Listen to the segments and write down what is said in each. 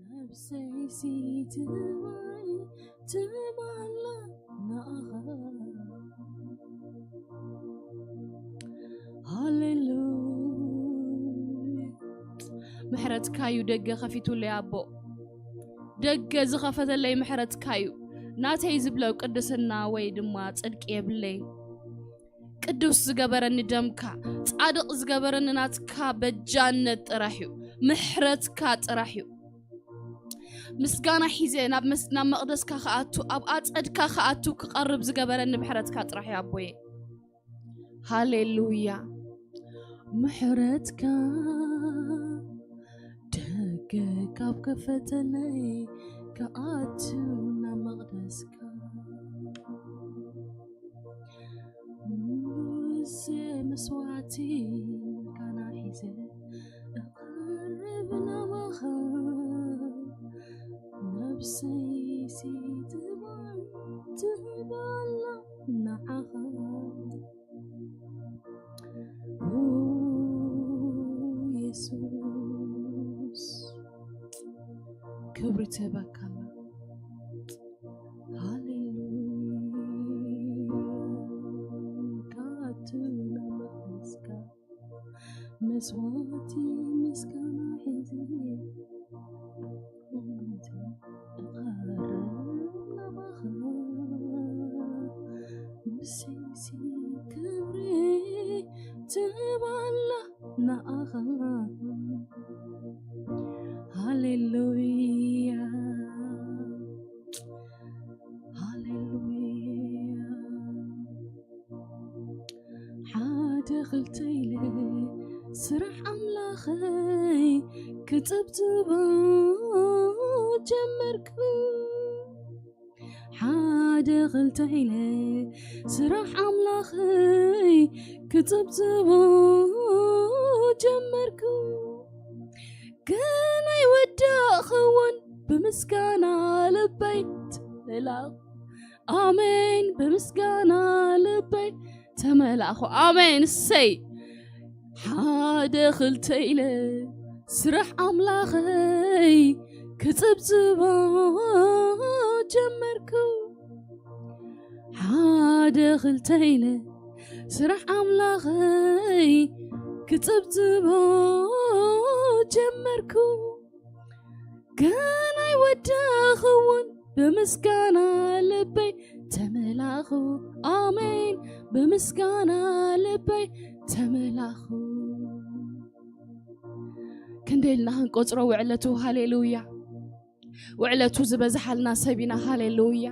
ነብሰይሲ ትባይ ትባላ ንኣኻ። ሃሌሉያ። ምሕረትካዩ ደገ ከፊቱለይ ኣቦ። ደገ ዝኸፈተለይ ምሕረትካዩ። ናተይ ዝብለው ቅድስና ወይ ድማ ጽድቂ የብለይ። ቅዱስ ዝገበረኒ ደምካ፣ ጻድቕ ዝገበረኒ ናትካ በጃነት ጥራሕ እዩ፣ ምሕረትካ ጥራሕ እዩ። ምስጋና ሒዘ ናብ መስ-፣ ናብ መቕደስካ ክኣቱ፣ ኣብ ኣጸድካ ክኣቱ ክቐርብ ዝገበረኒ ምሕረትካ ጥራሕ እዩ ኣቦየ። ሃሌሉያ። ምሕረትካ ደገ ካብ ከፈተለይ ክኣቱ ናብ መቕደስካ። ሙሴ መስዋዕቲ ምስጋና ሒዘ እቐርብ ናባኻ። ነብሰይሲ ትባል ትባላ ንዓኻ። ኦ የሱስ፣ ክብሪ ትህበካ ኣላ። ሃሌሉያ። ካቱ ናብ መቕደስካ መስዋዕቲ ምስጋና ሒዘ እቐርብ ናባኻ። ምስጋና ክብሪ ትባላ ንኣኻ። ሃሌሉያ፣ ሃሌሉያ። ሓደ ክልተ ኢለ ስራሕ ኣምላኸይ ክጽብጽቦ ጀመርኩ። ሓደ ክልተ ኢለ ስራሕ ኣምላኸይ ክጽብጽቦ ጀመርኩ። ግን ኣይወዳእኽዎን፣ ብምስጋና ልበይ ተመላኹ። ኣሜን፣ ብምስጋና ልበይ ተመላኹ። ኣሜን። እሰይ። ሓደ ክልተ ኢለ ስራሕ ኣምላኸይ ክጽብጽቦ ጀመርኩ። ሓደ ክልተ ኢለ ስራሕ ኣምላኸይ ክጽብጽቦ ጀመርኩ። ግን ኣይወዳእኽዎን፣ ብምስጋና ልበይ ተመላኹ። ኣሜን፣ ብምስጋና ልበይ ተመላኹ። ክንደይ ኢልና ክንቆጽሮ ውዕለቱ። ሃሌሉያ። ውዕለቱ ዝበዝሓልና ሰብ ኢና። ሃሌሉያ።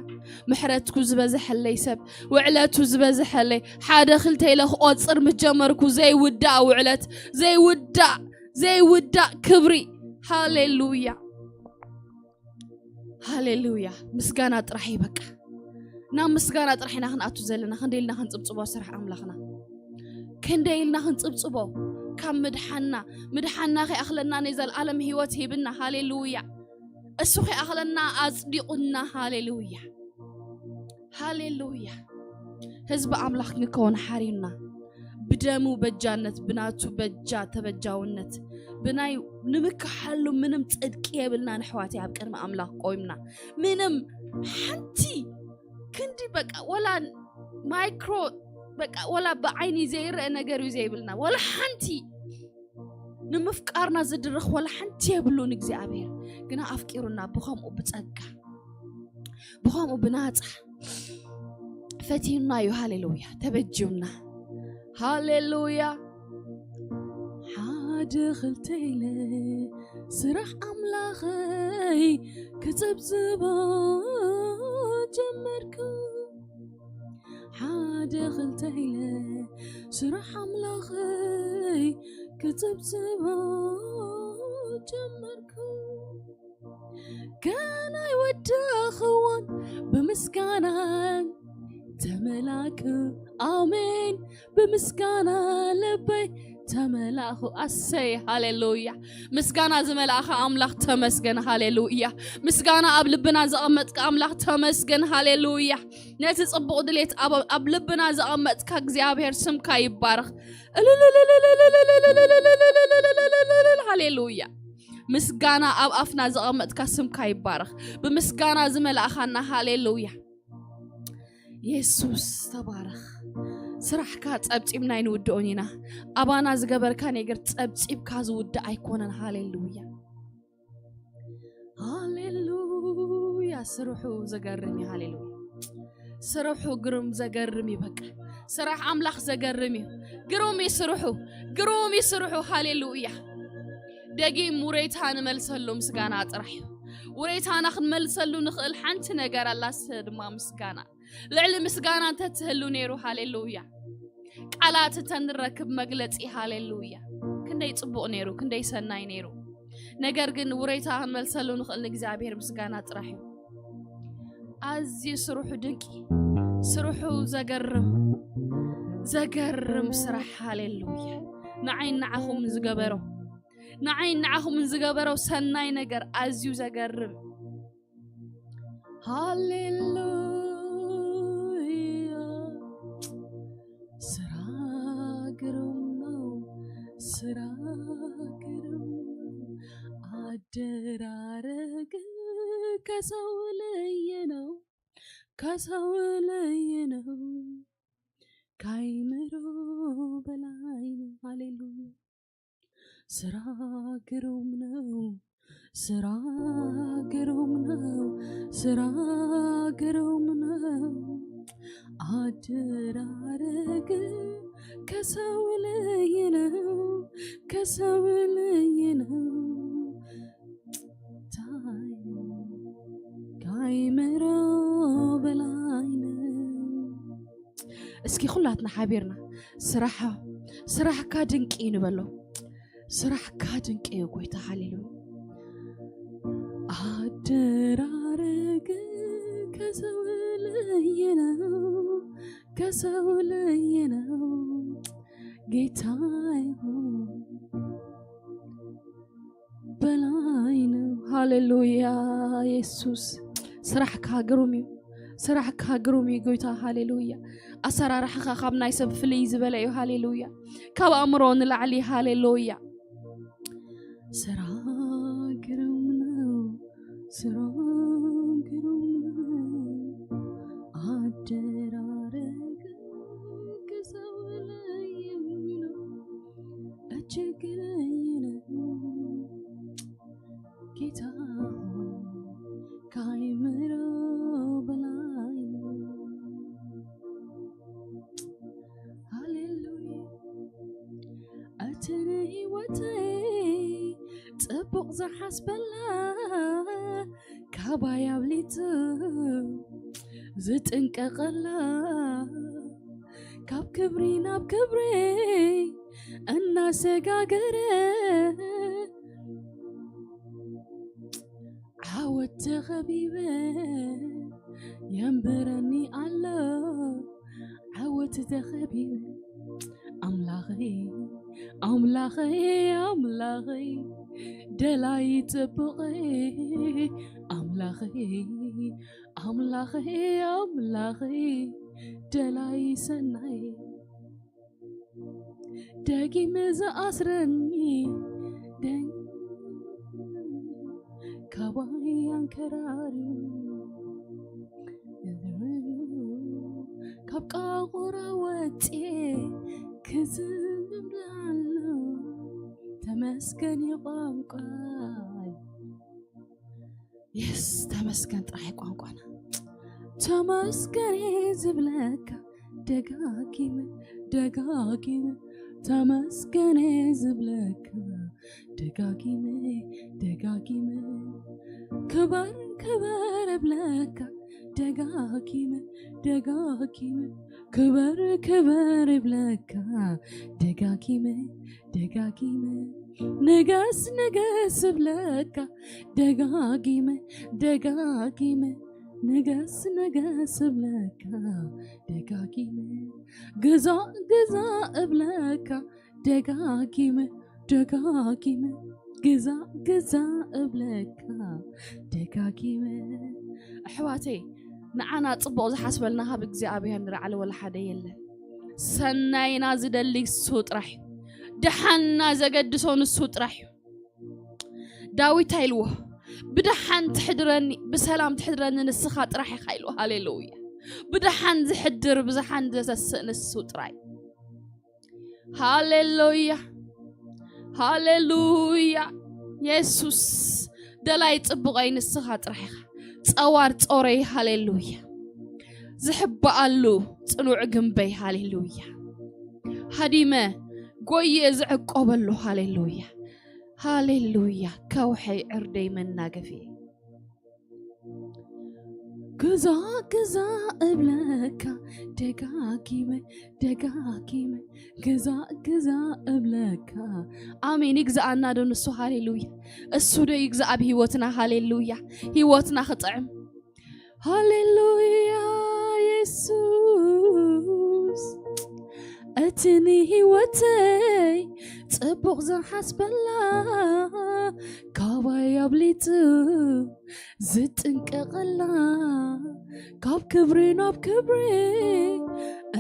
ምሕረትኩ ዝበዝሐለይ ሰብ፣ ውዕለቱ ዝበዝሐለይ። ሓደ ክልተ ኢለ ክቆጽር ምስ ጀመርኩ፣ ዘይውዳእ ውዕለት፣ ዘይውዳእ፣ ዘይውዳእ ክብሪ። ሃሌሉያ፣ ሃሌሉያ። ምስጋና ጥራሕ እዩ በቃ። ናብ ምስጋና ጥራሕ ኢና ክንኣቱ ዘለና። ክንደይ ኢልና ክንጽብጽቦ ስራሕ ኣምላኽና፣ ክንደይ ኢልና ክንጽብጽቦ። ካብ ምድሓና፣ ምድሓና ከይኣኽለና ናይ ዘልኣለም ህይወት ሂብና። ሃሌሉያ። እሱ ከይኣኽለና ኣጽዲቑና። ሃሌሉያ፣ ሃሌሉያ። ህዝቢ ኣምላኽ ክንከውን ሓሪና፣ ብደሙ በጃነት፣ ብናቱ በጃ ተበጃውነት፣ ብናይ ንምክሓሉ ምንም ጽድቂ የብልናን ኣሕዋተይ። ኣብ ቅድሚ ኣምላኽ ቆይምና ምንም ሓንቲ ክንዲ በቃ ወላ ማይክሮ በቃ ወላ ብዓይኒ ዘይረአ ነገር እዩ ዘይብልና፣ ወላ ሓንቲ ንምፍቃርና ዝድርኽ ወላ ሓንቲ የብሉን እግዚኣብሔር። ግና ኣፍቂሩና ብኸምኡ ብጸጋ፣ ብኸምኡ ብናጻ ፈትዩና እዩ። ሃሌሉያ። ተበጅዩና። ሃሌሉያ። ሓደ ክልተ ኢለ ስራሕ ኣምላኸይ ክጽብጽቦ ጀመርኩ። ሓደ ክልተ ኢለ ስራሕ ኣምላኸይ ክጽብጽቦ ጀመርኩ። ግን ኣይወዳእኽዎን፣ ብምስጋና ተመላኩ። ኣሜን። ብምስጋና ልበይ ተመላኹ። ኣሰይ፣ ሃሌሉያ። ምስጋና ዝመልኣኻ ኣምላኽ ተመስገን። ሃሌሉያ። ምስጋና ኣብ ልብና ዘቐመጥካ ኣምላኽ ተመስገን። ሃሌሉያ። ነቲ ጽቡቕ ድሌት ኣብ፣ ኣብ ልብና ዘቐመጥካ እግዚኣብሔር ስምካ ይባረኽ። ሃሌሉያ። ምስጋና ኣብ ኣፍና ዘቐመጥካ ስምካ ይባረኽ። ብምስጋና ዝመላእኻና፣ ሃሌሉያ። የሱስ ተባረኽ። ስራሕካ ጸብጺብና ኣይንውድኦን ኢና። ኣባና ዝገበርካ ነገር ጸብጺብካ ዝውድእ ኣይኮነን። ሃሌሉያ፣ ሃሌሉያ። ስርሑ ዘገርም እዩ። ሃሌሉያ። ስርሑ ግሩም ዘገርም እዩ። በቃ ስራሕ ኣምላኽ ዘገርም እዩ። ግሩም እዩ ስርሑ፣ ግሩም እዩ ስርሑ። ሃሌሉያ። ደጊም ውሬታ ንመልሰሉ ምስጋና ጥራሕ እዩ። ውሬታና ክንመልሰሉ ንኽእል ሓንቲ ነገር ኣላ፣ እሳ ድማ ምስጋና። ልዕሊ ምስጋና እንተትህሉ ነይሩ፣ ሃሌሉያ፣ ቃላት እንተንረክብ መግለጺ፣ ሃሌሉያ፣ ክንደይ ጽቡቕ ነይሩ፣ ክንደይ ሰናይ ነይሩ። ነገር ግን ውሬታ ክንመልሰሉ ንኽእል ንእግዚኣብሔር ምስጋና ጥራሕ እዩ። ኣዝዩ ስርሑ ድንቂ፣ ስርሑ ዘገርም፣ ዘገርም ስራሕ። ሃሌሉያ። ንዓይን ንዓኹምን ዝገበሮ፣ ንዓይን ንዓኹምን ዝገበሮ ሰናይ ነገር ኣዝዩ ዘገርም። ሃሌሉያ። ስራ ግሩም ነው፣ ስራ ግሩም ነው። አደራረግ ከሰው ለየ ነው፣ ከሰው ለየ ነው፣ ከአይምሮ በላይ ነው። ሃሌሉያ። ስራ ግሩም ነው፣ ስራ ግሩም ነው፣ ስራ ግሩም ነው። አደራረግ ከሰው ለየ ነው፣ ከሰው ለየ ነው። ታይ ከአይምሮ በላይ ነው። እስኪ ኩላትና ሓቢርና ስራሓ፣ ስራሕካ ድንቂ እዩ ንበሎ። ስራሕካ ድንቂ እዩ ጎይታ። ሃሌሉያ። አደራረግ ከሰው ለየ ነው፣ ከሰው ለየ ነው። ጌታዬ ሆይ በላይ ነው። ሃሌሉያ። የሱስ ስራሕካ ግሩም እዩ፣ ስራሕካ ግሩም እዩ ጎይታ። ሃሌሉያ። ኣሰራርሓኻ ካብ ናይ ሰብ ፍልይ ዝበለ እዩ። ሃሌሉያ። ካብ ኣእምሮ ንላዕሊ። ሃሌሉያ። ስራ ግሩም ነው፣ ስራ ግሩም ነው። አደራረግ ከሰው ለየ ነው፣ እጅግ ለየ ነው። ጌታ ሆይ ከአይምሮ በላይ ነው። ሃሌሉያ። እቲ ንህይወተይ ጽቡቕ ዝሓስበላ፣ ካባይ ኣብሊጹ ዝጥንቀቐላ፣ ካብ ክብሪ ናብ ክብሪ እናሰጋገረ፣ ዓወት ተኸቢበ የንብረኒ ኣሎ፣ ዓወት ተኸቢበ። ኣምላኸይ፣ ኣምላኸይ፣ ኣምላኸይ፣ ደላይ ጽቡቐይ፣ ኣምላኸይ፣ ኣምላኸይ፣ ኣምላኸይ፣ ደላይ ሰናይ፣ ደጊመ ዝኣስረኒ፣ ደጊመ ካባይ ኣንከራርዩ፣ ካብ ቃቑራ ወፅኤ ክዝምር ኣሎ። ተመስገን እዩ ቋንቋይ። የስ፣ ተመስገን ጥራሕ ቋንቋና። ተመስገን ዝብለካ ደጋጊመ፣ ደጋጊመ፣ ተመስገን ዝብለካ ደጋጊመ፣ ደጋጊመ፣ ክበር፣ ክበር እብለካ ደጋጊመ፣ ደጋጊመ፣ ክበር፣ ክበር እብለካ ደጋጊመ፣ ደጋጊመ፣ ንገስ፣ ንገስ እብለካ ደጋጊመ፣ ደጋጊመ፣ ንገስ፣ ንገስ እብለካ ደጋጊመ፣ ግዛእ፣ ግዛእ እብለካ ደጋጊመ፣ ደጋጊመ፣ ግዛእ፣ ግዛእ እብለካ ደጋጊመ። ኣሕዋተይ፣ ንዓና ጽቡቕ ዝሓስበልና ካብ እግዚኣብሔር ንላዕሊ ወላ ሓደ የለን። ሰናይና ዝደሊ ንሱ ጥራሕ እዩ። ደሓንና ዘገድሶ ንሱ ጥራሕ እዩ። ዳዊት ኣይልዎ፣ "ብደሓን ትሕድረኒ፣ ብሰላም ትሕድረኒ ንስኻ ጥራሕ ኢኻ" ኢልዎ። ሃሌሉያ። ብደሓን ዝሕድር፣ ብዝሓን ዘሰስእ ንሱ ጥራይ። ሃሌሉያ፣ ሃሌሉያ። የሱስ፣ ደላይ ጽቡቐይ ንስኻ ጥራሕ ኢኻ። ጸዋር ጾረይ፣ ሃሌሉያ። ዝሕበኣሉ ጽኑዕ ግንበይ፣ ሃሌሉያ። ሃዲመ ጎየ ዝዕቆበሉ፣ ሃሌሉያ፣ ሃሌሉያ። ከውሐይ ዕርደይ መናገፊ። ግዛ ግዛ እብለካ ደጋጊመ፣ ደጋጊመ፣ ግዛ ግዛ እብለካ። ኣሜን። ይግዛኣና ዶ ንሱ? ሃሌሉያ። እሱ ዶ ይግዛእ ኣብ ህይወትና? ሃሌሉያ። ህይወትና ክጥዕም። ሃሌሉያ የሱስ፣ እቲ ንህይወተይ ጽቡቕ ዝሓስበላ፣ ካባይ ኣብሊጹ ዝጥንቀቐላ፣ ካብ ክብሪ ናብ ክብሪ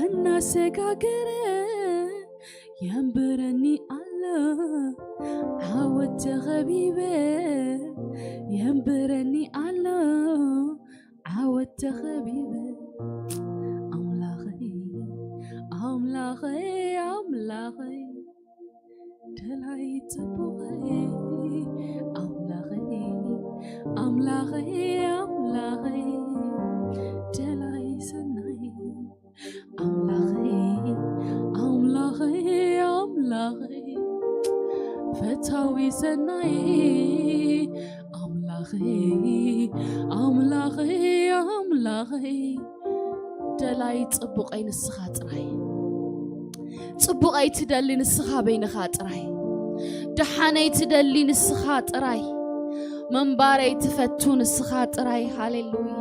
እናሰጋገረ የንብረኒ ኣሎ። ዓወት ተኸቢበ የንብረኒ ኣሎ። ዓወት ተኸቢበ። ኣምላኸይ፣ ኣምላኸይ፣ ኣምላኸይ፣ ደላይ ጽቡቐይ። ኣምላኸይ፣ ኣምላኸይ፣ ኣምላኸይ፣ ደላይ ሰናይ። ኣምላኸይ፣ ኣምላኸይ፣ ኣምላኸይ፣ ፈታዊ ሰናይ። ኣምላኸይ፣ ኣምላኸይ፣ ኣምላኸይ፣ ደላይ ጽቡቐይ ንስኻ ጥራይ። ጽቡቐይ ትደሊ ንስኻ በይንኻ ጥራይ። ደሓነይ ትደሊ ንስኻ ጥራይ። ምንባረይ ትፈቱ ንስኻ ጥራይ። ሃሌሉያ።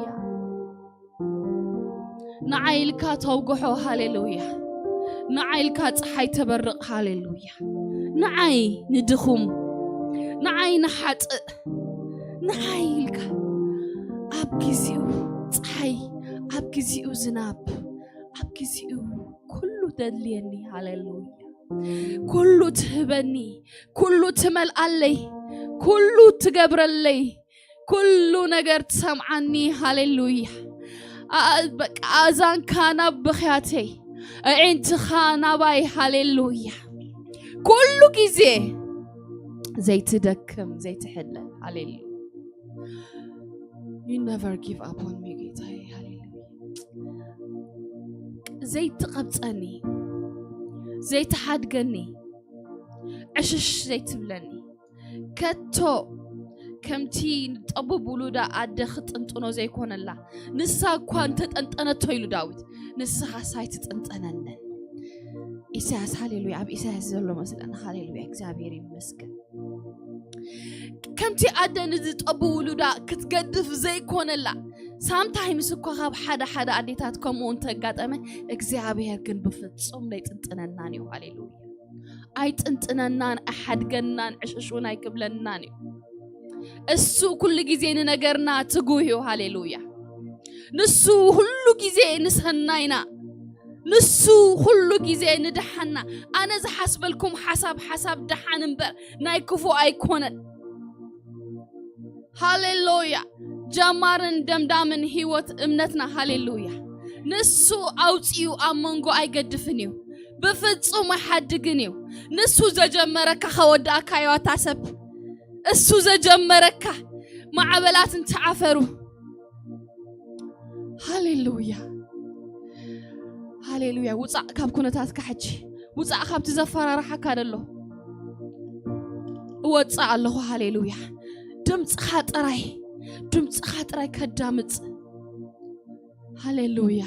ንዓይ ኢልካ ተውግሖ፣ ሃሌሉያ። ንዓይ ኢልካ ጸሓይ ተበርቕ፣ ሃሌሉያ። ንዓይ ንድኹም፣ ንዓይ ንሓጥእ፣ ንዓይ ኢልካ ኣብ ግዚኡ ጸሓይ፣ ኣብ ግዚኡ ዝናብ፣ ኣብ ግዚኡ ኩሉ ተድልየኒ፣ ሃሌሉያ። ኩሉ ትህበኒ፣ ኩሉ ትመልኣለይ፣ ኩሉ ትገብረለይ፣ ኩሉ ነገር ትሰምዓኒ። ሃሌሉያ። ኣ-፣ በቃ ኣእዛንካ ናብ ብኽያተይ፣ ኣዒንትኻ ናባይ። ሃሌሉያ። ኩሉ ግዜ ዘይትደክም፣ ዘይትሕለል። ሃሌሉያ። You never give up on me ጌታዬ። ሃሌሉያ። ዘይትቐብጸኒ፣ ዘይትሓድገኒ፣ ዕሽሽ ዘይትብለኒ፣ ከቶ ከምቲ ንጠቡብ ውሉዳ ኣደ ክትጥንጥኖ ዘይኮነላ፣ ንሳ እኳ እንተጠንጠነቶ ኢሉ ዳዊት፣ ንስኻስ ኣይትጥንጠነንን። ኢሳያስ፣ ሃሌሉያ፣ ኣብ ኢሳያስ ዘሎ መስለና። ሃሌሉያ፣ እግዚኣብሔር ይመስገን። ከምቲ ኣደ ንዝጠቡ ውሉዳ ክትገድፍ ዘይኮነላ፣ ሳምታይምስ እኳ ካብ ሓደ ሓደ ኣዴታት ከምኡ እንተጋጠመ፣ እግዚኣብሔር ግን ብፍጹም ዘይጥንጥነናን እዩ። ሃሌሉያ። ኣይጥንጥነናን፣ ኣይሓድገናን፣ ዕሽሽ እውን ኣይክብለናን እዩ። እሱ ኩሉ ግዜ ንነገርና ትጉህ እዩ። ሃሌሉያ። ንሱ ኩሉ ግዜ ንሰናይና፣ ንሱ ኩሉ ግዜ ንደሓንና። ኣነ ዝሓስበልኩም ሓሳብ፣ ሓሳብ ደሓን እምበር ናይ ክፉ ኣይኮነን። ሃሌሉያ። ጀማርን ደምዳምን ህይወት እምነትና። ሃሌሉያ። ንሱ ኣውፂኡ ኣብ መንጎ ኣይገድፍን እዩ። ብፍጹም ኣይሓድግን እዩ። ንሱ ዘጀመረካ ከወድኣካ እዩ ኣታ ሰብ። እሱ ዘጀመረካ ማዕበላት እንትዓፈሩ። ሃሌሉያ። ሃሌሉያ። ውፃእ ካብ ኩነታትካ ሕጂ። ውፃእ ካብቲ ዘፈራርሓካ ዘሎ። እወፅእ ኣለኹ። ሃሌሉያ። ድምፅኻ ጥራይ፣ ድምፅኻ ጥራይ ከዳምፅ። ሃሌሉያ።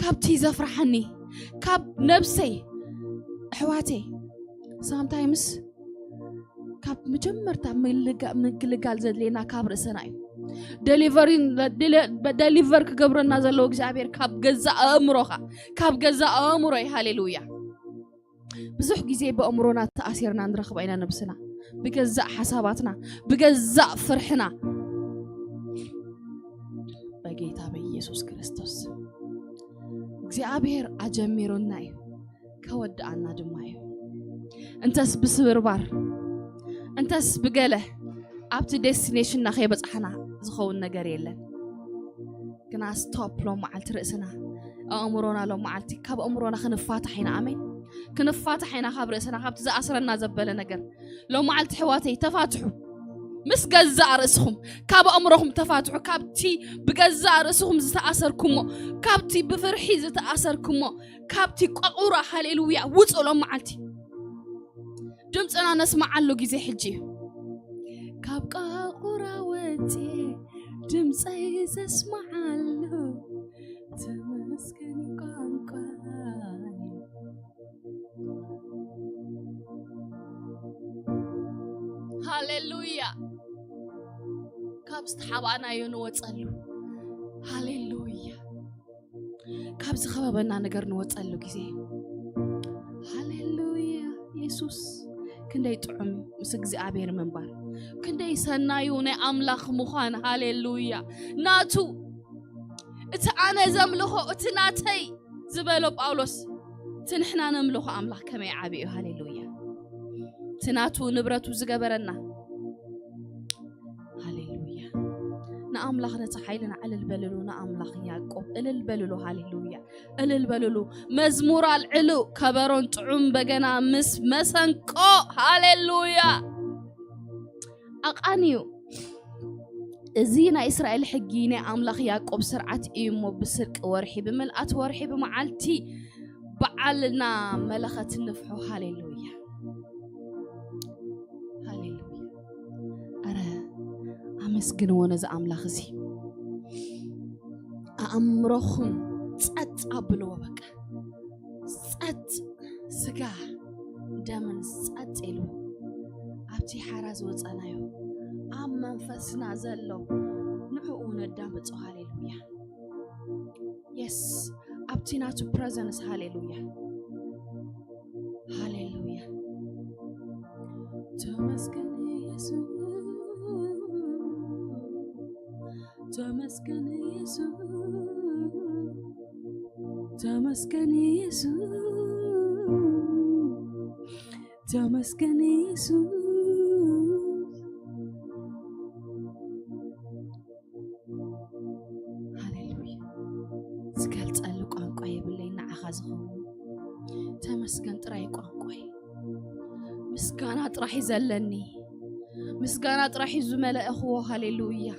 ካብቲ ዘፍርሓኒ፣ ካብ ነብሰይ፣ ኣሕዋተይ፣ ሳምታይምስ ካብ መጀመርታ ምልጋ-፣ ምግልጋል ዘድልየና ካብ ርእስና እዩ። ደሊቨሪ-፣ ደሊ-፣ ደሊቨር ክገብረና ዘለዎ እግዚኣብሔር ካብ ገዛ ኣእምሮኻ፣ ካብ ገዛ ኣእምሮይ። ሃሌሉያ። ብዙሕ ግዜ ብኣእምሮና ተኣሲርና ንረኽባ ኢና ነብስና፣ ብገዛእ ሓሳባትና፣ ብገዛእ ፍርሕና። በጌታ በኢየሱስ ክርስቶስ እግዚኣብሔር ኣጀሚሩና እዩ፣ ከወድኣና ድማ እዩ። እንተስ ብስብርባር፣ እንተስ ብገለ፣ ኣብቲ ዴስቲኔሽንና ከይበጻሕና ዝኸውን ነገር የለን። ግና ስቶፕ ሎም መዓልቲ ርእስና ኣእምሮና ሎም መዓልቲ ካብ ኣእምሮና ክንፋታሕ ኢና። ኣሜን። ክንፋታሕ ኢና ካብ ርእስና ካብቲ ዝኣስረና ዘበለ ነገር። ሎም መዓልቲ ኣሕዋተይ ተፋትሑ። ምስ ገዛእ ርእስኹም ካብ ኣእምሮኹም ተፋትሑ። ካብቲ ብገዛእ ርእስኹም ዝተኣሰርኩሞ፣ ካብቲ ብፍርሒ ዝተኣሰርኩሞ፣ ካብቲ ቋቑራ ሃሌሉያ ውጹ ሎም መዓልቲ። ድምፅና ነስምዓሉ ግዜ ሕጂ እዩ። ካብ ቃቑራ ወፅየ ድምፀይ ዘስምዓሉ ተመስገን ቋንቋ። ሃሌሉያ። ካብ ዝተሓባእናዮ ንወፀሉ። ሃሌሉያ። ካብ ዝኸበበና ነገር ንወፀሉ ግዜ። ሃሌሉያ። የሱስ ክንደይ ጥዑም እዩ ምስ እግዚኣብሔር ምንባር። ክንደይ ሰናዩ ናይ ኣምላኽ ምዃን። ሃሌሉያ። ናቱ እቲ ኣነ ዘምልኾ እቲ ናተይ ዝበሎ ጳውሎስ፣ እቲ ንሕና ነምልኾ ኣምላኽ ከመይ ዓቢ እዩ። ሃሌሉያ። እቲ ናቱ ንብረቱ ዝገበረና። ሃሌሉያ። ንኣምላኽ ነቲ ሓይልና ዕልል በልሉ። ንኣምላኽ ያዕቆብ ዕልል በልሉ። ሃሌሉያ። ዕልል በልሉ። መዝሙር ኣልዕሉ። ከበሮን ጥዑም በገና ምስ መሰንቆ። ሃሌሉያ። ኣቓንዩ። እዚ ናይ እስራኤል ሕጊ ናይ ኣምላኽ ያዕቆብ ስርዓት እዩ እሞ፣ ብስርቂ ወርሒ፣ ብምልኣት ወርሒ፣ ብመዓልቲ በዓልና መለኸት ንፍሑ። ሃሌሉያ። ሃሌሉያ። ኣረ ኣመስግንዎ ነዚ ኣምላኽ እዚ። ኣእምሮኹም ጸጥ ኣብልዎ በቃ። ጸጥ፣ ስጋ ደምን ጸጥ ኢሉ ኣብቲ ሓራ ዝወጸናዮ ኣብ መንፈስና ዘሎ ንዕኡ ነዳምጾ። ሃሌሉያ። የስ፣ ኣብቲ ናቱ ፕረዘንስ። ሃሌሉያ። ሃሌሉያ። ተመስገን ኢየሱስ። ተመስገን ኢየሱስ። ተመስገን ኢየሱስ። ተመስገን ኢየሱስ። ሃሌሉያ። ዝገልጸሉ ቋንቋ የብለይ ንዓኻ ዝኸውን። ተመስገን ጥራይ ቋንቋይ። ምስጋና ጥራሕ እዩ ዘለኒ። ምስጋና ጥራሕ እዩ ዝመለእኽዎ። ሃሌሉያ።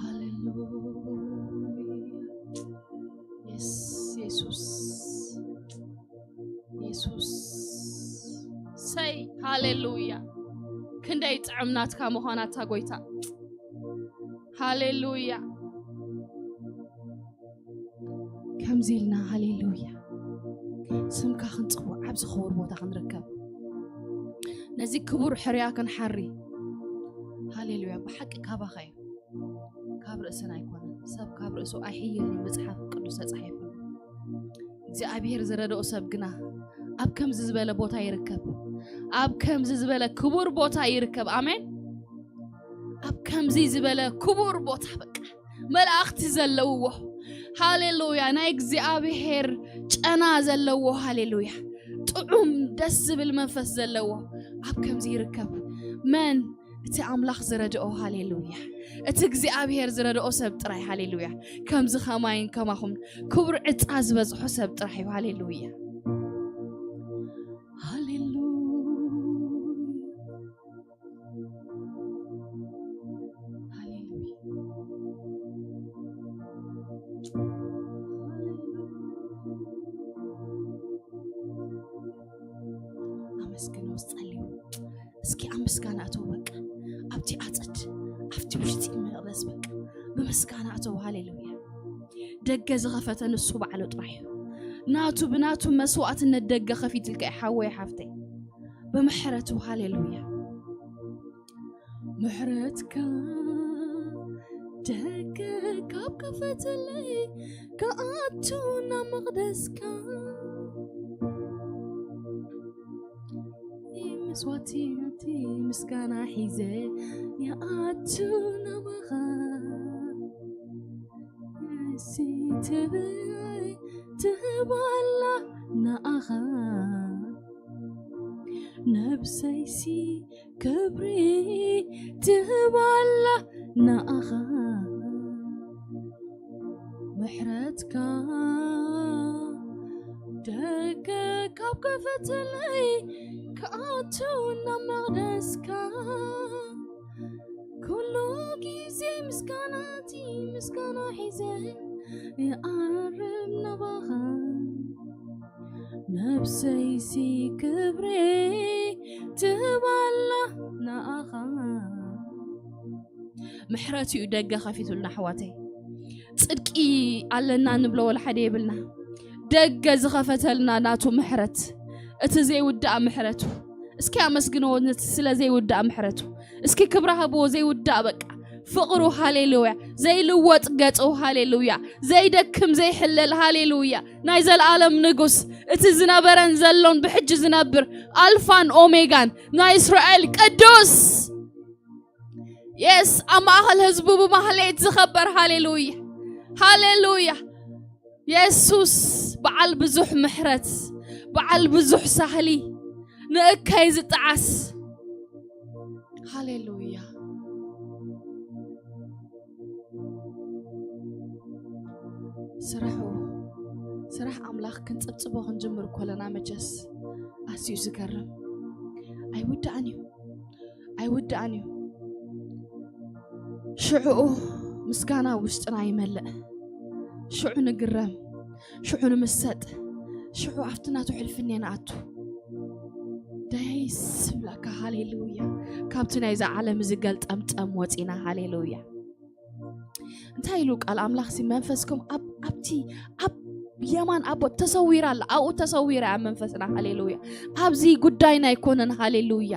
ሃሌሉያ። የስ፣ የሱስ። የሱስ። ሰይ፣ ሃሌሉያ። ክንደይ ጥዕም ናትካ ምዃናታ ጎይታ። ሃሌሉያ። ከምዚ ኢልና ሃሌሉያ ስምካ ክንጽውዕ ኣብዚ ክቡር ቦታ ክንርከብ፣ ነዚ ክቡር ሕርያ ክንሓሪ። ሃሌሉያ። ብሓቂ ካባኻ እዩ፣ ካብ ርእስና ኣይኮነን። ሰብ ካብ ርእሱ ኣይሕይልን እዩ፣ መጽሓፍ ቅዱስ ተጻሒፉ። እግዚኣብሔር ዝረድኦ ሰብ ግና ኣብ ከምዚ ዝበለ ቦታ ይርከብ፣ ኣብ ከምዚ ዝበለ ክቡር ቦታ ይርከብ። ኣሜን። ኣብ ከምዚ ዝበለ ክቡር ቦታ በቃ መላእኽቲ ዘለውዎ፣ ሃሌሉያ፣ ናይ እግዚኣብሔር ጨና ዘለዎ፣ ሃሌሉያ፣ ጥዑም ደስ ዝብል መንፈስ ዘለዎ ኣብ ከምዚ ይርከብ። መን? እቲ ኣምላኽ ዝረድኦ። ሃሌሉያ። እቲ እግዚኣብሔር ዝረድኦ ሰብ ጥራይ። ሃሌሉያ። ከምዚ ከማይን ከማኹም ክቡር ዕፃ ዝበዝሖ ሰብ ጥራሕ እዩ። ሃሌሉያ። ሃሌሉያ። ሃሌሉያ። ኣመስግኖ፣ ጸልዩ። እስኪ ኣብ ምስጋና እተው በቃ። ኣብቲ ኣጸድ፣ ኣብቲ ውሽጢ መቕደስ በቃ ብምስጋና እተው። ሃሌሉያ። ደገ ዝኸፈተ ንሱ ባዕሉ ጥራሕ እዩ። ናቱ፣ ብናቱ መስዋዕትነት ደገ ከፊትልካ እዩ ሓወይ ሓፍተይ። ብምሕረቱ። ሃሌሉያ። ምሕረትካ ደገ ካብ ከፈተለይ፣ ክኣቱ ናብ መቕደስካ። መስዋዕቲ ምስጋና ሒዘ ይኣቱ ናባኻ። እሲ ትብይ ትህባላ ንኣኻ። ነብሰይሲ ክብሪ ትህባላ ንኣኻ። ምሕረትካ ደገ ካብ ከፈተለይ፣ ክኣቱ ናብ መቕደስካ። ኩሉ ግዜ ምስጋናቲ ምስጋና ሒዘ ይኣርም ናባኻ። ነብሰይሲ ክብሪ ትህባላ ንኣኻ። ምሕረት እዩ ደገ ከፊቱልና ኣሕዋተይ። ጽድቂ ኣለና ንብሎ ወላ ሓደ የብልና። ደገ ዝኸፈተልና ናቱ ምሕረት፣ እቲ ዘይውዳእ ምሕረቱ። እስኪ ኣመስግንዎ ነቲ ስለ ዘይውዳእ ምሕረቱ። እስኪ ክብራ ህብዎ ዘይውዳእ በቃ ፍቕሩ። ሃሌሉያ። ዘይልወጥ ገጹ። ሃሌሉያ። ዘይደክም ዘይሕለል። ሃሌሉያ። ናይ ዘለኣለም ንጉስ፣ እቲ ዝነበረን ዘሎን ብሕጂ ዝነብር፣ ኣልፋን ኦሜጋን፣ ናይ እስራኤል ቅዱስ። የስ ኣብ ማእኸል ህዝቡ ብማህሌት ዝኸበር። ሃሌሉያ። ሃሌሉያ። የሱስ በዓል ብዙሕ ምሕረት፣ በዓል ብዙሕ ሳህሊ፣ ንእከይ ዝጠዓስ። ሃሌሉያ። ስራሑ፣ ስራሕ ኣምላኽ ክንጽብጽቦ ክንጅምር ከለና መቸስ ኣዝዩ ዝገርም። ኣይውዳእን እዩ፣ ኣይውዳእን እዩ። ሽዑኡ ምስጋና ውሽጥና ይመልእ። ሽዑ ንግረም፣ ሽዑ ንምሰጥ፣ ሽዑ ኣብቲ ናቱ ሕልፍኔ ንኣቱ። ደስ ይብለካ። ሃሌሉያ። ካብቲ ናይዛ ዓለም እዚ ገልጠምጠም ወፂና። ሃሌሉያ። እንታይ ኢሉ ቃል ኣምላኽ ሲ? መንፈስኩም ኣብ፣ ኣብቲ፣ ኣብ የማን ኣቦ ተሰዊራ ኣላ። ኣብኡ ተሰዊራ እያ መንፈስና። ሃሌሉያ። ኣብዚ ጉዳይና ኣይኮነን። ሃሌሉያ።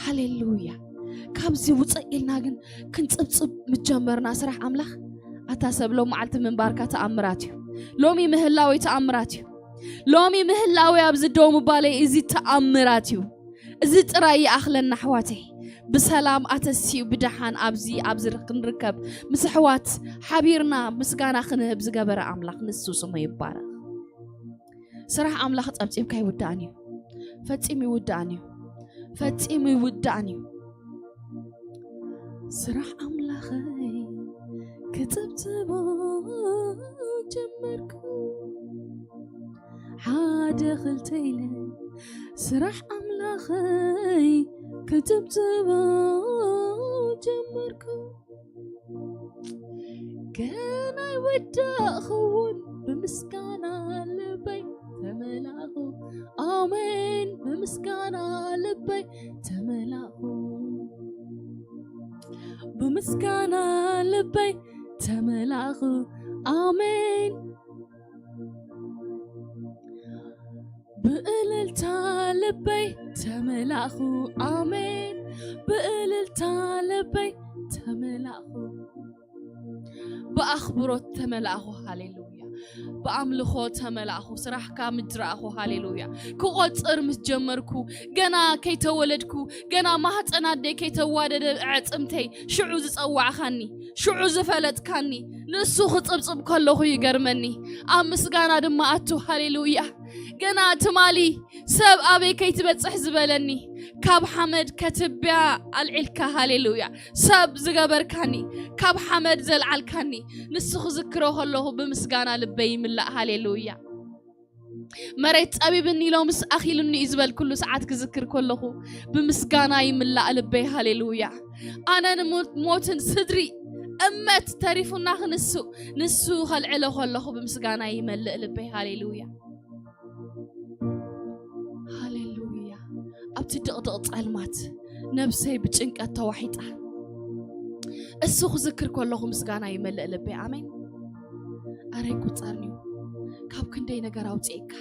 ሃሌሉያ። ካብዚ ውፅእ ኢልና ግን ክንፅብፅብ ምስ ጀመርና ስራሕ ኣምላኽ፣ ኣታ ሰብ ሎም መዓልቲ ምንባርካ ተኣምራት እዩ። ሎሚ ምህላወይ ተኣምራት እዩ። ሎሚ ምህላወይ ኣብዚ ደው ምባለይ እዚ ተኣምራት እዩ። እዚ ጥራይ ይኣኽለና ኣሕዋተይ። ብሰላም ኣተሲኡ ብደሓን ኣብዚ፣ ኣብዚ ክንርከብ ምስ ኣሕዋት ሓቢርና ምስጋና ክንህብ ዝገበረ ኣምላኽ ንሱ ስሙ ይባረኽ። ስራሕ ኣምላኽ ጸብጺብካ ኣይውዳእን እዩ። ፈጺሙ ይውዳእን እዩ። ፈጺሙ ይውዳእን እዩ። ስራሕ ኣምላኸይ ክጽብጽቦ ጀመርኩ። ሓደ ክልተ ኢለ ስራሕ ኣምላኸይ ክጽብጽቦ ጀመርኩ። ገና ኣይወዳእኽውን ብምስጋና ልበይ ተመላኹ። ኣሜን። ብምስጋና ልበይ ተመላኹ። ብምስጋና ልበይ ተመላኹ። ኣሜን። ብእልልታ ልበይ ተመላኹ። ኣሜን። ብእልልታ ልበይ ተመላኹ። ብኣኽብሮት ተመላኹ። ሃሌሉያ። ብኣምልኾ ተመላኹ። ስራሕካ ምድራእኹ። ሃሌሉያ። ክቆጽር ምስ ጀመርኩ፣ ገና ከይተወለድኩ፣ ገና ማህፀን ኣደይ ከይተዋደደ ኣዕፅምተይ፣ ሽዑ ዝጸዋዕካኒ፣ ሽዑ ዝፈለጥካኒ፣ ንሱ ክጽብጽብ ከለኹ ይገርመኒ። ኣብ ምስጋና ድማ ኣቱ። ሃሌሉያ። ገና ትማሊ ሰብ ኣበይ ከይትበጽሕ ዝበለኒ፣ ካብ ሓመድ ከትብያ ኣልዒልካ። ሃሌሉያ። ሰብ ዝገበርካኒ፣ ካብ ሓመድ ዘልዓልካኒ፣ ንሱ ክዝክሮ ከለኹ ብምስጋና ልበይ ይምላእ። ሃሌሉያ። መሬት ጸቢብኒ ኢሎምስ ኣኺሉኒ እዩ ዝበልኩሉ ሰዓት ክዝክር ከለኹ ብምስጋና ይምላእ ልበይ። ሃሌሉያ። ኣነ ንሞት፣ ሞትን ስድሪ እመት ተሪፉና ክንሱ፣ ንሱ ከልዕሎ ከለኹ ብምስጋና ይመልእ ልበይ። ሃሌሉያ። ሃሌሉያ። ኣብቲ ድቕድቕ ጸልማት ነብሰይ ብጭንቀት ተዋሒጣ እሱ ክዝክር ከለኹ ምስጋና ይመልእ ልበይ። ኣሜን። ኣረ ኣይቁጸርንዩ። ካብ ክንደይ ነገር ኣውፅኤካ፣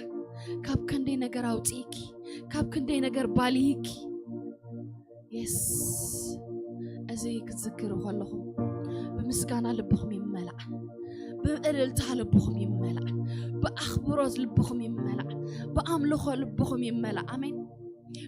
ካብ ክንደይ ነገር ኣውፅኤኪ፣ ካብ ክንደይ ነገር ባልሂኪ። የስ፣ እዚ ክትዝክሩ ከለኹም ብምስጋና ልብኹም ይመላእ፣ ብእልልታ ልብኹም ይመላእ፣ ብኣኽብሮት ልብኹም ይመላእ፣ ብኣምልኾ ልብኹም ይመላእ። ኣሜን።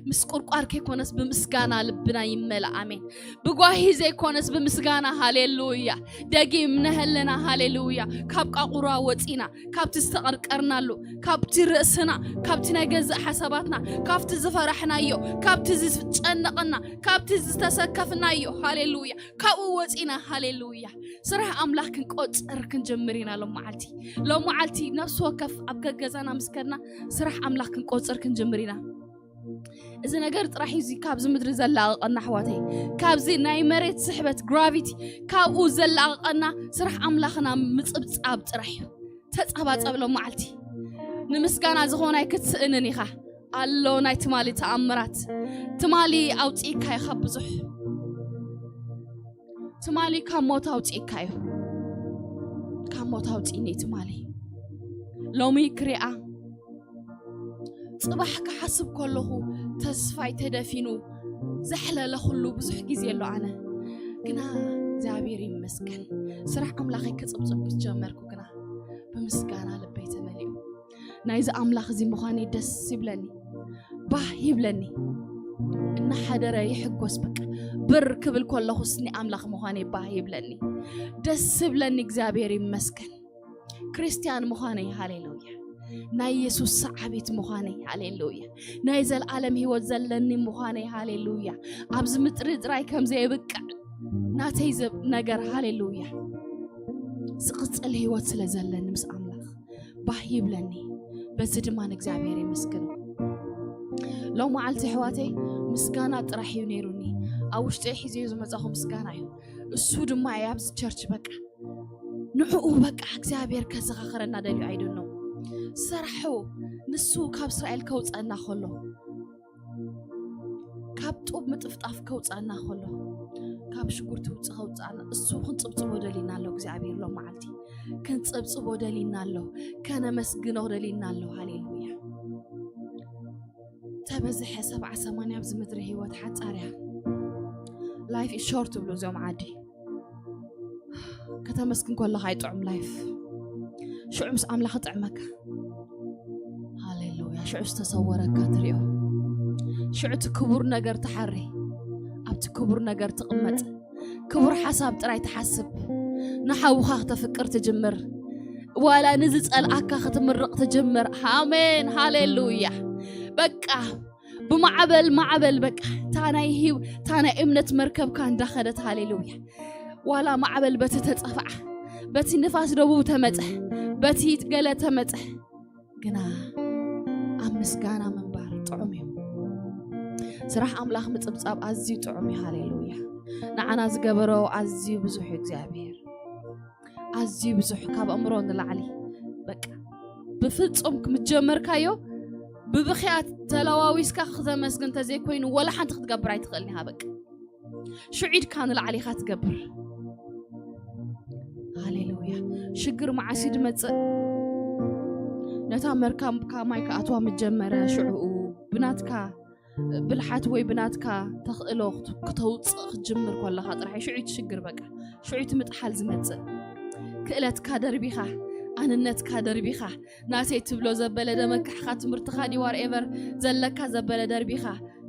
ምስ ቁርቋር ከይኮነስ ብምስጋና ልብና ይመላ። ኣሜን። ብጓሂ ዘይኮነስ ብምስጋና። ሃሌሉያ። ደጊም ነህልና። ሃሌሉያ። ካብ ቃቑራ ወፂና፣ ካብቲ ዝተቐርቀርናሉ፣ ካብቲ ርእስና፣ ካብቲ ናይ ገዛእ ሓሳባትና፣ ካብቲ ዝፈራሕናዮ፣ ካብቲ ዝጨነቐና፣ ካብቲ ዝተሰከፍናዮ፣ ሃሌሉያ፣ ካብኡ ወፂና። ሃሌሉያ። ስራሕ ኣምላኽ ክንቆፅር ክንጀምር ኢና። ሎም መዓልቲ ሎም መዓልቲ ነፍሲ ወከፍ ኣብ ገገዛና ምስ ከድና ስራሕ ኣምላኽ ክንቆፅር ክንጀምር ኢና። እዚ ነገር ጥራሕ እዩ እዚ ካብዚ ምድሪ ዘላቕቐና ኣሕዋተይ። ካብዚ ናይ መሬት ስሕበት፣ ግራቪቲ፣ ካብኡ ዘላቕቐና ስራሕ ኣምላኽና ምጽብጻብ ጥራሕ እዩ። ተጸባጸብ ሎም መዓልቲ። ንምስጋና ዝኾነ ኣይክትስእንን ኢኻ። ኣሎ ናይ ትማሊ ተኣምራት። ትማሊ ኣውጺእካ ኢኻ ብዙሕ። ትማሊ ካብ ሞት ኣውጺእካ እዩ። ካብ ሞት ኣውጺእኒ ትማሊ። ሎሚ ክሪኣ ጽባሕ ክሓስብ ከለኹ ተስፋይ ተደፊኑ ዘሕለለ ኩሉ ብዙሕ ግዜ ኣሎ። ኣነ ግና እግዚኣብሔር ይመስገን ስራሕ ኣምላኸይ ክጽብጽብ ምስ ጀመርኩ ግና ብምስጋና ልበይ ተመሊኡ። ናይዚ ኣምላኽ እዚ ምዃነይ ደስ ይብለኒ፣ ባህ ይብለኒ። እናሓደረ ይሕጎስ። በቃ ብር ክብል ከለኹ ስኒ ኣምላኽ ምዃነይ ባህ ይብለኒ፣ ደስ ይብለኒ። እግዚኣብሔር ይመስገን። ክርስቲያን ምዃነይ፣ ሃሌሉያ። ናይ የሱስ ሰዓቢት ምዃነይ፣ ሃሌሉያ። ናይ ዘለዓለም ህይወት ዘለኒ ምዃነይ፣ ሃሌሉያ። ኣብዚ ምድሪ ጥራይ ከም ዘይብቅዕ ናተይ ዘብ-፣ ነገር፣ ሃሌሉያ። ዝቕጽል ህይወት ስለ ዘለኒ ምስ ኣምላኽ ባህ ይብለኒ። በዚ ድማ ንእግዚኣብሔር የመስግኖ። ሎም መዓልቲ ኣሕዋተይ ምስጋና ጥራሕ እዩ ነይሩኒ። ኣብ ውሽጠይ ሒዘዮ ዝመጻኹ ምስጋና እዩ። እሱ ድማ እዩ ኣብዚ ቸርች በቃ ንዕኡ በቃ እግዚኣብሔር ከዘኻኽረና ደልዩ ኣይደኖ። ስራሑ ንሱ ካብ እስራኤል ከውፀና ከሎ፣ ካብ ጡብ ምጥፍጣፍ ከውፀና ከሎ፣ ካብ ሽጉርቲ ውፅ ከውፀና እሱ ክንፅብፅቦ ደሊና ኣሎ። እግዚኣብሔር ሎም መዓልቲ ክንፅብፅቦ ደሊና ኣሎ። ከነመስግኖ ደሊና ኣሎ። ሃሌሉያ። ተበዝሐ ሰብዓ ሰማንያ ኣብዚ ምድሪ ህይወት ሓጻር እያ። ላይፍ ኢዝ ሾርት ብሉ እዚኦም ዓዲ። ከተመስግን ከለኻ ኣይጥዑም ላይፍ። ሽዑ ምስ ኣምላኽ ጥዕመካ። ሃሌሉያ። ሽዑ ዝተሰወረካ ትሪኦ። ሽዑ እቲ ክቡር ነገር ትሓሪ። ኣብቲ ክቡር ነገር ትቕመጥ። ክቡር ሓሳብ ጥራይ ትሓስብ። ንሓውኻ ክተፍቅር ትጅምር። ዋላ ንዝጸልኣካ ክትምርቕ ትጅምር። ኣሜን። ሃሌሉያ። በቃ ብማዕበል ማዕበል በቃ እታ ናይ ህይው-፣ እታ ናይ እምነት መርከብካ እንዳኸደት፣ ሃሌሉያ። ዋላ ማዕበል በቲ ተጸፍዓ፣ በቲ ንፋስ ደቡብ ተመጸ፣ በቲ ገለ ተመጸ፣ ግና ኣብ ምስጋና ምንባር ጥዑም እዩ። ስራሕ ኣምላኽ ምጽብጻብ ኣዝዩ ጥዑም እዩ። ሃሌሉያ። ንዓና ዝገበሮ ኣዝዩ ብዙሕ እዩ እግዚኣብሔር። ኣዝዩ ብዙሕ፣ ካብ ኣእምሮ ንላዕሊ። በቃ ብፍጹም ምስ ጀመርካዮ ብብኽያት ተለዋዊስካ ክተመስግን እንተዘይኮይኑ ወላ ሓንቲ ክትገብር ኣይትኽእልን ኢኻ። በቃ ሽዑ ኢድካ ንላዕሊ ኢኻ ትገብር። ሃሌሉያ። ሽግር መዓስ እዩ ዝመጽእ? ነታ መርካብካ ማይ ክኣትዋ ምስ ጀመረ ሽዑኡ ብናትካ ብልሓት ወይ ብናትካ ተኽእሎ ክት-፣ ክተውፅእ ክትጅምር ከለኻ ጥራሕ እዩ ሽዑ እቲ ሽግር በቃ ሽዑ እቲ ምጥሓል ዝመፅእ። ክእለትካ ደርቢኻ፣ ኣንነትካ ደርቢኻ፣ ናተይ ትብሎ ዘበለ ደመካሕኻ ትምህርትኻ ድዩ ዋርኤቨር ዘለካ ዘበለ ደርቢኻ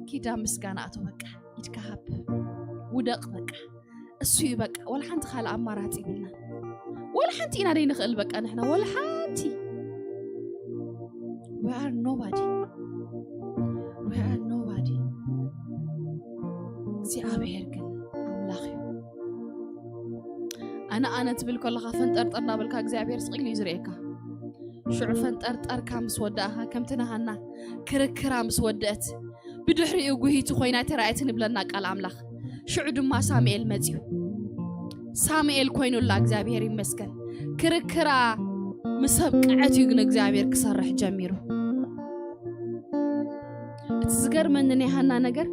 ኪዳ ምስጋና ኣቶ በቃ ኢድካ ሃብ ውደቕ በቃ። እሱ እዩ በቃ። ወላ ሓንቲ ካልእ ኣማራጺ ይብልና። ወላ ሓንቲ ኢና ደይ ንኽእል በቃ ንሕና ወላ ሓንቲ። We are nobody. We are nobody. እግዚኣብሔር ግን ኣምላኽ እዩ። ኣነ ኣነ ትብል ከለኻ ፈንጠርጠር እናበልካ እግዚኣብሔር ስቕ ኢሉ እዩ ዝርእየካ። ሽዑ ፈንጠርጠርካ ምስ ወዳእኻ ከምቲ ንሃና ክርክራ ምስ ወደአት ብድሕሪኡ ጉሂቲ ኮይና ተራእየትን ይብለና ቃል ኣምላኽ። ሽዑ ድማ ሳሙኤል መጺኡ። ሳሙኤል ኮይኑላ እግዚኣብሔር ይመስገን። ክርክራ ምስ ኣብቅዐት እዩ ግን እግዚኣብሔር ክሰርሕ ጀሚሩ። እቲ ዝገርመኒ ናይ ሃና ነገር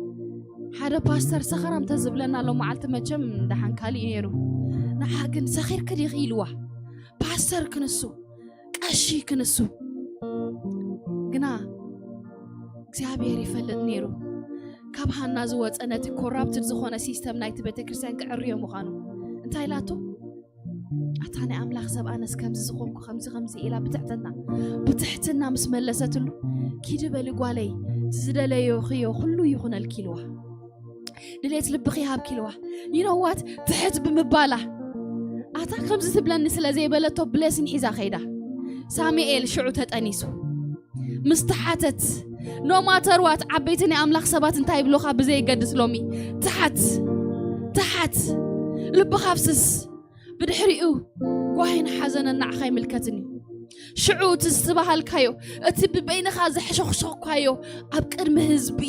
ሓደ ፓስተር ሰኸራም ተዝብለና ሎ መዓልቲ መቸም ደሓን ካሊእ ነይሩ። ንዓ ግን ሰኺርኪ ዲኺ ኢልዋ። ፓስተር ክንሱ ቀሺ ክንሱ ግና እግዚኣብሔር ይፈልጥ ነይሩ ካብ ሃና ዝወፀ ነቲ ኮራፕትድ ዝኾነ ሲስተም ናይቲ ቤተክርስትያን ክዕርዮ ምዃኑ። እንታይ ኢላቶ? ኣታ ናይ ኣምላኽ ሰብ ኣነስ ከምዚ ዝኾንኩ ከምዚ ከምዚ ኢላ ብትሕትና ብትሕትና ምስ መለሰትሉ፣ ኪዲ በሊ ጓለይ፣ ዝደለዮ ክዮ ኩሉ ይኹነልኪ ኢልዋ። ድሌት ልብኺ ይሃብኪ ኢልዋ። ይነዋት ትሕት ብምባላ ኣታ ከምዚ ትብለኒ ስለ ዘይበለቶ ብሌሲን ሒዛ ከይዳ። ሳሙኤል ሽዑ ተጠኒሱ ምስ ተሓተት፣ ኖማተርዋት ዓበይቲ ናይ ኣምላኽ ሰባት እንታይ ይብሉኻ ብዘየገድስ ሎሚ ትሓት ትሓት ልብኻ ፍስስ። ብድሕሪኡ ጓሂን ሓዘነን ንዓኻ ይምልከትን እዩ። ሽዑ እቲ ዝተባሃልካዮ፣ እቲ ብበይንኻ ዘሕሸኽሸኽካዮ ኣብ ቅድሚ ህዝቢ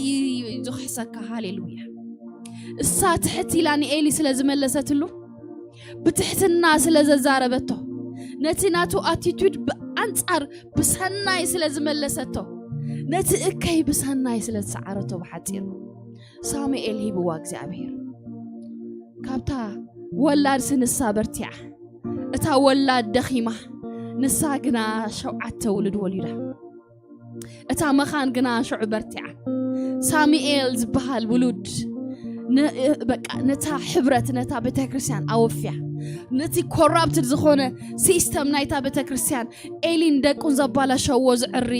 እዩ ዝኽሕሰካ። ሃሌሉያ። እሳ ትሕት ኢላ ንኤሊ ስለ ዝመለሰትሉ፣ ብትሕትና ስለ ዘዛረበቶ፣ ነቲ ናቱ ኣቲቱድ ብኣንጻር ብሰናይ ስለ ዝመለሰቶ፣ ነቲ እከይ ብሰናይ ስለ ዝሰዓረቶ፣ ብሓጺሩ ሳሙኤል ሂብዋ እግዚኣብሔር። ካብታ ወላድ ስንሳ በርቲዓ፣ እታ ወላድ ደኺማ፣ ንሳ ግና ሸውዓተ ውሉድ ወሊዳ። እታ መኻን ግና ሽዑ በርቲዓ። ሳሙኤል ዝበሃል ውሉድ ን-፣ በቃ ነታ ሕብረት፣ ነታ ቤተክርስትያን ኣወፍያ። ነቲ ኮራፕትድ ዝኾነ ሲስተም ናይታ ቤተክርስትያን፣ ኤሊን ደቁን ዘባላሸዎ ዝዕሪ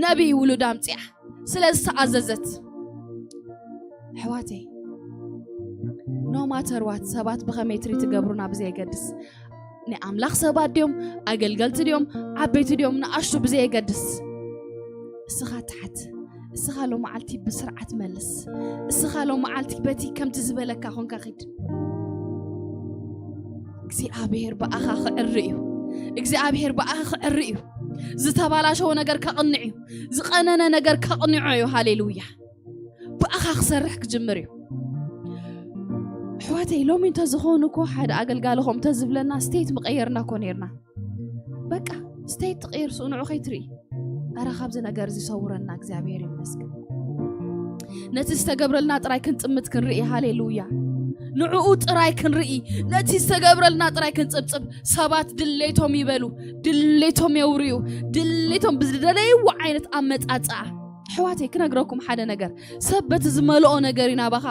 ነቢይ ውሉድ ኣምጺኣ ስለ ዝተኣዘዘት። ኣሕዋተይ፣ ኖ ማተር ዋት ሰባት ብኸመይ ትሪት ትገብሩና ብዘየገድስ፣ ናይ ኣምላኽ ሰባት ድዮም፣ ኣገልገልቲ ድዮም፣ ዓበይቲ ድዮም፣ ንኣሽቱ ብዘየገድስ፣ እስኻ ትሓት። እስኻ ሎመዓልቲ ብስርዓት መልስ። እስኻ ሎመዓልቲ በቲ ከምቲ ዝበለካ ኾንካ ኺድ። እግዚኣብሔር ብኣኻ ክዕሪ እዩ። እግዚኣብሔር ብኣኻ ክዕሪ እዩ። ዝተባላሸወ ነገር ከቕንዕ እዩ። ዝቐነነ ነገር ከቕንዖ እዩ። ሃሌሉያ። ብኣኻ ክሰርሕ ክጅምር እዩ። ኣሕዋተይ፣ ሎሚ እንተዝኾኑ እኮ ሓደ ኣገልጋሊ ከምኡ እንተዝብለና፣ ስቴት ምቐየርና እኮ ነይርና። በቃ ስቴት ትቐይር፣ ስኡ ንዑ ከይትርኢ። ኣረ፣ ካብዚ ነገር እዚ ሰውረና፣ እግዚኣብሔር ይመስገን። ነቲ ዝተገብረልና ጥራይ ክንጥምት ክንርኢ። ሃሌሉያ። ንዕኡ ጥራይ ክንርኢ፣ ነቲ ዝተገብረልና ጥራይ ክንጽብጽብ። ሰባት ድሌቶም ይበሉ፣ ድሌቶም የውርዩ፣ ድሌቶም ብዝደለይዎ ዓይነት ኣመጻጽኣ። ኣሕዋተይ፣ ክነግረኩም ሓደ ነገር። ሰብ በቲ ዝመልኦ ነገር እዩ ናባኻ፣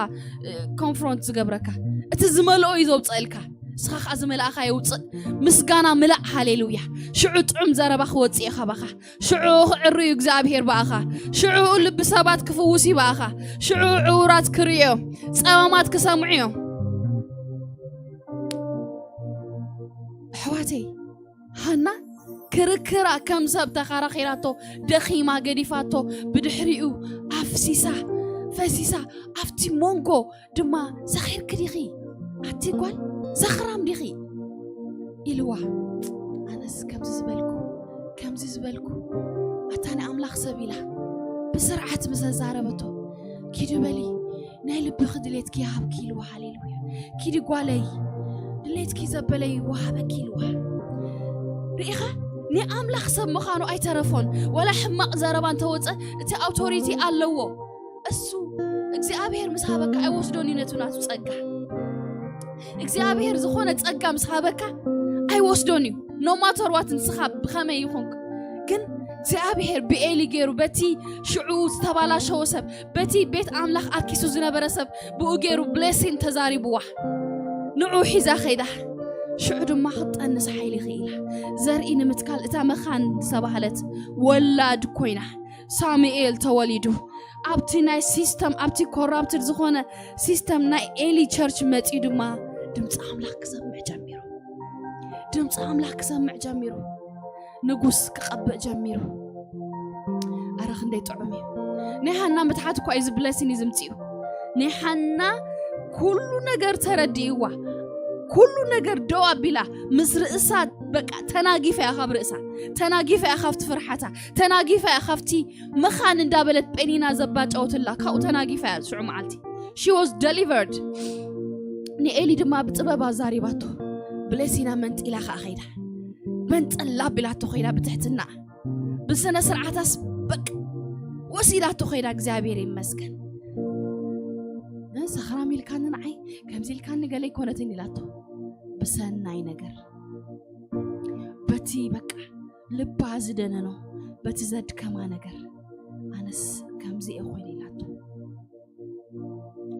እ፣ ኮንፍሮንት ዝገብረካ። እቲ ዝመልኦ እዩ ዘውፅእልካ። ንስኻ ኸዓ ዝመልኣኻ የውፅእ። ምስጋና ምላእ። ሃሌሉያ። ሽዑ ጥዑም ዘረባ ክወፅእ እዩ ካባኻ። ሽዑ ክዕሪ እዩ እግዚኣብሔር ብኣኻ። ሽዑ ልቢ ሰባት ክፍውስ እዩ ብኣኻ። ሽዑ ዕውራት ክርእዮ፣ ጸማማት ክሰምዑ እዮም። ኣሕዋተይ፣ ሃና ክርክራ ከም ሰብ ተኸራኺራቶ፣ ደኺማ ገዲፋቶ፣ ብድሕሪኡ ኣፍሲሳ፣ ፈሲሳ፣ ኣብቲ መንጎ ድማ፣ "ሰኺርኪ ዲኺ? ኣቲ ጓል ሰኽራም ዲኺ?" ኢልዋ። ኣነስ ከምዚ ዝበልኩ፣ ከምዚ ዝበልኩ፣ ኣታ ናይ ኣምላኽ ሰብ ኢላ ብስርዓት ምስ ኣዛረበቶ፣ "ኪዲ በሊ፣ ናይ ልብኺ ድሌትኪ ይሃብኪ" ኢልዋ። ሃሌሉያ። "ኪዲ ጓለይ፣ ድሌትኪ ዘበለ ይወሃበኪ" ኢልዋ። ርኢኻ? ናይ ኣምላኽ ሰብ ምዃኑ ኣይተረፎን። ዋላ ሕማቕ ዘረባ እንተወፀ፣ እቲ ኣውቶሪቲ ኣለዎ። እሱ እግዚኣብሔር ምስ ሃበካ ኣይወስዶን እዩ ነቱ ናቱ ጸጋ። እግዚኣብሔር ዝኾነ ጸጋ ምስ ሃበካ ኣይወስዶን እዩ። ኖ ማተር ዋት ንስኻ ብኸመይ ይኹንክ፣ ግን እግዚኣብሔር ብኤሊ ገይሩ በቲ ሽዑ ዝተባላሸወ ሰብ፣ በቲ ቤት ኣምላኽ ኣርኪሱ ዝነበረ ሰብ ብኡ ገይሩ ብሌሲን ተዛሪብዋ። ንዑ ሒዛ ኸይዳ። ሽዑ ድማ ክትጠንስ ሓይሊ ኽኢላ። ዘርኢ ንምትካል እታ መኻን ዝተባህለት ወላድ ኮይና። ሳሙኤል ተወሊዱ። ኣብቲ ናይ ሲስተም፣ ኣብቲ ኮራፕትድ ዝኾነ ሲስተም ናይ ኤሊ ቸርች መጺኡ ድማ ድምፂ ኣምላኽ ክሰምዕ ጀሚሩ። ድምፂ ኣምላኽ ክሰምዕ ጀሚሩ። ንጉስ ክቐብእ ጀሚሩ። ኣረ ክንደይ ጥዑም እዩ። ናይ ሃና ምትሓት እኳ እዩ ዝብለሲን እዩ ዝምፅኡ። ናይ ሃና ኩሉ ነገር ተረዲእዋ። ኩሉ ነገር ደው ኣቢላ ምስ ርእሳ በቃ ተናጊፋ እያ ካብ ርእሳ። ተናጊፋ እያ ካብቲ ፍርሓታ። ተናጊፋ እያ ካብቲ መኻን እንዳበለት ጴኒና ዘባጫወትላ። ካብኡ ተናጊፋ እያ ሽዑ መዓልቲ። She was delivered። ንኤሊ ድማ ብጥበብ ኣዛሪባቶ። ብሌሲና መንጢላ ከኣ ኸይዳ። መንጠላ ኣቢላቶ ኸይዳ ብትሕትና። ብስነ ስርዓታስ በቃ ወሲዳቶ ኸይዳ። እግዚኣብሔር ይመስገን። "እ፣ ሰኽራም ኢልካኒ ንዓይ፣ ከምዚ ኢልካኒ ገለ ኣይኮነትን" ኢላቶ። ብሰናይ ነገር፣ በቲ በቃ ልባ ዝደነኖ፣ በቲ ዘድከማ ነገር፣ "ኣነስ ከምዚ እየ ኮይነ" ኢላቶ።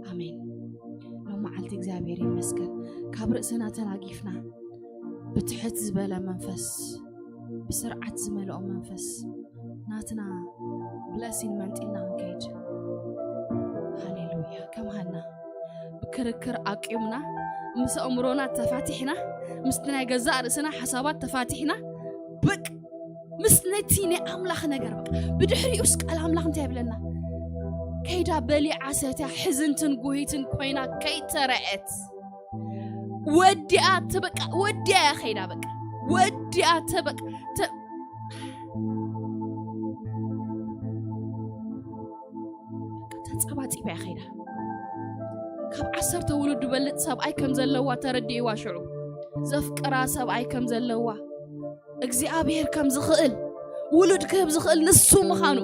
ኣሜን። ሎም መዓልቲ እግዚኣብሔር ይመስገን፣ ካብ ርእስና ተናጊፍና፣ ሕት ዝበለ መንፈስ፣ ብስርዓት ዝመልኦ መንፈስ ናትና ብለሲን መንጢልና ክንከይድ። ሃሌሉያ። ከም ሃና ብክርክር ኣቂምና፣ ምስ ኣእምሮና ተፋቲሕና፣ ምስ ናይ ገዛእ ርእስና ሓሳባት ተፋቲሕና፣ በቃ ምስ ነቲ ናይ ኣምላኽ ነገር በቃ። ብድሕሪኡስ ቃል ኣምላኽ እንታይ ይብለና? ከይዳ በሊዓ ሰትያ ሕዝንትን ጉሂትን ኮይና ከይተረአት ወዲኣ ተበቃ ወዲኣ እያ ከይዳ በቃ ወዲኣ ተበቃ ተ- ተጸባጺባ እያ ከይዳ። ካብ ዓሰርተ ውሉድ ዝበልጽ ሰብኣይ ከም ዘለዋ ተረዲእዋ። ሽዑ ዘፍቅራ ሰብኣይ ከም ዘለዋ፣ እግዚኣብሔር ከም ዝኽእል፣ ውሉድ ክህብ ዝኽእል ንሱ ምዃኑ፣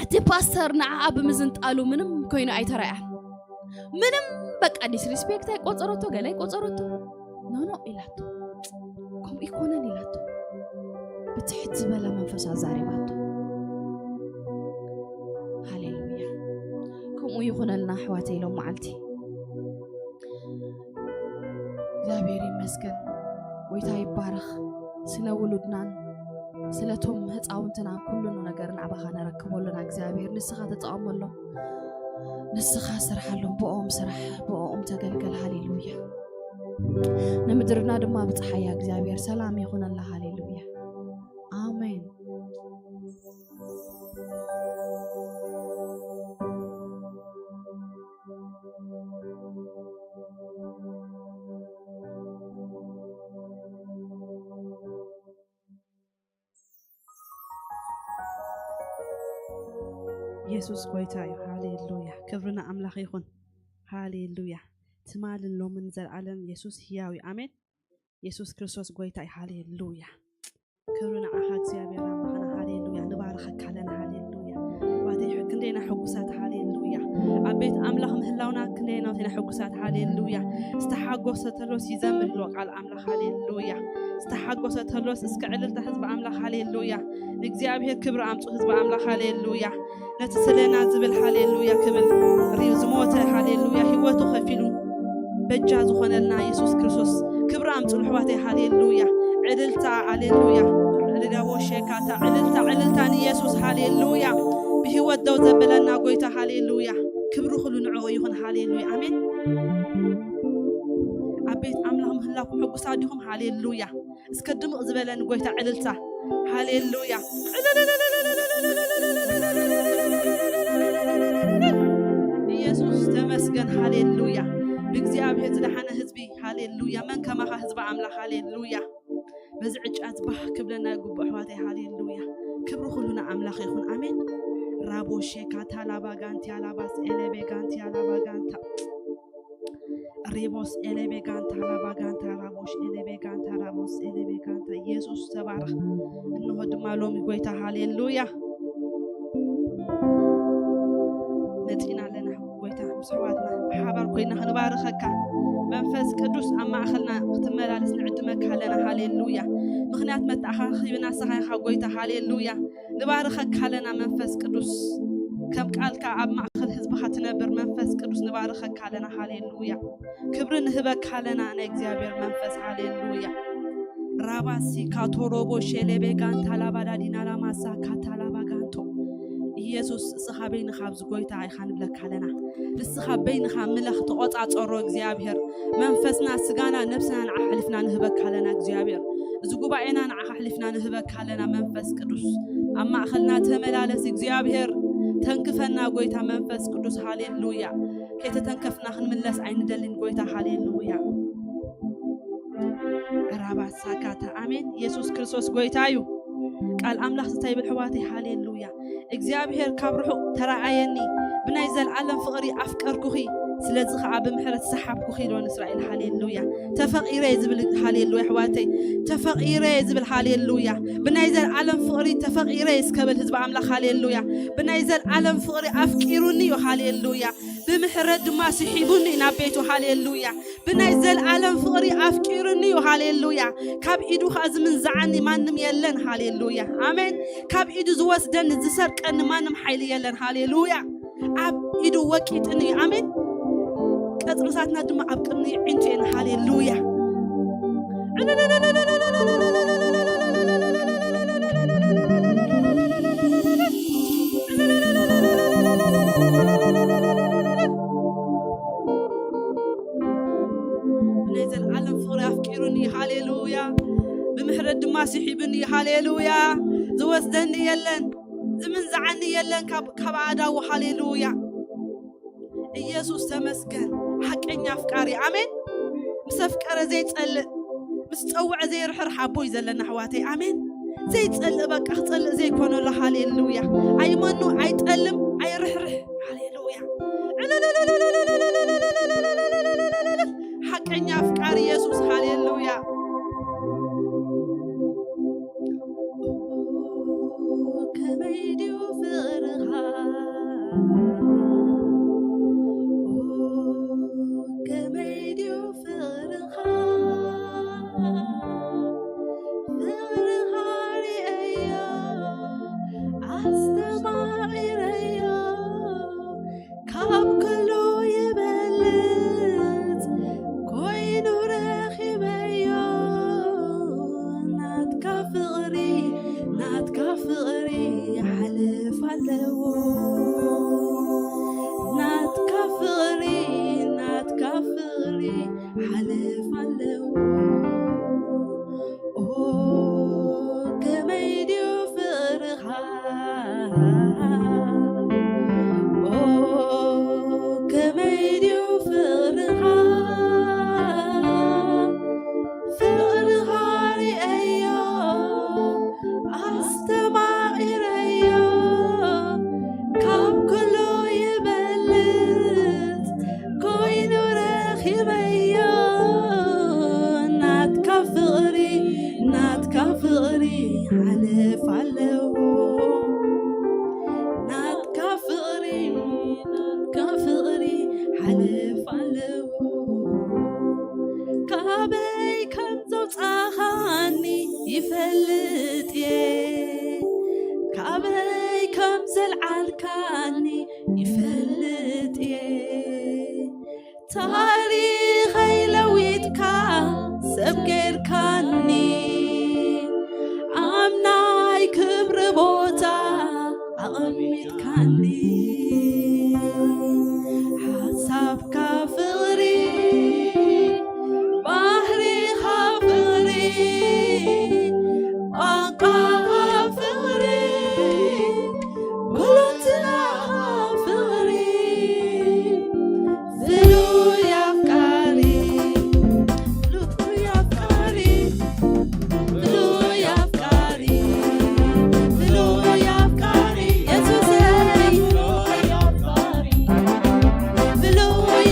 እቲ ፓስተር ንዓኣ ብምዝንጣሉ ምንም ኮይኑ ኣይተረኣያን። ምንም በቃ ዲስሪስፔክት ኣይቆጸረቶ፣ ገለ ኣይቆጸረቶ። ኖ ኖ ኢላቶ፣ ከምኡ ይኮነን ኢላቶ። ብትሕት ዝበለ መንፈስ ኣዛሪባቶ። ሃሌሉያ። ከምኡ ይኹነልና ኣሕዋተይ፣ ሎም መዓልቲ እግዚኣብሔር ይመስገን። ጎይታ ይባረኽ። ስለ ውሉድናን ስለቶም ህፃውንትና ኩሉ ነገር ናባኻ ነረክበሉና። እግዚኣብሔር ንስኻ ተጠቐመሎም፣ ንስኻ ስርሓሎም፣ ብኦም ስራሕ፣ ብኦም ተገልገል። ሃሌሉያ። ንምድርና ድማ ብፀሓያ እግዚኣብሔር ሰላም ይኹነላ። ሃሌሉያ። ኣሜን። የሱስ ጎይታ እዩ። ሃሌሉያ። ክብሪ ንኣምላኽ ይኹን። ሃሌሉያ። ትማልን ሎምን ንዘለኣለም የሱስ ህያው እዩ። ኣሜን። የሱስ ክርስቶስ ጎይታ እዩ። ሃሌሉያ። ክብሪ ንዓኻ እግዚኣብሔር ኣምላኽና። ሃሌሉያ። ንባርኸካ ኣለና። ሃሌሉያ። ኣባቴ ክንደይና ሕጉሳት። ሃሌሉያ። ኣብ ቤት ኣምላኽ ምህላውና ክንደይና ሕጉሳት። ሃሌሉያ። ዝተሓጎሰ ተሎስ ይዘምር ኣሎ ቃል ኣምላኽ። ሃሌሉያ። ዝተሓጎሰ ተሎስ እስከ ዕልልታ ህዝቢ ኣምላኽ። ሃሌሉያ። ንእግዚኣብሔር ክብሪ ኣምፁ ህዝቢ ኣምላኽ። ሃሌሉያ። ነቲ ስለና ዝብል ሃሌሉያ ክብል ሪ-፣ ዝሞተ ሃሌሉያ ህይወቱ ከፊሉ በጃ ዝኾነልና የሱስ ክርስቶስ ክብሪ ኣምፅሉ ኣሕዋተይ። ሃሌሉያ። ዕልልታ ሃሌሉያ። ዕልልታ ወሸካታ ዕልልታ ዕልልታ ንየሱስ። ሃሌሉያ። ብህይወት ደው ዘበለና ጎይታ። ሃሌሉያ። ክብሪ ኩሉ ንዕኡ ይኹን። ሃሌሉያ። ኣሜን። ኣብ ቤት ኣምላኽ ምህላኩም ሕጉሳት ዲኹም? ሃሌሉያ። እስከ ድምቕ ዝበለ ንጎይታ ዕልልታ። ሃሌሉያ። ኢየሱስ ተመስገን። ሃሌሉያ። ብእግዚኣብሔር ዝደሓነ ህዝቢ። ሃሌሉያ። መን ከማኻ ህዝቢ ኣምላኽ። ሃሌሉያ። በዚ ዕጫ ዝባህ ክብለና ይግብኦ ኣሕዋተይ። ሃሌሉያ። ክብሪ ኩሉ ንኣምላኽ ይኹን። ኣሜን። ራቦ ሼካ ታላባ ጋንቲ ኣላባስ ኤሌቤ ጋንቲ ኣላባ ጋንታ ሪቦስ ኤሌቤ ጋንታ ራባ ጋንታ ራቦሽ ኤሌቤ ጋንታ ራቦስ ኤሌቤ ጋንታ። ኢየሱስ ተባረኽ። እንሆ ድማ ሎሚ ጎይታ። ሃሌሉያ። መጺና ኣለና ጎይታ፣ ምስ ኣሕዋትና ብሓባር ኮይና ክንባርኸካ፣ መንፈስ ቅዱስ ኣብ ማእኸልና ክትመላለስ ንዕድመካ ኣለና። ሃሌሉያ። ምኽንያት መተኣኻኺብና ንስኻ ኢኻ ጎይታ። ሃሌሉያ። ንባርኸካ ኣለና መንፈስ ቅዱስ፣ ከም ቃልካ ኣብ ማእኸል ህዝብኻ ትነብር መንፈስ ቅዱስ ንባርኸካ ኣለና። ሃሌሉያ። ክብሪ ንህበካ ኣለና ናይ እግዚኣብሔር መንፈስ። ሃሌሉያ። ራባሲ ካቶሮቦ ሼሌቤ ጋንታ ላባዳዲና ላማሳ ካታ ላባ ጋንቶ። ኢየሱስ፣ እስኻ በይንኻ ኣብዚ ጎይታ ኢኻ ንብለካ ኣለና። ንስኻ በይንኻ ምለኽ፣ ተቖጻጸሮ እግዚኣብሔር። መንፈስና፣ ስጋና፣ ነብስና ንዓኻ ኣሕሊፍና ንህበካ ኣለና እግዚኣብሔር። እዚ ጉባኤና ንዓኻ ኣሕሊፍና ንህበካ ኣለና መንፈስ ቅዱስ። ኣብ ማእኸልና ተመላለስ እግዚኣብሔር። ተንክፈና ጎይታ መንፈስ ቅዱስ። ሃሌሉያ። ከይተተንከፍና ክንምለስ ኣይንደልን ጎይታ። ሃሌሉያ። ራባሳካታ። ኣሜን። ኢየሱስ ክርስቶስ ጎይታ እዩ። ቃል ኣምላኽ እንታይ ይብል ኣሕዋተይ? ሃሌሉያ። እግዚኣብሔር ካብ ርሑቕ ተረኣየኒ፣ ብናይ ዘልኣለም ፍቕሪ ኣፍቀርኩኺ፣ ስለዚ ኸዓ ብምሕረት ሰሓብኩኺ ኢሎ ንእስራኤል። ሃሌሉያ። ተፈቒረ እየ ዝብል ሃሌሉያ ኣሕዋተይ። ተፈቒረ እየ ዝብል ሃሌሉያ። ብናይ ዘልኣለም ፍቕሪ ተፈቒረ እየ እስከ በል ህዝቢ ኣምላኽ። ሃሌሉያ። ብናይ ዘልኣለም ፍቕሪ ኣፍቂሩኒ እዩ። ሃሌሉያ። ብምሕረት ድማ ስሒቡኒ እዩ ናብ ቤቱ። ሃሌሉያ። ብናይ ዘልኣለም ፍቕሪ ኣፍቂሩኒ እዩ። ሃሌሉያ። ካብ ኢዱ ኸዓ ዝምንዝዓኒ ማንም የለን። ሃሌሉያ። ኣሜን። ካብ ኢዱ ዝወስደኒ ዝሰርቀኒ ማንም ሓይሊ የለን። ሃሌሉያ። ኣብ ኢዱ ወቂጥኒ እዩ። ኣሜን። ቀጽርታትና ድማ ኣብ ቅድሚ ኣዒንቱ እየን። ሃሌሉያ። ናይ ዘለዓለም ፍቕሪ ኣፍቂሩኒ፣ ሃሌሉያ። ብምሕረት ድማ ስሒብኒ፣ ሃሌሉያ። ዝወስደኒ የለን፣ ዝምንዝዓኒ የለን ካብ፣ ካብ ኣእዳዉ፣ ሃሌሉያ። ኢየሱስ ተመስገን፣ ሓቀኛ ኣፍቃሪ፣ ኣሜን። ምስ ኣፍቀረ ዘይጸልእ፣ ምስ ጸውዐ ዘይርሕርሕ ኣቦ እዩ ዘለና፣ ኣሕዋተይ፣ ኣሜን። ዘይጸልእ፣ በቃ ክጸልእ ዘይኮነሉ፣ ሃሌሉያ። ኣይመኑ፣ ኣይጠልም፣ ኣይርሕርሕ፣ ሃሌሉያ። ሓቀኛ ኣፍቃሪ ኢየሱስ፣ ሃሌሉያ። ከመይ ድዩ ፍቕርኻ? ከመይ ድዩ ፍቕርኻ? ፍቕርኻ ርእየዮ፣ ኣስተማቒረዮ፣ ካብ ኩሉ ይበልጽ ኮይኑ ረኺበዮ። ናትካ ፍቕሪ፣ ናትካ ፍቕሪ ይሓልፍ ኣለዎ። ናትካ ፍቕሪ፣ ናትካ ፍቕሪ ይሓልፍ ኣለዎ። ኦ፣ ከመይ ድዩ ፍቕርኻ? ኦ፣ ከመይ ድዩ ፍቕርኻ? ፍቕርኻ ርእየዮ፣ ኣስተማቒረዮ፣ ካብ ኩሉ ይበልጽ ኮይኑ ረኺበዮ። ናትካ ፍቕሪ፣ ናትካ ፍቕሪ ሓልፍ ኣለዎ። ናትካ ፍቕሪ፣ ናትካ ፍቕሪ ሓልፍ ኣለዎ። ካበይ ከም ዘውጻኻኒ ይፈልጥ እየ፣ ካበይ ከም ዘልዓልካኒ ይፈልጥ እየ። ታሪኸይ ለዊጥካ ሰብ ጌርካኒ፣ ኣብ ናይ ክብሪ ቦታ ኣቐሚጥካኒ። ሓሳብካ ፍቕሪ፣ ባህሪኻ ፍቕሪ፣ ቋንቋኻ ፍቕሪ፣ ኩሉ ትናኻ ፍቕሪ። ፍሉይ ኣፍቃሪ፣ ፍሉይ ኣፍቃሪ፣ ፍሉይ ኣፍቃሪ፣ ፍሉይ ኣፍቃሪ፣ የሱሰይ። ፍሉይ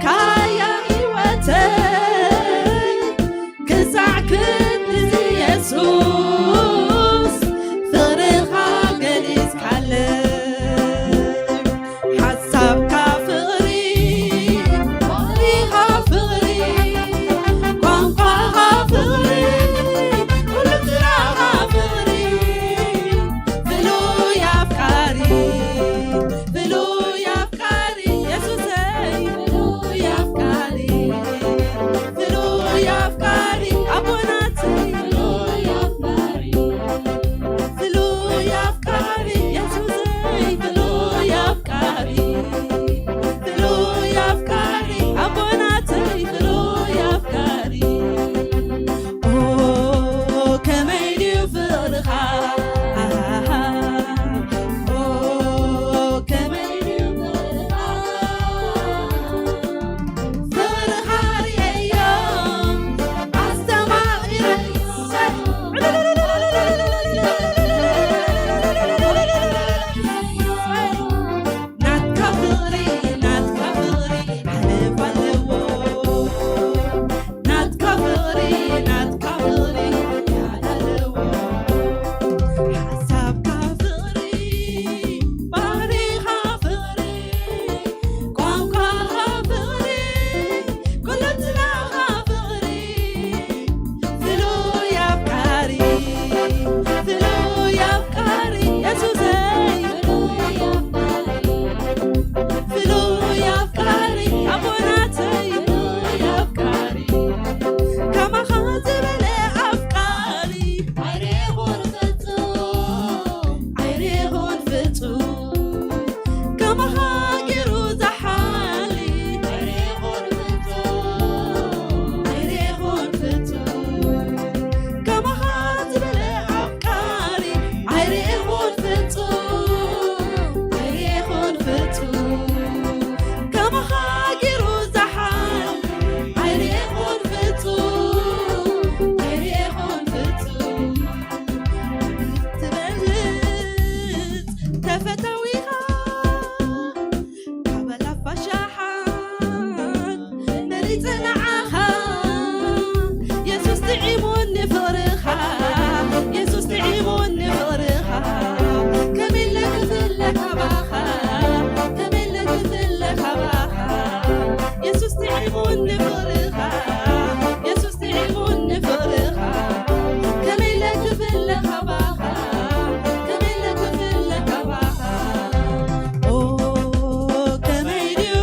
ካያ ህይወተይ ክሳዕ ክንድዚ የሱስ ፍቕርኻ ገሊጽካለይ። ሓሳብካ ፍቕሪ፣ ባህሪኻ ፍቕሪ፣ ቋንቋኻ ፍቕሪ፣ ኩሉ ስራኻ ፍቕሪ፣ ፍሉይ ኣፍቃሪ፣ ፍሉይ ኣፍቃሪ የሱሰይ፣ ፍሉይ ኣፍቃሪ፣ ፍሉይ ኣፍቃሪ ኣቦናተይ፣ ፍሉይ ኣፍቃሪ፣ ፍሉይ ኣፍቃሪ የሱሰይ፣ ፍሉይ ኣፍቃሪ፣ ፍሉይ ኣፍቃሪ ኣቦናተይ፣ ፍሉይ ኣፍቃሪ። ኦ ከመይ ድዩ ፍቕርኻ፣ ኣሃሃ። ኦ ከመይ ድዩ ፍቕርኻ፣ ፍቕርኻ ርእየዮ፣ ኣስተማቒረዮ። ናትካ ፍቕሪ፣ ናትካ ፍቕሪ ሓለፋ ኣለዎ። ናትካ ፍቕሪ፣ ናትካ ፍቕሪ ያዳ ኣለዎ። ሓሳብካ ፍቕሪ፣ ባህሪኻ ፍቕሪ፣ ቋንቋኻ ፍቕሪ፣ ኩለንትናኻ ፍቕሪ፣ ፍሉይ ኣፍቃሪ፣ ፍሉይ ኣፍቃሪ የሱሰይ፣ ፍሉይ ኣፍቃሪ ኣቦናተይ፣ ፍሉይ ኣፍቃሪ፣ ከማኻ ዝበለ ኣፍቃሪ ኣይሬኹን ፍጹም፣ ኣይሬኹን ፍጹም፣ ከማኻ ገይሩ ዝሓሊ ኣይሬኹን ፍጹም፣ ኣይሬኹን ፍጹም፣ ከማኻ ዝበለ ኣፍቃሪ ኣይሬኹን ፍጹም፣ ኣይሬኹን ፍጹም፣ ከማኻ ገይሩ ዝሓሊ ኣይሬኹን ፍጹም፣ ኣይሬኹን ፍጹም። ትበልጽ ተፈታዊኻ ካብ ኣላፋ ሸሓን መሪጸ ንዓኻ። የሱስ ጥዒሙኒ ፍቕርኻ፣ የሱስ ጥዒሙኒ ፍቕርኻ። ከመይ ኢለ ክፍለ ካባኻ፣ ከመይ ኢለ ክፍለ ካባኻ። የሱስ ጥዒሙኒ ፍቕርኻ፣ የሱስ ጥዒሙኒ ፍቕርኻ። ከመይ ኢለ ክፍለ ካባኻ፣ ከመይ ኢለ ክፍለ ካባኻ። ኦ ከመይ ድዩ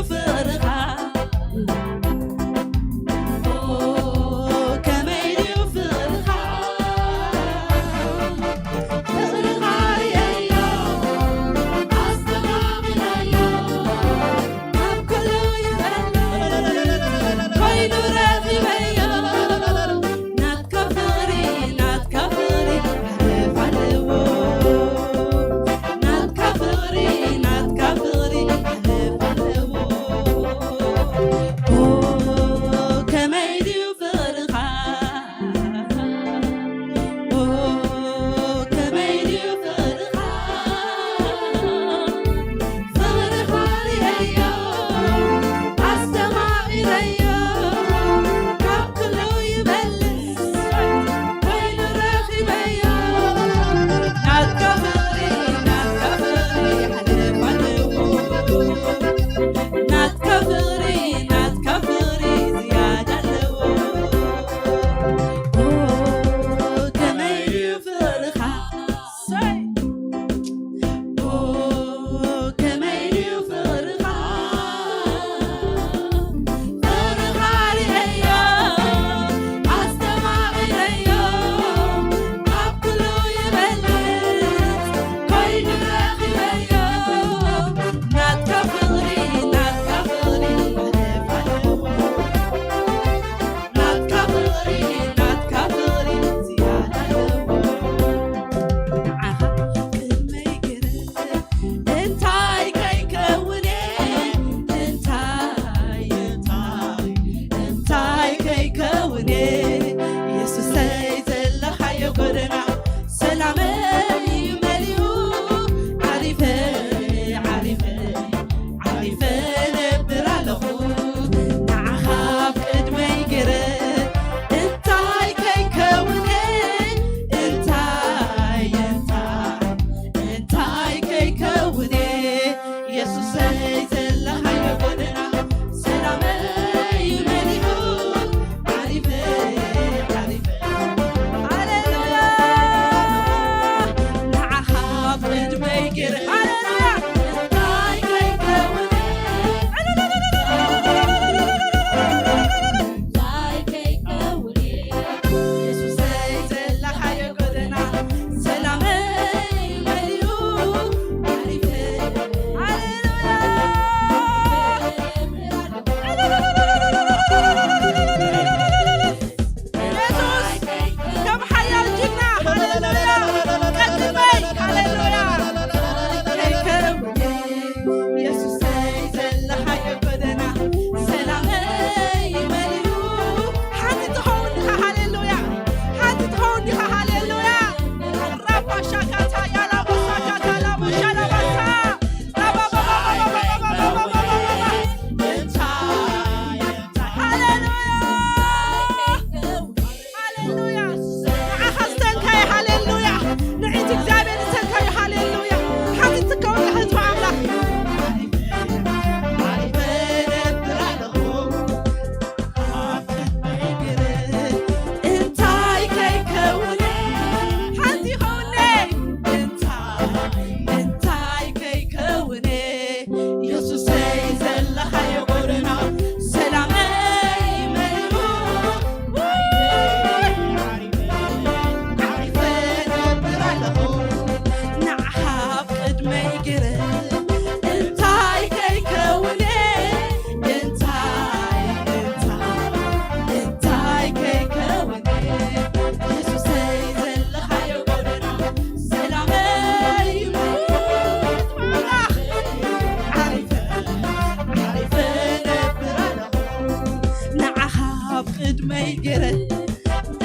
ገረ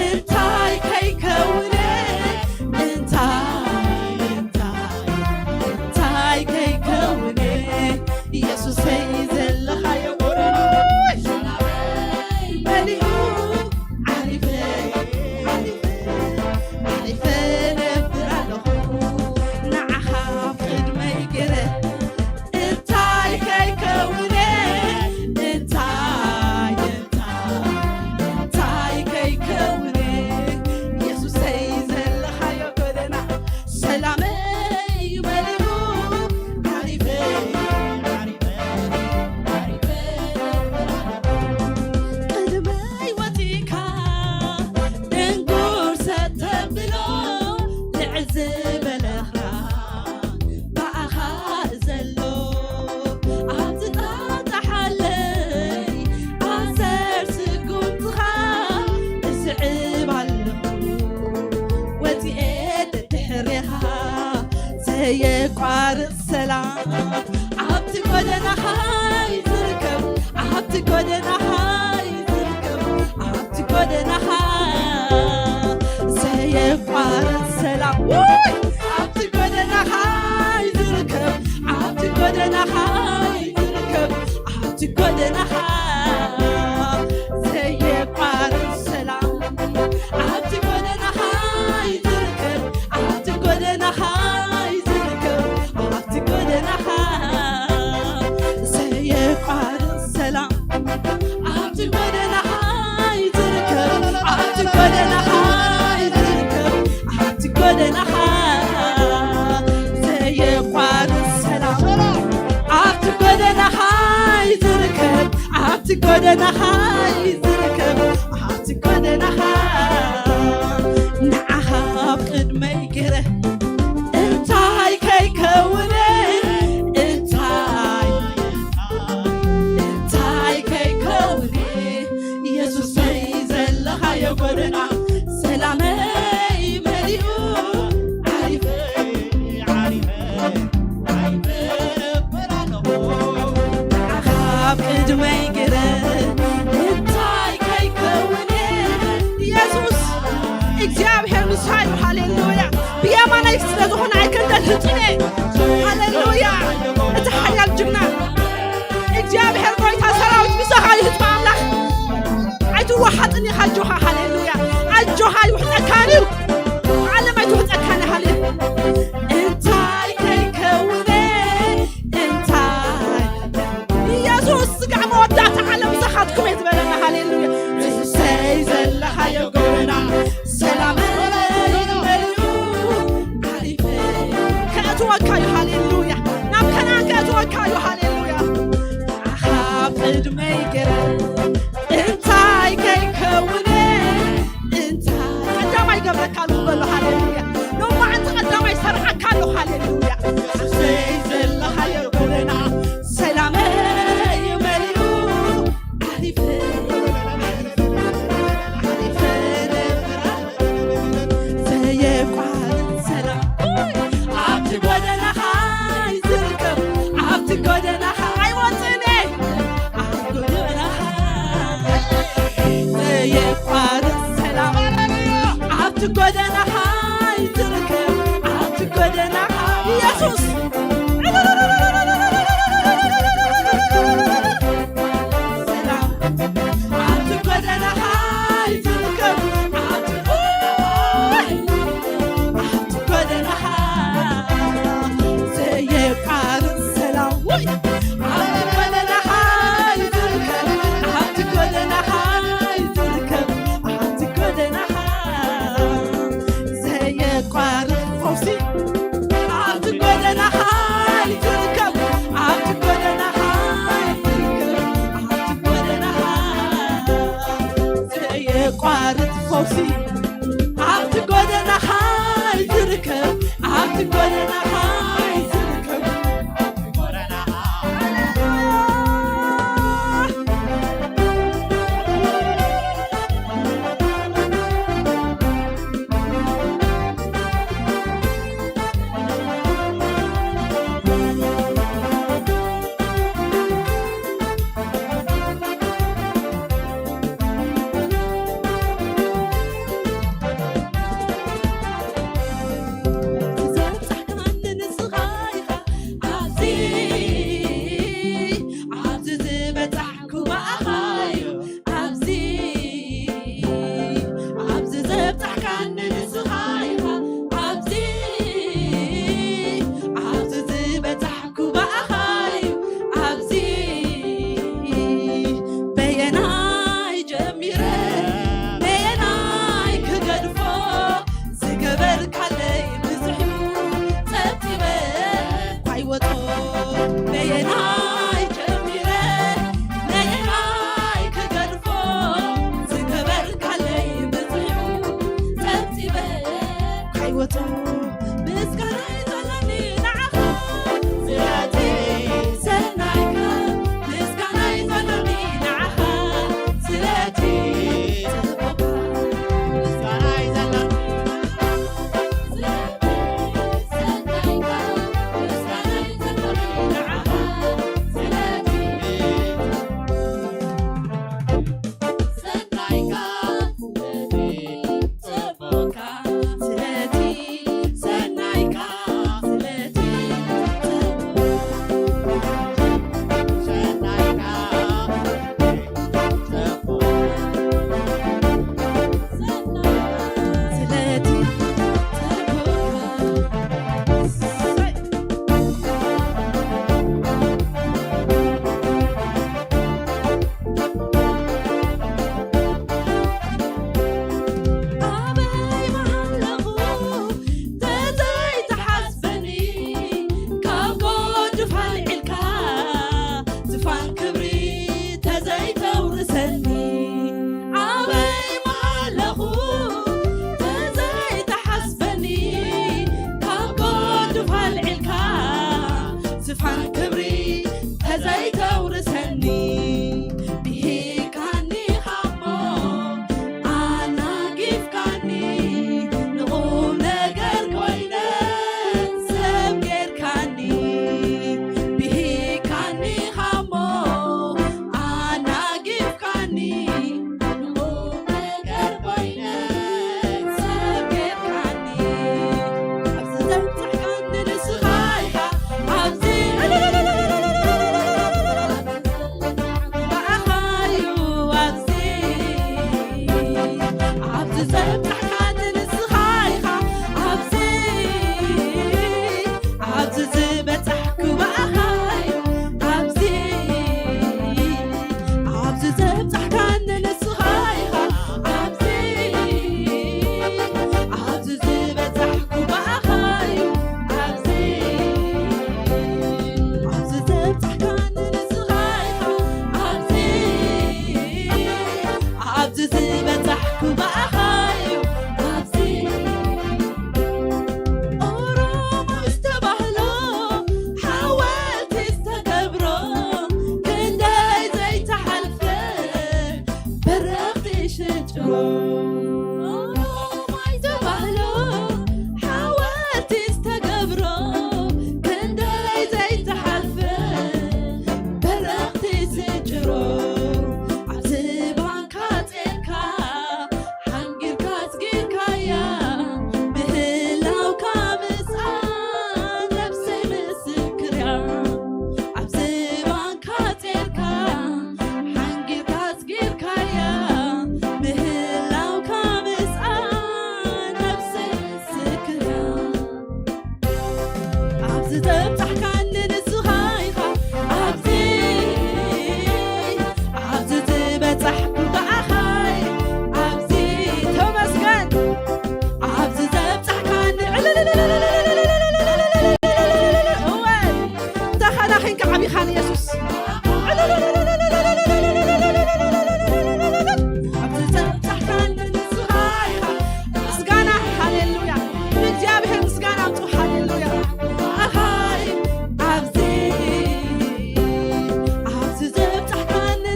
እንታይ ከይከውነ እንታይ እንታይ እንታይ ከይከውነ ኢየሱሰይ ዘለኻዮ ጎደና መሊኡ ዓሪፈ ዓሪፈ ዓሪፈ ነብር ኣለኹ ንዓኻ ቅድመይ ገረ እንታይ ከይከውነ እንታይ እንታይ እንታይ ከይከውነ ኢየሱሰይ ዘለኻዮ ጎደና ሰላመይ መሊኡ ዓሪፈ ዓሪፈ ዓሪፈ ቅድመይ ወፂእካ ድንጉር ሰተብሎ ልዕል ዝበለኻ ብኣኻ ዘሎ ኣብቲ ጣጣሓለይ ኣሰር ስጉምትኻ እስዕብ ኣለኹ ወፂኤ ደድሕሬኻ ዘየቋርፅ ሰላም ኣብቲ ጎደናኻ ይዝርከብ ኣብቲ ጎደናኻ ይዝርከብ ኣብቲ ጎደናኻ ዘየቋርፅ ሰላም ውይ ኣብቲ ጎደናኻ ይዝርከብ ኣብቲ ጎደናኻ ይዝርከብ ኣብቲ ጎደናኻ ዘየቋርፅ ሰላም ኣብቲ ጎደናኻ ይዝርከብ ኣብቲ ጎደናኻ ይዝርከብ ኣብቲ ጎደናኻ ዘየቋርፅ ሰላም ኣብቲ ጎደናኻ ይዝርከብ ኣብቲ ጎደናኻ ይዝርከብ ኣብቲ ጎደናኻ ዘየቋርፅ ሰላም ኣብቲ ጎደናኻ ይዝርከብ ኣብቲ ጎደናኻ ይዝርከብ ኣብቲ ጎደናኻ ንዓኻ ኣብ ቅድመይ ገረ እንታይ ከይከውነ እንታይ እንታይ ከይከውነ ኢየሱሰይ ዘለኻዮ ጎደና ሰላመይ መሊኡ ዓሪፈ ዓሪፈ ዓሪፈ ነበር ኣለኹ ንዓኻ ኣብ ቅድመይ ገረ እንታይ ከይከውነ ኢየሱስ እግዚኣብሔር ምሳይ ሃሌሉያ ብየማናይ ስለ ዝኾነ ኣይከንደል ህጥነ ሃሌሉያ እቲ ሓያል ጅግና እግዚኣብሔር ጎይታ ሰራዊት ምሳኻ እዩ ህዝቢ ኣምላኽ ኣይትወሓጥን ኢኻ ኣጆኻ ሃሌሉያ ኣጆኻ ይውሕጠካን እዩ ዓለም ኣይትውሕጠካን ሃሌ እንታይ ከይከውነ እንታይ ኢየሱስ ስጋዕ መወዳእታ ዓለም ምሳኻትኩም እየ ዝበለና ሃሌሉያ ኢየሱሰይ ዘለኻዮ ጎደና ሰላም መሊኡ ዓሪፈ ከእትወካ እዩ ሃሌሉያ ናብ ከነኣን ከእትወካ እዩ ሃሌሉያ ንዓኻ ኣብ ቅድመይ ገረ እንታይ ከይከውነ እንታይ ቀዳማይ ገብረካ ንበሎ ሃሌሉያ ሎማዓንቲ ቀዳማይ ሰርዓካ ኣሎ ሃሌሉያ ኢየሱሰይ ዘለኻዮ ጎደና ሰላመይ መሊኡ ዓሪፈ ዓሪፈ ነብራ ዘየቋርጥ ሰላም ኣብቲ ጎደናኻ ይዝርከብ ኣብቲ ጎደናኻ ኣይወፅእን እየ ኣብ ጎደናኻ ዘየቋርጥ ሰላም ኣብቲ ጎደናኻ ይዝርከብ ኣብቲ ጎደናኻ ኢየሱስ ሰላም ኣብቲ ጎደናኻ ይዝርከብ ኣብቲ ኣብቲ ጎደናኻ ዘየቋርጥ ሰላም ውይ ኣብቲ ጎደናኻ ይዝርከብ ኣብቲ ጎደናኻ ይዝርከብ ኣብቲ ጎደናኻ ዘየቋርጥ ፈውሲ ኣብቲ ጎደናኻ ይዝርከብ ኣብቲ ጎደናኻ ይዝርከብ ኣብቲ ጎደናኻ ዘየቋርጥ ፈውሲ ኣብቲ ጎደናኻ ይዝርከብ ኣብቲ ጎደናኻ ይዝርከብ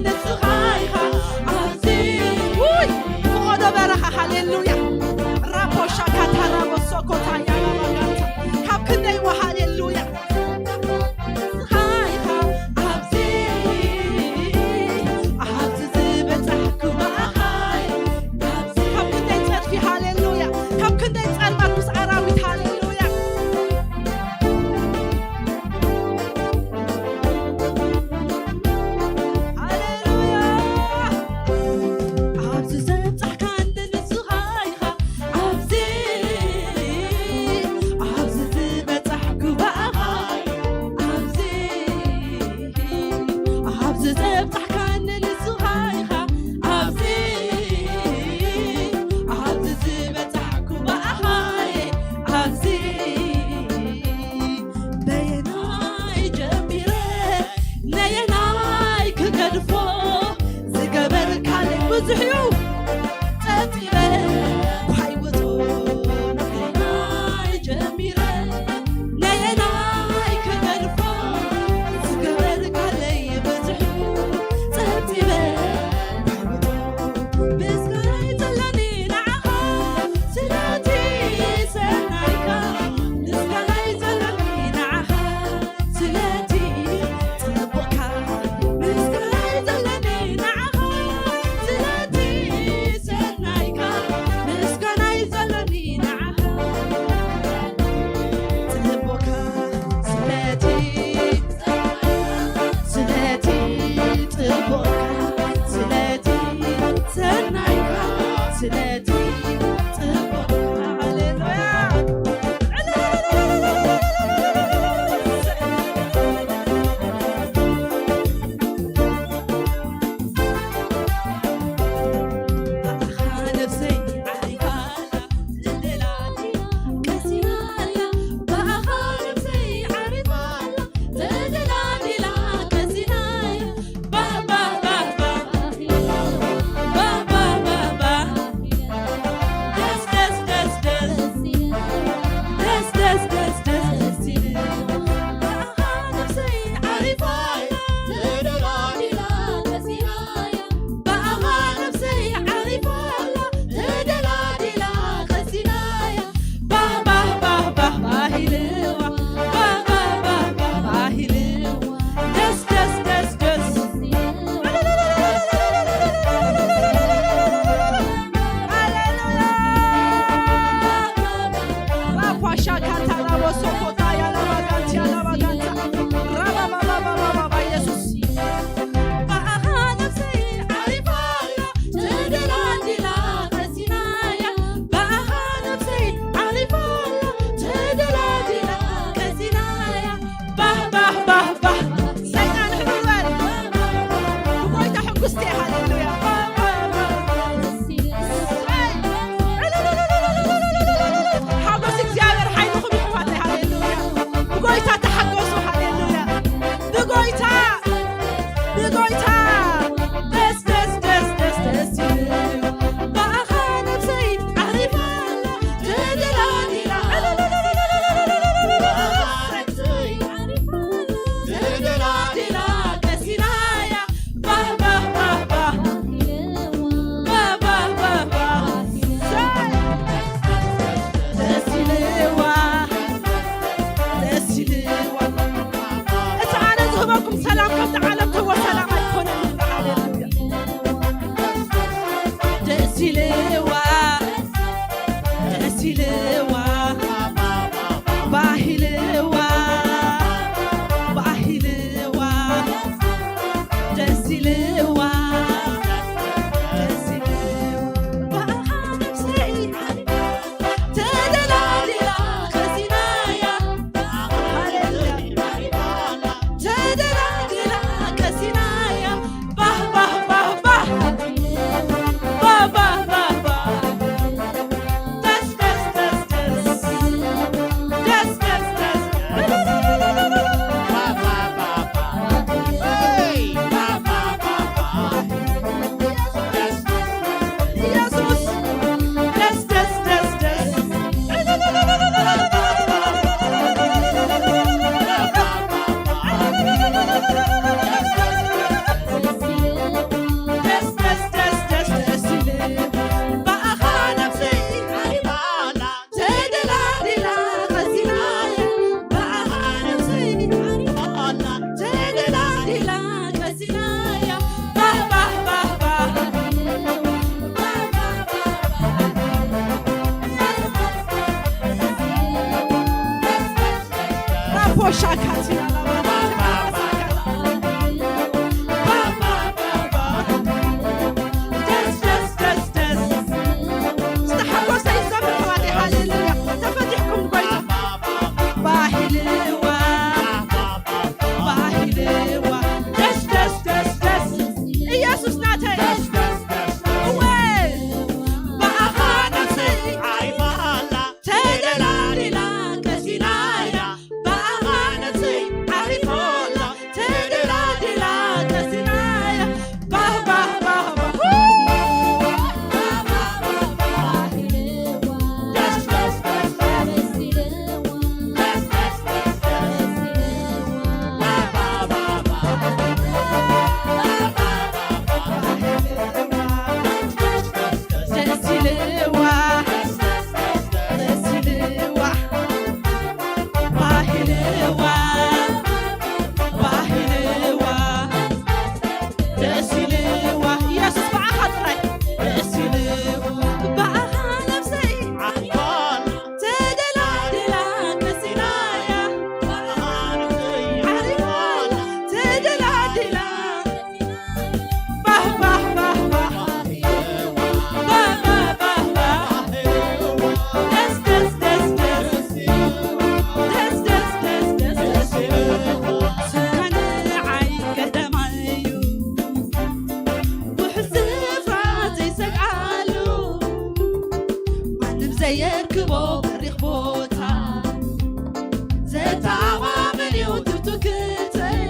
ንስኻ ኢኻ ኣብዚ። ውይ፣ ፍቖዶ በረኻ፣ ሃሌሉያ። ራፖሻ ካታ ራቦ ሶኮታ ያላባጋታ። ካብ ክንደይ ዋ፣ ሃሌሉያ። ንስኻ ኢኻ ኣብዚ፣ ኣብዚ ዝበጻሕኩ ብኣኻ። ካብ ክንደይ ጸድፊ፣ ሃሌሉያ። ካብ ክንደይ ጸልማት ምስ ኣራዊት፣ ሃሌሉያ። ሃሌሉያ። ኣብዚ ዘብጻሕካኒ ንስኻ ኢኻ። ኣብዚ፣ ኣብዚ ዝበጻሕኩ ብኣኻ። ኣብዚ፣ ኣብዚ ዘብጻሕካኒ ንስኻ ኢኻ። ኣብዚ፣ ኣብዚ ዝበጻሕኩ ብኣኻ። ኣብዚ በየናይ ጀሚረ ነየናይ ክገድፎ ዝገበርካለይ ብዙሕ እዩ። ጸብጺበ ባይወጾ ነየናይ ጀሚረ ነየናይ ክገድፎ ዝገበርካለይ ብዙሕ እዩ። ጸብጺበ ባይወጾ ምስጋናይ ዘለኒ ንዓኻ ስለቲ ሰናይካ ምስጋናይ ዘለኒ ንዓኻ ስለቲ ጽቡቕካ ምስጋናይ ዘለኒ ንዓኻ ስለቲ ሰናይካ ምስጋናይ ዘለኒ ንዓኻ ጽቡቕካ ስለቲ ስለቲ ጽቡቕካ ስለቲ ሰናይካ ስለቲ ጽቡቕካ ሃሌሉያ። ደስ ኢልዋ ኢየሱስ ብኣኻ ጥራይ። ደስ ኢልዋ ብኣኻ ነብሰይ ዓርፋ ተደላዲላ ከሲናያ። ዓሪፋ ተደላዲላ። ባህ ባህ ባህ ባህ። ባህ ባህ ባህ ባህ። ደስ ደስ ደስ ደስ። ደስ ደስ ደስ ደስ። ስምካ ንዓይ ቀዳማይ እዩ። ውሑስ ስፍራ ዘይሰግኣሉ፣ ማንም ዘየርክቦ በሪኽ ቦታ፣ ዘተኣማምን እዩ ትብትው ክትይ።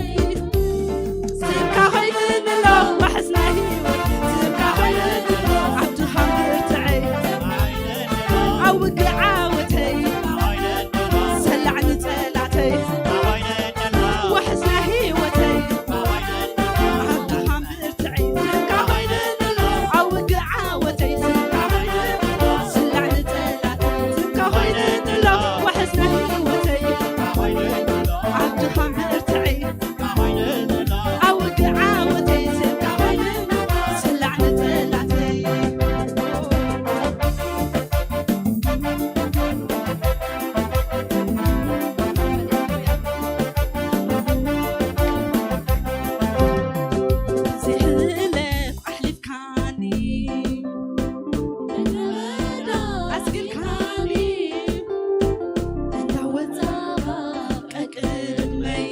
ስምካ ኮይንኒ ኣሎ ዋሕስ ናይ ህይወት፣ ስምካ ኮይንኒ ኣሎ ኣብ ድኻም ብርትዐይ። ኣብ ውግእ ዓወተይ፣ ሰላዕ ንጸላተይ፣ ዋሕስ ናይ ህይወተይ፣ ኣብ ድኻም ብርትዐይ። ስምካ ኮይንኒ ኣሎ ኣብ ውግእ ዓወተይ፣ ስምካ ኮይንኒ ኣሎ ስላዕ ንጸላተይ። ስምካ ኮይንኒ ኣሎ ዋሕስ ናይ ህይወተይ፣ ኣብ ድኻም ብርትዐይ። ኣብ ውግእ ዓወተይ ስምካ ኮይንኒ፣ ሰላዕ ንጸላተይ። ዝሕለፍ ኣሕሊፍካኒ፣ ኣስጊርካኒ፣ እንዳወጻኻ ቀቅድመይ።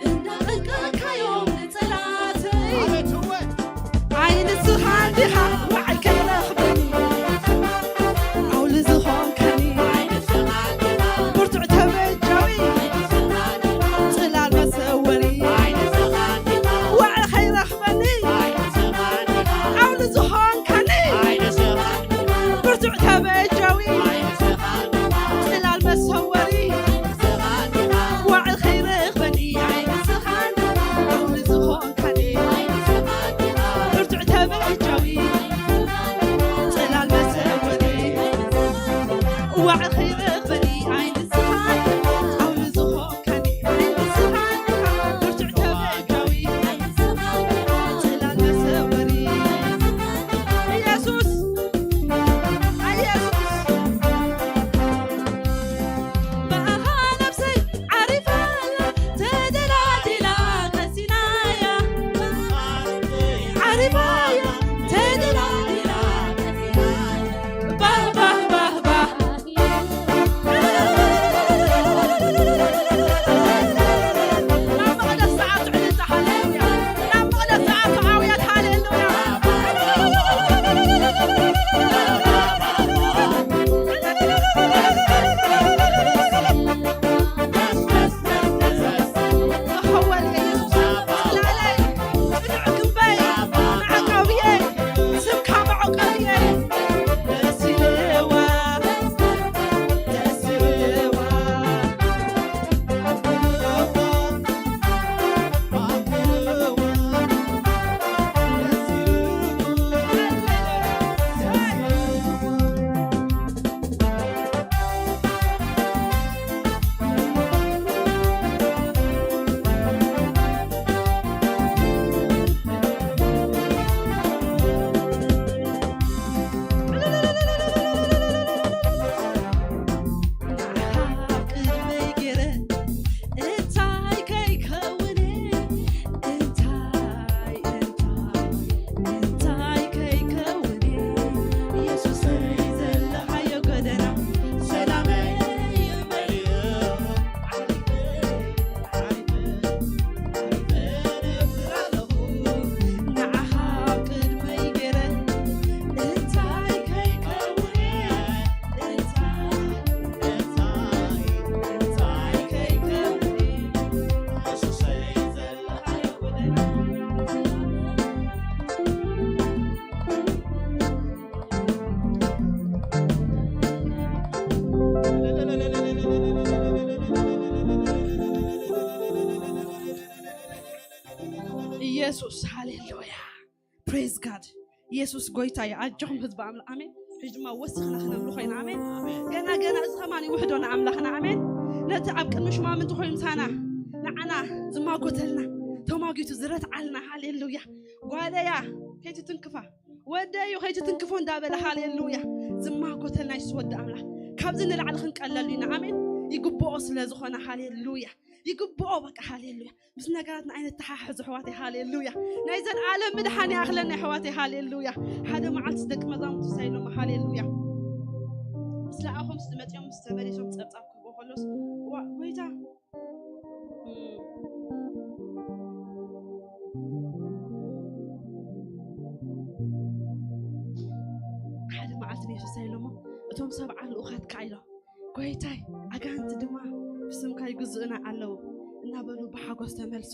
እንዳቐልቀልካዮም ንጸላተይ። ኣይ ንስኻ እንዲኻ ዋዕል ከይረኽበኒ። ኣውሊ ዝኾንካኒ። ብርቱዕ ተበጃዊ። ጽላል መሰወሪ። ዋዕል ከይረኽበኒ። ኣውሊ ዝኾንካኒ። ብርቱዕ ተበጃዊ። ጽላል መሰወሪ። ዋዕል ከይረኽበኒ። ኣውሊ ዝኾንካኒ። ብርቱዕ ተበጃዊ። ጽላል መሰወሪ። ዋዕል ከይረኽበኒ። ኣውሊ ዝኾንካኒ። ብርቱዕ ተበጃዊ። ጽላል መሰወሪ። ኢየሱስ። ኢየሱስ። ብኣኻ ነብሰይ ዓሪፋ ኣላ፣ ተደላዲላ ከሲናያ። ዓሪፋ እያ፣ ተደላዲላ ከሲናያ። ባህ፣ ባህ፣ ባህ፣ ባህ። ናብ መቕደስ ዝኣቱ ዕልልታ፣ ሃሌሉያ። ናብ መቕደስ ዝኣቱ ኣውያት፣ ሃሌሉያ። መኸወል የሱስ፣ ጽላለይ፣ ጽኑዕ ግንበይ፣ መዕቆብየይ፣ ስምካ መዕቆብየይ። ደስ ይብልዋ፣ ደስ ይብልዋ። ንዓኻ ቅድመይ ገይረ እንታይ ከይከውን'የ? እንታይ፣ እንታይ፣ እንታይ ከይከውን'የ? ኢየሱሰይ ዘለኻዮ ጎደና ሰላመይ እዩ መሊኡ። ንዓኻ ቅድመይ ገይረ እንታይ ከይከውን'የ? እንታይ፣ እንታይ፣ እንታይ ከይከውን'የ? ኢየሱሰይ ዘለኻዮ ጎደና። ኢየሱስ፣ ሃሌሉያ። Praise God። ኢየሱስ ጎይታ እዩ። ኣጆኹም ህዝቢ ኣምላኽ። ኣሜን። ሕጂ ድማ ወሲኽና ክነምልኾ ኢና። ኣሜን። ኣሜን። ገና፣ ገና እዚ ከማን ይውሕዶ ንኣምላኽና። ኣሜን። ነቲ ኣብ ቅድሚ ሹማምንቲ ኮይኑ ምሳና ንዓና ዝማጎተልና፣ ተማጊቱ ዝረትዓልና። ሃሌሉያ። ጓለያ ከይትትንክፋ፣ ወደዩ ከይትትንክፎ እንዳበለ፣ ሃሌሉያ፣ ዝማጎተልና ይስወድ ኣምላኽ። ካብዚ ንላዕሊ ክንቀለሉ ኢና። ኣሜን። ይግብኦ ስለ ዝኾነ፣ ሃሌሉያ፣ ይግብኦ። በቃ ሃሌሉያ። ምስ ነገራት ንዓይነት ተሓሕዙ ኣሕዋተይ፣ ሃሌሉያ። ናይ ዘልኣለም ምድሓን ይኣኽለና ኣሕዋተይ፣ ሃሌሉያ። ሓደ መዓልቲ ደቂ መዛሙርቱ ሳይሎም፣ ሃሌሉያ፣ ምስ ለኣኾም ምስ መፅኦም ምስ ተመሊሶም ጸብጻብ ክህቦ ከሎስ፣ ዋ ጎይታ፣ ሓደ መዓልቲ ንየሱስ እንታይ ኢሎሞ? እቶም ሰብዓ ልኡኻትካ ኢሎም፣ ጎይታይ፣ ኣጋንንቲ ድማ ብስምካ ይግዝኡና ኣለዉ እናበሉ ብሓጎስ ተመልሱ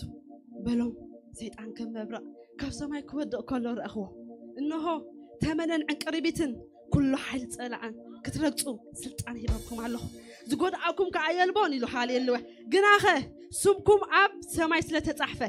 በሎም። ሰይጣን ከም መብረቕ ካብ ሰማይ ክወድቕ ከሎ ረእኽዎ። እንሆ፣ ተመንን ዕንቅርቢትን ኩሉ ሓይሊ ጸላእን ክትረግጹ ስልጣን ሂበኩም ኣለኹ፣ ዝጎድኣኩም ከኣ የልቦን ኢሉ። ሃሌሉያ። ግናኸ ስምኩም ኣብ ሰማይ ስለ ተጻሕፈ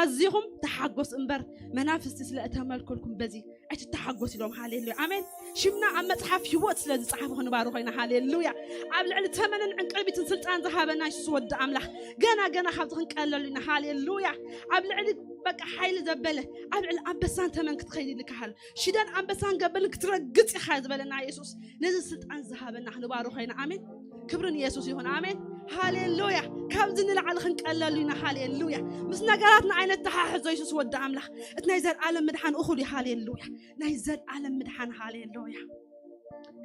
ኣዚኹም ተሓጎስ እምበር፣ መናፍስቲ ስለ እተመልኩልኩም በዚ ኣይትተሓጎስ ኢሎም። ሃሌሉያ ኣሜን። ሽምና ኣብ መጽሓፍ ህይወት ስለ ዝጸሓፈ ክንባርኾ ኢና። ሃሌሉያ። ኣብ ልዕሊ ተመንን ዕንቅርቢትን ስልጣን ዝሃበና የሱስ ወዲ ኣምላኽ፣ ገና ገና ካብዚ ክንቀለሉ ኢና። ሃሌሉያ። ኣብ ልዕሊ በቃ ሓይሊ ዘበለ ኣብ ልዕሊ ኣንበሳን ተመን ክትኸይድ ይልካ ኣሎ። ሽደን ኣንበሳን ገበልን ክትረግጽ ኢኻ ዝበለና የሱስ፣ ነዚ ስልጣን ዝሃበና ክንባርኾ ኢና። ኣሜን። ክብሪ ንየሱስ ይኹን። ኣሜን። ሃሌሉያ። ካብዚ ንላዕሊ ክንቀለሉ ኢና። ሃሌሉያ። ምስ ነገራት ንዓይነት ተሓሕዞ የሱስ ወዲ ኣምላኽ፣ እቲ ናይ ዘልኣለም ምድሓን እኹል እዩ። ሃሌሉያ። ናይ ዘልኣለም ምድሓን። ሃሌሉያ።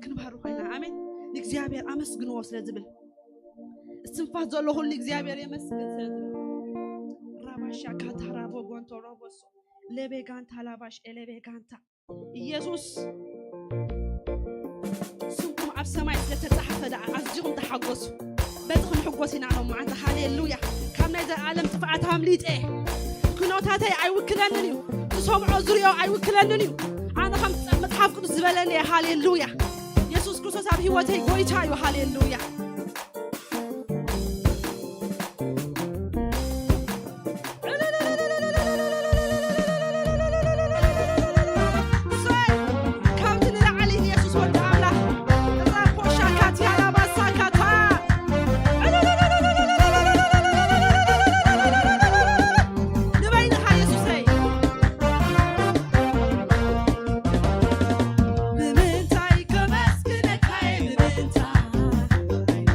ክንባርኾ ኢና። ኣሜን። ንእግዚኣብሔር ኣመስግንዎ ስለ ዝብል፣ እስትንፋስ ዘሎ ኩሉ ንእግዚኣብሔር የመስግን ስለ ዝብል። ራባሻ ካታ ራቦ ጎንቶ ሮቦሶ ለቤ ጋንታ ላባሽ ኤለቤ ጋንታ። ኢየሱስ፣ ስምኩም ኣብ ሰማይ ስለ ተጻሕፈ ደኣ ኣዝኹም ተሓጎሱ። በዚ ክንሕጎስ ኢና ሎማዓንቲ። ሃሌሉያ። ካብ ናይ ዘልኣለም ጥፍኣት ኣምሊጠ፣ ኩነታተይ ኣይውክለንን እዩ። ዝሰምዖ ዝሪኦ ኣይውክለንን እዩ። ኣነ ከም መጽሓፍ ቅዱስ ዝበለኒ እየ። ሃሌሉያ። የሱስ ክርስቶስ ኣብ ህይወተይ ጎይታ እዩ። ሃሌሉያ። ካብቲ ንላዕሊ ንየሱስ ወዲ ኣምላኽ ራፖሻ ካትያ ላባሳ ካታ ንበይንኻ የሱሰይ። ብምንታይ ከመስግነካ እየ? ብምንታይ?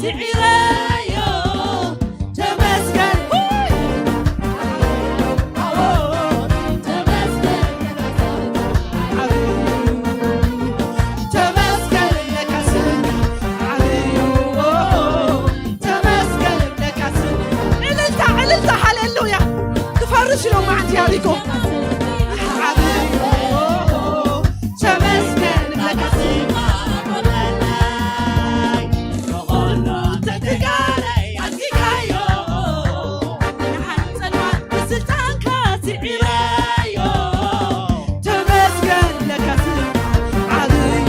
ስዒረዮ ተመስገን። ተመስገን። ተመስገን ለካ ስምካ ዓብዩ። ተመስገን ለካ ስምካ። እልልታ፣ እልልታ፣ ሃሌሉያ። ክፈርስ ኢሎም መዓት ያሪኮ። ዓብዩ። ተመስገን ለካ ስምካ። ተመስገን ለካ ስምካ ዓብዩ።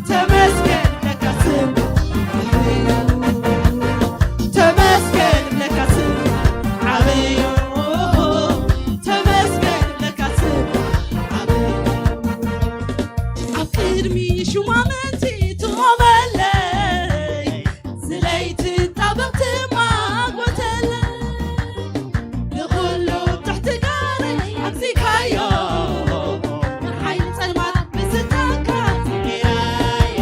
ተመስገን ለካ ስምካ ዓብዩ። ተመስገን ለካ ስምካ ዓብዩ። ተመስገን ለካ ስምካ ዓብዩ። ኣብ ቅድሚ ሹማምንቲ ትቖመለይ፣ ስለይቲ ጣበቕ ትማጎተለይ። ንኹሉ ትሕቲ ጋረይ ኣግዚካዮ፣ ንሓይሊ ጸልማት ብስልጣንካ ስዒራዮ።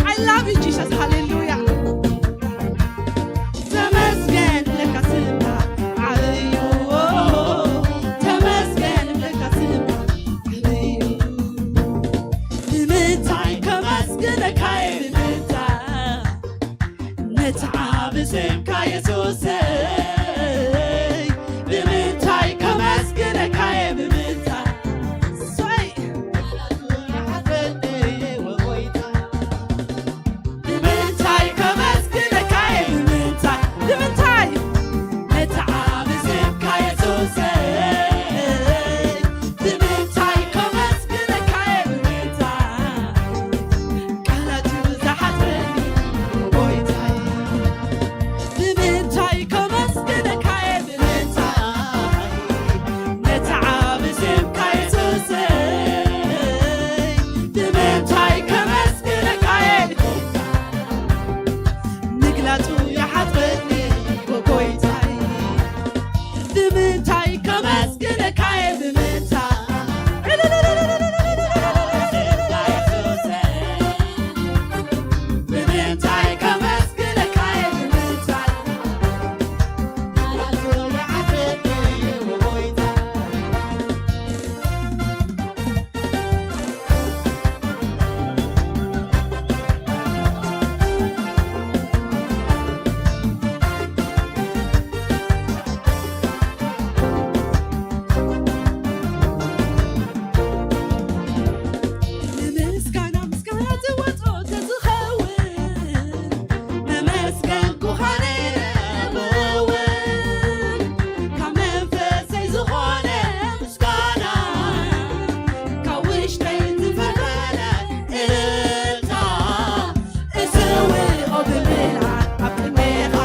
I love you, Jesus. ሃሌሉያ። ተመስገን ለካ ስምካ ዓብዩ። ተመስገን ለካ ስምካ ዓብዩ። ብምንታይ ከመስግነካ እየ፣ ብምንታይ? ነቲ ዓቢ ስምካ የሱሰይ፣ ብምንታይ ከመስግነካ እየ፣ ብምንታይ? ሰይ! ብምንታይ ከመስግነካ እየ፣ ብምንታይ? ብምንታይ? ነቲ ዓቢ ስምካ የሱሰይ፣ ብምንታይ ከመስግነካ እየ፣ ብምንታይ? ቃላት እዩ ዝሓጽረኒ ጎይታይ። ብምንታይ ከመስግነካ እየ፣ ብምንታይ? ነቲ ዓቢ ስምካ የሱሰይ፣ ብምንታይ ከመስግነካ እየ? ምግላጹ ይሓጽረኒ ጎይታይ። ብምንታይ ከመስግነካ እየ፣ ብምንታይ? ብምንታይ ከመስግነካ እየ፣ ብምንታይ? ንምስጋና ምስጋና ዝወጾ ተዝኸውን፣ መመስገንኩኻ ነይረ ብእውን። ካብ መንፈሰይ ዝኾነ ምስጋና፣ ካብ ውሽጠይ ዝፈልፈለ እልልታ፣ እስውኦ ብምልኣት ኣብ ቅድሜኻ፣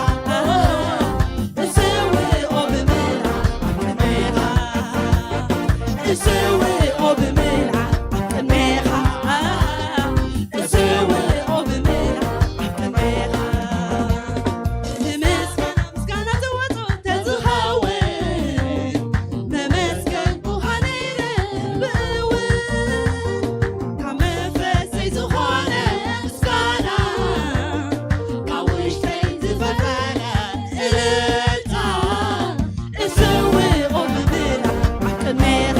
እስውኦ ብምልኣት ኣብ ቅድሜኻ፣ እስውኦ ብምልኣት ኣብ ቅድሜኻ፣ እስውኦ ብምልኣት ኣብ ቅድሜኻ። ንምስጋና ምስጋና ዝወጾ ተዝኸውን፣ መመስገንኩኻ ነይረ ብእውን። ካብ መንፈሰይ ዝኾነ ምስጋና፣ ካብ ውሽጠይ ዝፈልፈለ እልልታ፣ እስውኦ ብምልኣት ኣብ ቅድሜኻ፣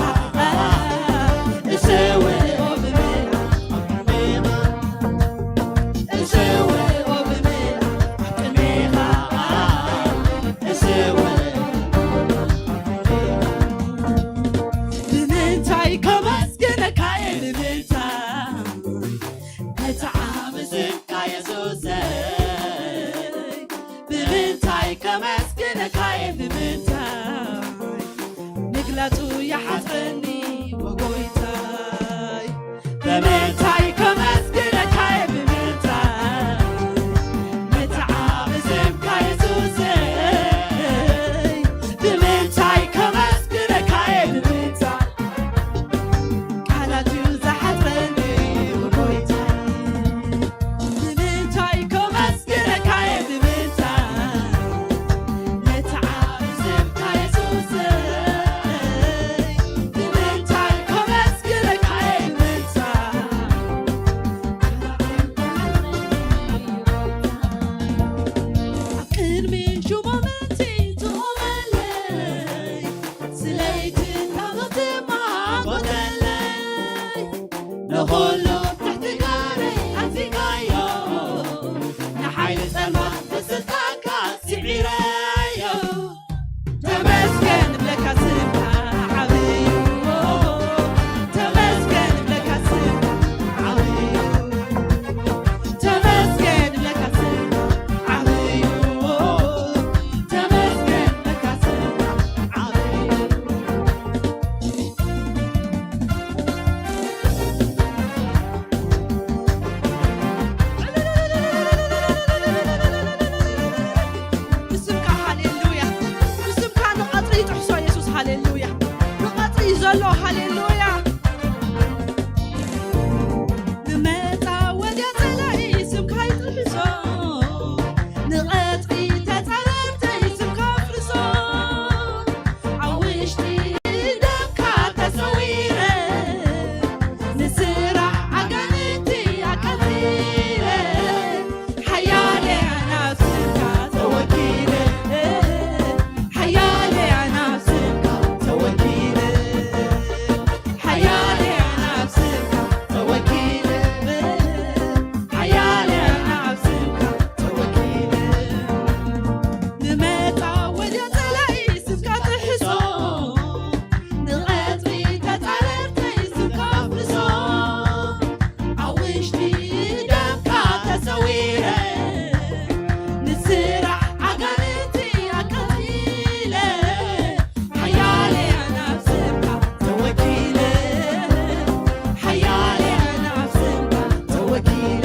ኩሉ ትሕቲ ጋረይ ኣንጺጋዮ፣ ንሓይሊ ጸልማት ክስታካ ስዒረዮ። ተመስገን ብለካ ስምካ ዓብዩ፣ ተመስገን ብለካ ስምካ ዓብዩ፣ ተመስገን ብለካ ስምካ ዓብዩ፣ ተመስገን ብለካ ስምካ ዓብዩ። ብስምካ ሃሌሉያ፣ ብስምካ ንቐጽሪ ይጥሕሶ የሱስ፣ ሃሌሉያ፣ ንቐጽሪ ዘሎ፣ ሃሌሉያ። ንመጻወድያ ጸላኢ ስምካ ይጥሕሶ፣ ንቐጽሪ ተጻረርተይ ስምካ ኣፍርሶ። ኣብ ውሽጢ ደምካ ተሰዊረ፣ ንስራሕ ኣጋንንቲ ኣቃጺለ፣ ሓያለ ኣናብስካ ተወኪለ፣ ሓያለ ኣናብስካ ተወኪለ፣ ሓያለ ኣናብስካ ተወኪለ፣ ሓያለ ኣናብስካ ተወኪለ። ንመጻወድያ ጸላኢ ስምካ ጥሕሶ፣ ንቐጽሪ ተጻረርተይ ስምካ ኣፍርሶ። ኣብ ውሽጢ ደምካ ተሰዊረ፣ ንስራሕ ኣጋንንቲ ኣቃጺለ፣ ሓያለ ኣናብስካ ተወኪለ፣ ሓያለ ኣናብስካ ተወኪለ፣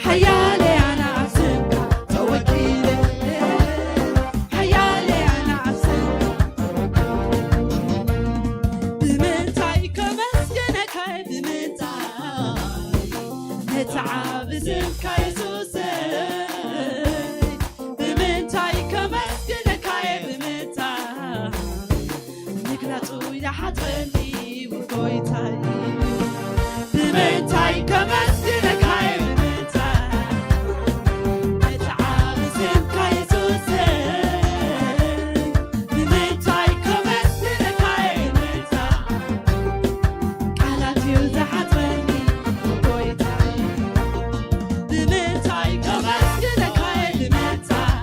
ሓያለ ኣናብስካ ተወኪለ፣ ሓያለ ኣናብስካ ተወኪለ። ብምንታይ ከመስግነካ፣ ብምንታይ ነቲ ዓቢ ስምካ የሱሰይ፣ ብምንታይ ከመስግነካ እየ፣ ብምንታይ ምግላጹ ይሓጽረኒ ጎይታይ፣ ብምንታይ ከመስግነካ እየ፣ ብምንታይ ነቲ ዓቢ ስምካ የሱሰይ፣ ብምንታይ ከመስግነካ እየ፣ ብምንታይ ቃላት እዩ ዝሓጽረኒ ጎይታይ፣ ብምንታይ ከመስግነካ እየ፣ ብምንታይ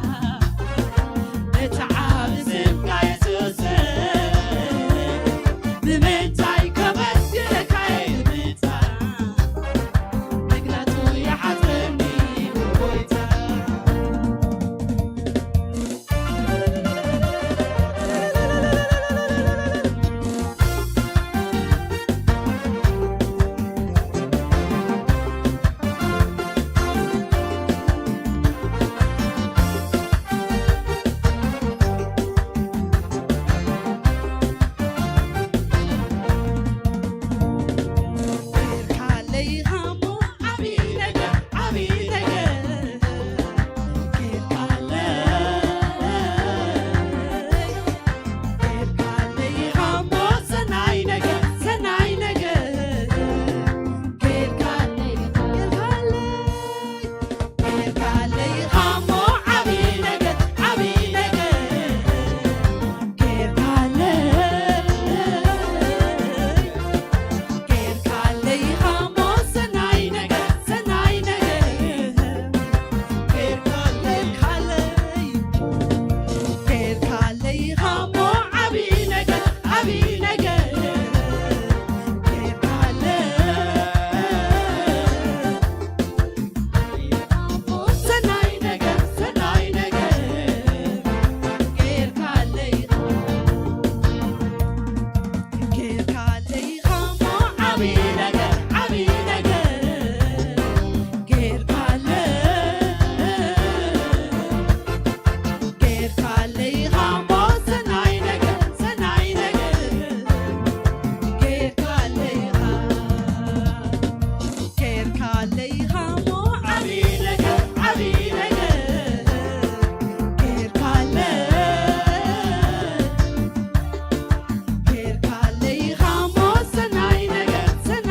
ነቲ ዓቢ ስምካ የሱሰይ፣ ብምንታይ ከመስግነካ እየ፣ ብምንታይ ምግላጹ ይሓጽረኒ ጎይታይ። ጌርካለይ ሃሞ ዓቢ ነገር፣ ዓቢ ነገር። ጌርካለይ፣ ጌርካለይ ሃሞ ሰናይ ነገር፣ ሰናይ ነገር። ጌርካለይ፣ ጌርካለይ፣ ጌርካለይ ሃሞ ዓቢ ነገር፣ ዓቢ ነገር። ጌርካለይ፣ ጌርካለይ ሃሞ ሰናይ ነገር፣ ሰናይ ነገር። ጌርካለይ፣ ጌርካለይ ሃሞ ዓቢ ነገር፣ ዓቢ ነገር። ጌርካለይ፣ ሰናይ ነገር፣ ሰናይ ነገር። ጌርካለይ፣ ጌርካለይ ሃሞ ዓቢ ነገር፣ ዓቢ ነገር። ጌርካለይ፣ ጌርካለይ ሃሞ ሰናይ ነገር፣ ሰናይ ነገር። ጌርካለይ፣ ጌርካለይ ሃሞ ዓቢ ነገር፣ ዓቢ ነገር። ጌርካለይ፣ ጌርካለይ ሃሞ ሰናይ ነገር፣ ሰናይ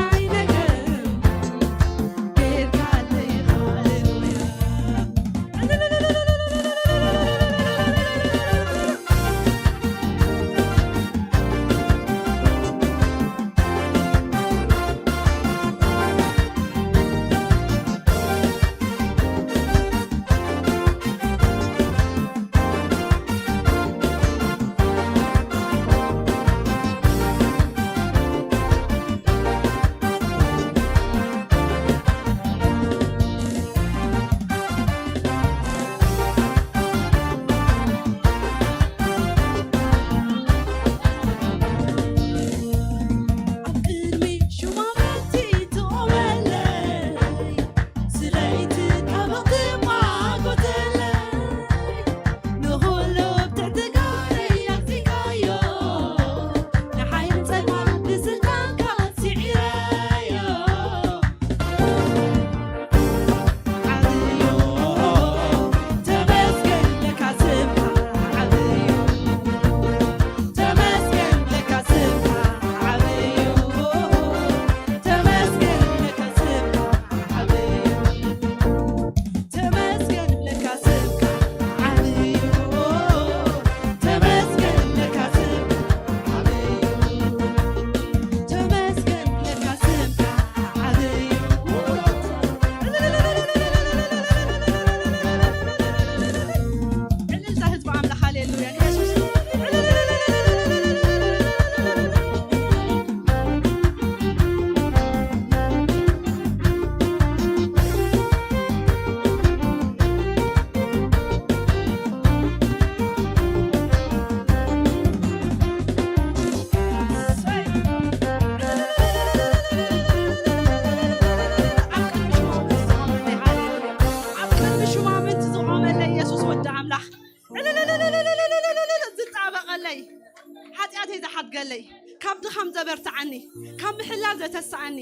ካብ ምሕላል ዘተስኣኒ፣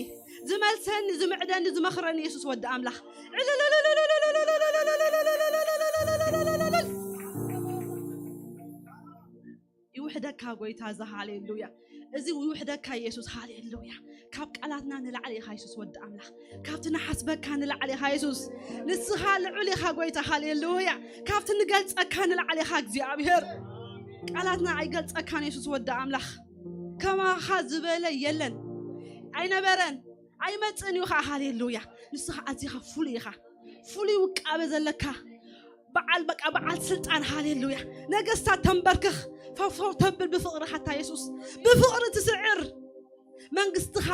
ዝመልሰኒ፣ ዝምዕደኒ፣ ዝመኽረኒ የሱስ ወዲ ኣምላኽ። ይውሕደካ ጎይታ፣ እዚ ሃሌሉያ፣ እዚ ይውሕደካ የሱስ፣ ሃሌሉያ። ካብ ቃላትና ንላዕሊ ኢኻ የሱስ ወዲ ኣምላኽ። ካብቲ ንሓስበካ ንላዕሊ ኢኻ የሱስ። ንስኻ ልዑል ኢኻ ጎይታ፣ ሃሌሉያ። ካብቲ ንገልጸካ ንላዕሊ ኢኻ እግዚኣብሔር። ቃላትና ኣይገልጸካን የሱስ ወዲ ኣምላኽ። ከማኻ ዝበለ የለን፣ ኣይነበረን፣ ኣይመጽእን እዩ ኸዓ። ሃሌሉያ። ንስኻ ኣዚኻ ፍሉይ ኢኻ። ፍሉይ ውቃበ ዘለካ በዓል፣ በቃ በዓል ስልጣን። ሃሌሉያ። ነገስታት ተንበርክኽ፣ ፈውፈው ተብል ብፍቕርኻ ኣታ የሱስ። ብፍቕሪ ትስዕር መንግስትኻ፣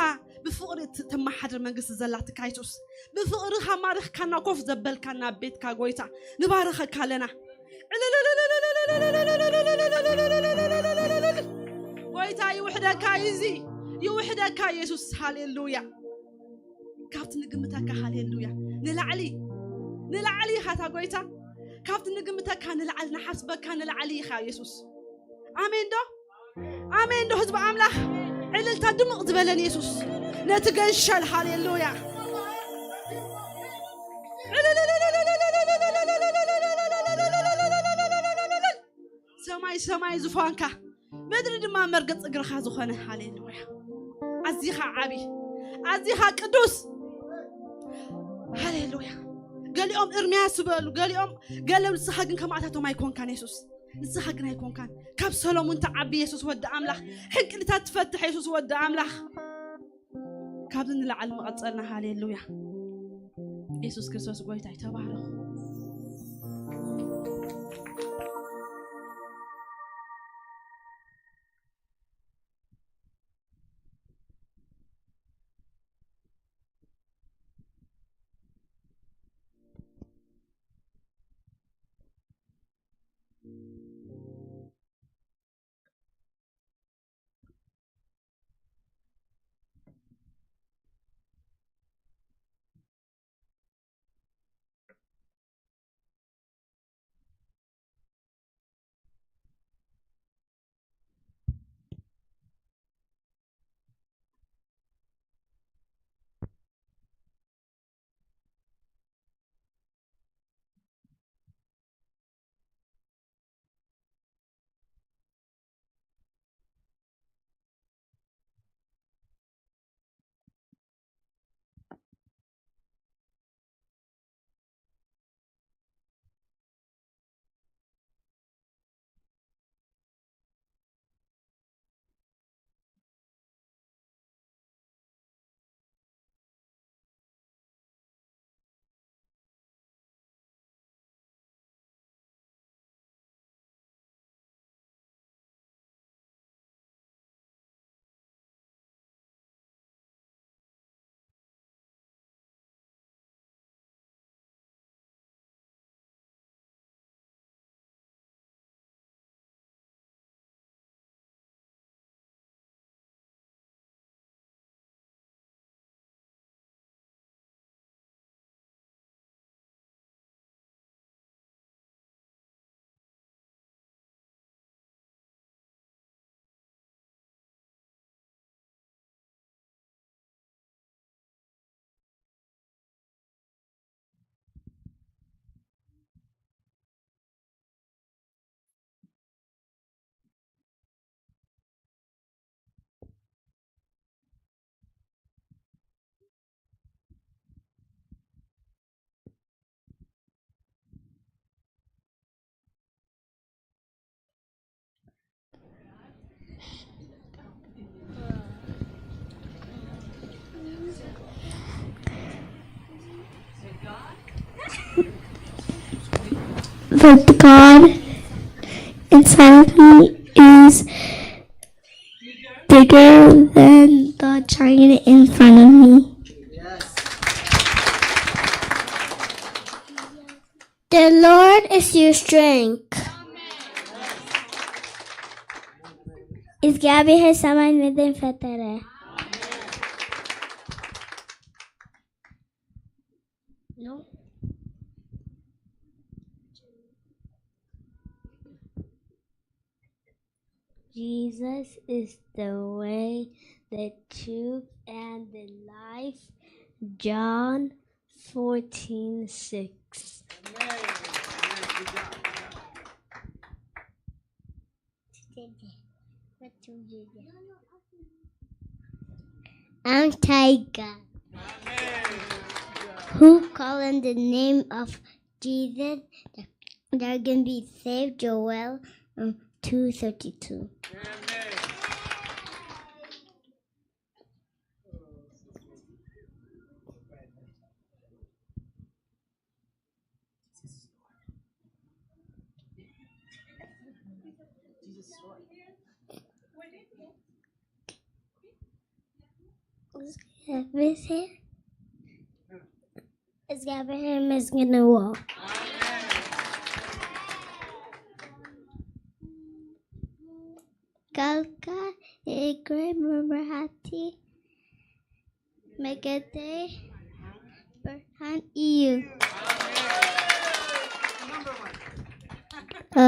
ብፍቕሪ ት-፣ ተመሓድር መንግስቲ ዘላትካ የሱስ። ብፍቕርኻ ማሪኽካና ኮፍ ዘበልካና ኣብ ቤትካ ጎይታ ንባርኸካ ኣለና። ጎይታ ይውሕደካ፣ እዚ ይውሕደካ የሱስ። ሃሌሉያ። ካብቲ ንግምተካ፣ ሃሌሉያ፣ ንላዕሊ፣ ንላዕሊ ኢኻ እታ ጎይታ። ካብቲ ንግምተካ ንላዕሊ፣ ንሓስበካ ንላዕሊ ኢኻ የሱስ። ኣሜን ዶ? ኣሜን ዶ? ህዝቢ ኣምላኽ ዕልልታ ድምቕ ዝበለን የሱስ ነቲ ገንሸል፣ ሃሌሉያ። ሰማይ ሰማይ ዙፋንካ፣ ምድሪ ድማ መርገጽ እግርኻ ዝኾነ። ሃሌሉያ። ኣዚኻ ዓቢ፣ ኣዚኻ ቅዱስ። ሃሌሉያ። ገሊኦም እርምያስ ዝበሉ፣ ገሊኦም ገለ፣ ንስኻ ግን ከማእታቶም ኣይኮንካን የሱስ። ንስኻ ግን ኣይኮንካን። ካብ ሰሎሙን ትዓቢ የሱስ ወዲ ኣምላኽ። ሕንቅሊታት ትፈትሕ የሱስ ወዲ ኣምላኽ። ካብዚ ንላዕሊ መቐጸልና። ሃሌሉያ። የሱስ ክርስቶስ ጎይታ እዩ። ተባረኹ። But God inside of me is bigger than the giant in front of me. The Lord is your strength. እግዚአብሔር ሰማይን ምድርን ፈጠረ። No. Jesus is the way, the truth, and the life. John fourteen six. I'm Tiger. Who call on the name of Jesus, they're gonna be saved. Joel um, two thirty-two. እግዚኣብሔር ይመስገንዎ። ቃልካ የእግረይ መብራህቲ፣ መገደይ ብርሃን እዩ። እ፣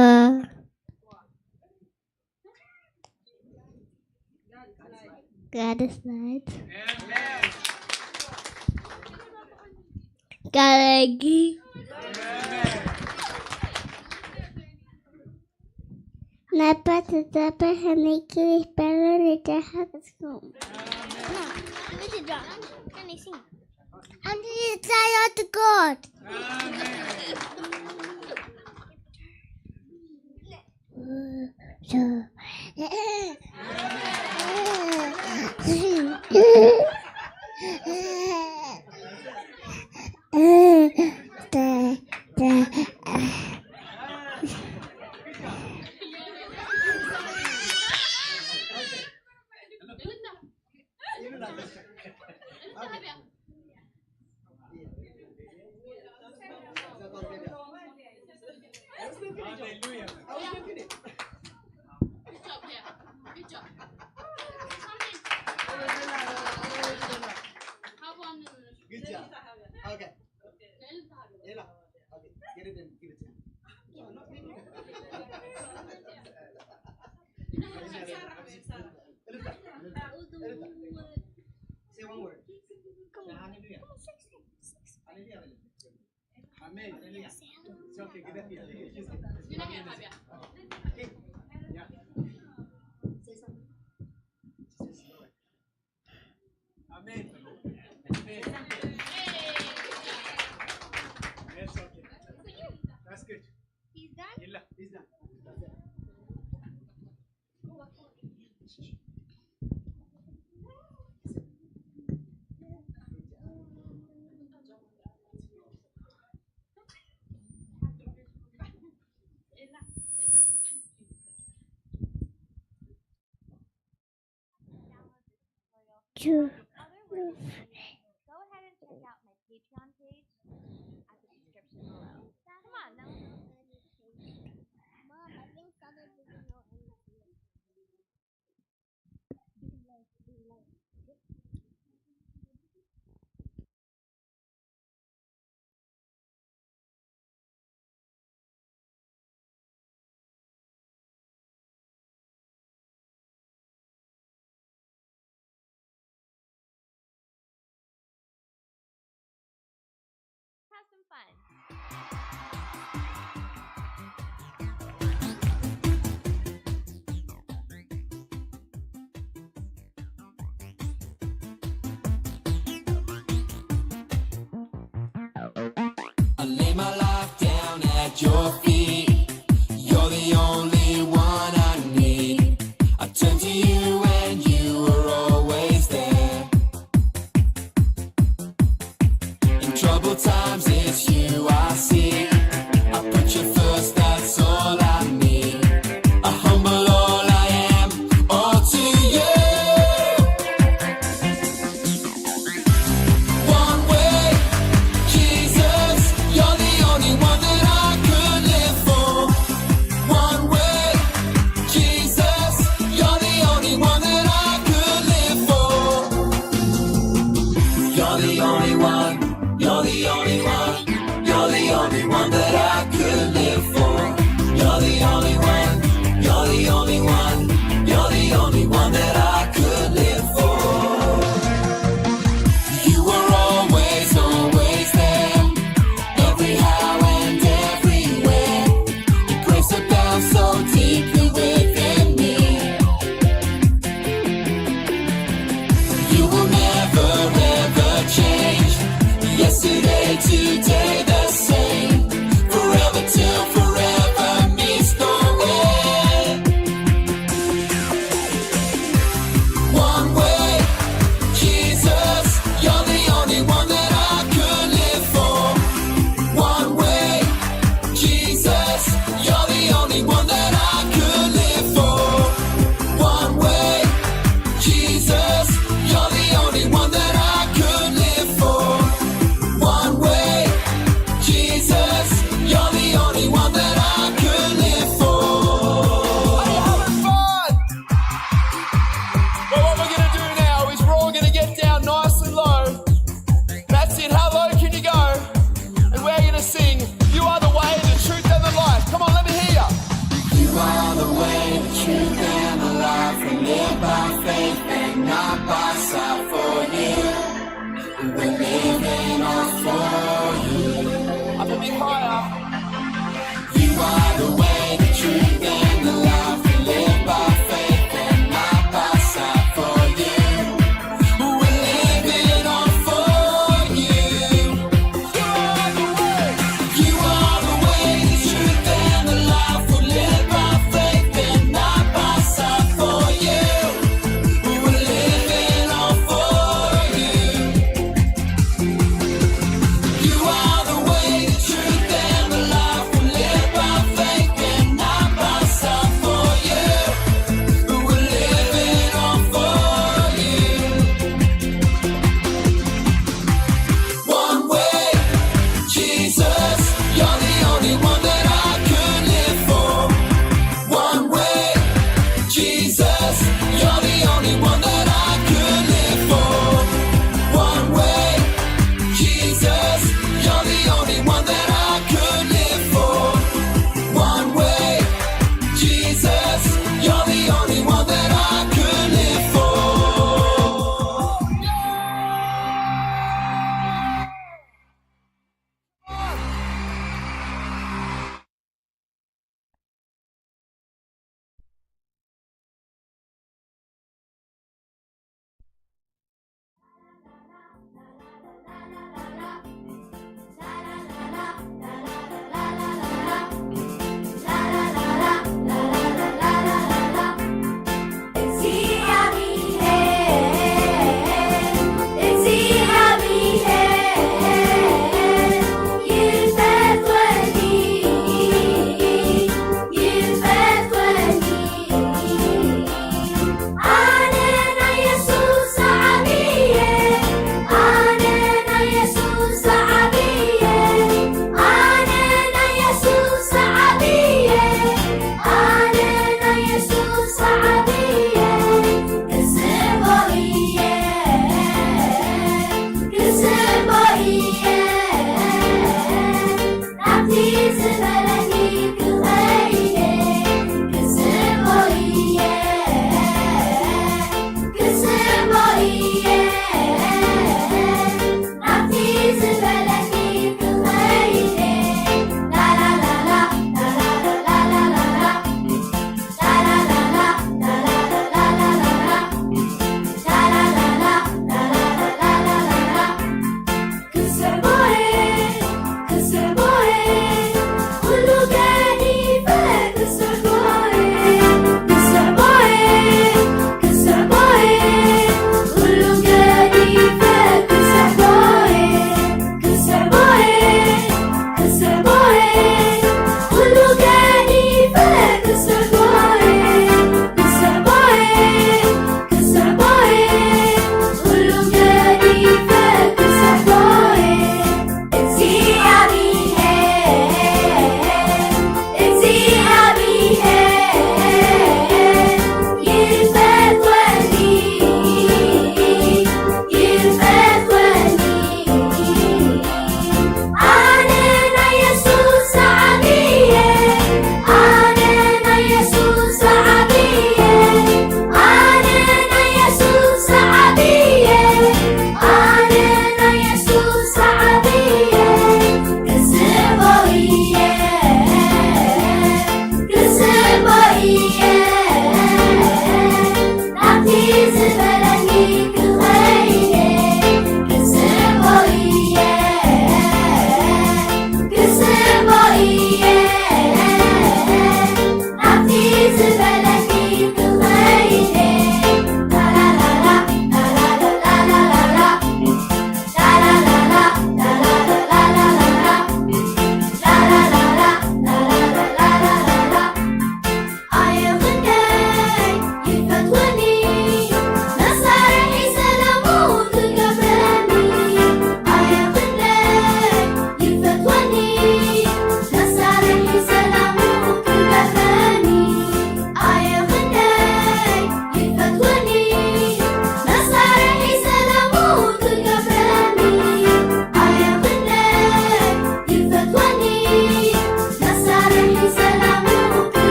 God is light. God is good. Napa tapa haniki pelo ni jahat skum. And the desire to God. So, Good job. Okay. Ella. Okay. Get it in. Give it to him. No, not me. Say one word. Hallelujah. Hallelujah. Amen. Hallelujah. It's okay. Give it here. Okay. Yeah. Say something. Jesus is Lord. Amen. Amen. That's okay. That's good. He's done? He's done. Two. Other words, go ahead and check out my Patreon page at the description below. Come on, now. Mom, I think Summer doesn't know anything. Have some fun. I lay my life down at your feet. You're the only one I need. I turn to you and you are always there. In troubled times, it's you I seek. I put you first, that's all I need. I humble all I am, all to you. One way, Jesus, you're the only one that I could live for. One way, Jesus, you're the only one that I could live for. You're the only one, you're the only one, you're the only one that I could live for. You're the only one, you're the only one, you're the only one that I could live for. Will never ever change. Yesterday, today, the same. Forever till forever, Mister Way. One way, Jesus, you're the only one that I could live for. One way, Jesus, you're the only one that I could live for. One way, Jesus, you're the only one that I could live for. One way, Jesus, you're the only one that I could live for. Are you having fun? Well, what we're gonna do now is we're all gonna get down nice and low. That's it. How low can you go? And we're gonna sing, "You are the way, the truth, and the life." Come on, let me hear you. You are the way, the truth, and the life. We live by faith and not by sight. For you, we believe in all for you. Up a bit higher. You are the way, the truth, and the life. We live by faith and not by sight. For you, we live in all for you. You are the way. You are the way, the truth, and the life. We live by faith and not by sight. For you, we live in all for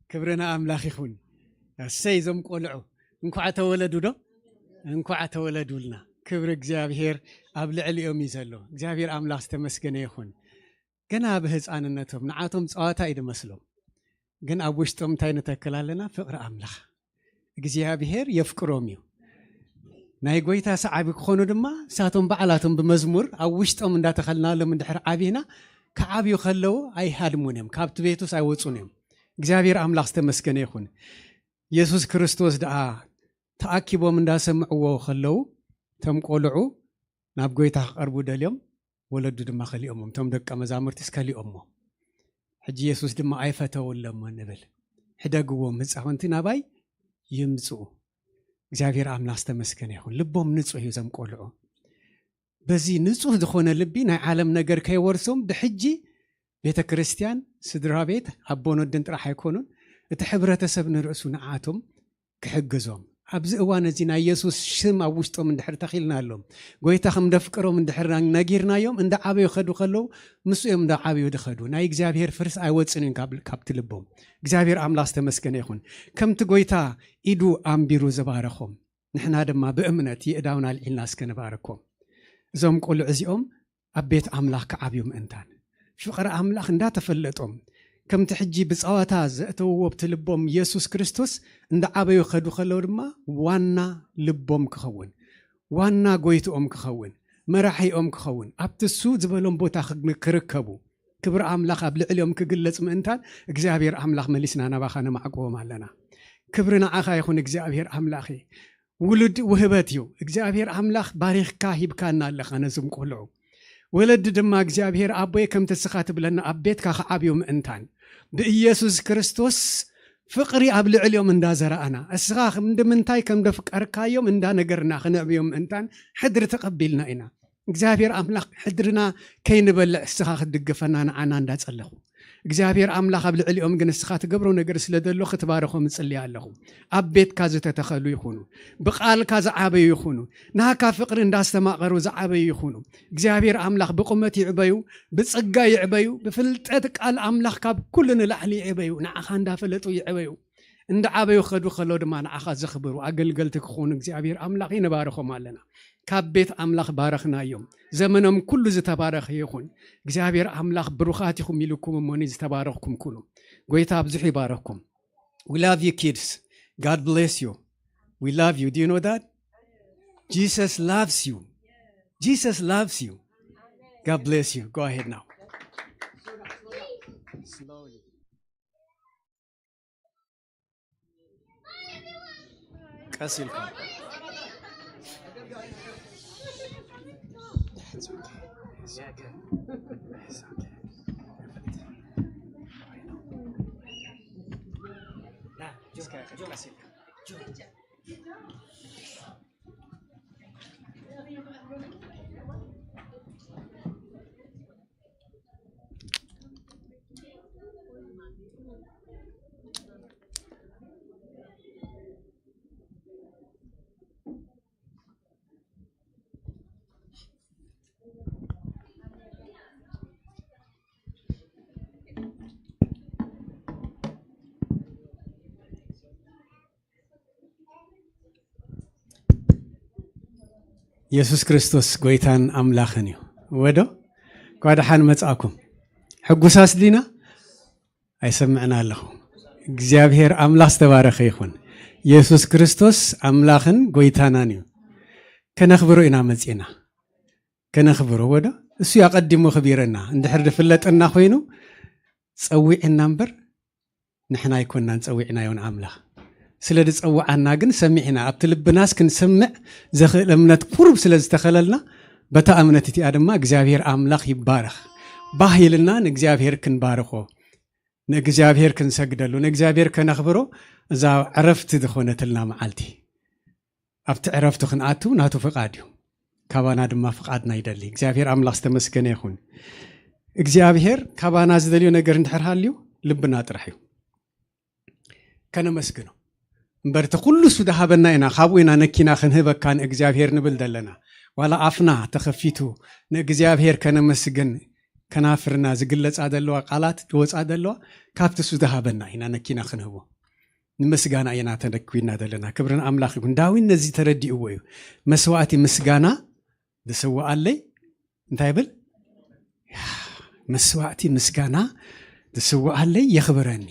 ክብሪ ንኣምላኽ ይኹን። እሰይ፣ እዞም ቆልዑ እንኳዕ ተወለዱ ዶ? እንኳዕ ተወለዱልና። ክብሪ እግዚኣብሔር ኣብ ልዕሊኦም እዩ ዘሎ። እግዚኣብሔር ኣምላኽ ዝተመስገነ ይኹን። ገና ብህፃንነቶም ንዓቶም ፀዋታ እዩ ዝመስሎም፣ ግን ኣብ ውሽጦም እንታይ ንተክል ኣለና? ፍቕሪ ኣምላኽ። እግዚኣብሔር የፍቅሮም እዩ። ናይ ጎይታ ሰዓቢ ክኾኑ ድማ ንሳቶም ባዕላቶም ብመዝሙር ኣብ ውሽጦም እንዳተኸልናሎም እንድሕር ዓቢና፣ ክዓብዩ ከለዉ ኣይሃድሙን እዮም፣ ካብቲ ቤቱስ ኣይወፁን እዮም። እግዚኣብሔር ኣምላኽ ዝተመስገነ ይኹን። የሱስ ክርስቶስ ደኣ ተኣኪቦም እንዳሰምዕዎ ከለዉ፣ እቶም ቆልዑ ናብ ጎይታ ክቐርቡ ደልዮም፣ ወለዱ ድማ ከሊኦሞም፣ እቶም ደቀ መዛሙርትስ ከሊኦሞ። ሕጂ የሱስ ድማ ኣይፈተወሎምን ንብል። ሕደግዎም፣ ህፃውንቲ ናባይ ይምፅኡ። እግዚኣብሔር ኣምላኽ ዝተመስገነ ይኹን። ልቦም ንጹህ እዩ እዞም ቆልዑ። በዚ ንጹህ ዝኾነ ልቢ ናይ ዓለም ነገር ከይወርሶም ብሕጂ ቤተ ክርስቲያን፣ ስድራ ቤት፣ ኣቦን ወድን ጥራሕ ኣይኮኑን፣ እቲ ሕብረተሰብ ንርእሱ ንዓቶም ክሕግዞም። ኣብዚ እዋን እዚ ናይ የሱስ ሽም ኣብ ውሽጦም እንድሕር ተኺልናሎም፣ ጎይታ ከም ደፍቅሮም እንድሕር ነጊርናዮም፣ እንዳ ዓበዩ ከዱ ከለዉ፣ ምስ እዮም እንዳ ዓበዩ ድኸዱ። ናይ እግዚኣብሔር ፍርስ ኣይወፅን እዩ ካብ፣ ካብቲ ልቦም። እግዚኣብሔር ኣምላኽ ዝተመስገነ ይኹን። ከምቲ ጎይታ ኢዱ ኣንቢሩ ዝባረኾም፣ ንሕና ድማ ብእምነት የእዳውና ኣልዒልና እስከ ንባርኮም። እዞም ቆልዑ እዚኦም ኣብ ቤት ኣምላኽ ክዓብዩ ምእንታን፣ ፍቕሪ ኣምላኽ እንዳተፈለጦም፣ ከምቲ ሕጂ ብጸዋታ ዘእተውዎ ኣብቲ ልቦም የሱስ ክርስቶስ እንዳዓበዩ ከዱ ከለዉ ድማ ዋና ልቦም ክኸውን፣ ዋና ጎይትኦም ክኸውን፣ መራሒኦም ክኸውን፣ ኣብቲ እሱ ዝበሎም ቦታ ክግ-፣ ክርከቡ፣ ክብሪ ኣምላኽ ኣብ ልዕሊኦም ክግለጽ ምእንታን እግዚኣብሔር ኣምላኽ መሊስና ናባኻ ነማዕቅቦም ኣለና። ክብሪ ንዓኻ ይኹን እግዚኣብሔር ኣምላኸይ። ውሉድ ውህበት እዩ። እግዚኣብሔር ኣምላኽ ባሪኽካ ሂብካና ኣለኻ ነዞም ቆልዑ። ወለዲ ድማ እግዚኣብሔር ኣቦየ ከምቲ እስኻ ትብለና ኣብ ቤትካ ክዓብዩ ምእንታን ብኢየሱስ ክርስቶስ ፍቕሪ ኣብ ልዕሊኦም እንዳዘራእና፣ እስኻ ክንዲ ምንታይ ከም ደፍቀርካዮም እንዳነገርና ክነዕብዮም ምእንታን ሕድሪ ተቐቢልና ኢና። እግዚኣብሔር ኣምላኽ ሕድርና ከይንበልዕ እስኻ ክትድግፈና ንዓና እንዳጸለኹ፣ እግዚኣብሔር ኣምላኽ ኣብ ልዕሊኦም ግን እስኻ ትገብሮ ነገር ስለ ዘሎ ክትባርኾም እጽሊ ኣለኹ። ኣብ ቤትካ ዝተተኸሉ ይኹኑ፣ ብቓልካ ዝዓበዩ ይኹኑ፣ ናካ ፍቕሪ እንዳስተማቐሩ ዝዓበዩ ይኹኑ። እግዚኣብሔር ኣምላኽ ብቁመት ይዕበዩ፣ ብጸጋ ይዕበዩ፣ ብፍልጠት ቃል ኣምላኽ ካብ ኩሉ ንላዕሊ ይዕበዩ። ንዓኻ እንዳፈለጡ ይዕበዩ። እንዳዓበዩ ከዱ ከሎ ድማ ንዓኻ ዘኽብሩ ኣገልገልቲ ክኾኑ እግዚኣብሔር ኣምላኽ ይንባርኾም ኣለና። ካብ ቤት ኣምላኽ ባረኽናዮም። ዘመኖም ኩሉ ዝተባረኸ ይኹን። እግዚኣብሔር ኣምላኽ ብሩኻት ኢኹም ኢልኩም እሞኒ ዝተባረኽኩም ኩኑ። ጎይታ ኣብዚሑ ይባረኽኩም። We love you, kids. God bless you. We love you. Do you know that? Jesus loves you. Jesus loves you. God bless you. Go ahead now. Slowly. ቀስ ኢልኩም። የሱስ ክርስቶስ ጎይታን ኣምላኽን እዩ። ወዶ፣ እንኳ ደሓን መጻእኩም። ሕጉሳት ዲና? ኣይሰምዕን ኣለኹ። እግዚኣብሔር ኣምላኽ ዝተባረኸ ይኹን። የሱስ ክርስቶስ ኣምላኽን ጎይታናን እዩ። ከነኽብሮ ኢና መጺእና። ከነኽብሮ ወዶ፣ እሱ እዩ ኣቐዲሙ ኽቢረና። እንድሕር ዝፍለጠና ኮይኑ ጸዊዕና እምበር ንሕና ኣይኮንናን ጸዊዕናዮ ንኣምላኽ። ስለ ዝጸውዓና ግን ሰሚዕና፣ ኣብቲ ልብናስ ክንሰምዕ ዘኽእል እምነት ቁሩብ ስለ ዝተኸለልና፣ በታ እምነት እቲኣ ድማ እግዚኣብሔር ኣምላኽ ይባረኽ። ባህ ኢልና ንእግዚኣብሔር ክንባርኾ፣ ንእግዚኣብሔር ክንሰግደሉ፣ ንእግዚኣብሔር ከነኽብሮ እዛ ዕረፍቲ ዝኾነትልና መዓልቲ። ኣብቲ ዕረፍቱ ክንኣቱ ናቱ ፍቓድ እዩ። ካባና ድማ ፍቓድና ይደሊ። እግዚኣብሔር ኣምላኽ ዝተመስገነ ይኹን። እግዚኣብሔር ካባና ዝደልዮ ነገር እንድሕር ሃልዩ ልብና ጥራሕ እዩ። ከነመስግኖ እምበር እቲ ኩሉ እሱ ዝሃበና ኢና፣ ካብኡ ኢና ነኪና ክንህበካ ንእግዚኣብሔር ንብል ዘለና። ዋላ ኣፍና ተኸፊቱ ንእግዚኣብሔር ከነመስግን ከናፍርና ዝግለጻ ዘለዋ ቃላት ዝወጻ ዘለዋ ካብቲ እሱ ዝሃበና ኢና ነኪና ክንህቦ። ንምስጋና ኢና ተነኪና ዘለና። ክብርን ኣምላኽ ይኹን። ዳዊት ነዚ ተረዲእዎ እዩ። መስዋዕቲ ምስጋና ዝስውኣለይ እንታይ ይብል? መስዋዕቲ ምስጋና ዝስውኣለይ የኽብረኒ።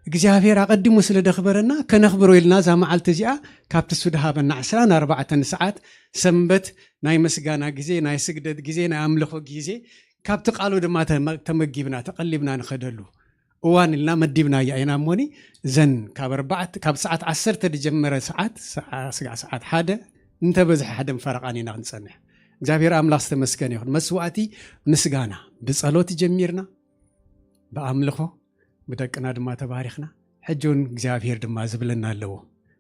እግዚኣብሔር ኣቐዲሙ ስለ ደኽበረና ከነኽብሮ ኢልና እዛ መዓልቲ እዚኣ ካብቲ እሱ ድሃበና ዕስራን ኣርባዕተን ሰዓት ሰንበት ናይ ምስጋና ግዜ፣ ናይ ስግደት ግዜ፣ ናይ ኣምልኾ ግዜ ካብቲ ቃሉ ድማ ተመ- ተመጊብና ተቐሊብና ንኸደሉ እዋን ኢልና መዲብና እያ ኢና እሞኒ እዘን ካብ ኣርባዕተ ካብ ሰዓት ዓሰርተ ዝጀመረ ሰዓት ሰዓ- ስጋዕ ሰዓት ሓደ እንተበዝሐ ሓደ ፈረቓን ኢና ክንጸንሕ። እግዚኣብሔር ኣምላኽ ዝተመስገነ ይኹን። መስዋዕቲ ምስጋና ብጸሎት ጀሚርና ብኣምልኾ ብደቅና ድማ ተባሪኽና። ሕጂ እውን እግዚኣብሔር ድማ ዝብለና ኣለዎ።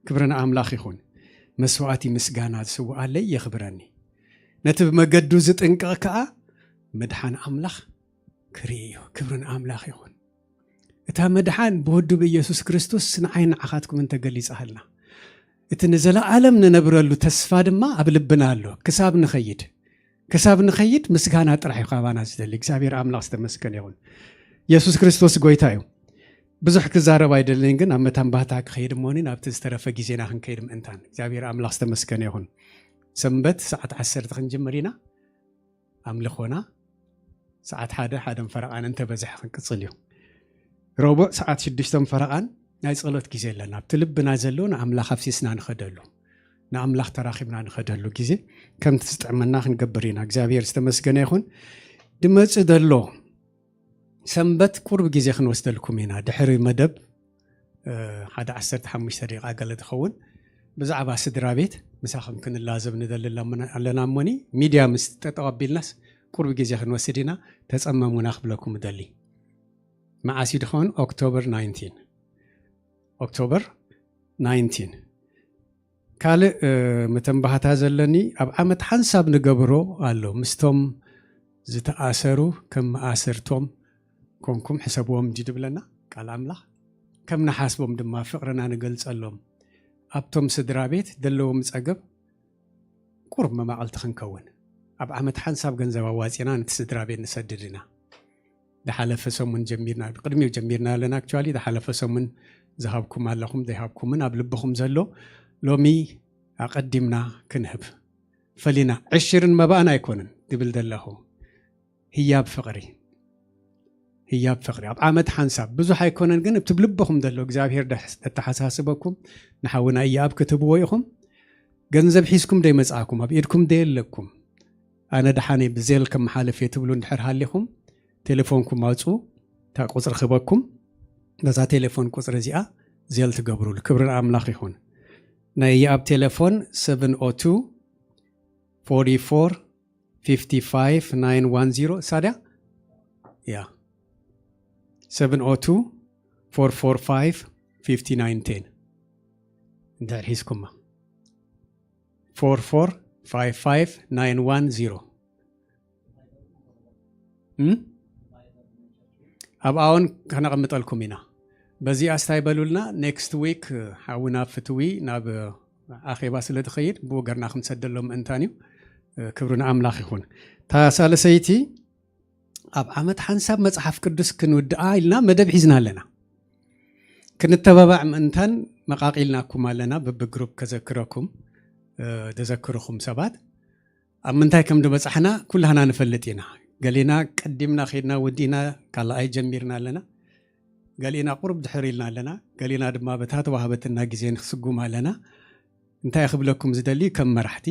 ክብሪ ንኣምላኽ ይኹን። መስዋዕቲ ምስጋና ዝስውኣለይ የኽብረኒ። ነቲ ብመገዱ ዝጥንቀቕ ከኣ ምድሓን ኣምላኽ ክርኢ እዩ። ክብሪ ንኣምላኽ ይኹን። እታ ምድሓን ብወዱ ብኢየሱስ ክርስቶስ ንዓይ ንዓኻትኩም እንተገሊጻሃልና እቲ ንዘለኣለም ንነብረሉ ተስፋ ድማ ኣብ ልብና ኣሎ። ክሳብ ንኸይድ ክሳብ ንኸይድ ምስጋና ጥራሕ እዩ ካባና ዝደሊ። እግዚኣብሔር ኣምላኽ ዝተመስገነ ይኹን። ኢየሱስ ክርስቶስ ጎይታ እዩ። ብዙሕ ክዛረብ ኣይደለይን፣ ግን ኣብ መታንባህታ ክኸይድ እሞኒ ናብቲ ዝተረፈ ግዜና ክንከይድ ምእንታን እግዚኣብሔር ኣምላኽ ዝተመስገነ ይኹን። ሰንበት ሰዓት ዓሰርተ ክንጅምር ኢና። ኣምልኾና ሰዓት ሓደ ሓደን ፈረቓን እንተበዝሐ ክንቅጽል እዩ። ረቡዕ ሰዓት ሽዱሽተን ፈረቓን ናይ ጸሎት ግዜ ኣለና። ኣብቲ ልብና ዘሎ ንኣምላኽ ኣፍሲስና ንኸደሉ ንኣምላኽ ተራኺብና ንኸደሉ ግዜ ከምቲ ዝጥዕመና ክንገብር ኢና። እግዚኣብሔር ዝተመስገነ ይኹን። ድመጽእ ዘሎ ሰንበት ቁርብ ግዜ ክንወስደልኩም ኢና። ድሕሪ መደብ ሓደ ዓሰርተ ሓሙሽተ ደቂቃ ገለ ትኸውን ብዛዕባ ስድራ ቤት ምሳኹም ክንላዘብ ንደሊ ኣለና እሞኒ ሚድያ ምስ ጠጠው ኣቢልናስ ቁርብ ግዜ ክንወስድ ኢና። ተፀመሙና ክብለኩም እደሊ። መዓስ እዩ ድኸውን? ኦክቶበር ናይንቲን። ኦክቶበር ናይንቲን። ካልእ መተንባህታ ዘለኒ ኣብ ዓመት ሓንሳብ ንገብሮ ኣሎ ምስቶም ዝተኣሰሩ ከም መኣሰርቶም ኮንኩም ሕሰብዎም እንዲ ድብለና ቃል ኣምላኽ። ከም ንሓስቦም ድማ ፍቕርና ንገልጸሎም ኣብቶም ስድራ ቤት ዘለዎም ጸገም ቁርብ መማቐልቲ ክንከውን ኣብ ዓመት ሓንሳብ ገንዘብ ኣዋጺና ነቲ ስድራ ቤት ንሰድድ ኢና። ዝሓለፈ ሰሙን ጀሚርና ቅድሚኡ ጀሚርና ኣለና። ኣክቹዋሊ ዝሓለፈ ሰሙን ዝሃብኩም ኣለኹም ዘይሃብኩምን ኣብ ልብኹም ዘሎ ሎሚ ኣቐዲምና ክንህብ ፈሊና። ዕሽርን መባእን ኣይኮንን ዝብል ዘለኹ ህያብ ፍቕሪ ህያብ ፍቕሪ ኣብ ዓመት ሓንሳብ ብዙሕ ኣይኮነን፣ ግን እቲ ብልብኹም ዘሎ እግዚኣብሔር ደተሓሳስበኩም ንሓውና እያኣብ ክትህብዎ ኢኹም። ገንዘብ ሒዝኩም ደይመጽኣኩም ኣብ ኢድኩም ደየለኩም። ኣነ ደሓነይ ብዜል ከመሓልፍ እየ ትብሉ እንድሕር ሃሊኹም ቴሌፎንኩም ኣውፁ። እታ ቁፅሪ ክበኩም በዛ ቴሌፎን ቁፅሪ እዚኣ ዜል ትገብሩሉ። ክብሪ ንኣምላኽ ይኹን። ናይ እያኣብ ቴሌፎን ሰቨን ኦ ቱ ፎርቲ ፎር ፊፍቲ ፋይቭ ናይን ዋን ዚሮ እሳ ድያ? ያ ሰቨን ኦ ቱ ፎር ፎር ፋይቭ ፊፍቲ ናይን ቴን እንድሕር ሒዝኩማ ፎር ፎር ፋይቭ ፋይቭ ናይን ዋን ዚሮ እም? ኣብኣ እውን ከነቐምጠልኩም ኢና። በዚኣ ስታይ በሉልና። ኔክስት ዊክ ሓውና ፍትዊ ናብ ኣኼባ ስለ ትኸይድ ብኡ ገርና ክንሰደሎም ምእንታን እዩ። ክብሪ ንኣምላኽ ይኹን። እታ ሳልሰይቲ ኣብ ዓመት ሓንሳብ መጽሓፍ ቅዱስ ክንውድኣ ኢልና መደብ ሒዝና ኣለና። ክንተባባዕ ምእንታን መቓቒልናኩም ኣለና። ብብግሩፕ ከዘክረኩም ዘዘክርኹም ሰባት ኣብ ምንታይ ከም ዝበጻሕና ኩላህና ንፈልጥ ኢና። ገሊና ቀዲምና ኸይድና ወዲእና ካልኣይ ጀሚርና ኣለና። ገሊና ቁሩብ ድሕር ኢልና ኣለና። ገሊና ድማ በታ ተዋህበትና ግዜ ንክስጉም ኣለና። እንታይ ክብለኩም ዝደሊ ከም መራሕቲ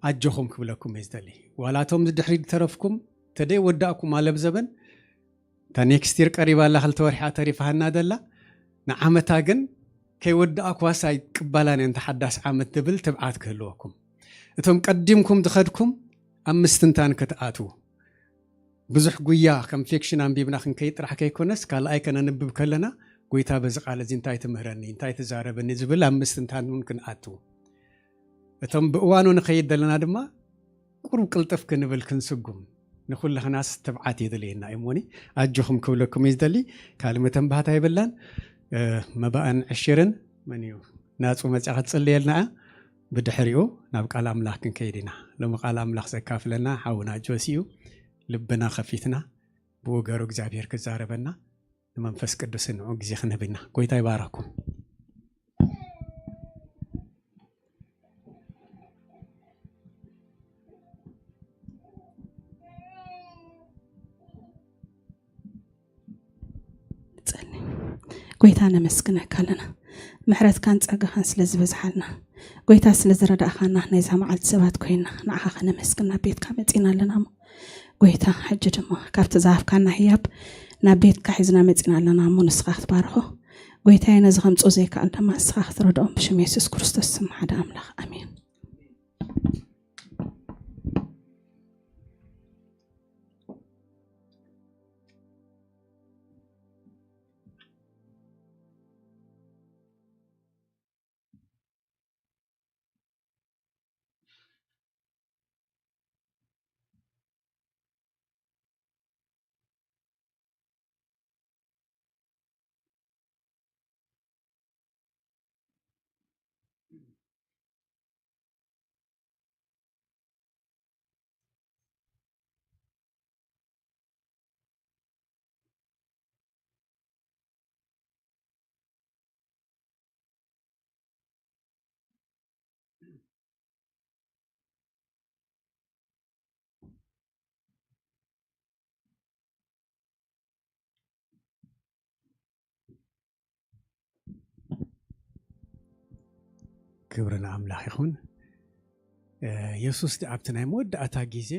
ኣጆኹም ክብለኩም እየ ዝደሊ። ዋላ እቶም ዝድሕሪ ዝተረፍኩም ተደይ ወዳእኩም ኣለብ ዘበን እታ ኔክስቲር ቀሪባ ኣላ ክልተ ወርሒ ተሪፋሃና ደላ ንዓመታ ግን ከይወዳእኩዋስ ኣይቅበላን እየ እንተ ሓዳስ ዓመት ትብል ትብዓት ክህልወኩም። እቶም ቀዲምኩም ዝኸድኩም ኣብ ምስትንታን ክትኣትዉ ብዙሕ ጉያ ከም ፊክሽን ኣንቢብና ክንከይድ ጥራሕ ከይኮነስ ካልኣይ ከነንብብ ከለና ጎይታ በዚ ቃል እዚ እንታይ ትምህረኒ እንታይ ትዛረበኒ ዝብል ኣብ ምስትንታን እውን ክንኣትዉ እቶም ብእዋኑ ንኸይድ ዘለና ድማ ቁሩብ ቅልጥፍ ክንብል ክንስጉም ንኩልኽናስ ትብዓት የድልየና እዩ እሞኒ ኣጆኹም ክብለኩም እዩ ዝደሊ። ካልእ መተንባህታ የብላን። መባእን ዕሽርን መን እዩ ናፁ መፅያ ክትፅልየልና እያ። ብድሕሪኡ ናብ ቃል ኣምላኽ ክንከይድ ኢና። ሎሚ ቃል ኣምላኽ ዘካፍለና ሓውና ጆሲ እዩ። ልብና ከፊትና ብወገሩ እግዚኣብሔር ክዛረበና ንመንፈስ ቅዱስ ንዑ ግዜ ክንህብ ኢና። ጎይታ ይባረኩም። ንጸሊ። ጎይታ ነመስግነካ ኣለና፣ ምሕረትካን ጸጋኻን ስለ ዝበዝሓልና። ጎይታ ስለ ዝረዳእኻና ናይዛ መዓልቲ ሰባት ኮይና ንዓኻ ከነመስግን ናብ ቤትካ መጺና ኣለና እሞ፣ ጎይታ ሕጂ ድማ ካብቲ ዝሃብካና ህያብ ናብ ቤትካ ሒዝና መጺና ኣለና እሞ፣ ንስኻ ክትባርኾ ጎይታየ፣ ነዚ ከምጽኦ ዘይከኣል ድማ ንስኻ ክትረድኦም ብሽም የሱስ ክርስቶስ ስም ሓደ ኣምላኽ ኣሜን። ክብሪ ንኣምላኽ ይኹን። የሱስ ኣብቲ ናይ መወዳእታ ግዜ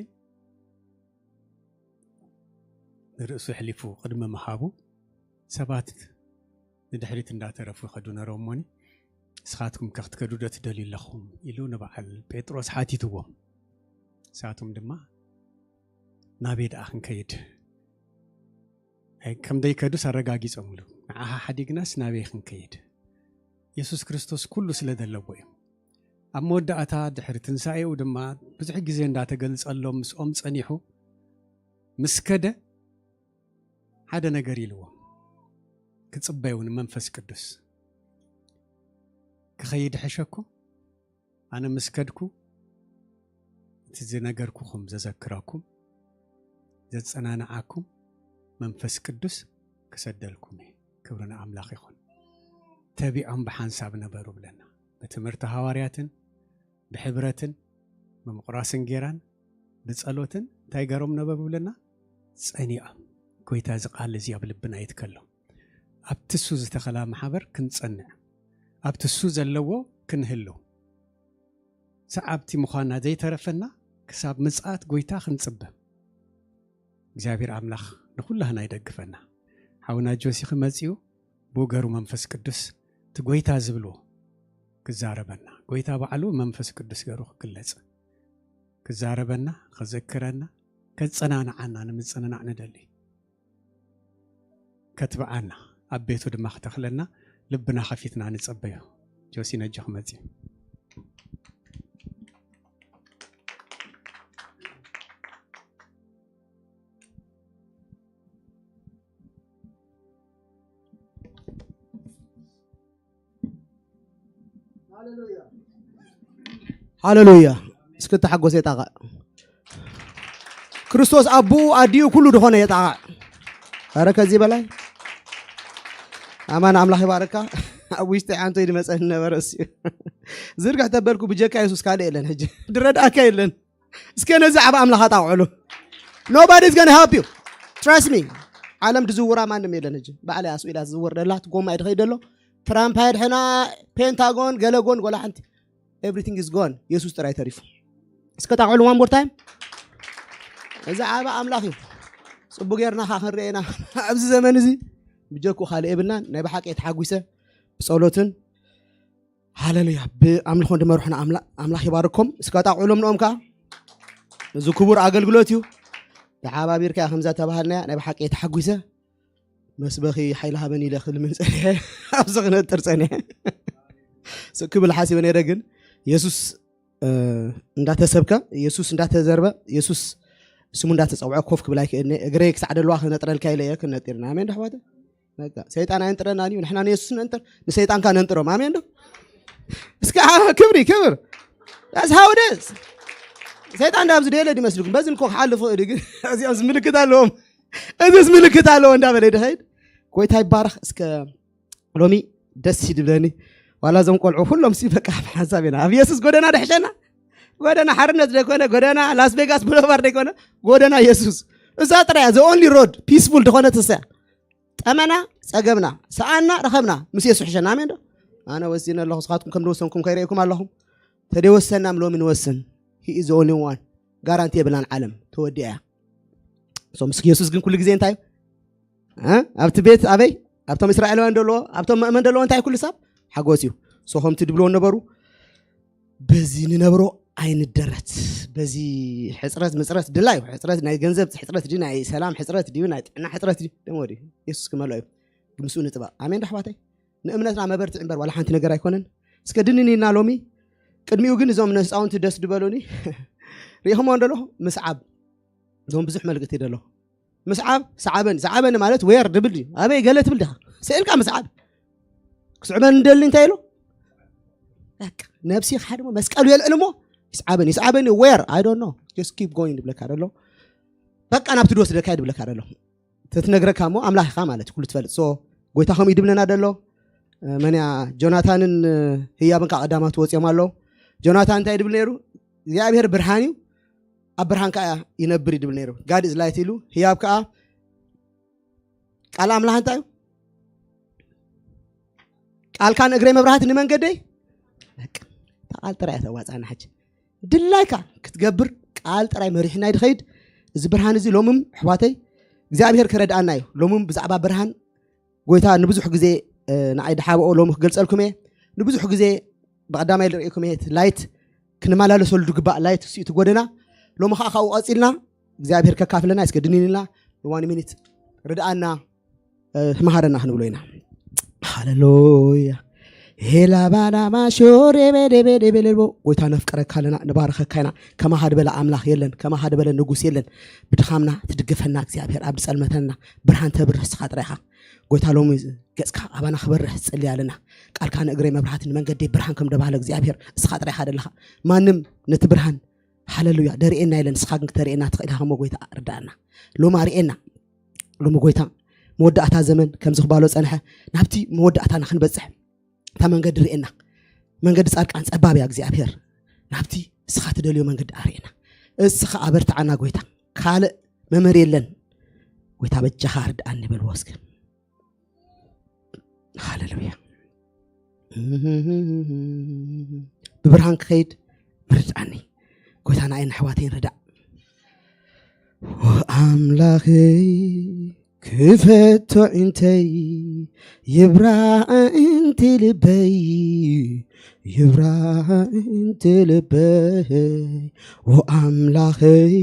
ንርእሱ ኣሕሊፉ ቅድሚ ምሃቡ ሰባት ንድሕሪት እንዳተረፉ ይኸዱ ነሮም እሞኒ፣ ንስኻትኩም ከ ክትከዱ ዶ ትደልዩ ኣለኹም ኢሉ ንበዓል ጴጥሮስ ሓቲትዎም። ንሳቶም ድማ ናበይ ደኣ ክንከይድ? ከም ዘይከዱስ ኣረጋጊጾምሉ። ንዓኻ ሓዲግናስ ናበይ ክንከይድ? የሱስ ክርስቶስ ኩሉ ስለ ዘለዎ እዩ። ኣብ መወዳእታ ድሕሪ ትንሳኤኡ ድማ ብዙሕ ግዜ እንዳተገልጸሎም ምስኦም ጸኒሑ ምስ ከደ ሓደ ነገር ኢልዎም። ክጽበዩ ንመንፈስ ቅዱስ ክኸይድ ሕሸኩም ኣነ ምስ ከድኩ እቲ ዝነገርኩኹም ዘዘክረኩም ዘጸናንዓኩም መንፈስ ቅዱስ ክሰደልኩም እየ። ክብሪ ንኣምላኽ ይኹን። ተቢዖም ብሓንሳብ ነበሩ ብለና። ብትምህርቲ ሃዋርያትን ብሕብረትን ብምቑራስን ጌራን ብጸሎትን እንታይ ገሮም ነበሩ ብለና? ጸኒዖም። ጎይታ እዚ ቃል እዚ ኣብ ልብና ይትከሎ። ኣብቲ እሱ ዝተኸላ ማሕበር ክንጸንዕ ኣብቲ እሱ ዘለዎ ክንህሉ ሰዓብቲ ምዃንና ዘይተረፈና ክሳብ ምጽኣት ጎይታ ክንጽበ እግዚኣብሔር ኣምላኽ ንኹላህና ይደግፈና። ሓውና ጆሲ ክመጽኡ ብገሩ መንፈስ ቅዱስ እቲ ጎይታ ዝብልዎ ክዛረበና ጎይታ ባዕሉ መንፈስ ቅዱስ ገሩ ክግለጽ ክዛረበና ክዘክረና ከጸናንዓና ንምጽንናዕ ንደሊ። ከትብዓና ኣብ ቤቱ ድማ ክተኽለና ልብና ከፊትና ንጸበዮ። ጆሲ ነጆ ክመጽእ ሃሌሉያ። እስኪ ተሓጎስ የጣቕዕ። ክርስቶስ ኣቦኡ ኣዲኡ ኩሉ ዝኾነ የጣቕዕ። ኧረ ከዚህ በላይ ኣማን ኣምላኽ ይባርካ። ኣብ ውሽጢ ሓንቶ ይድመፀን ነበረ እሱ ዝርግሕ ተበልኩ ብጀካ የሱስ ካልእ የለን። ሕጂ ድረድኣካ የለን። እስከ ነዚ ዓብ ኣምላኽ ኣጣቕዕሉ። Nobody is gonna help you. Trust me. ዓለም ድዝውራ ማንም የለን። ሕጂ ባዕላ ኣስኢላ ዝዝወር ደላ ትጎማ ይድኸይ ደሎ ትራምፕ ኣይድሕና ፔንታጎን ገለጎን ጎላ ሓንቲ everything is gone። የሱስ ጥራይ ተሪፉ። እስከ ታቕዕሉ one more time። እዚ ዓብ ኣምላኽ እዩ። ጽቡቅ ጌርና ካ ክንርኤና ኣብዚ ዘመን እዚ ብጀኩ ካልእ የብልናን። ናይ ብሓቂ ተሓጒሰ ብጸሎትን ሃሌሉያ ብኣምልኾን ድመርሑና ኣምላኽ ይባርኮም። እስከ ጣቕዑሎም ንኦም ከዓ እዚ ክቡር ኣገልግሎት እዩ። ተሓባቢርካ ከምዛ ተባሃልናያ ናይ ብሓቂ ተሓጒሰ መስበኺ ሓይሊ ሃበን ኢለ ክልምን ጸኒሐ ኣብዚ ክነጥር ጸኒሐ ስክ ክብል ሓሲበ ነይረ። ግን የሱስ እንዳተሰብከ የሱስ እንዳተዘርበ የሱስ ስሙ እንዳተጸውዐ ኮፍ ክብል ኣይክእልኒ እግረይ ክሳዕ ደለዋ ክነጥረልካ ኢለ እየ ክነጢርና ኣሜን ዶ ኣሕዋተ። በቃ ሰይጣን ኣየንጥረናን እዩ። ንሕና ንየሱስ ነንጥር ንሰይጣንካ ነንጥሮም ኣሜን ዶ። እስኪ ክብሪ ክብር that's how it is። ሰይጣን ዳብ ዝደለ ድመስልኩም በዚ ንኮ ክሓልፉ እዲ ግን እዚኦም ዝምልክት ኣለዎም። እዚስ ምልክት ኣለዎ እንዳበለ ይድኸይድ። ጎይታ ይባረኽ። እስከ ሎሚ ደስ ይድብለኒ። ዋላ እዞም ቆልዑ ኩሎም ሲ በቃ ኣብ ሓንሳብ ኢና። ኣብ የሱስ ጎደና ደሕሸና። ጎደና ሓርነት ደይኮነ፣ ጎደና ላስ ቬጋስ ብሎቫር ደይኮነ፣ ጎደና የሱስ። እዛ ጥራያ፣ the only road፣ peaceful ዝኾነ ትስያ። ጠመና ጸገምና፣ ሰኣና ረኸብና፣ ምስ የሱስ ሕሸና። ኣሜን ዶ? ኣነ ወሲነ ኣለኹ፣ ንስኻትኩም ከም ዝወሰንኩም ከይረእኩም ኣለኹም። ተደይወሰናም ሎሚ ንወስን። He is the only one። ጋራንቲ የብላን ዓለም፣ ተወዲኣ እያ። So ምስ የሱስ ግን ኩሉ ግዜ እንታይ እዩ? እ? ኣብቲ ቤት ኣበይ? ኣብቶም እስራኤላውያን ደለዎ፣ ኣብቶም መእመን ደለዎ እንታይ ኩሉ ሰብ? ሓጎስ እዩ። So ከምቲ ድብልዎ ነበሩ፣ በዚ ንነብሮ ኣይንደረት። በዚ ሕጽረት ምጽረት ድላ እዩ። ሕጽረት ናይ ገንዘብ ሕጽረት ድዩ፣ ናይ ሰላም ሕጽረት ድዩ፣ ናይ ጥዕና ሕጽረት ድዩ? ደሞ ድዩ? የሱስ ክመልኦ እዩ። ምስኡ ንጥባእ። ኣሜን ዶ ኣሕዋተይ? ንእምነትና መበርትዒ እምበር ዋላ ሓንቲ ነገር ኣይኮነን። እስከ ድንን ኢልና ሎሚ። ቅድሚኡ ግን እዞም ንህፃውንቲ ደስ ድበሉኒ። ሪኢኹምዎ እንደለኹ ምስዓብ። እዞም ብዙሕ መልእክቲ ደሎ። ምስዓብ፣ ሰዓበኒ፣ ሰዓበኒ ማለት ዌር ድብል ድዩ? ኣበይ ገለ ትብል ዲኻ? ስእልካ ምስዓብ። ክስዕበኒ እንደሊ እንታይ ኢሉ? በቃ ነብሲ ሓደ መስቀሉ የልዕል እሞ ይስዓበኒ፣ ይስዓበኒ ዌር፣ I don't know። Just keep going ድብለካ ደሎ። በቃ ናብቲ ድወስደካ ድብለካ ደሎ። ተትነግረካ እሞ ኣምላኽ ኢኻ ማለት ኩሉ ትፈልጥ። So ጎይታ ከምኡ ይድብለና ደሎ። እ፣ መን እያ? ጆናታንን፣ እ፣ ህያብን ከዓ ቀዳማት ወፂኦም ኣለዉ። ጆናታን እንታይ ድብል ነይሩ? እግዚኣብሔር ብርሃን እዩ፣ ኣብ ብርሃን ከዓ ይነብር ይድብል ነይሩ። God is light ኢሉ፣ ህያብ ከዓ ቃል ኣምላኽ እንታይ እዩ? ቃልካ ንእግረይ መብራህቲ ንመንገደይ። በቃ፣ እታ ቃል ጥራይ እያ ተዋፅኣና። ሕጂ ድላይካ ክትገብር ቃል ጥራይ መሪሕና ይድኸይድ። እዚ ብርሃን እዚ ሎምም ኣሕዋተይ እግዚኣብሔር ክረድኣና እዩ። ሎምም ብዛዕባ ብርሃን ጎይታ ንብዙሕ ግዜ፣ እ፣ ንዓይ ድሓብኦ ሎሚ ክገልጸልኩም እየ። ንብዙሕ ግዜ ብቐዳማይ ዝርእየኩም እየ፣ እቲ ላይት ክንመላለሰሉ ዝግባእ ላይት እሱ እዩ፣ እቲ ጎደና። ሎሚ ኸዓ ካብኡ ቀጺልና እግዚኣብሔር ከካፍለና። እስከ ድኒን ኢልና ንዋን ሚኒት ርድኣና፣ እ፣ ተመሃረና ክንብሎ ኢና። ሃሌሉያ። ሄላባናማ ሾሬ ቤዴ ቤዴ ቤሌቦ። ጎይታ ነፍቅረካ ኣለና፣ ንባርኸካ ኢና። ከማኻ ዝበለ ኣምላኽ የለን፣ ከማኻ ዝበለ ንጉስ የለን። ብድኻምና ትድግፈና እግዚኣብሔር፣ ኣብ ዝጸልመተና ብርሃን ተብርህ እስኻ ጥራይ ኢኻ። ጎይታ ሎሚ ገጽካ ኣባና ክበርህ ጽሊ ኣለና። ቃልካ ንእግረይ መብራህቲ ንመንገደይ ብርሃን ከም ደባለ እግዚኣብሔር እስኻ ጥራይ ኢኻ ደለኻ። ማንም ነቲ ብርሃን ሃሌሉያ ደርእየና የለን፣ እስኻ ግን ክተርእየና ትኽእል ኢኻ። እሞ ጎይታ ርዳእና። ሎማ ርእየና። ሎሚ ጎይታ መወዳእታ ዘመን ከምዚ ክባሎ ጸንሐ፣ ናብቲ መወዳእታና ክንበጽሕ እታ መንገዲ ርእየና። መንገዲ ጻድቃን ጸባብ እያ እግዚኣብሔር። ናብቲ እስኻ ትደልዮ መንገዲ ኣርእየና። እስኻ ኣበርትዓና ጎይታ። ካልእ መምህር የለን። ጎይታ በጃኻ ርድኣኒ በልዎ እስከ። ሃሌሉያ። ብብርሃን ክኸይድ ምርድኣኒ። ጎይታ ንኣይን ኣሕዋተይን ርዳእ። ኣምላኸይ ክፈቶ እንተይ ይብራእ እንቲ ልበይ፣ ይብራእ እንቲ ልበይ። ወኣምላኸይ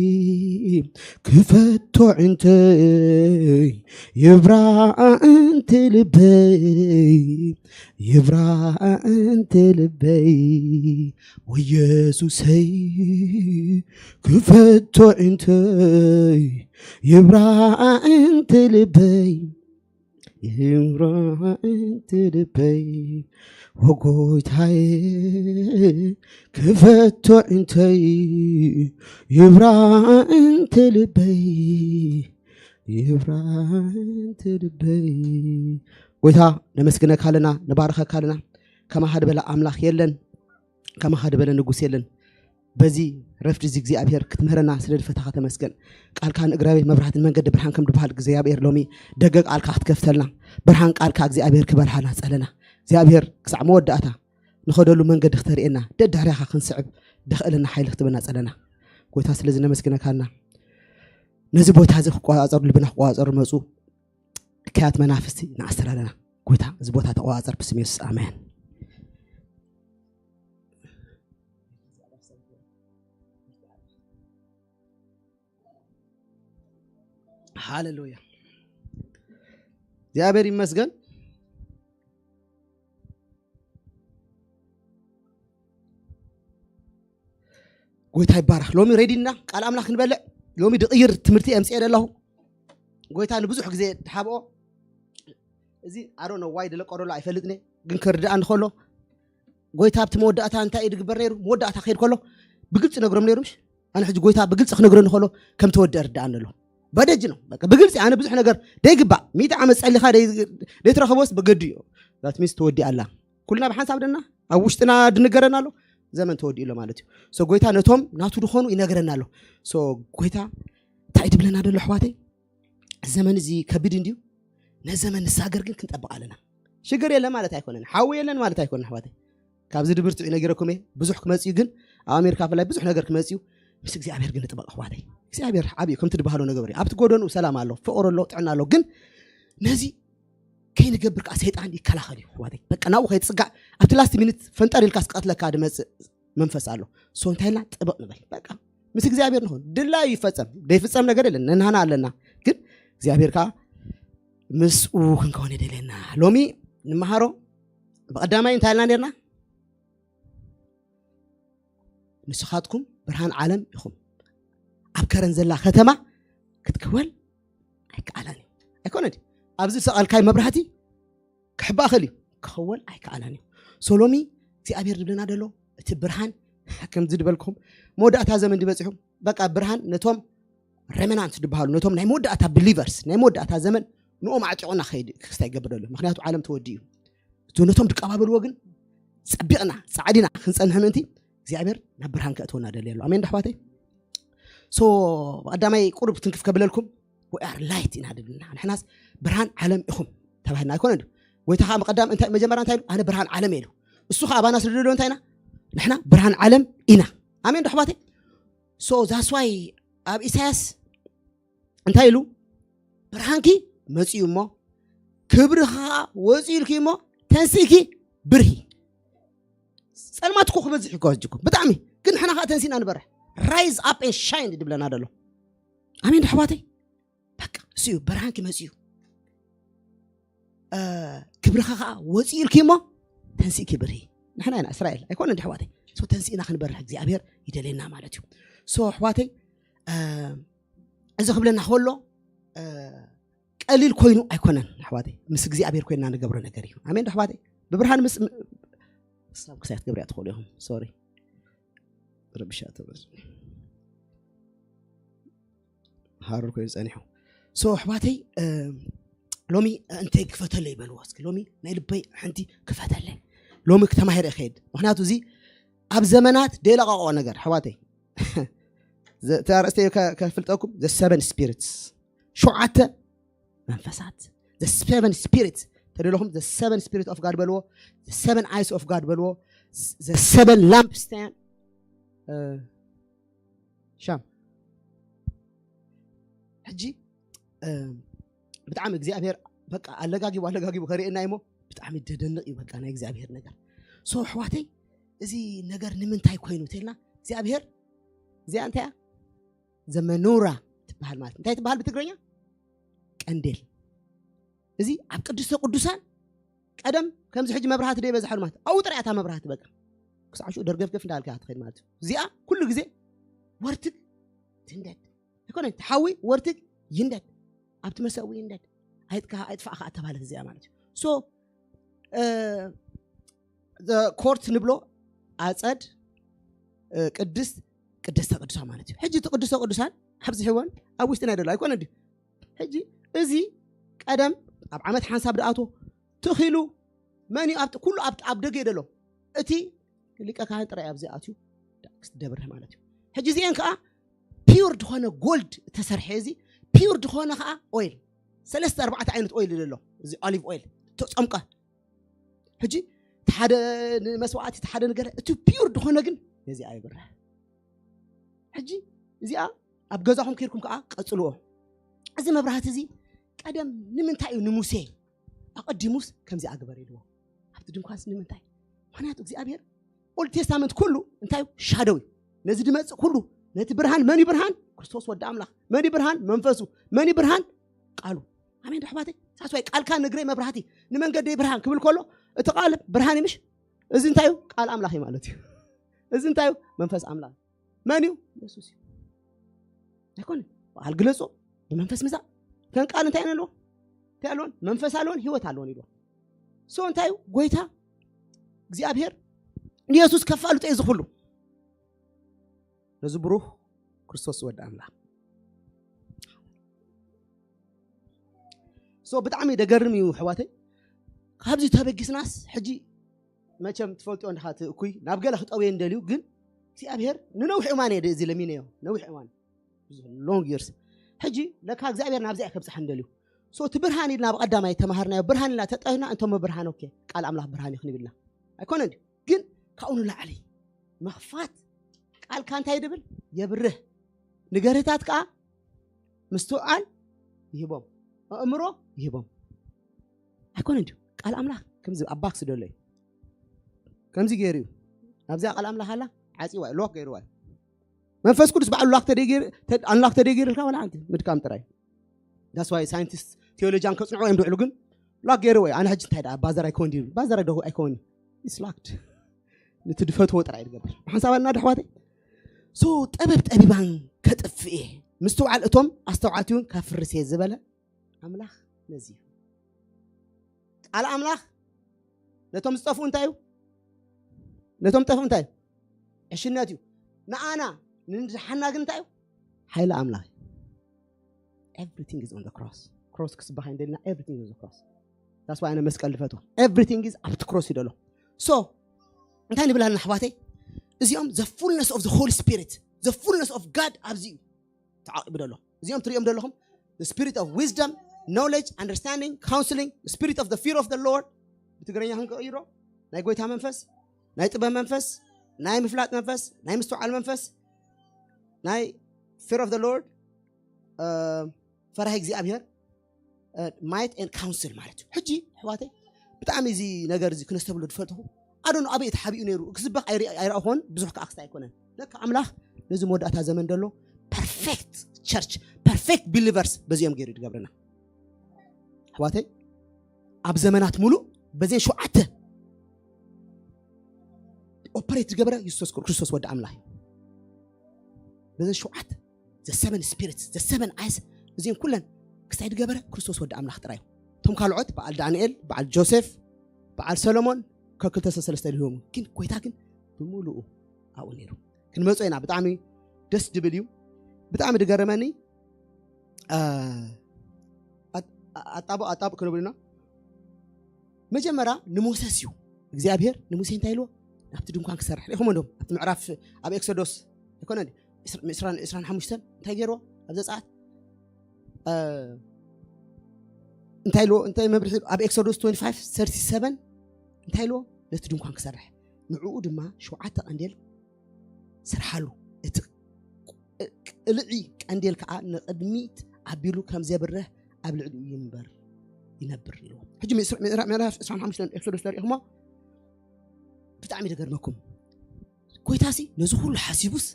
ክፈቶ እንተይ ይብራእ እንቲ ልበይ፣ ይብራእ እንቲ ልበይ። ወየሱሰይ ክፈቶ እንተይ ይብራእ እንቲ ልበይ፣ ይብራእ እንቲ ልበይ። ወጎይታዬ ክፈቶ እንተይ ይብራእ እንቲ ልበይ፣ ይብራእ እንቲ ልበይ። ጎይታ ነመስግነካ ኣለና፣ ንባርኸካ ኣለና። ከማኻ ዝበለ ኣምላኽ የለን፣ ከማኻ ዝበለ ንጉስ የለን። በዚ ረፍዲ እዚ እግዚኣብሔር ክትምህረና ስለ ዝፈታኻ ተመስገን። ቃልካ ንእግራበይ መብራህትን መንገዲ ብርሃን ከም ዝበሃል እግዚኣብሔር ሎሚ ደገ ቃልካ ክትከፍተልና ብርሃን ቃልካ እግዚኣብሔር ክበርሃና ጸለና። እግዚኣብሔር ክሳዕ መወዳእታ ንኸደሉ መንገዲ ክተርእየና ደድሕሪኻ ክንስዕብ ደኽእለና ሓይሊ ክትበና ጸለና። ጎይታ ስለዚ ነመስግነካና። ነዚ ቦታ እዚ ክቆጻጸሩ ልብና ክቆጻጸሩ መጹ እከያት መናፍስቲ ንኣስተዳለና። ጎይታ እዚ ቦታ ተቆጻጸር ብስም የሱስ ኣሜን። ሃሌሉያ። እግዚኣብሔር ይመስገን። ጎይታ ይባረኽ። ሎሚ ሬዲ እና ቃል ኣምላኽ ክንበልዕ ሎሚ ድቕይር ትምህርቲ የምፅኤ ደለኹ። ጎይታ ንብዙሕ ግዜ ድሓብኦ እዚ ኣሮ ነው ዋይ ድለቆ ደሎ ኣይፈልጥን እየ፣ ግን ክርድኣ እንከሎ ጎይታ ኣብቲ መወዳእታ እንታይ እዩ ድግበር ነይሩ? መወዳእታ ክሄድ ከሎ ብግልፂ ነግሮም ነይሩ። ምሽ ኣነ ሕጂ ጎይታ ብግልፂ ክነግረኒ ከሎ ከም ተወድአ ርድኣኒ ኣሎ። በደጅ ነው። በቃ ብግልፂ ኣነ ብዙሕ ነገር ደይግባእ ሚእቲ ዓመት ፀሊኻ ደይ- ደይትረኸቦስ በገዱ እዩ። ዛት ሚስ ተወዲኣ ኣላ። ኩልና ብሓንሳብ ደና ኣብ ውሽጥና ድንገረና ኣሎ። ዘመን ተወዲኡ ኣሎ ማለት እዩ። ሶ ጎይታ ነቶም ናቱ ዝኾኑ ይነገረና ኣሎ። ሶ ጎይታ እንታይ ድብለና ደሎ ኣሕዋተይ? ዘመን እዚ ከቢድ እንድዩ። ነዚ ዘመን ንሳገር ግን ክንጠብቕ ኣለና። ሽግር የለን ማለት ኣይኮነን፣ ሓዊ የለን ማለት ኣይኮነን ኣሕዋተይ። ካብዚ ድብርትዑ ነጊረኩም እየ። ብዙሕ ክመፅዩ ግን ኣብ ኣሜሪካ ብፍላይ ብዙሕ ነገር ክመፅዩ ምስ እግዚኣብሔር ግን ንጥበቕ ኣሕዋተይ። እግዚኣብሔር ዓብዩ ከምቲ ድበሃሎ ነገር እዩ። ኣብቲ ጎደኑ ሰላም ኣሎ፣ ፍቕሪ ኣሎ፣ ጥዕና ኣሎ። ግን ነዚ ከይንገብር ከዓ ሰይጣን ይከላኸል እዩ ኣሕዋተይ። በቃ ናብኡ ከይትፅጋዕ ኣብቲ ላስት ሚኒት ፈንጠር ኢልካ ስቀትለካ ድመፅእ መንፈስ ኣሎ። ሶ እንታይ ኢልና ጥበቕ ንበል። በቃ ምስ እግዚኣብሔር ንኹን። ድላዩ ይፈጸም ደይፍጸም ነገር የለን፣ ነንሃና ኣለና። ግን እግዚኣብሔር ከዓ ምስኡ ክንከውን የደልየና። ሎሚ ንመሃሮ ብቐዳማይ እንታይ ኢልና ነርና? ንስኻትኩም ብርሃን ዓለም ኢኹም። ኣብ ከረን ዘላ ከተማ ክትክወል ኣይከኣላን እዩ። ኣይኮነን ድዩ? ኣብዚ ዝሰቐልካይ መብራህቲ ክሕባእኸል እዩ፣ ክኸወል ኣይከኣላን እዩ። ሶ ሎሚ እግዚኣብሔር ዝብለና ዘሎ እቲ ብርሃን ከምዚ ዝበልኩም መወዳእታ ዘመን ድበፂሑ። በቃ ብርሃን ነቶም ሬመናንት ዝበሃሉ ነቶም ናይ መወዳእታ ብሊቨርስ ናይ መወዳእታ ዘመን ንኦም ኣዕጢቑና ከይድ ክስታ ይገብር ዘሎ። ምክንያቱ ዓለም ተወዲ እዩ። እቲ ነቶም ድቀባበልዎ ግን ጸቢቕና ጻዕዲና ክንጸንሕ ምእንቲ እግዚኣብሔር ናብ ብርሃን ከእትወና ደልየ ኣሎ። ኣሜን ዶ ኣሕዋተይ? ሶ ብቐዳማይ ቁሩብ ትንክፍ ከብለልኩም we are light ኢና ድብልና። ንሕናስ ብርሃን ዓለም ኢኹም ተባሂልና ኣይኮነ ዶ? ጎይታ ከዓ መቐዳም እንታይ መጀመርያ እንታይ ኢሉ? ኣነ ብርሃን ዓለም እየ ኢሉ። እሱ ከዓ ኣባና ስለ ደሎ እንታይ ኢና? ንሕና ብርሃን ዓለም ኢና። ኣሜን ዶ ኣሕዋተይ? ሶ that's why ኣብ ኢሳያስ እንታይ ኢሉ? ብርሃንኪ መፅዩ እሞ ክብሪ ከዓ ወፅኡ ኢልኪ እሞ ተንስእኪ ብርሂ። ጸልማት እኮ ክበዝሕ ይጓዝጅኩም ብጣዕሚ። ግን ንሕና ከዓ ተንሲና ንበርሕ። Rise up and shine ድብለና ደሎ። ኣሜን ዶ ኣሕዋተይ? በቃ እሱ እዩ ብርሃንኪ መፅዩ። እ፣ ክብርኻ ከዓ ወፅኡ ኢልኪ እሞ ተንስእኪ ብርሂ። ንሕና ኢና እስራኤል ኣይኮነ እንዲ ኣሕዋተይ። ሶ ተንስእና ክንበርሕ እግዚኣብሔር ይደልየና ማለት እዩ። ሶ ኣሕዋተይ፣ እ፣ እዚ ክብለና ከሎ፣ እ፣ ቀሊል ኮይኑ ኣይኮነን ኣሕዋተይ። ምስ እግዚኣብሔር ኮይና ንገብሮ ነገር እዩ። ኣሜን ዶ ኣሕዋተይ? ብብርሃን ምስ ም- ስናብ ክሳይ ክትገብርያ ትኽእሉ ኢኹም። ሶሪ፣ ረብሻ ተበዝ ሃሩር ኮይኑ ጸኒሑ። ሶ ኣሕዋተይ፣ እ፣ ሎሚ እንተይ ክፈተለይ በልዎ እስኪ። ሎሚ ናይ ልበይ ሓንቲ ክፈተለይ። ሎሚ ክተማሂረ እኸይድ። ምክንያቱ እዚ ኣብ ዘመናት ደይለቐቆ ነገር ኣሕዋተይ። ዘ- እቲ ኣርእስተ ከ- ከፍልጠኩም፣ the seven spirits፣ ሸውዓተ መንፈሳት፣ the seven spirits ተደለኹም፣ the seven spirit of God በልዎ፣ the seven eyes of God በልዎ፣ the seven lampstand፣ እ፣ ሻም። ሕጂ፣ እ፣ ብጣዕሚ እግዚኣብሔር በቃ ኣለጋጊቡ ኣለጋጊቡ ከርእየና እሞ ብጣዕሚ ደደንቕ እዩ። በቃ ናይ እግዚኣብሔር ነገር። ሶ ኣሕዋተይ፣ እዚ ነገር ንምንታይ ኮይኑ ተልና እግዚኣብሔር እዚኣ እንታይ እያ? ዘመኑራ ትበሃል ማለት እንታይ ትበሃል ብትግርኛ? ቀንዴል። እዚ ኣብ ቅድስተ ቅዱሳን ቀደም ከምዚ ሕጂ መብራህቲ ደይ በዝሓሉ ማለት ኣብኡ ጥራይ እታ መብራህቲ በቃ ክሳዕ ሽኡ ደርገፍገፍ እንዳልካ ትኸድ ማለት እዩ። እዚኣ ኩሉ ግዜ ወርትግ ትንደድ ኣይኮነ፣ ሓዊ ወርትግ ይንደድ፣ ኣብቲ መሰዊ ይንደድ፣ ኣይጥካ ኣይጥፋእካ እተባለት እዚኣ ማለት እዩ። ሶ ኮርት ንብሎ ኣፀድ፣ እ፣ ቅድስት ቅድስተ ቅዱሳን ማለት እዩ። ሕጂ እቲ ቅድስተ ቅዱሳን ኣብዚ ሕወን ኣብ ውሽጢ ናይ ደሎ ኣይኮነ ድዩ? ሕጂ እዚ ቀደም ኣብ ዓመት ሓንሳብ ደኣቶ ትኺሉ መን እዩ ኣብቲ ኩሉ ኣብ ኣብ ደገ ደሎ እቲ ሊቀ ካህን ጥራይ ኣብዚ ኣትዩ ክደብርህ ማለት እዩ። ሕጂ እዚአን ከዓ ፒውር ዝኾነ ጎልድ ተሰርሐ፣ እዚ ፒውር ዝኾነ ከዓ ኦይል፣ ሰለስተ ኣርባዕተ ዓይነት ኦይል ደሎ፣ እዚ ኦሊቭ ኦይል ተፀምቀ። ሕጂ እቲ ሓደ ንመስዋዕቲ እቲ ሓደ ነገር እቲ ፒውር ዝኾነ ግን ነዚ ኣይብርህ። ሕጂ እዚኣ ኣብ ገዛኹም ከይድኩም ከዓ ቀፅልዎ። እዚ መብራህቲ እዚ ቀደም ንምንታይ እዩ ንሙሴ ኣቐዲሙስ ከምዚ ኣግበር ኢልዎ? ኣብቲ ድንኳንስ ንምንታይ? ምክንያቱ እግዚኣብሔር ኦልድ ቴስታመንት ኩሉ እንታይ እዩ? ሻደው እዩ። ነዚ ድመፅእ ኩሉ ነቲ ብርሃን፣ መን እዩ ብርሃን? ክርስቶስ ወዲ ኣምላኽ። መን እዩ ብርሃን? መንፈሱ። መን እዩ ብርሃን? ቃሉ። ኣሜን ዶ ኣሕዋተይ? ሳስዋይ ቃልካ ንግረይ መብራህቲ ንመንገደይ ብርሃን ክብል ከሎ እቲ ቃል ብርሃን እዩ ምሽ? እዚ እንታይ እዩ? ቃል ኣምላኽ እዩ ማለት እዩ። እዚ እንታይ እዩ? መንፈስ ኣምላኽ። መን እዩ? የሱስ እዩ። ኣይኮነን በዓል ግለፁ ብመንፈስ ምዛእ። ከን ቃል እንታይ ኣለዎ? እንታይ ኣለዎን? መንፈስ ኣለዎን ህይወት ኣለዎን ኢልዎ። ሶ እንታይ እዩ? ጎይታ እግዚኣብሔር ንየሱስ ከፋልጦ እዩ ዝኽሉ ነዚ ብሩህ ክርስቶስ ወዲ ኣምላኽ። So ብጣዕሚ ደገርም እዩ ኣሕዋተይ። ካብዚ ተበጊስናስ ሕጂ መቸም ትፈልጥዮ እንዲኻ እቲ እኩይ ናብ ገለ ክጠውየ እንደልዩ፣ ግን እግዚኣብሔር ንነዊሕ እዋን እየ እዚ ለሚነዮ፣ ነዊሕ እዋን፣ long years። ሕጂ ለካ እግዚኣብሔር ናብዚኣ ከብፅሓ እንደልዩ። So እቲ ብርሃን ኢልና ብቐዳማይ ተማሃርናዮ፣ ብርሃን ኢልና ተጠህና እንቶም ብርሃን፣ ኦኬ፣ ቃል ኣምላኽ ብርሃን እዩ ክንብል ኢና። ኣይኮነን ድዩ? ግን ካብኡ ንላዕሊ መኽፋት፣ ቃልካ እንታይ ድብል? የብርህ። ንገርህታት ከዓ ምስትውዓል ይህቦም፣ ኣእምሮ ይህቦም። ኣይኮነን ድዩ? ቃል ኣምላኽ ከምዚ ኣብ ባክስ ደሎ እዩ። ከምዚ ገይሩ እዩ። ናብዚኣ ቃል ኣምላኽ ኣላ ዓፂዋ፣ ሎክ ገይርዋ እዩ። መንፈስ ቅዱስ ባዕሉ ላክ ተደጊር ኣንላክ ተደጊርልካ ዋላ ሓንቲ ምድካም ጥራይ። That's why ሳይንቲስት ቴዎሎጂያን ከፅንዑ እዮም ድውዕሉ። ግን ላክ ገይርዎ እዩ። ኣነ ሕጂ እንታይ ደኣ ባዘር ኣይኮን ድዩ? ባዘር ዶ ኣይኮን? It's locked። ነቲ ድፈትዎ ጥራይ ድገብር። ሓንሳብ ኣልና ዶ ኣሕዋተይ? So ጥበብ ጠቢባን ከጥፍእ እየ፣ ምስትውዓል እቶም ኣስተውዓልቲ እውን ከፍርስ እየ ዝበለ ኣምላኽ ነዚ እዩ። ቃል ኣምላኽ ነቶም ዝጠፍኡ እንታይ እዩ? ነቶም ዝጠፍኡ እንታይ እዩ? ዕሽነት እዩ። ንኣና ንድሓና ግን እንታይ እዩ? ሓይሊ ኣምላኽ እዩ። Everything is on the cross። ክሮስ ክስበኻ እንደልና፣ everything is on the cross። That's why ኣነ መስቀል ዝፈትዋ። Everything is ኣብቲ ክሮስ እዩ ዘሎ። So እንታይ ንብል ኣለና ኣሕዋተይ? እዚኦም the fullness of the Holy Spirit, the fullness of God ኣብዚ እዩ ተዓቂቡ ዘሎ። እዚኦም ትሪኦም ዘለኹም the spirit of wisdom, knowledge, understanding, counseling, the spirit of the fear of the Lord። ብትግርኛ ክንቀይሮ ናይ ጎይታ መንፈስ፣ ናይ ጥበብ መንፈስ፣ ናይ ምፍላጥ መንፈስ፣ ናይ ምስትውዓል መንፈስ፣ ናይ fear of the Lord፣ ፈራሂ እግዚኣብሔር፣ might and counsel ማለት እዩ። ሕጂ ኣሕዋተይ ብጣዕሚ እዚ ነገር እዚ ክነስተብሎ ዝፈልጥኹ ኣዶን ኣበይ ተሓቢኡ ነይሩ ክስበኽ ኣይረኣኹን። ብዙሕ ከዓ ክስታይ ኣይኮነን። ለካ ኣምላኽ ነዚ መወዳእታ ዘመን ዘሎ perfect church, perfect believers በዚኦም ገይሩ ድገብረና ኣሕዋተይ። ኣብ ዘመናት ሙሉእ በዘን ሸውዓተ ኦፐሬት ዝገበረ የሱስ ክርስቶስ ወዲ ኣምላኽ እዩ። በዘን ሸውዓተ the seven spirits, the seven eyes፣ እዚን ኩለን ክስታይ ዝገበረ ክርስቶስ ወዲ ኣምላኽ ጥራይ እዩ። እቶም ካልኦት በዓል ዳንኤል፣ በዓል ጆሴፍ፣ በዓል ሰሎሞን ከክልተ ሰለስተ ልህቦም፣ ግን ጎይታ ግን ብምሉኡ ኣብኡ ነይሩ። ክንመጾ ኢና። ብጣዕሚ ደስ ድብል እዩ። ብጣዕሚ ድገረመኒ። ኣጣቦ ኣጣቦ ክንብል ኢና። መጀመርያ ንሞሰስ እዩ እግዚኣብሔር ንሙሴ እንታይ ኢልዎ? ናብቲ ድንኳን ክሰርሕ ሪኢኹም እንዶም ኣብቲ ምዕራፍ ኣብ ኤክሶዶስ ኣይኮነ ዕስራን ሓሙሽተን እንታይ ገይርዎ? ኣብ ዘጸኣት እንታይ ኢልዎ? እንታይ መብርሒ ኣብ ኤክሶዶስ ትወንቲ ፋይቭ ሰርቲ ሰቨን እንታይ ኢልዎ? ነቲ ድንኳን ክሰርሕ ንዕኡ ድማ ሸውዓተ ቀንዴል ስርሓሉ። እቲ ቅልዒ ቀንዴል ከዓ ንቕድሚት ኣቢሉ ከም ዘብርህ ኣብ ልዕሊኡ ይንበር ይነብር ኢልዎ። ሕጂ ምዕራፍ ዕስራን ሓሙሽተን ኤክሶዶስ ተሪእኹሞ ብጣዕሚ ደገርመኩም። ጎይታሲ ነዚ ኩሉ ሓሲቡስ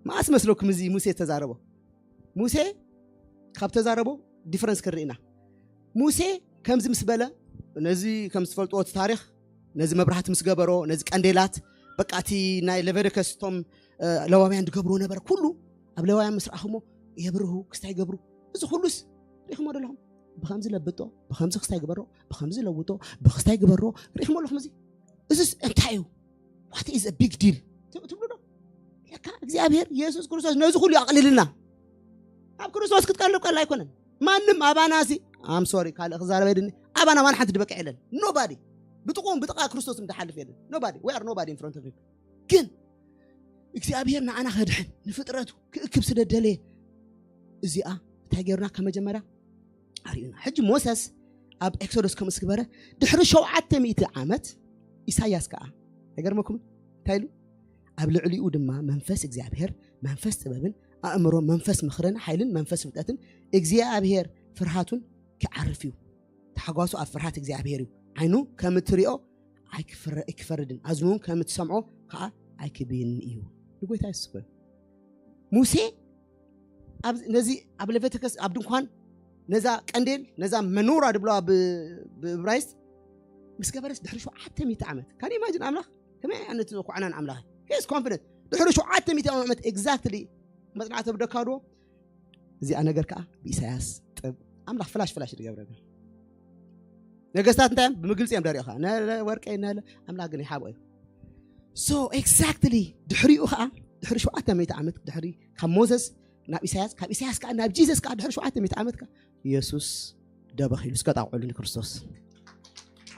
መዓስ መስለኩም እዚ ሙሴ ተዛረቦ? ሙሴ ካብ ተዛረቦ ዲፈረንስ ክርኢ ኢና። ሙሴ ከምዚ ምስ በለ ነዚ ከም ዝፈልጥዎ እቲ ታሪኽ ነዚ መብራህቲ ምስ ገበሮ ነዚ ቀንዴላት በቃ እቲ ናይ ለቨደከስ እቶም ለዋውያን ዝገብርዎ ነበረ ኩሉ ኣብ ለዋውያን ምስ ረኣኹሞ የብርሁ ክስታይ ይገብሩ እዚ ኩሉስ ሪኢኹሞ ዘለኹም ብኸምዚ ለብጦ ብኸምዚ ክስታይ ግበሮ ብኸምዚ ለውጦ ብክስታይ ግበሮ ሪኢኹሞ ኣለኹም እዚ እዚስ እንታይ እዩ what is a big deal ትብሉ ዶ ለካ እግዚኣብሔር የሱስ ክርስቶስ ነዚ ኩሉ ኣቕልልና ኣብ ክርስቶስ ክትቀልብ ቀላ ኣይኮነን ማንም ኣባና ሲ I'm sorry ካልእ ክዛረበ ድኒ ኣባና ዋን ሓንቲ ድበቅዕ የለን nobody ብጥቕኡም ብጥቓ ክርስቶስ ድሓልፍ የለን nobody we are nobody in front of him ግን እግዚኣብሔር ንዓና ከድሕን ንፍጥረቱ ክእክብ ስለ ደለየ እዚኣ እንታይ ገይሩና ከመጀመርያ ኣርእዩና ሕጂ ሞሰስ ኣብ ኤክሶዶስ ከምኡ ስግበረ ድሕሪ ሸውዓተ ሚእቲ ዓመት ኢሳያስ ከዓ ኣይገርመኩም እንታይ ኢሉ ኣብ ልዕሊኡ ድማ መንፈስ እግዚኣብሔር መንፈስ ጥበብን ኣእምሮ መንፈስ ምኽርን ሓይልን መንፈስ ፍልጠትን እግዚኣብሔር ፍርሃቱን ክዓርፍ እዩ ተሓጓሱ ኣብ ፍርሃት እግዚኣብሔር እዩ ዓይኑ ከም እትሪኦ ኣይክፈርድን ኣዝኑ እውን ከም እትሰምዖ ከዓ ኣይክብይን እዩ ንጎይታ የሱስ ሙሴ ነዚ ኣብ ለቨተከስ ኣብ ድንኳን ነዛ ቀንዴል ነዛ መኖራ ድብለዋ ብእብራይስጥ ምስ ገበረስ ድሕሪ ሸውዓተ ሚእቲ ዓመት ካን ኢማጅን ኣምላኽ ከመይ ዓይነት ኩዕናን ኣምላኽ ሂስ ኮንፊደንት ድሕሪ ሸውዓተ ሚእቲ ዓመት ኤግዛክትሊ መፅናዕቲ ብደካድዎ እዚኣ ነገር ከዓ ብኢሳያስ ጥብ ኣምላኽ ፍላሽ ፍላሽ ዝገብረ ነገስታት እንታይ እዮም ብምግልፂ እዮም ደሪኻ ነለ ወርቀይ ነለ ኣምላኽ ግን ይሓብኦ እዩ so exactly ድሕሪኡ ከዓ ድሕሪ ሸውዓተ ሚእቲ ዓመት ድሕሪ ካብ ሞዘስ ናብ ኢሳያስ ካብ ኢሳያስ ከዓ ናብ ጂሰስ ከዓ ድሕሪ ሸውዓተ ሚእቲ ዓመት ከዓ ኢየሱስ ደበኺሉ እስከ ጣቕዑሉ ንክርስቶስ።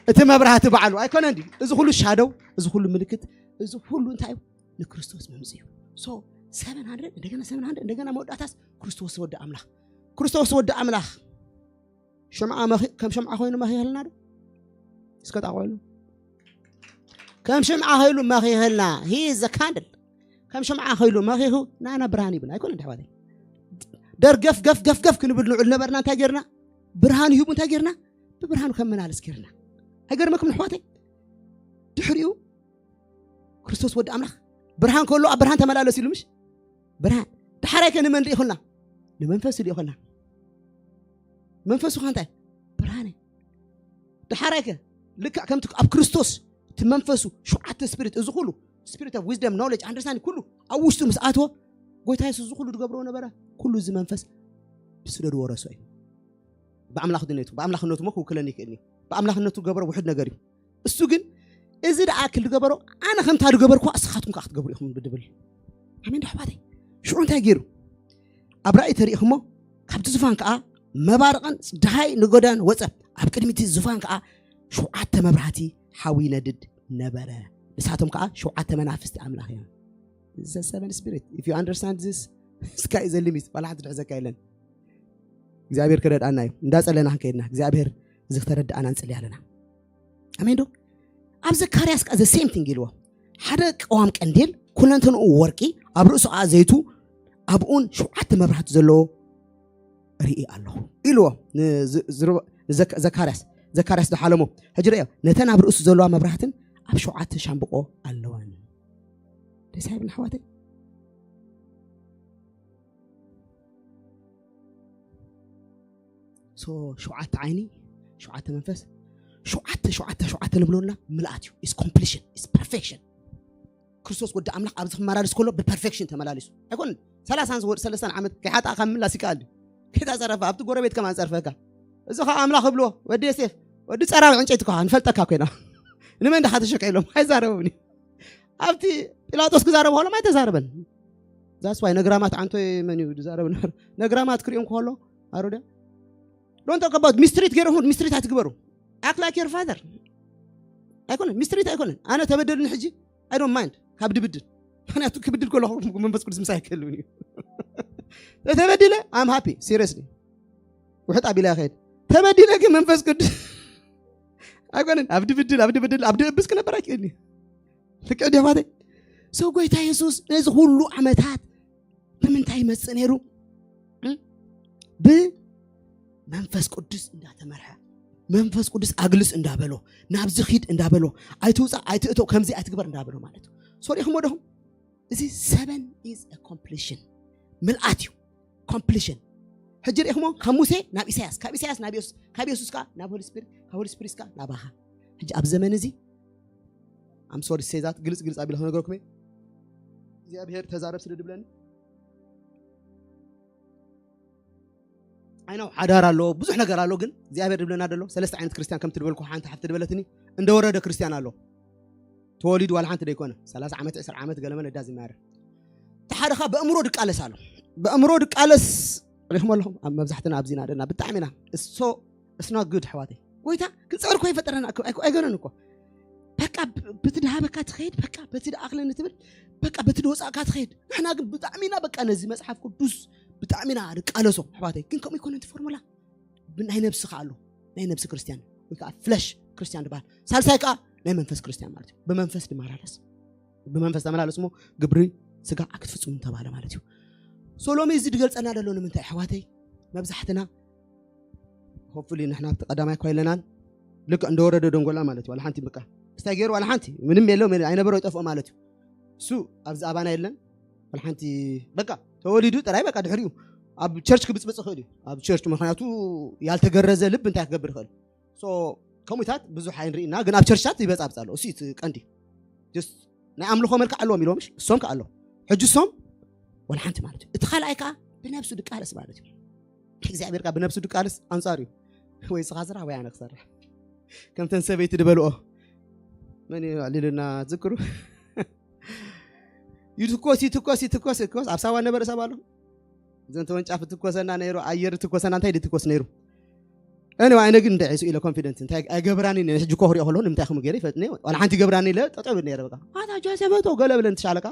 እቲ መብራህቲ ባዕሉ ኣይኮነን ድዩ? እዚ ኩሉ ሻደው፣ እዚ ኩሉ ምልክት፣ እዚ ኩሉ እንታይ እዩ? ንክርስቶስ መምጽእ እዩ። So ሰቨን ሃንድረድ እንደገና ሰቨን ሃንድረድ እንደገና መወዳእታስ ክርስቶስ ወዲ ኣምላኽ። ክርስቶስ ወዲ ኣምላኽ ሽምዓ መኺ- ከም ሽምዓ ኮይኑ መኺኸልና ዶ? እስከ ጣቕዑሉ። ከም ሽምዓ ከይሉ መኺኸልና። He is the candle። ከም ሽምዓ ከይሉ መኺኹ ናና ብርሃን ይብና ኣይኮነ ድሕዋለይ። ደርገፍ ገፍ ገፍ ገፍ ክንብል ንዑል ነበርና። እንታይ ጌርና? ብርሃን ይህቡ እንታይ ጌርና? ብብርሃኑ ከም መላለስ ጌርና። ኣይገርመኩም ኣሕዋተይ? ድሕሪኡ ክርስቶስ ወዲ ኣምላኽ ብርሃን ከሎ ኣብ ብርሃን ተመላለስ ኢሉ ምሽ? ብርሃን። ድሓራይ ከ ንመን ልኢኹልና? ንመንፈሱ ልኢኹልና። መንፈሱ ከ እንታይ? ብርሃን እዩ። ድሓራይ ከ ልክዕ ከምቲ ኣብ ክርስቶስ እቲ መንፈሱ ሸውዓተ ስፒሪት፣ እዚ ኩሉ spirit of wisdom, knowledge, understanding ኩሉ ኣብ ውሽጡ ምስ ኣትወ ጎይታ የሱስ እዚ ኩሉ ዝገብሮ ነበረ። ኩሉ እዚ መንፈስ ብስደዱ ወረሶ እዩ። ብኣምላኽ ድነቱ ብኣምላኽነቱ ሞ ክውክለኒ ይክእል እዩ። ብኣምላኽነቱ ገበሮ ውሕድ ነገር እዩ። እሱ ግን እዚ ደኣ ክል ዝገበሮ ኣነ ከምታ ዝገበርኩ እስኻትኩም ከዓ ክትገብሩ ኢኹም ብድብል። ኣሜን ዶ ኣሕዋተይ? ሽዑ እንታይ ገይሩ? ኣብ ራእይ ተሪእኹሞ ካብቲ ዙፋን ከዓ መባርቕን ድሃይ ንጎዳን ወፀ። ኣብ ቅድሚቲ ዙፋን ከዓ ሸውዓተ መብራህቲ ሓዊ ይነድድ ነበረ። ንሳቶም ከዓ ሸውዓተ መናፍስቲ ኣምላኽ እዮም። The seven spirit. If you understand this, sky is the limit. ዋላ ሓንቲ ድሕዘካ የለን። እግዚኣብሔር ክረድኣና እዩ። እንዳጸለና ክንከይድና እግዚኣብሔር እዚ ክተረድኣና ንጽሊ ኣለና። ኣሜን ዶ? ኣብ ዘካርያስ ከኣ the same thing ኢልዎ። ሓደ ቀዋም ቀንዴል ኩለንተንኡ ወርቂ ኣብ ርእሱ ከኣ ዘይቱ ኣብኡን ሸውዓተ መብራህቲ ዘለዎ ርኢ ኣለኹ ኢልዎ። ንዝ- ዝሩ- ንዘካ- ዘካርያስ ዘካርያስ ዝሓለሞ ሕጂ ርእዮ ነተን ኣብ ርእሱ ዘለዋ መብራህትን ኣብ ሸውዓተ ሻምብቆ ኣለወን። ደስ ኣይብል ኣሕዋተይ? So ሸውዓተ ዓይኒ፣ ሸውዓተ መንፈስ፣ ሸውዓተ ሸውዓተ ሸውዓተ ንብለና ምልኣት እዩ። Is completion, is perfection። ክርስቶስ ወዲ ኣምላኽ ኣብዚ ክመላለስ ከሎ ብፐርፌክሽን ተመላሊሱ ኣይኮን። ሰላሳን ዝወድ ሰለስታን ዓመት ከይሓጣ ካብ ምላስ ይከኣል ድዩ? ከይታ ጸረፈ ኣብቲ ጎረቤት ከማን ጸርፈካ። እዚ ከዓ ኣምላኽ እብሎ ወዲ ዮሴፍ ወዲ ጸራቢ ዕንጨይቲ ከ ንፈልጠካ ኮይና ንመን ደኻ ተሸቀሎም ኣይዛረብን እዩ። ኣብቲ ጲላጦስ ክዛረብ ከሎ ኣይተዛረበን። That's why ነግራማት ዓንቶ መን እዩ ዝዛረብ ነበር? ነግራማት ክሪኦም ከሎ ኣሮድያ don't talk about mistreat ገይርኹም mistreat ኣይትግበሩ። Act like your father ኣይኮነን mistreat ኣይኮነን። ኣነ ተበደሉኒ ሕጂ I don't mind ካብ ድብድል ምክንያቱ ክብድል ከለኹ መንፈስ ቅዱስ ምሳይ ክህልውን እዩ። ተበዲለ I'm happy seriously ውሕጥ ኣቢላ ከይድ ተበዲለ ግን መንፈስ ቅዱስ ኣይኮነን ኣብ ድብድል ኣብ ድብድል ኣብ ድእብስ ክነበር ኣይክእልኒ። ልክዕ ዲያ ኣሕዋተይ? ሰው ጎይታ የሱስ ነዚ ኩሉ ዓመታት ብምንታይ ይመጽእ ነይሩ? እም? ብመንፈስ ቅዱስ እንዳተመርሐ መንፈስ ቅዱስ ኣግልስ እንዳበሎ ናብዚ ኺድ እንዳበሎ ኣይትውፃእ ኣይትእተው ከምዚ ኣይትግበር እንዳበሎ ማለት እዩ። ሶሪኹም ወደኹም እዚ seven is a completion ምልኣት እዩ። Completion ሕጂ ርኢኹሞ ካብ ሙሴ ናብ ኢሳያስ ካብ ኢሳያስ ናብ የሱስ ካብ የሱስ ከዓ ናብ ሆሊ ስፒሪት ካብ ሆሊ ስፒሪት ከዓ ናባኻ ሕጂ ኣብ ዘመን እዚ I'm sorry to say that ግልጽ ግልጽ ኣቢለ ክነግረኩም እየ። እግዚኣብሔር ተዛረብ ስለ ድብለኒ I know ሓዳር ኣሎ ብዙሕ ነገር ኣሎ ግን እግዚኣብሔር ድብለና ደሎ ሰለስተ ዓይነት ክርስቲያን ከም ትድበልኩ ሓንቲ ሓፍቲ ድበለትኒ እንደወረደ ክርስቲያን ኣሎ ተወሊዱ ዋላ ሓንቲ ደይኮነ ሰላሳ ዓመት ዕስራ ዓመት ገለመለ እዳ ዝማረ እቲ ሓደ ኻ በእምሮ ድቃለስ ኣሎ በእምሮ ድቃለስ ሪኹም ኣለኹም ኣብ መብዛሕትና ኣብዚና ደና ብጣዕሚ ኢና እሶ እስና ግድ ኣሕዋተይ ጎይታ ክንፅዕር ኮ ይፈጠረና ኣይኮ ኣይገነን እኮ በቃ በቲ ድሃበካ ትኸይድ በቃ በቲ ድኣክለኒ ትብል በቃ በቲ ድወፃእካ ትኸይድ ንሕና ግን ብጣዕሚ ኢና በቃ ነዚ መፅሓፍ ቅዱስ ብጣዕሚ ኢና ንቃለሶ ኣሕዋተይ ግን ከምኡ ይኮነ እቲ ፎርሙላ ናይ ነብሲ ከዓ ኣሎ ናይ ነብሲ ክርስትያን ወይ ከዓ ፍለሽ ክርስትያን ዝበሃል ሳልሳይ ከዓ ናይ መንፈስ ክርስትያን ማለት እዩ ብመንፈስ ድመላለስ ብመንፈስ ተመላለስ እሞ ግብሪ ስጋ ክትፍፅሙ ተባለ ማለት እዩ ሶሎሚ እዚ ድገልፀና ደሎ ንምንታይ ኣሕዋተይ መብዛሕትና ሆፕፉሊ ንሕና ኣብቲ ቀዳማይ እኳ የለናን ልክዕ እንደወረደ ደንጎላ ማለት እዩ ዋላ ሓንቲ በቃ እስታይ ገይሩ ዋላ ሓንቲ ምንም የለው ኣይነበረ ይጠፍኦ ማለት እዩ እሱ ኣብዚ ኣባና የለን ዋላ ሓንቲ በቃ ተወሊዱ ጥራይ በቃ ድሕሪኡ ኣብ ቸርች ክብፅብፅ ይኽእል እዩ ኣብ ቸርች ምክንያቱ ያልተገረዘ ልብ እንታይ ክገብር ይኽእል ከምኡታት ብዙሕ ኣይንርኢና ግን ኣብ ቸርችታት ይበፃብፅ ኣሎ እሱ ቀንዲ ናይ ኣምልኾ መልክዕ ኣለዎም ኢሎም እሶም ከ ኣሎ ሕጂ እሶም ወላ ሓንቲ ማለት እዩ እቲ ካልኣይ ከዓ ብነብሱ ድቃለስ ማለት እዩ እግዚኣብሔር ከዓ ብነብሱ ድቃለስ ኣንፃር እዩ ወይ ስኻ ስራሕ ወይ ኣነ ክሰርሕ ከምተን ሰበይቲ ድበልኦ መን ኣዕሊሉና ዝክሩ ይትኮስ ይትኮስ ይትኮስ ይትኮስ ኣብ ሳዋ ነበረ ሰብ ኣሎ እዘን ተወንጫፍ ትኮሰና ነይሩ ኣየር ትኮሰና እንታይ ድትኮስ ነይሩ Anyway, ኣነ ግን እንታይ ሒሱ ኢለ ኮንፊደንት እንታይ ኣይገብራኒ ነይረ። ሕጂ እኮ ክሪኦ ከለኹ ንምንታይ ከም ገለ ይፈልጥ ነይረ። ዋላ ሓንቲ ገብራኒ ኢለ ጠጠው ይብል ነይረ በቃ። ኣታ ጆሴ በቶ ገለ ብለ እንትሻለካ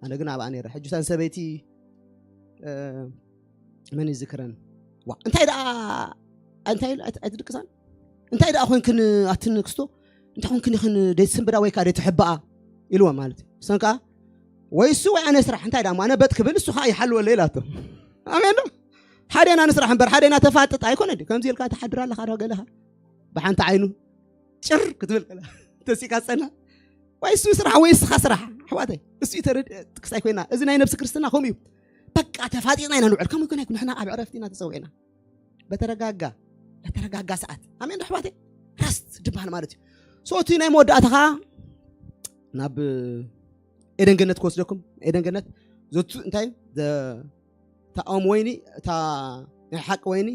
ኣነ ግን ኣብኣ ነይረ። ሕጂ ሳን ሰበይቲ እ፣ መን ይዝክረን? ዋ እንታይ ደኣ እንታይ ኣይትድቅሳን? እንታይ ደኣ ኮንክን ኣትን ክስቶ እንታይ ኮንክን ይኽን ደይ ትስንብዳ ወይ ከዓ ደይ ትሕብኣ ኢልዎ ማለት እዩ። ሰን ከዓ ወይ እሱ ወይ ኣነ ስራሕ እንታይ ደኣ ኣነ በጥ ክብል እሱ ከዓ ይሓልወለይ ኢላቶ። ኣሜን ዶ? ሓደና ንስራሕ እምበር ሓደና ተፋጥጥ ኣይኮነ ድዩ? ከምዚ ኢልካ ትሓድር ኣለኻ ዶ ገለኻ ብሓንቲ ዓይኑ ጭር ክትብል ከላ ተሲካ ጸና ወይ እሱ ስራሕ ወይ እስኻ ስራሕ ኣሕዋተይ እሱ ተረድ ጥቅስ ኣይኮይና። እዚ ናይ ነብሲ ክርስትና ከምኡ እዩ። በቃ ተፋጢጥና ኢና ንውዕል። ከምኡ ግን ኣይኮነ ንሕና ኣብ ዕረፍቲ ኢና ተጸዊዕና። በተረጋጋ በተረጋጋ ሰዓት ኣሜን ዶ ኣሕዋተይ? ረስት ድባል ማለት እዩ። ሶ እቲ ናይ መወዳእታ ኸዓ ናብ ኤደን ገነት ክወስደኩም። ኤደን ገነት ዘቱ እንታይ እታ ኦም ወይኒ እታ ናይ ሓቂ ወይኒ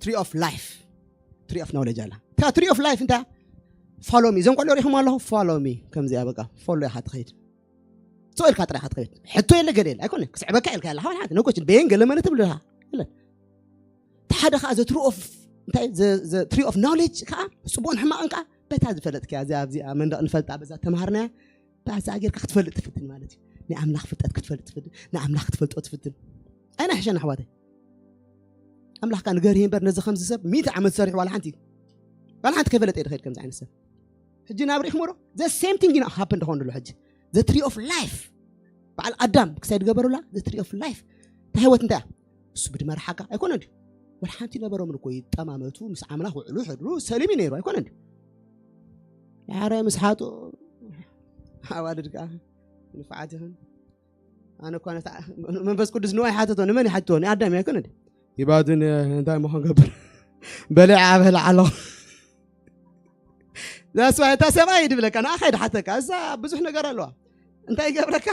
ትሪ ኦፍ ላይፍ ትሪ ኦፍ ናውሌጅ ኣላ። እታ ትሪ ኦፍ ላይፍ እንታይ ፎሎ ሚ። እዞም ቆልዑ ሪኹም ኣለኹ ፎሎ ሚ። ከምዚኣ በቃ ፎሎ ኢኻ ትኸይድ። ስቕ ኢልካ ጥራይ ኢኻ ትኸይድ። ሕቶ የለ ገለ የለ ኣይኮነ ክስዕበካ ኢልካ ያለ ሓዋል ሓንቲ ነጎችን በየን ገለ መለ ትብል ኢኻ የለን። እቲ ሓደ ከዓ ዘ ትሪ ኦፍ እንታይ ትሪ ኦፍ ናውሌጅ ከዓ ጽቡቕን ሕማቕን ከዓ በታ ዝፈለጥክያ እዚኣ ኣብዚኣ መንደቕ ንፈልጣ በዛ ተምሃርናያ በዛ ጌርካ ክትፈልጥ ትፍትን ማለት እዩ። ናይ ኣምላኽ ፍልጠት ክትፈልጥ ትፍትን፣ ንኣምላኽ ክትፈልጦ ትፍትን። ኣይና ሕሸን ኣሕዋተይ ኣምላኽካ ንገር እምበር ነዚ ከምዚ ሰብ ሚእቲ ዓመት ሰሪሑ ዋላ ሓንቲ ዋላ ሓንቲ ከይፈለጠ ይድኸድ ከምዚ ዓይነት ሰብ ሕጂ ናብ ርኢኹም ዶ ዘ ሴም ቲንግ ኢና ሃፕን ደኾን ደሎ ሕጂ ዘ ትሪ ኦፍ ላይፍ በዓል ኣዳም ክሳይ ድገበሩላ ዘ ትሪ ኦፍ ላይፍ እታ ህይወት እንታይ እያ እሱ ብድመር ሓጋ ኣይኮነ እንዲ ወላ ሓንቲ ነበሮምን እኮ ይጠማመቱ ምስ ኣምላኽ ውዕሉ ሕድሩ ሰሊም እዩ ነይሩ ኣይኮነ እንዲ ያረ ምስ ሓጡ ኣዋልድ ከዓ ንፍዓት ይኹን ኣነ እኳ ነታ መንፈስ ቅዱስ ንዋይ ሓተቶ ንመን ይሓትዎ ንኣዳም ኣይኮነ ይባድን እንታይ ምኾን ገብር በሊዕ ኣበላ ኣለኹ ዛስዋ እታ ሰብኣይ ድብለካ ንኣኻ ይድሓተካ እዛ ብዙሕ ነገር ኣለዋ እንታይ ይገብረካ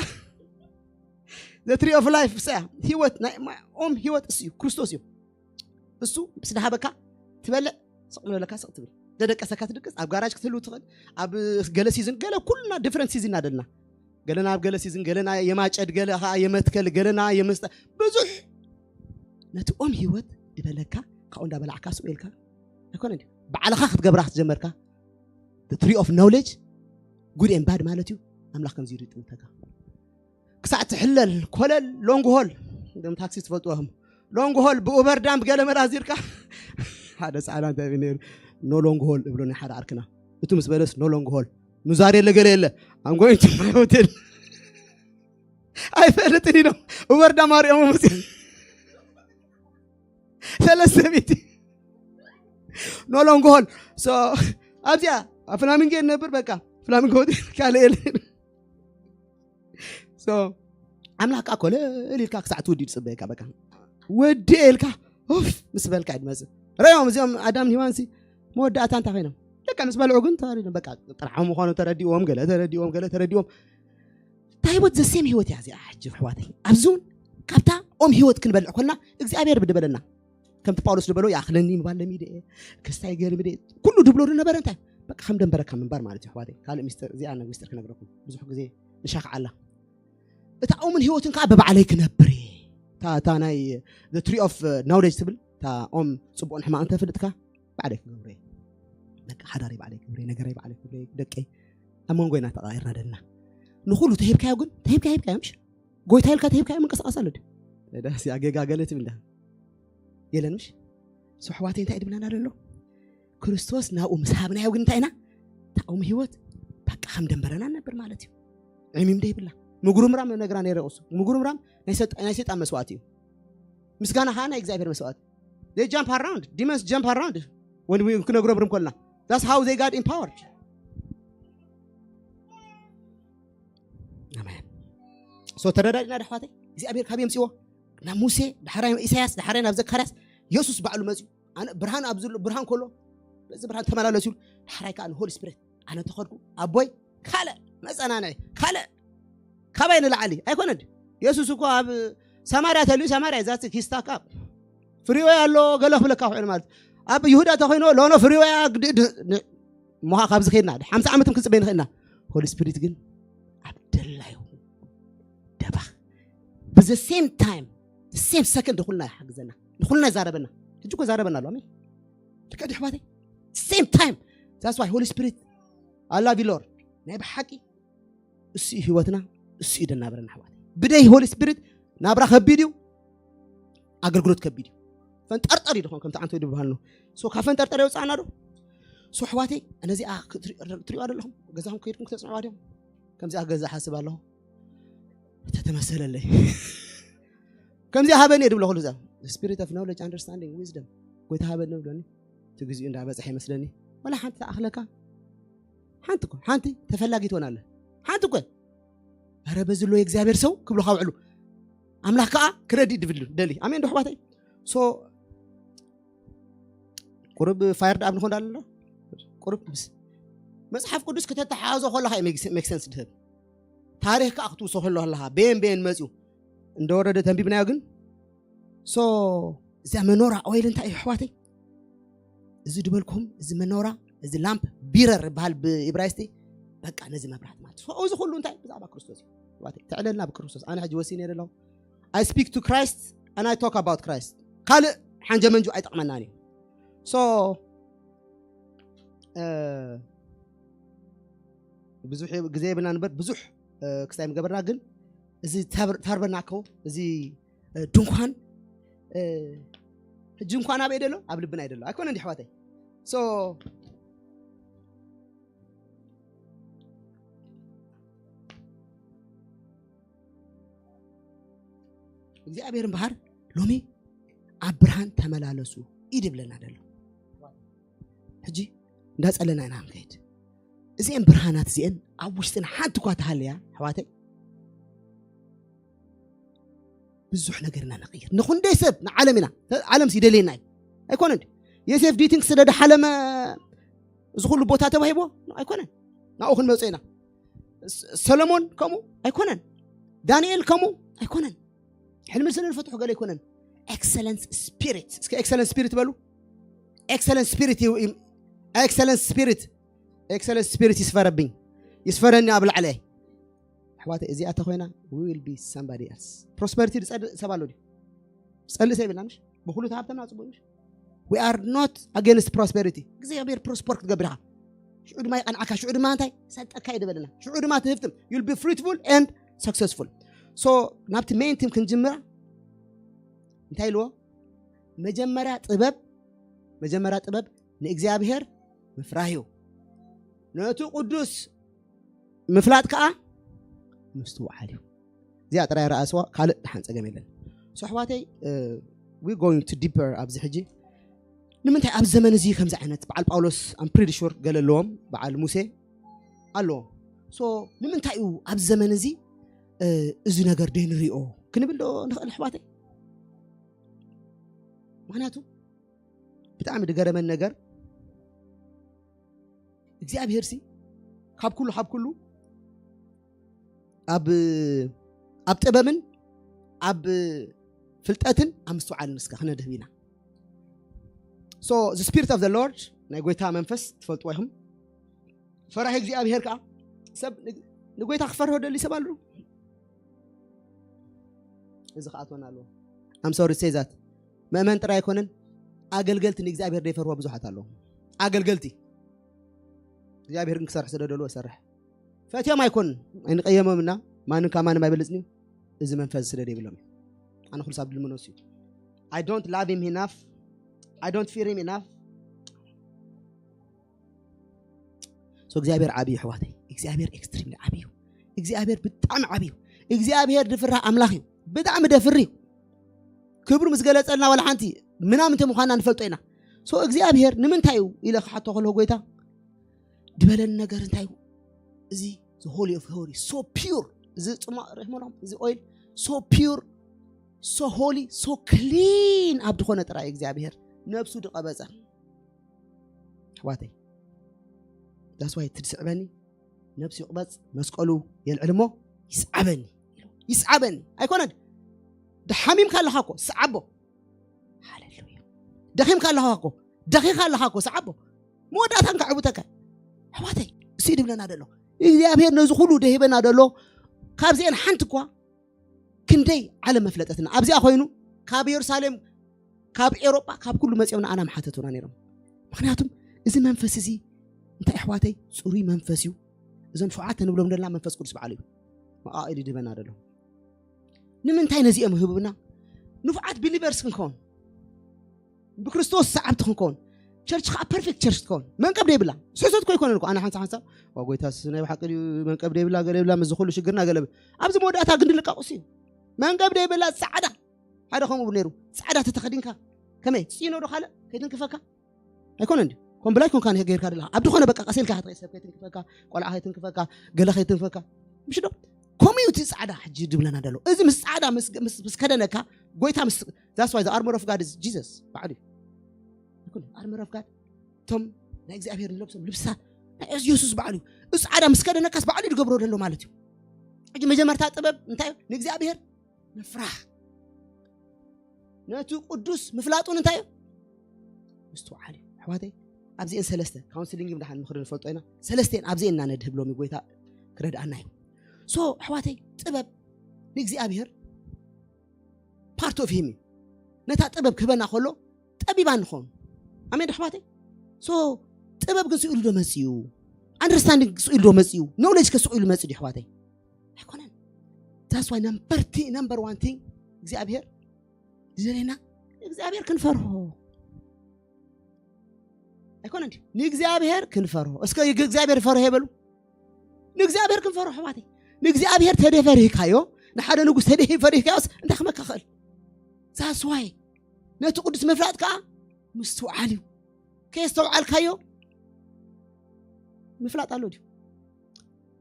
ዘ ትሪ ኦፍ ላይፍ ሰያ ህይወት ናይ ኦም ህይወት እሱ እዩ ክርስቶስ እዩ እሱ ምስ ድሃበካ ትበልዕ ስቕ ንበለካ ስቕ ትብል ደደቀሰካ ትድቅስ ኣብ ጋራጅ ክትህልው ትኽእል ኣብ ገለ ሲዝን ገለ ኩልና ዲፍረንት ሲዝን እናደልና ገለና ኣብ ገለ ሲዝን ገለና የማጨድ ገለ ከዓ የመትከል ገለና የመስጠ ብዙሕ ነቲ ኦም ህይወት ድበለካ ካብኡ እንዳበላዕካ ስቕ ኢልካ ኣይኮነ ባዕልኻ ክትገብራ ክትጀመርካ ትሪ ኦፍ ኖውሌጅ ጉድ ኤን ባድ ማለት እዩ ኣምላኽ ከምዚ ይጥምተካ ክሳዕ ትሕለል ኮለል ሎንግ ሆል ም ታክሲ ትፈልጥዎም ሎንግ ሆል ብኡበር ዳም ገለ መላ ዚርካ ሓደ ፃዕዳ እንታይ ነሩ ኖ ሎንግ ሆል እብሎ ናይ ሓደ ዓርክና እቱ ምስ በለስ ኖ ሎንግ ሆል ኑዛር የለ ገለ የለ ኣምጎይን ቱ ሆቴል ኣይፈልጥን ኢሎም ኡበር ዳም ኣሪኦም መፅ ሰለስተ ሚእቲ ኖ ሎንግ ሆል ኣብዚኣ ኣብ ፍላሚንጎ ነብር በቃ ፍላሚንጎ ሆቴል ካልእ የለ ኣምላኽ ከዓ ኮለል ኢልካ ክሳዕ ትውዲ ዝፅበየካ በቃ ወዲ ኢልካ ፍ ምስ በልካ ድመፅእ ረዮም እዚኦም ኣዳም ሂዋንሲ መወዳእታ እንታይ ኮይኖም ደቂ ምስ በልዑ ግን ተዋሪዶም በቃ ጥርሓዊ ምዃኑ ተረዲዎም ገለ ተረዲዎም ገለ ተረዲዎም እታ ህይወት ዘሴም ህይወት እያ እዚኣ ሕጂ ኣሕዋተይ ኣብዚ እውን ካብታ ኦም ህይወት ክንበልዕ ኮልና እግዚኣብሔር ብድበለና ከምቲ ጳውሎስ ዝበሎ ይኣኽለኒ ምባል ለሚደ እየ ክስታይ ገርሚ ደ ኩሉ ድብሎ ዝነበረ እንታይ በቃ ከም ደንበረካ ምንባር ማለት እዩ ኣሕዋተይ ካልእ ሚስጥር እዚኣ ሚስጥር ክነግረኩም ብዙሕ ግዜ ንሻኽዓላ እታ ኦምን ህይወትን ከዓ ብባዕለይ ክነብር እየ እታ ናይ ትሪ ኦፍ ናውሌጅ ትብል እታ ኦም ፅቡቕን ሕማቕን ተፍልጥካ ባዕለይ ክገብሮ እየ በቃ ሓዳሪ ባዕለይ ክብረ ነገረይ ባዕለይ ክብረ ደቀይ ኣብ መንጎ ኢና ተቃይርና ደልና ንኩሉ ተሂብካዮ ግን ተሂብካ ሂብካዮ ምሽ ጎይታ ኢልካ ተሂብካዮ ምንቅስቃስ ኣሎ ድዩ ዳስ ኣገጋገለ ትብል ዳ የለን ምሽ ሰሕዋተይ እንታይ ድብለና ደሎ ክርስቶስ ናብኡ ምስ ሃብናዮ ግን እንታይ ኢና ታኡም ህይወት በቃ ከም ደንበረና ነብር ማለት እዩ ዕሚም ደ ይብላ ምጉርምራም ነግራ ነይረ ቁሱ ምጉርምራም ናይ ሰይጣን መስዋዕት እዩ ምስጋና ከዓ ናይ እግዚኣብሔር መስዋዕት they jump around demons jump around when we ክነግረብርም ኮልና that's how they got empowered ኣሜን so ተረዳድና ደሕዋተይ እግዚኣብሔር ካብ የምፅዎ ናብ ሙሴ ዳሕራይ ኢሳያስ ዳሕራይ ናብ ዘካርያስ የሱስ ባዕሉ መፅዩ ኣነ ብርሃን ኣብ ዘሎ ብርሃን ከሎ በዚ ብርሃን ተመላለስ ይብሉ ዳሕራይ ከዓ ንሆሊ ስፒሪት ኣነ ተኸድኩ ኣቦይ ካልእ መፀናንዒ ካልእ ካባይ ንላዕሊ ኣይኮነን የሱስ እኮ ኣብ ሰማርያ ተልዩ ሰማርያ ዛቲ ኪስታ ካብ ፍሪወይ ኣሎ ገለ ክብለካ ውዕል ማለት ኣብ ይሁዳ ተኮይኖ ሎኖ ፍሪወያ ሞኻ ካብዚ ከድና ሓምሳ ዓመት ክፅበይ ንኽእልና ሆሊ ስፒሪት ግን ኣብ ደላዩ ደባኽ ብዘ ሴም ታይም ሴም ሰከንድ ኩልና ይሓግዘና ንኹልና ይዛረበና። ሕጂ እኮ ይዛረበና ኣሎ። ኣሜን። ደቀ ኣሕዋተይ፣ same time። That's why Holy Spirit, I love you Lord። ናይ ብሓቂ እሱ እዩ ህይወትና፣ እሱ እዩ ደናብረና ኣሕዋተይ። ብደይ Holy Spirit ናብራ ከቢድ እዩ፣ ኣገልግሎት ከቢድ እዩ። ፈንጠርጠር እዩ ድኾን ከምቲ ዓንቶ ድብሃል ነው። So ካብ ፈንጠርጠር የውፅኣና ዶ? So ኣሕዋተይ፣ ነዚኣ ክትሪኦ ኣለኹም፣ ገዛኹም ከይድኩም ክተፅንዕዋ ድዮም? ከምዚኣ ገዛ ሓስብ ኣለኹ። ተተመሰለለይ። ከምዚኣ ሃበኒ እየ ድብሎ ኩሉ ግዜ። Spirit of knowledge, understanding, wisdom ጎይታ ሃበኒ ብሎኒ። እቲ ግዜኡ እንዳበፅሐ ይመስለኒ። ወላ ሓንቲ ተኣኽለካ ሓንቲ እኮ ሓንቲ ተፈላጊ ትሆናለ። ሓንቲ እኮ ኧረ በዚ ኣሎ የእግዚኣብሔር ሰው ክብሉ ካብዕሉ ኣምላኽ ከዓ ክረዲት ድብል ደሊ። ኣሜን ዶ ኣሕዋተይ? So ቁሩብ ፋየር ዳኣብ ንኾን ዳለሎ ቁሩብ ምስ መጽሓፍ ቅዱስ ከተተሓዞ ከለኻ ሜክ ሰንስ ድህብ። ታሪኽ ከዓ ክትውሶ ከሎ ኣለኻ ቤን ቤን መፅዩ እንደወረደ ተንቢብናዮ። ግን so እዚኣ መኖራ ኦይል እንታይ እዩ ኣሕዋተይ? እዚ ድበልኩም እዚ መኖራ፣ እዚ ላምፕ፣ ቢረር ይበሃል ብኢብራይስጢ። በቃ ነዚ መብራት ማለት so እዚ ኩሉ እንታይ ብዛዕባ ክርስቶስ እዩ ኣሕዋተይ። ተዕለልና ብክርስቶስ። ኣነ ሕጂ ወሲነ ኣለኹ። I speak to Christ and I talk about Christ። ካልእ ሓንጀ መንጁ ኣይጠቕመናን እዩ። So ብዙሕ ግዜ የብልና ንበር ብዙሕ ክስታይ ምገበርና። ግን እዚ ታበርናኮ፣ እዚ ድንኳን፣ ሕጂ እንኳን ኣበይ ደሎ? ኣብ ልብና ይደሎ ኣይኮነ እንዲ ኣሕዋተይ? So እግዚኣብሔር እምበሃር ሎሚ ኣብ ብርሃን ተመላለሱ እዩ ድብለና ደሎ። ሕጂ እንዳጸለና ኢና ክንከይድ። እዚአን ብርሃናት እዚአን ኣብ ውሽጥና ሓንቲ እኳ ተሃልያ ኣሕዋተይ፣ ብዙሕ ነገር ኢና ንቕይር። ንኹንደይ ሰብ ንዓለም ኢና። ዓለም ይደልየና እዩ ኣይኮነን? የሴፍ ዲቲንግ ስለ ድሓለመ እዚ ኩሉ ቦታ ተባሂቦ ኣይኮነን? ናብኡ ክንመጽእ ኢና። ሰሎሞን ከምኡ ኣይኮነን? ዳንኤል ከምኡ ኣይኮነን? ሕልሚ ስለ ንፈትሑ ገለ ኣይኮነን። ኤክሰለንስ ስፒሪት። እስከ ኤክሰለንስ ስፒሪት በሉ። ኤክሰለንስ ስፒሪት። ኤክሰለንስ ስፒሪት። ኤክሰለንስ ስፒሪት ይስፈረብኝ፣ ይስፈረኒ ኣብ ላዕለ። ኣሕዋተ እዚኣ ተኮይና we will be somebody else። ፕሮስፐሪቲ ዝጸልእ ሰብ ኣሎ ድዩ? ዝጸልእ ሰብ የብልና ምሽ? ብኩሉ ተሃብተና ጽቡቅ ምሽ? We are not against prosperity። እግዚኣብሔር ፕሮስፐር ክትገብር ኢኻ። ሽዑ ድማ ይቀንዓካ፣ ሽዑ ድማ እንታይ ሰጠካ ይደበልና፣ ሽዑ ድማ ትህፍትም። You'll be fruitful and successful። So ናብቲ ሜን ቲም ክንጅምራ እንታይ ኢልዎ? መጀመርያ ጥበብ፣ መጀመርያ ጥበብ ንእግዚኣብሔር ምፍራህ እዩ። ነቱ ቅዱስ ምፍላጥ ከዓ ምስትውዓል እዩ። እዚኣ ጥራይ ረኣስዋ፣ ካልእ ደሓን ጸገም የለን። So ኣሕዋተይ we going to deeper ኣብዚ ሕጂ። ንምንታይ ኣብ ዘመን እዚ ከምዚ ዓይነት በዓል ጳውሎስ I'm pretty sure ገለ ኣለዎም፣ በዓል ሙሴ ኣለዎም። So ንምንታይ እዩ ኣብ ዘመን እዚ እዚ ነገር ደይ ንሪኦ ክንብል ዶ ንኽእል ኣሕዋተይ? ምክንያቱ ብጣዕሚ ድገረመን ነገር እግዚኣብሔር ሲ ካብ ኩሉ ካብ ኩሉ ኣብ ኣብ ጥበብን ኣብ ፍልጠትን ኣብ ምስትውዓልን እስከ ክነድህብ ኢና። So the spirit of the Lord ናይ ጎይታ መንፈስ ትፈልጥዎ ኢኹም። ፈራሂ እግዚኣብሔር ከዓ ሰብ ንጎይታ ክፈርሆ ደሊ ሰብ ኣሉ። እዚ ከኣትወና ኣለዎ። I'm sorry to say that። መእመን ጥራይ ኣይኮነን፣ ኣገልገልቲ ንእግዚኣብሔር ዘይፈርዎ ብዙሓት ኣለዉ። ኣገልገልቲ እግዚኣብሔር ግን ክሰርሕ ስለ ደልዎ ይሰርሕ። ፈትዮም ኣይኮን ኣይንቀየሞም እና ማንም ካብ ማንም ኣይበልጽን እዩ። እዚ መንፈስ ስለ ደይብሎም እዩ። ኣነ ኩሉ ሳብ ድልምኖስ እዩ። I don't love him enough. I don't fear him enough. So እግዚኣብሔር ዓብዩ ኣሕዋተይ፣ እግዚኣብሔር ኤክስትሪምሊ ዓብዩ። እግዚኣብሔር ብጣዕሚ ዓብዩ። እግዚኣብሔር ድፍራሕ ኣምላኽ እዩ። ብጣዕሚ ደፍር እዩ። ክብሩ ምስ ገለጸልና ዋላ ሓንቲ ምናምንተ ምዃንና ንፈልጦ ኢና። So እግዚኣብሔር ንምንታይ እዩ ኢለ ክሓቶ ከለኹ ጎይታ ድበለኒ ነገር እንታይ እዩ? እዚ the holy of holy so pure፣ እዚ ጽማቕ ርሕመሎም እዚ ኦይል so pure so holy so clean ኣብ ዝኾነ ጥራይ እግዚኣብሔር ነብሱ ድቐበጸ ኣሕዋተይ። That's why ትድስዕበኒ ነብሲ ይቕበጽ መስቀሉ የልዕል እሞ ይስዓበኒ፣ ይስዓበኒ። ኣይኮነን ድሓሚምካ ኣለኻ እኮ ስዓቦ። ሃሌሉያ። ደኺምካ ኣለኻ እኮ፣ ደኺኻ ኣለኻ እኮ ስዓቦ። መወዳእታን ከዕውተካ ኣሕዋተይ። እሱ ድብለና ደሎ እግዚኣብሔር ነዚ ኩሉ ደሂበና ደሎ። ካብዚአን ሓንቲ እኳ ክንደይ ዓለም መፍለጠትና ኣብዚኣ ኮይኑ ካብ የሩሳሌም ካብ ኤውሮጳ ካብ ኩሉ መጺኦም ንኣና ምሓተቱና ነይሮም። ምክንያቱም እዚ መንፈስ እዚ እንታይ ኣሕዋተይ ጽሩይ መንፈስ እዩ። እዞም ሸውዓተ ንብሎም ዘለና መንፈስ ቅዱስ በዓሉ እዩ። መቓቒሉ ድበና ደሎ። ንምንታይ ነዚኦም ህብብና? ንፉዓት ቢሊቨርስ ክንከውን፣ ብክርስቶስ ሰዓብቲ ክንከውን፣ ቸርች ከዓ ፐርፌክት ቸርች ክትከውን መንቀብ ደይብላ። ስሕተት ኮ ኣይኮነን እኮ። ኣነ ሓንሳ ሓንሳ ዋ ጎይታስ ናይ ብሓቂ ድዩ መንቀብ ደይብላ ገለ ይብላ፣ ምስ ኩሉ ሽግርና ገለ ብ-፣ ኣብዚ መወዳእታ ግን ድልቃቑስ እዩ። መንቀብ ደይብላ ጻዕዳ ሓደ ከምኡ ነይሩ። ጻዕዳ ተተኸዲንካ ከመይ ጽይኖ ዶ ካልእ ከይትንክፈካ? ኣይኮነን ድዩ? ኮምብላይ ኮንካ ንሄ ጌርካ ደለኻ። ኣብ ዝኾነ በቃ ቀሴልካ ክትርኢ ሰብ ከይትንክፈካ፣ ቆልዓ ከይትንክፈካ፣ ገለ ከይትንክፈካ። ምሽ ዶ? ከምኡ እዩ እቲ ጻዕዳ ሕጂ ድብለና ደሎ። እዚ ምስ ጻዕዳ ምስ፣ ምስ፣ ምስ ከደነካ፣ ጎይታ ምስ፣ that's why the armor of God is Jesus ባዕሉ እዩ። ኣይኮነን? Armor of God፣ እቶም ናይ እግዚኣብሔር ንለብሶም ልብስታት ናይ የሱስ ባዕሉ እዩ። እዚ ጻዕዳ ምስ ከደነካስ ባዕሉ እዩ ዝገብሮ ደሎ ማለት እዩ። ሕጂ መጀመርታ ጥበብ እንታይ እዩ? ንእግዚኣብሔር ምፍራሕ። ነቲ ቅዱስ ምፍላጡን እንታይ እዩ? ምስትውዓል እዩ። ኣሕዋተይ፣ ኣብዚኤን ሰለስተ፣ ካውንስሊንግ ብድሓን ምኽሪ ንፈልጦ ኢና። ሰለስቴን ኣብዚኤን ኢና ነድህብ ሎሚ፣ ጎይታ ክረድኣና እዩ። ሶ ኣሕዋተይ፣ ጥበብ ንእግዚኣብሔር ፓርት ኦፍ ሂም እዩ። ነታ ጥበብ ክህበና ከሎ ጠቢባን ንኸውን። ኣሜን ዶ ኣሕዋተይ? ሶ ጥበብ ግን ስኢሉ ዶ መጽኡ? ኣንደርስታንዲንግ ስኢሉ ዶ መጽኡ? ኖውሌጅ ከ ስኢሉ መጽኡ ድዩ ኣሕዋተይ? ኣይኮነን። That's why number ቲ-፣ number one thing እግዚኣብሔር ዝደለየና እግዚኣብሔር ክንፈርሆ ኣይኮነን ድዩ? ንእግዚኣብሔር ክንፈርሆ። እስከ ይግ-፣ እግዚኣብሔር ፈርሆ ይበሉ። ንእግዚኣብሔር ክንፈርሆ ኣሕዋተይ። ንእግዚኣብሔር ተደፈሪህካዮ፣ ንሓደ ንጉስ ተደሂ ፈሪህካዮስ እንታይ ክመካ ክእል? That's why ነቲ ቅዱስ ምፍላጥ ከዓ ምስትውዓል እዩ። ከየስተውዓልካዮ ምፍላጥ ኣሎ ድዩ?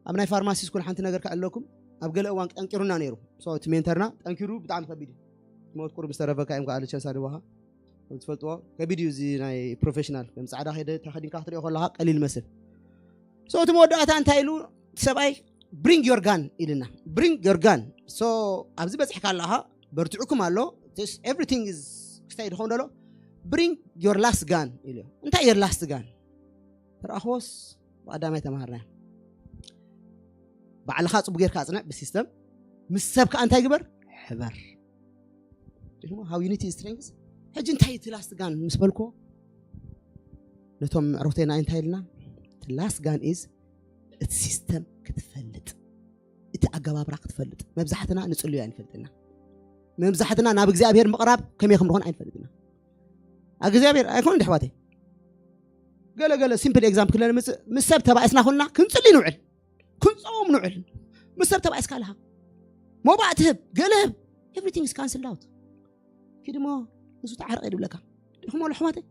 ኣብ ናይ ፋርማሲ ስኩል ሓንቲ ነገር ክዕለኩም፣ ኣብ ገለ እዋን ጠንቂሩና ነይሩ። ሶ እቲ ሜንተርና ጠንኪሩ ብጣዕሚ ከቢድ እዩ። ትሞት ቁሩብ ዝተረፈካ እዮም ከኣ ልቸሳ ድዋኻ። ከም ትፈልጥዎ ከቢድ እዩ እዚ ናይ ፕሮፌሽናል። ከም ጻዕዳ ከይደ ተኸዲንካ ክትሪኦ ከለኻ ቀሊል መስል። ሶ እቲ መወዳእታ እንታይ ኢሉ እቲ ሰብኣይ? Bring your gun ኢልና። Bring your gun። ሶ ኣብዚ በጺሕካ ኣለኻ፣ በርትዕኩም ኣሎ። This everything is ክስታይ ድኸውን ደሎ። Bring your last gun ኢሉ። እንታይ your last gun? ተረኣኽዎስ ብቐዳማይ ተማሃርና። ባዕልኻ ጽቡቅ ጌርካ ኣጽንዕ ብሲስተም። ምስ ሰብ ከኣ እንታይ ግበር? ሕበር። How unity is strength። ሕጂ እንታይ እቲ last gun ምስ በልኮ፣ ነቶም ዕሩኽተይና እንታይ ኢልና? እቲ last gun is እቲ ሲስተም ክትፈልጥ፣ እቲ ኣገባብራ ክትፈልጥ። መብዛሕትና ንጽልዮ ኣይንፈልጥና። መብዛሕትና ናብ እግዚኣብሔር ምቕራብ ከመይ ከም ዝኾነ ኣይንፈልጥና። እግዚኣብሔር ኣይኮነን ድሕዋተይ። ገለ ገለ ሲምፕል ኤግዛምፕል ክለ ንምጽእ፣ ምስ ሰብ ተባኢስና ኩልና ክንጽሊ ንውዕል፣ ክንጸውም ንውዕል። ምስ ሰብ ተባኢስካ ኣለኻ፣ ሞባእ ትህብ፣ ገለ ህብ፣ everything is cancelled out። ኪድሞ ንሱ ተዓረቐ ይድብለካ። ድኹም ኣሎ ኣሕዋተይ፣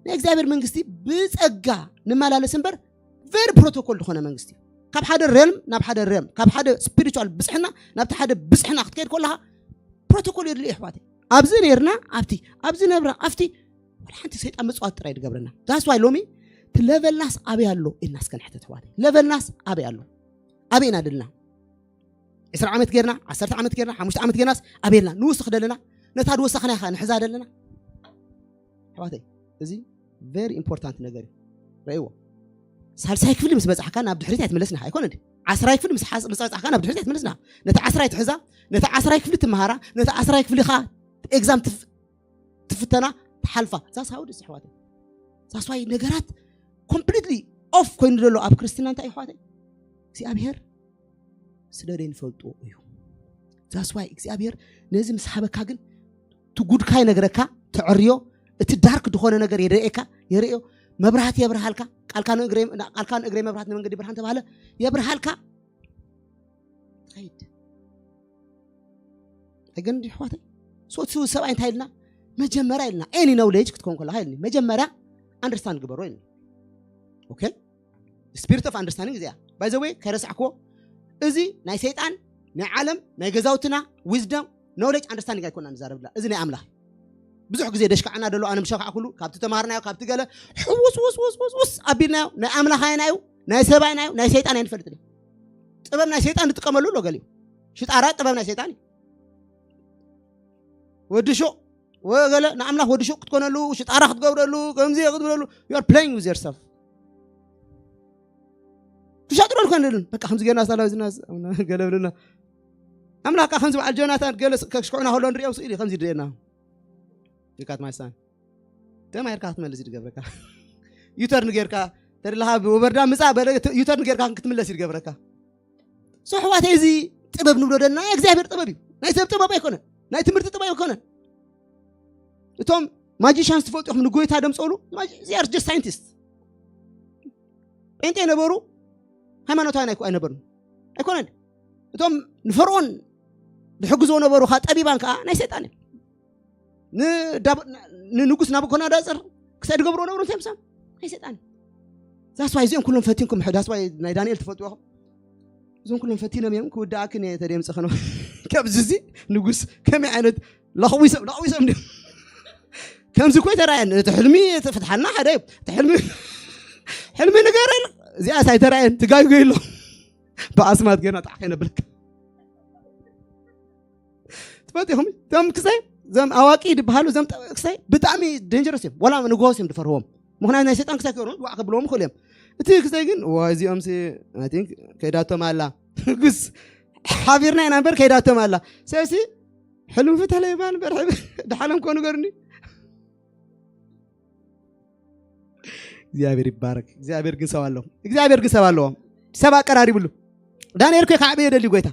ናይ እግዚኣብሔር መንግስቲ ብጸጋ ንመላለስ እምበር ቨሪ ፕሮቶኮል ዝኾነ መንግስቲ እዩ። ካብ ሓደ ሬልም ናብ ሓደ ሬልም፣ ካብ ሓደ ስፒሪቹዋል ብጽሕና ናብቲ ሓደ ብጽሕና ክትከይድ ከለኻ ፕሮቶኮል የድልዩ ኣሕዋተይ። ኣብዚ ነርና ኣብቲ፣ ኣብዚ ነብራ ኣብቲ፣ ወላ ሓንቲ ሰይጣን ምጽዋት ጥራይ ዝገብረና። That's why ሎሚ እቲ ለቨልናስ ኣበይ ኣሎ ኢልና እስከ ንሕተት ኣሕዋተይ። ለቨልናስ ኣበይ ኣሎ? ኣበይ ኢና ደልና? ዕስራ ዓመት ጌርና፣ ዓሰርተ ዓመት ጌርና፣ ሓሙሽተ ዓመት ጌርናስ ኣበይ ኣለና? ንውስኽ ደለና? ነታ ዝወሰኽና ኢኻ ንሕዛ ደለና? ኣሕዋተይ፣ እዚ ቨሪ ኢምፖርታንት ነገር እዩ። ረእይዎ። ሳልሳይ ክፍሊ ምስ በጻሕካ ናብ ድሕሪት ኣይትመለስና፣ ኣይኮነ ድዩ? ዓስራይ ክፍሊ ምስ ሓስ-፣ ምስ በጻሕካ ናብ ድሕሪት ኣይትመለስና። ነቲ ዓስራይ ትሕዛ፣ ነቲ ዓስራይ ክፍሊ ትመሃራ፣ ነቲ ዓስራይ ክፍሊ ኸኣ ኤግዛም ትፍ-፣ ትፍተና፣ ትሓልፋ። ዛስ ሃው ድስ ኣሕዋተይ። ዛስ ዋይ ነገራት ኮምፕሊትሊ ኦፍ ኮይኑ ዘሎ ኣብ ክርስትና እንታይ እዩ ኣሕዋተይ? እግዚኣብሔር ስለ ዘይንፈልጦ እዩ። ዛስ ዋይ እግዚኣብሔር ነዚ ምስ ሃበካ ግን እቲ ጉድካ ይነግረካ፣ ተዕርዮ፣ እቲ ዳርክ ዝኾነ ነገር የርእየካ፣ የርእዮ፣ መብራህቲ የብርሃልካ፣ ቃልካ ንእግረይ፣ ቃልካ ንእግረይ መብራህቲ ንመንገዲ ብርሃን ተባህለ፣ የብርሃልካ፣ ትኸይድ። ኣይገርም ድዩ ኣሕዋተይ? ሶ እቲ ሰብኣይ እንታይ ኢልና? መጀመርያ ኢልና፣ ኤኒ ኖውሌጅ ክትከውን ከለኻ ኢልኒ፣ መጀመርያ ኣንደርስታንድ ግበሮ ኢልኒ። ኦኬ? ስፒሪት ኦፍ ኣንደርስታንዲንግ እዚኣ። ባይ ዘ ዌይ፣ ከይረሳዕክዎ፣ እዚ ናይ ሰይጣን፣ ናይ ዓለም፣ ናይ ገዛውትና፣ ዊዝደም፣ ኖውሌጅ፣ ኣንደርስታንዲንግ ኣይኮንና ንዛረብላ። እዚ ናይ ኣምላኽ። ብዙሕ ግዜ ደሽካዕና ደሎ፣ ኣነ ምሸካዕኩሉ፣ ካብቲ ተማሃርናዮ፣ ካብቲ ገለ፣ ሕውስ፣ ውስ፣ ውስ፣ ውስ፣ ውስ ኣቢልናዮ፣ ናይ ኣምላኽ ኣይናዩ፣ ናይ ሰብ ኣይናዩ፣ ናይ ሰይጣን ኣይንፈልጥን። ጥበብ ናይ ሰይጣን ንጥቀመሉ ኣሎ ገሊኡ። ሽጣራ ጥበብ ናይ ሰይጣን እዩ። ወዲ ሹቕ፣ ወገለ ንኣምላኽ ወዲ ሹቕ ክትኮነሉ፣ ሽጣራ ክትገብረሉ፣ ከምዚ ክትብለሉ፣ you are playing with yourself። ክሻጥረሉ ከንደልን፣ በቃ ከምዚ ጌርና ሳላዊ ዝናስ፣ ገለ ብልና። ኣምላኽ ከኣ ከምዚ በዓል ጆናታን ገለ ስ-፣ ከሽክዑና ከሎ ንሪኦም ስኢሉ እዩ ከምዚ ድርእየና። You got my sign? ተማሂርካ ክትመልስ ይድገብረካ። ዩተርን ጌርካ ተድለኻ ብወበርዳ ምፃ በለ ዩተርን ጌርካ ክትምለስ ይድገብረካ። ሶ ኣሕዋተይ፣ እዚ ጥበብ ንብሎ ደልና ናይ እግዚኣብሔር ጥበብ እዩ። ናይ ሰብ ጥበብ ኣይኮነን። ናይ ትምህርቲ ጥበብ ኣይኮነን። እቶም ማጂሽያንስ ትፈልጡ ኢኹም፣ ንጎይታ ደምፀሉ። They are just scientists። ጴንጤ ነበሩ፣ ሃይማኖታውያን ኣይኮ- ኣይነበሩን። ኣይኮነን። እቶም ንፈርዖን ዝሕግዝዎ ነበሩ ከዓ ጠቢባን ከዓ ናይ ሰይጣን እዮም። ንዳብ- ንንጉስ ናቡኮናዳፅር ክሳይ ዝገብርዎ ነበሩ እንታይ ምሳም ናይ ሰይጣን እዩ። ዛስዋይ እዚኦም ኩሎም ፈቲንኩም ሕዳስዋይ ናይ ዳንኤል ትፈልጥዎ ኢኹም። እዞም ኩሎም ፈቲኖም እዮም ክውዳእክን እየ ተደምፅኽኖ። ከብዚ እዚ ንጉስ ከመይ ዓይነት ለኽዊሶም ለኽዊሶም ድዮም? ከምዚ እኮ ኣይተራእየን። እቲ ሕልሚ ፍትሓልና ሓደ እዩ። እቲ ሕልሚ ሕልሚ ንገረን እዚኣስ ኣይተራእየን። ትጋግዩ ኣሎ። ብኣስማት ገና ጣዕ ከይነብልካ ትፈልጡ ኢኹም። እቶም ክሳይ እዞም ኣዋቂ ዝበሃሉ እዞም ጠ- ክሳይ ብጣዕሚ ደንጀረስ እዮም። ዋላ ንጎስ እዮም ዝፈርህዎም። ምክንያቱ ናይ ሰይጣን ክሳይ ክሩ ዋዕ ከብልዎም ይኽእሉ እዮም። እቲ ክሳይ ግን ዋ እዚኦም ሲ I think ከይዳቶም ኣላ። ንጉስ ሓቢርና ኢና እምበር ከይዳቶም ኣላ። ሰብሲ ሕልም ፍተለ ይባል እምበር ድሓሎም ኮ ንገርኒ። እግዚኣብሔር ይባረክ። እግዚኣብሔር ግን ሰብ ኣለዎ። እግዚኣብሔር ግን ሰብ ኣለዎ። ሰብ ኣቀራሪብሉ። ዳንኤል እኮ ከዕበዮ ደልዩ ጎይታ።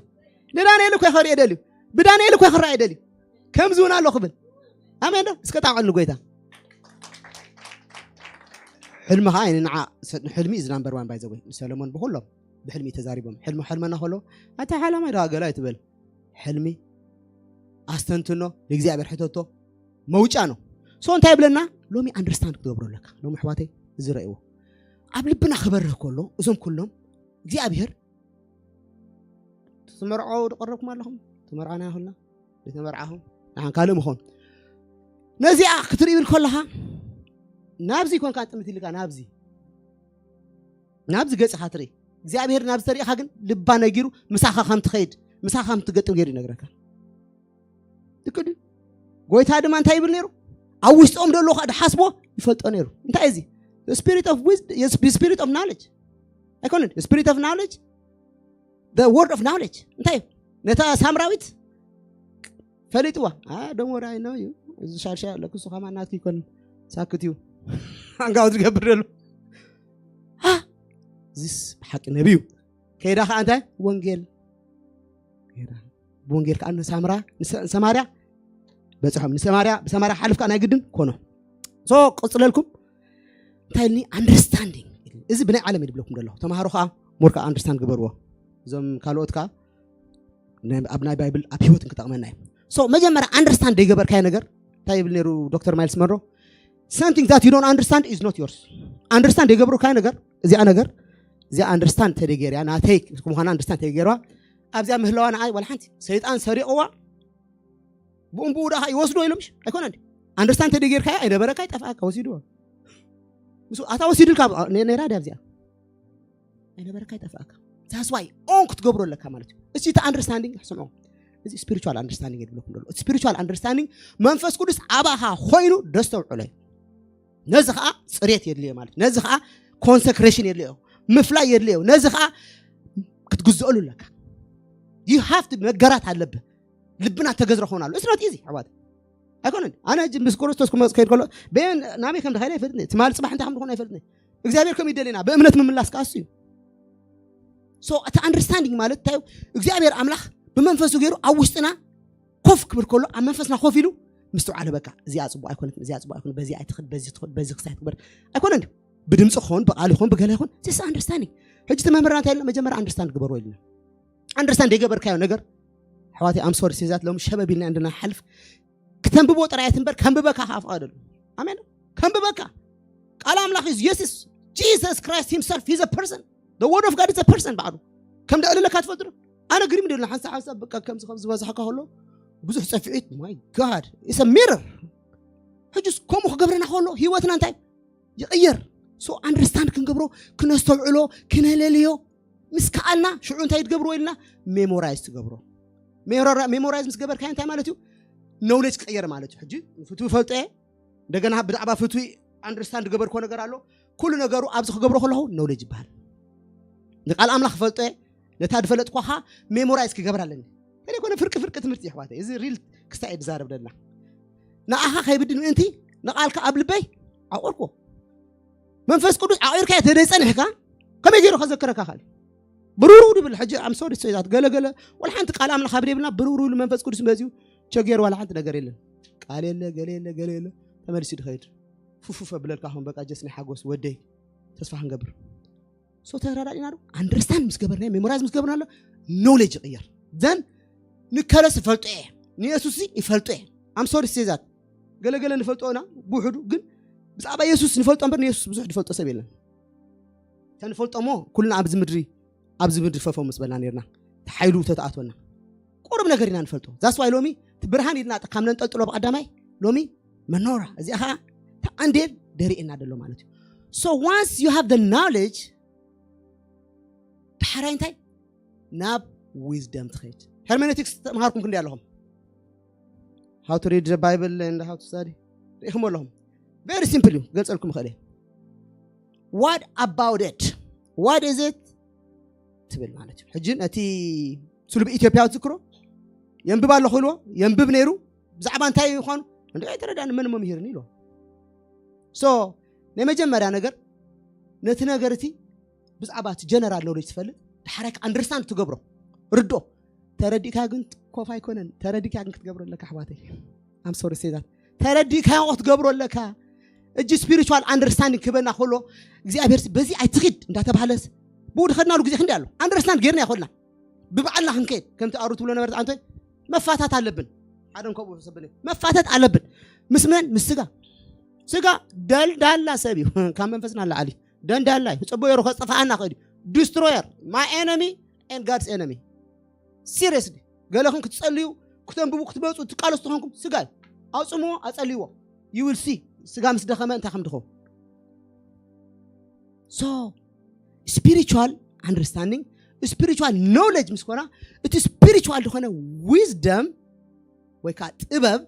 ንዳንኤል እኮ ከርእዮ ደልዩ። ብዳንኤል እኮ ክረኣይ ደልዩ። ከምዚ እውን ኣሎ ክብል። ኣሜን ዶ? እስከ ጣቕዕሉ ጎይታ። ሕልሚ ከዓ ንዓ ንሕልሚ is number one by the way። ሰለሞን ብኩሎም ብሕልሚ ተዛሪቦም። ሕልሚ ሕልመና ከሎ ኣታ ሓላማይ ዳ ገላ ኣይትበል። ሕልሚ ኣስተንትኖ፣ ንእግዚኣብሔር ሕተቶ፣ መውጫ ነው። ሶ እንታይ ይብለና? ሎሚ ኣንደርስታንድ ክትገብሮ ኣለካ። ሎሚ ኣሕዋተይ እዚ ረእይዎ። ኣብ ልብና ክበርህ ከሎ እዞም ኩሎም እግዚኣብሔር ትመርዖ ዝቀረብኩም ኣለኹም። ትመርዓና ይኹንና። ዘይተመርዓኹም ንሓን ካልእ ምኾን። ነዚኣ ክትርኢ ብል ከለኻ ናብዚ ኮንካ ጥምት ኢልካ ናብዚ ናብዚ ገጽኻ ትርኢ። እግዚኣብሔር ናብዚ ተሪኢኻ ግን ልባ ነጊሩ ምሳኻ ከም ትኸይድ ምሳኻ ከም ትገጥም ገይሩ ይነግረካ። ትክዱ ጎይታ ድማ እንታይ ይብል ነይሩ? ኣብ ውሽጦም ደሎ ከዓ ድሓስቦ ይፈልጦ ነይሩ። እንታይ እዚ? Spirit of wisdom, spirit of knowledge ኣይኮነን። Spirit of knowledge, the word of knowledge እንታይ እዩ? ነታ ሳምራዊት ፈሊጥዋ። አ ደሞራ ነው እዩ እዚ ሻልሻ ኣለኩ እሱ ከማ ናትክ ይኮን ሳክት እዩ። ኣንጋው ዝገብር ደሎ እዚስ ብሓቂ ነብዩ ከይዳ ከዓ እንታይ ወንጌል ከይዳ ብወንጌል ከዓ ንሳምራ ንሰ- ንሰማርያ በፅሖም ንሰማርያ ብሰማርያ ሓልፍ ከዓ ናይ ግድን ኮኖ ሶ ቅፅለልኩም እንታይ ኢልኒ ኣንደርስታንዲንግ እዚ ብናይ ዓለም ይድብለኩም ዘለኹ ተምሃሮ ከዓ ሞር ከዓ ኣንደርስታንድ ግበርዎ እዞም ካልኦት ከዓ ናይ- ኣብ ናይ ባይብል ኣብ ህይወትን ክጠቕመና እዩ ሶ መጀመርያ ኣንደርስታንድ ዘይገበርካዮ ነገር እንታይ ይብል ነይሩ ዶክተር ማይልስ መሮ something that you don't understand is not yours ኣንደርስታንድ ዘይገብርካዮ ነገር እዚኣ ነገር እዚኣ ኣንደርስታንድ ተደገርያ ናተይ ምዃና ኣንደርስታንድ ተደገርዋ ኣብዚኣ ምህላዋ ንዓይ ዋላ ሓንቲ ሰይጣን ሰሪቕዋ ብኡንብኡ ደኣ ይወስዶ ኢሎም ኣይኮነን ኣንደርስታንድ ተደገርካዮ ኣይነበረካ ይጠፍኣካ ወሲድዎ ምስ ኣታ ወሲድልካ ነራ ድያ ኣብዚኣ ኣይነበረካ ይጠፍኣካ that's why on ክትገብሮ ኣለካ ማለት እዩ እዚ እቲ ኣንደርስታንዲንግ ስምዖ እዚ ስፒሪቹዋል ኣንደርስታንዲንግ የድብለኩም ዘሎ እቲ ስፒሪቹዋል ኣንደርስታንዲንግ መንፈስ ቅዱስ ኣባኻ ኮይኑ ደስተውዕሎ እዩ ነዚ ከዓ ፅሬት የድልዮ ማለት ነዚ ከዓ ኮንሰክሬሽን የድልዮ ምፍላይ የድልዮ ነዚ ከዓ ክትግዝአሉ ኣለካ you have to መገራት ኣለብህ ልብና ተገዝረ ክኾን ኣሎ it's not easy ኣሕዋት ኣይኮነን ኣነ ሕጂ ምስ ክርስቶስ ክመፅ ከይድ ከሎ በየን ናበይ ከም ድኸይደ ኣይፈልጥኒ ትማል ፅባሕ እንታይ ከም ድኾን ኣይፈልጥኒ እግዚኣብሔር ከም ይደልና ብእምነት ምምላስ ከኣሱ እዩ so እቲ ኣንደርስታንዲንግ ማለት እንታይ እግዚኣብሔር ኣምላኽ ብመንፈሱ ገይሩ ኣብ ውሽጥና ኮፍ ክብል ከሎ ኣብ መንፈስና ኮፍ ኢሉ ምስትውዓል በካ እዚኣ ፅቡቅ ኣይኮነትን እዚኣ ፅቡቅ ኣይኮነ በዚ ኣይትኽድ በዚ ትኽድ በዚ ክሳይ ትግበር ኣይኮነን ብድምፂ ክኾን ብቃል ይኾን ብገለ ይኾን this understanding ሕጂ እቲ መምህርና እንታይ ኢልና መጀመርያ ኣንደርስታንድ ግበርዎ ኢልና ኣንደርስታንድ የገበርካዮ ነገር ኣሕዋተይ ኣምሶሪ ሴዛት ሎም ሸበብ ኢልና እንድና ሓልፍ ክተንብቦ ጥራያት እምበር ከንብበካ ከዓ ፍቓደሉ ኣሜን ከንብበካ ቃል ኣምላኽ እዩ የሱስ Jesus Christ himself he's a person the word of God is a person ባዕሉ ከም ደዕልለካ ትፈልጡ ዶ ኣነ ግሪም ደሎ ሓንሳ ሓንሳ በቃ ከምዚ ከም ዝበዝሐካ ከሎ ብዙሕ ጸፊዒት my God is a mirror ሕጅስ ከምኡ ክገብረና ከሎ ህይወትና እንታይ ይቕየር so understand ክንገብሮ ክነስተውዕሎ ክነለልዮ ምስ ከኣልና ሽዑ እንታይ ትገብርዎ ኢልና ሜሞራይዝ ትገብሮ ሜሞራይዝ ምስ ገበርካዮ እንታይ ማለት እዩ knowledge ክቕየር ማለት እዩ ሕጂ ፍትዊ ፈልጦ እየ እንደገና ብዛዕባ ፍትዊ understand ገበርኮ ነገር ኣሎ ኩሉ ነገሩ ኣብዚ ክገብሮ ከለኹ knowledge ይበሃል ንቃል ኣምላኽ ክፈልጦ እየ ነታ ዝፈለጥኳኻ ሜሞራይዝ ክገብር ኣለኒ ከደ ኮነ ፍርቂ ፍርቂ ትምህርቲ ይሕዋተ እዚ ሪል ክስታይ እየ ዝዛረብ ደላ ንኣኻ ከይብድል ምእንቲ ንቓልካ ኣብ ልበይ ዓቆርኮ። መንፈስ ቅዱስ ዓቂርካ ተደይ ጸኒሕካ ከመይ ገይሩ ከዘክረካ ካል ብሩሩ ድብል ሕጂ ኣምሶሪ ሰይታት ገለገለ ወላ ሓንቲ ቃል ኣምላኽ ኣብ ደብና ብሩሩ ኢሉ መንፈስ ቅዱስ መዚኡ ቸጌር ዋላ ሓንቲ ነገር የለን። ቃል የለ ገለ የለ ገለ የለ። ተመልሲ ድኸይድ ፉፉፈ ብለልካ ኹን በቃ ጀስኒ ሓጎስ ወደይ ተስፋ ክንገብር። So ተረዳዲና ዶ? Understand ምስ ገበርና፣ memorize ምስ ገበርና ኣሎ knowledge ይቕየር። Then ንከለስ ይፈልጦ እየ፣ ንየሱስ ይፈልጦ እየ። I'm sorry to say that ገለገለ ንፈልጦ ኢና ብውሕዱ፣ ግን ብዛዕባ የሱስ ንፈልጦ እምበር ንየሱስ ብዙሕ ዝፈልጦ ሰብ የለን። ተንፈልጦ እሞ ኩልና ኣብዚ ምድሪ ኣብዚ ምድሪ ፈፈው ምስ በልና ነርና፣ ሓይሉ ተተኣትወና ቁሩብ ነገር ኢና ንፈልጦ። That's why ሎሚ እቲ ብርሃን ኢልና ካብ ነንጠልጥሎ ብቀዳማይ ሎሚ መኖራ እዚኣ ከዓ ተኣንዴል ደሪእና ደሎ ማለት እዩ። So once you have the knowledge፣ ዳሕራይ እንታይ ናብ wisdom ትኸይድ። Hermeneutics ተምሃርኩም ክንዲ ኣለኹም? How to read the Bible and how to study ርኢኹም ኣለኹም። Very simple እዩ፣ ገልጸልኩም ይኽእል እየ። What about it? What is it? ትብል ማለት እዩ። ሕጂ ነቲ ስሉብ ኢትዮጵያ ትዝክሮ የንብብ ኣለኹ ኢልዎ፣ የንብብ ነይሩ። ብዛዕባ እንታይ ይኾኑ እንዲ ኣይተረዳን፣ መን መምሂርኒ ኢልዎ። So ናይ መጀመርያ ነገር ነቲ ነገር እቲ ብዛዕባ እቲ general knowledge ትፈልጥ፣ ዳሕራይ understand ትገብሮ፣ ርዶ። ተረዲእካ ግን ኮፍ ኣይኮነን፣ ተረዲእካ ግን ክትገብሮ ኣለካ ኣሕዋተይ። I'm sorry to say that። ተረዲእካ ክትገብሮ ኣለካ። እጂ spiritual understanding ክበና ከሎ እግዚኣብሔር በዚ ኣይትኺድ እንዳተባህለስ ብኡ ድኸድናሉ ግዜ ክንዲ ኣሎ። Understand ጌርና ይኮልና ብባዕልና ክንከይድ ከምቲ ኣሩ ትብሎ ነበረት ኣንቶይ መፋታት ኣለብን። ሓደ እንከብኡ ሰብን መፋታት ኣለብን። ምስ መን? ምስ ስጋ። ስጋ ደልዳላ ሰብ እዩ። ካብ መንፈስና ላዓሊ ደንዳላ እዩ። ጽቡቅ የሩ ከጥፋኣና ኸዲ destroyer, my enemy and God's enemy። Seriously ገለኹም ክትጸልዩ፣ ክተንብቡ፣ ክትመጹ፣ ትቃለሱ ተኾንኩም ስጋ እዩ። ኣውጽምዎ፣ ኣጸልይዎ። You will see ስጋ ምስ ደኸመ እንታይ ከም ድኸውን። So spiritual understanding, spiritual knowledge ምስ ኮና፣ እቲ spiritual ዝኾነ wisdom ወይ ከዓ ጥበብ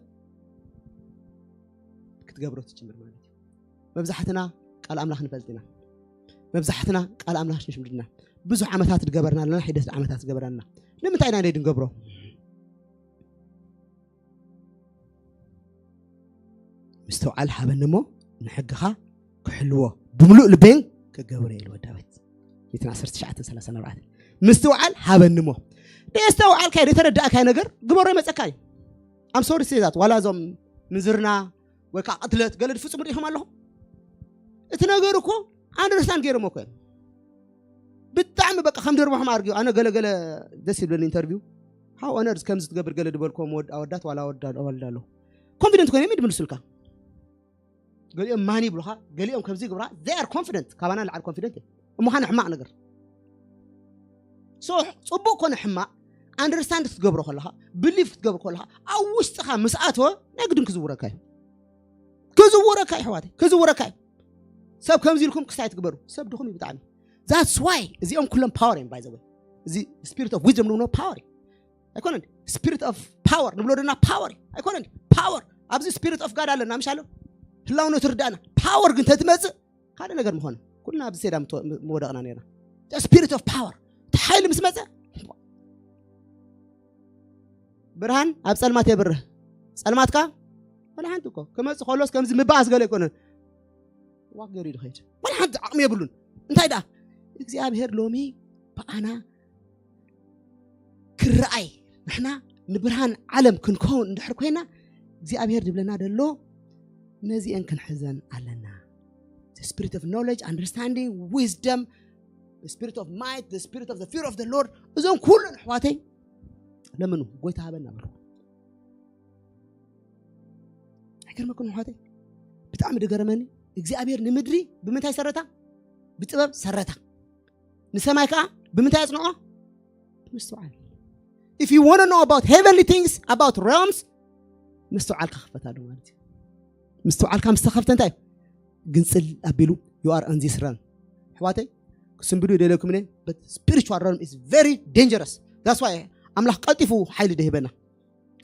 ክትገብሮ ትጅምር ማለት እዩ። መብዛሕትና ቃል ኣምላኽ ንፈልጥ ኢና። መብዛሕትና ቃል ኣምላኽ ንሽምድና ብዙሕ ዓመታት ዝገበርና ኣለና፣ ሒደት ዓመታት ዝገበርና ኣለና። ንምንታይ ኢና ነይ ድንገብሮ? ምስትውዓል ሃበኒ እሞ ንሕግኻ ክሕልዎ ብምሉእ ልበይን ክገብሮ እየ ኢልዎ ዳዊት። ሚእትን ዓሰርተ ትሽዓተ ሰላሳ ኣርባዕተ። ምስትውዓል ሃበኒ እሞ ደስተውዓልካዮ ደተረዳእካዮ ነገር ግበሮ ይመፀካ እዩ። ኣምሶሪ ሴዛት ዋላ እዞም ምዝርና ወይ ከዓ ቅትለት ገለ ዝፍፅሙ ርኢኹም ኣለኹም። እቲ ነገር እኮ ኣንደርስታንድ ገይሮም እኮ እዮም። ብጣዕሚ በቃ ከም ደርባሖም ኣርጊዩ ኣነ ገለገለ ደስ ይብለኒ ኢንተርቪው how on earth ከምዚ ትገብር ገለ ዝበልክዎም ወድ ኣወዳት ዋላ ኣወዳ ኣወልዳ ኣለኹ። ኮንፊደንት ኮይኖም ድምልሱልካ። ገሊኦም ማን ይብሉኻ፣ ገሊኦም ከምዚ ይግብራ they are confident፣ ካባና ንላዕሊ ኮንፊደንት እዮም። እሞ ኻነ ሕማቕ ነገር። So ፅቡቅ ኮነ ሕማቕ ኣንደርስታንድ ክትገብሮ ከለኻ፣ ብሊፍ ክትገብሮ ከለኻ፣ ኣብ ውሽጥኻ ምስ ኣተወ ናይ ግድን ክዝውረካ እዩ። ክዝውረካ እዩ ኣሕዋተይ፣ ክዝውረካ እዩ። ሰብ ከምዚ ኢልኩም ክሳይ ትግበሩ። ሰብ ድኹም እዩ ብጣዕሚ። That's why እዚኦም ኩሎም ፓወር እዮም። By the way እዚ spirit of wisdom ንብሎ ፓወር እዩ ኣይኮነን። Spirit of power ንብሎ ድማ ፓወር እዩ ኣይኮነን። ፓወር ኣብዚ spirit of God ኣለና ምሽ ኣሎ ህላውነቱ ርዳእና። ፓወር ግን ተትመፅእ ካልእ ነገር ምኾነ ኩልና ኣብዚ ሴዳ ምወደቕና ነርና። Spirit of power እቲ ሓይሊ ምስ መፀ ብርሃን ኣብ ፀልማት የብርህ። ፀልማትካ ወላ ሓንቲ እኮ ክመፅእ ከሎስ ከምዚ ምባኣስ ገለ ኣይኮነን። ዋክ ገይሩ ይድኸይድ ወላ ሓንቲ ዓቕሚ የብሉን። እንታይ ደኣ እግዚኣብሔር ሎሚ ብኣና ክረኣይ ንሕና ንብርሃን ዓለም ክንከውን እንድሕር ኮይና እግዚኣብሔር ዝብለና ደሎ ነዚአን ክንሕዘን ኣለና። Spirit of knowledge, understanding, wisdom, spirit of might, the spirit of the fear of the Lord። እዞም ኩለን ኣሕዋተይ ለምኑ ጎይታ ሃበና በሉ። ኣይገርመኩም ኣሕዋተይ ብጣዕሚ ድገረመኒ። እግዚኣብሔር ንምድሪ ብምንታይ ሰረታ? ብጥበብ ሰረታ። ንሰማይ ከዓ ብምንታይ ኣፅንዖ? ምስትውዓል። If you want to know about heavenly things, about realms ምስትውዓልካ ክፈታሉ ማለት እዩ። ምስትውዓልካ ምስ ተኸፍተ እንታይ ግንፅል ኣቢሉ you are on this realm። ኣሕዋተይ ክስንብዱ ይደለኩም ነ but spiritual realm is very dangerous። That's why ኣምላኽ ቀልጢፉ ሓይሊ ደሂበና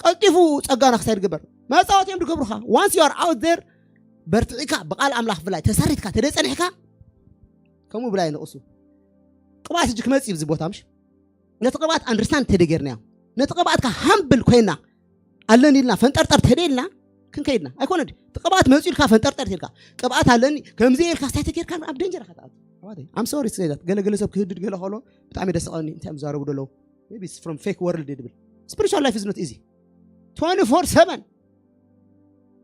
ቀልጢፉ ጸጋና ክሳይ ድግበር መጻወት እዮም ድገብሩኻ። Once you are out there በርትዒካ ብቃል ኣምላኽ ብላይ ተሰሪትካ ተደጸኒሕካ ከምኡ ብላይ ንቕሱ ቅባት እጅ ክመጽእ እዩ ኣብዚ ቦታ ምሽ ነቲ ቅባት ኣንደርስታንድ ተደጌርናዮ ነቲ ቅባትካ ሃምብል ኮይና ኣለን ኢልና ፈንጠርጠር ተደልና ክንከይድና ኣይኮነ። ቅብኣት መፂኡ ኢልካ ፈንጠርጠር ኢልካ ቅብኣት ኣለኒ ከምዚ ኢልካ ሳይተ ጌርካ ኣብ ደንጀር ኢኻ ትኣቱ። ኣሕዋተይ፣ I'm sorry to say that። ገለ ገለ ሰብ ክህድድ ገለ ከሎ ብጣዕሚ ደስ ቀኒ እንታይ እዮም ዝዛረቡ ደለዉ። Maybe it's from fake world ድብል። Spiritual life is not easy። Twenty four seven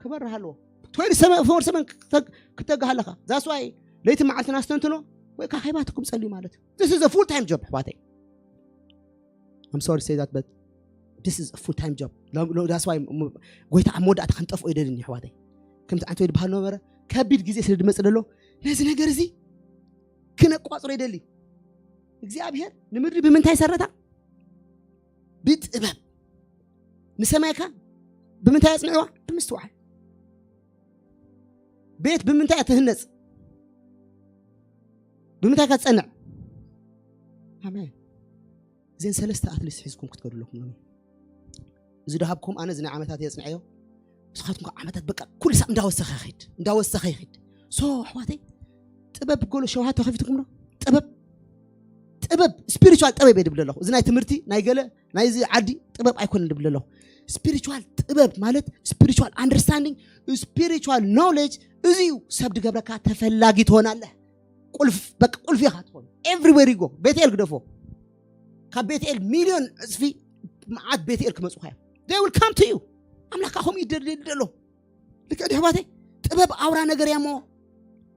ክበርህ ኣለዎ። Twenty four seven ክተግህ ኣለኻ። That's why ለይቲ መዓልትን ኣስተንትኖ ወይ ካኸይባትኩም ጸልዩ ማለት እዩ። This is a full time job ኣሕዋተይ። I'm sorry to say that, but this is a full time job። That's why ጎይታ ኣብ መወዳእታ ክንጠፍኦ ይደልን ኣሕዋተይ። ከምቲ ዓንተ ዝበሃል ነበረ ከቢድ ግዜ ስለ ዝመጽእ ዘሎ ነዚ ነገር እዚ ክነቋጽሮ ይደሊ። እግዚኣብሔር ንምድሪ ብምንታይ ሰረታ? ብጥበብ። ንሰማይካ ብምንታይ ኣጽንዕዋ? ብምስትውዓል። ቤት ብምንታይ ትህነጽ? ብምንታይ ከትጸንዕ? ኣሜን። እዘን ሰለስተ ኣትሊስት ሒዝኩም ክትከዱ ኣለኩም ሎሚ። እዚ ድሃብኩም ኣነ እዚ ናይ ዓመታት የጽንዐዮ። ንስኻትኩም ከዓ ዓመታት በቃ ኩሉ ሳብ እንዳወሰኸ ይኸይድ እንዳወሰኸ ይኸይድ። ሶ ኣሕዋተይ ጥበብ ጎሎ ሸውሃት ተኸፊትኩም ዶ? ጥበብ ጥበብ ስፒሪቹዋል ጥበብ እየ ድብል ኣለኹ። እዚ ናይ ትምህርቲ ናይ ገለ ናይዚ ዓዲ ጥበብ ኣይኮነን ድብል ኣለኹ። ስፒሪቹዋል ጥበብ ማለት ስፒሪቹዋል ኣንደርስታንዲንግ፣ ስፒሪቹዋል ኖሌጅ እዚ እዩ ሰብ ድገብረካ ተፈላጊ ትሆናለህ። ቁልፍ በቃ ቁልፍ ኢኻ ትኾኑ። ኤቭሪዌር ይጎ ቤትኤል ግደፎ። ካብ ቤትኤል ሚሊዮን ዕፅፊ መዓት ቤትኤል ክመፁኻ እዮም። They will come to you። ኣምላክ ከምኡ ይደልል ደሎ። ልክዕ ዲ ኣሕዋተይ? ጥበብ ኣውራ ነገር እያ እሞ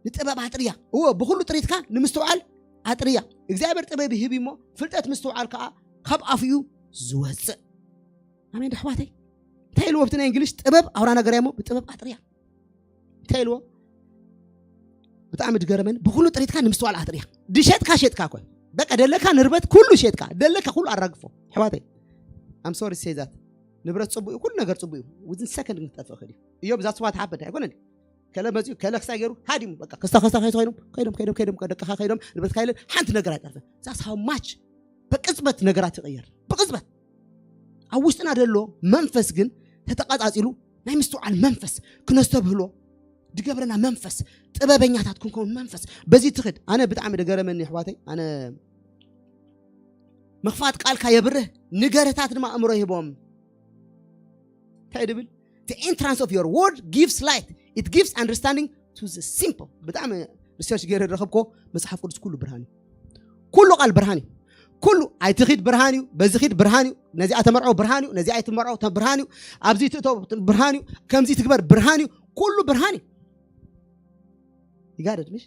ንጥበብ ኣጥርያ። እዎ ብኩሉ ጥሪትካ ንምስትውዓል ኣጥርያ። እግዚኣብሔር ጥበብ ይህብ እሞ ፍልጠት ምስትውዓል ከዓ ካብ ኣፉ እዩ ዝወፅእ። ኣሜን ዶ ኣሕዋተይ? እንታይ ኢልዎ ኣብቲ ናይ እንግሊሽ? ጥበብ ኣውራ ነገር እያ እሞ ብጥበብ ኣጥርያ። እንታይ ኢልዎ? ብጣዕሚ ድገረመኒ። ብኩሉ ጥሪትካ ንምስትዋል ኣጥርያ። ድሸጥካ ሸጥካ ኮ በቃ ደለካ ንርበት ኩሉ ሸጥካ ደለካ ኩሉ ኣራግፎ። ኣሕዋተይ፣ I'm sorry to say that። ንብረት ጽቡቅ እዩ፣ ኩሉ ነገር ጽቡቅ እዩ። Within second ግን ክጠፍእ ይኽእል እዩ። እዮብ that's what happened ኣይኮነን? ከለ መጽኡ ከለ ክሳይ ገይሩ ሃዲሙ በቃ ክስታ ክስታ ከይዱ ኮይኖም ከይዶም ከይዶም ከይዶም ደቅኻ ከይዶም ንብረትካ የለን ሓንቲ ነገር ኣይጠፍእ። That's how much ብቅጽበት ነገራት ይቕየር። ብቅጽበት ኣብ ውሽጥና ዘሎ መንፈስ ግን ተተቃጻጺሉ ናይ ምስትውዓል መንፈስ ክነስተብህሎ ድገብረና መንፈስ ጥበበኛታት ክንከውን መንፈስ በዚ ትኽድ። ኣነ ብጣዕሚ ደገረመኒ ኣሕዋተይ። ኣነ ምኽፋት ቃልካ የብርህ ንገርህታት ድማ ኣእምሮ ይህቦም። እንታይ ድብል? The entrance of your word gives light, it gives understanding to the simple። ብጣዕሚ ሪሰርች ገይረ ዝረኸብኮ መጽሓፍ ቅዱስ ኩሉ ብርሃን እዩ። ኩሉ ቃል ብርሃን እዩ። ኩሉ ኣይትኺድ ብርሃን እዩ፣ በዚ ኺድ ብርሃን እዩ፣ ነዚኣ ተመርዖ ብርሃን እዩ፣ ነዚኣ ኣይትመርዖ ተ- ብርሃን እዩ፣ ኣብዚ ትእቶ ብርሃን እዩ፣ ከምዚ ትግበር ብርሃን እዩ፣ ኩሉ ብርሃን እዩ። ይጋደድ ምሽ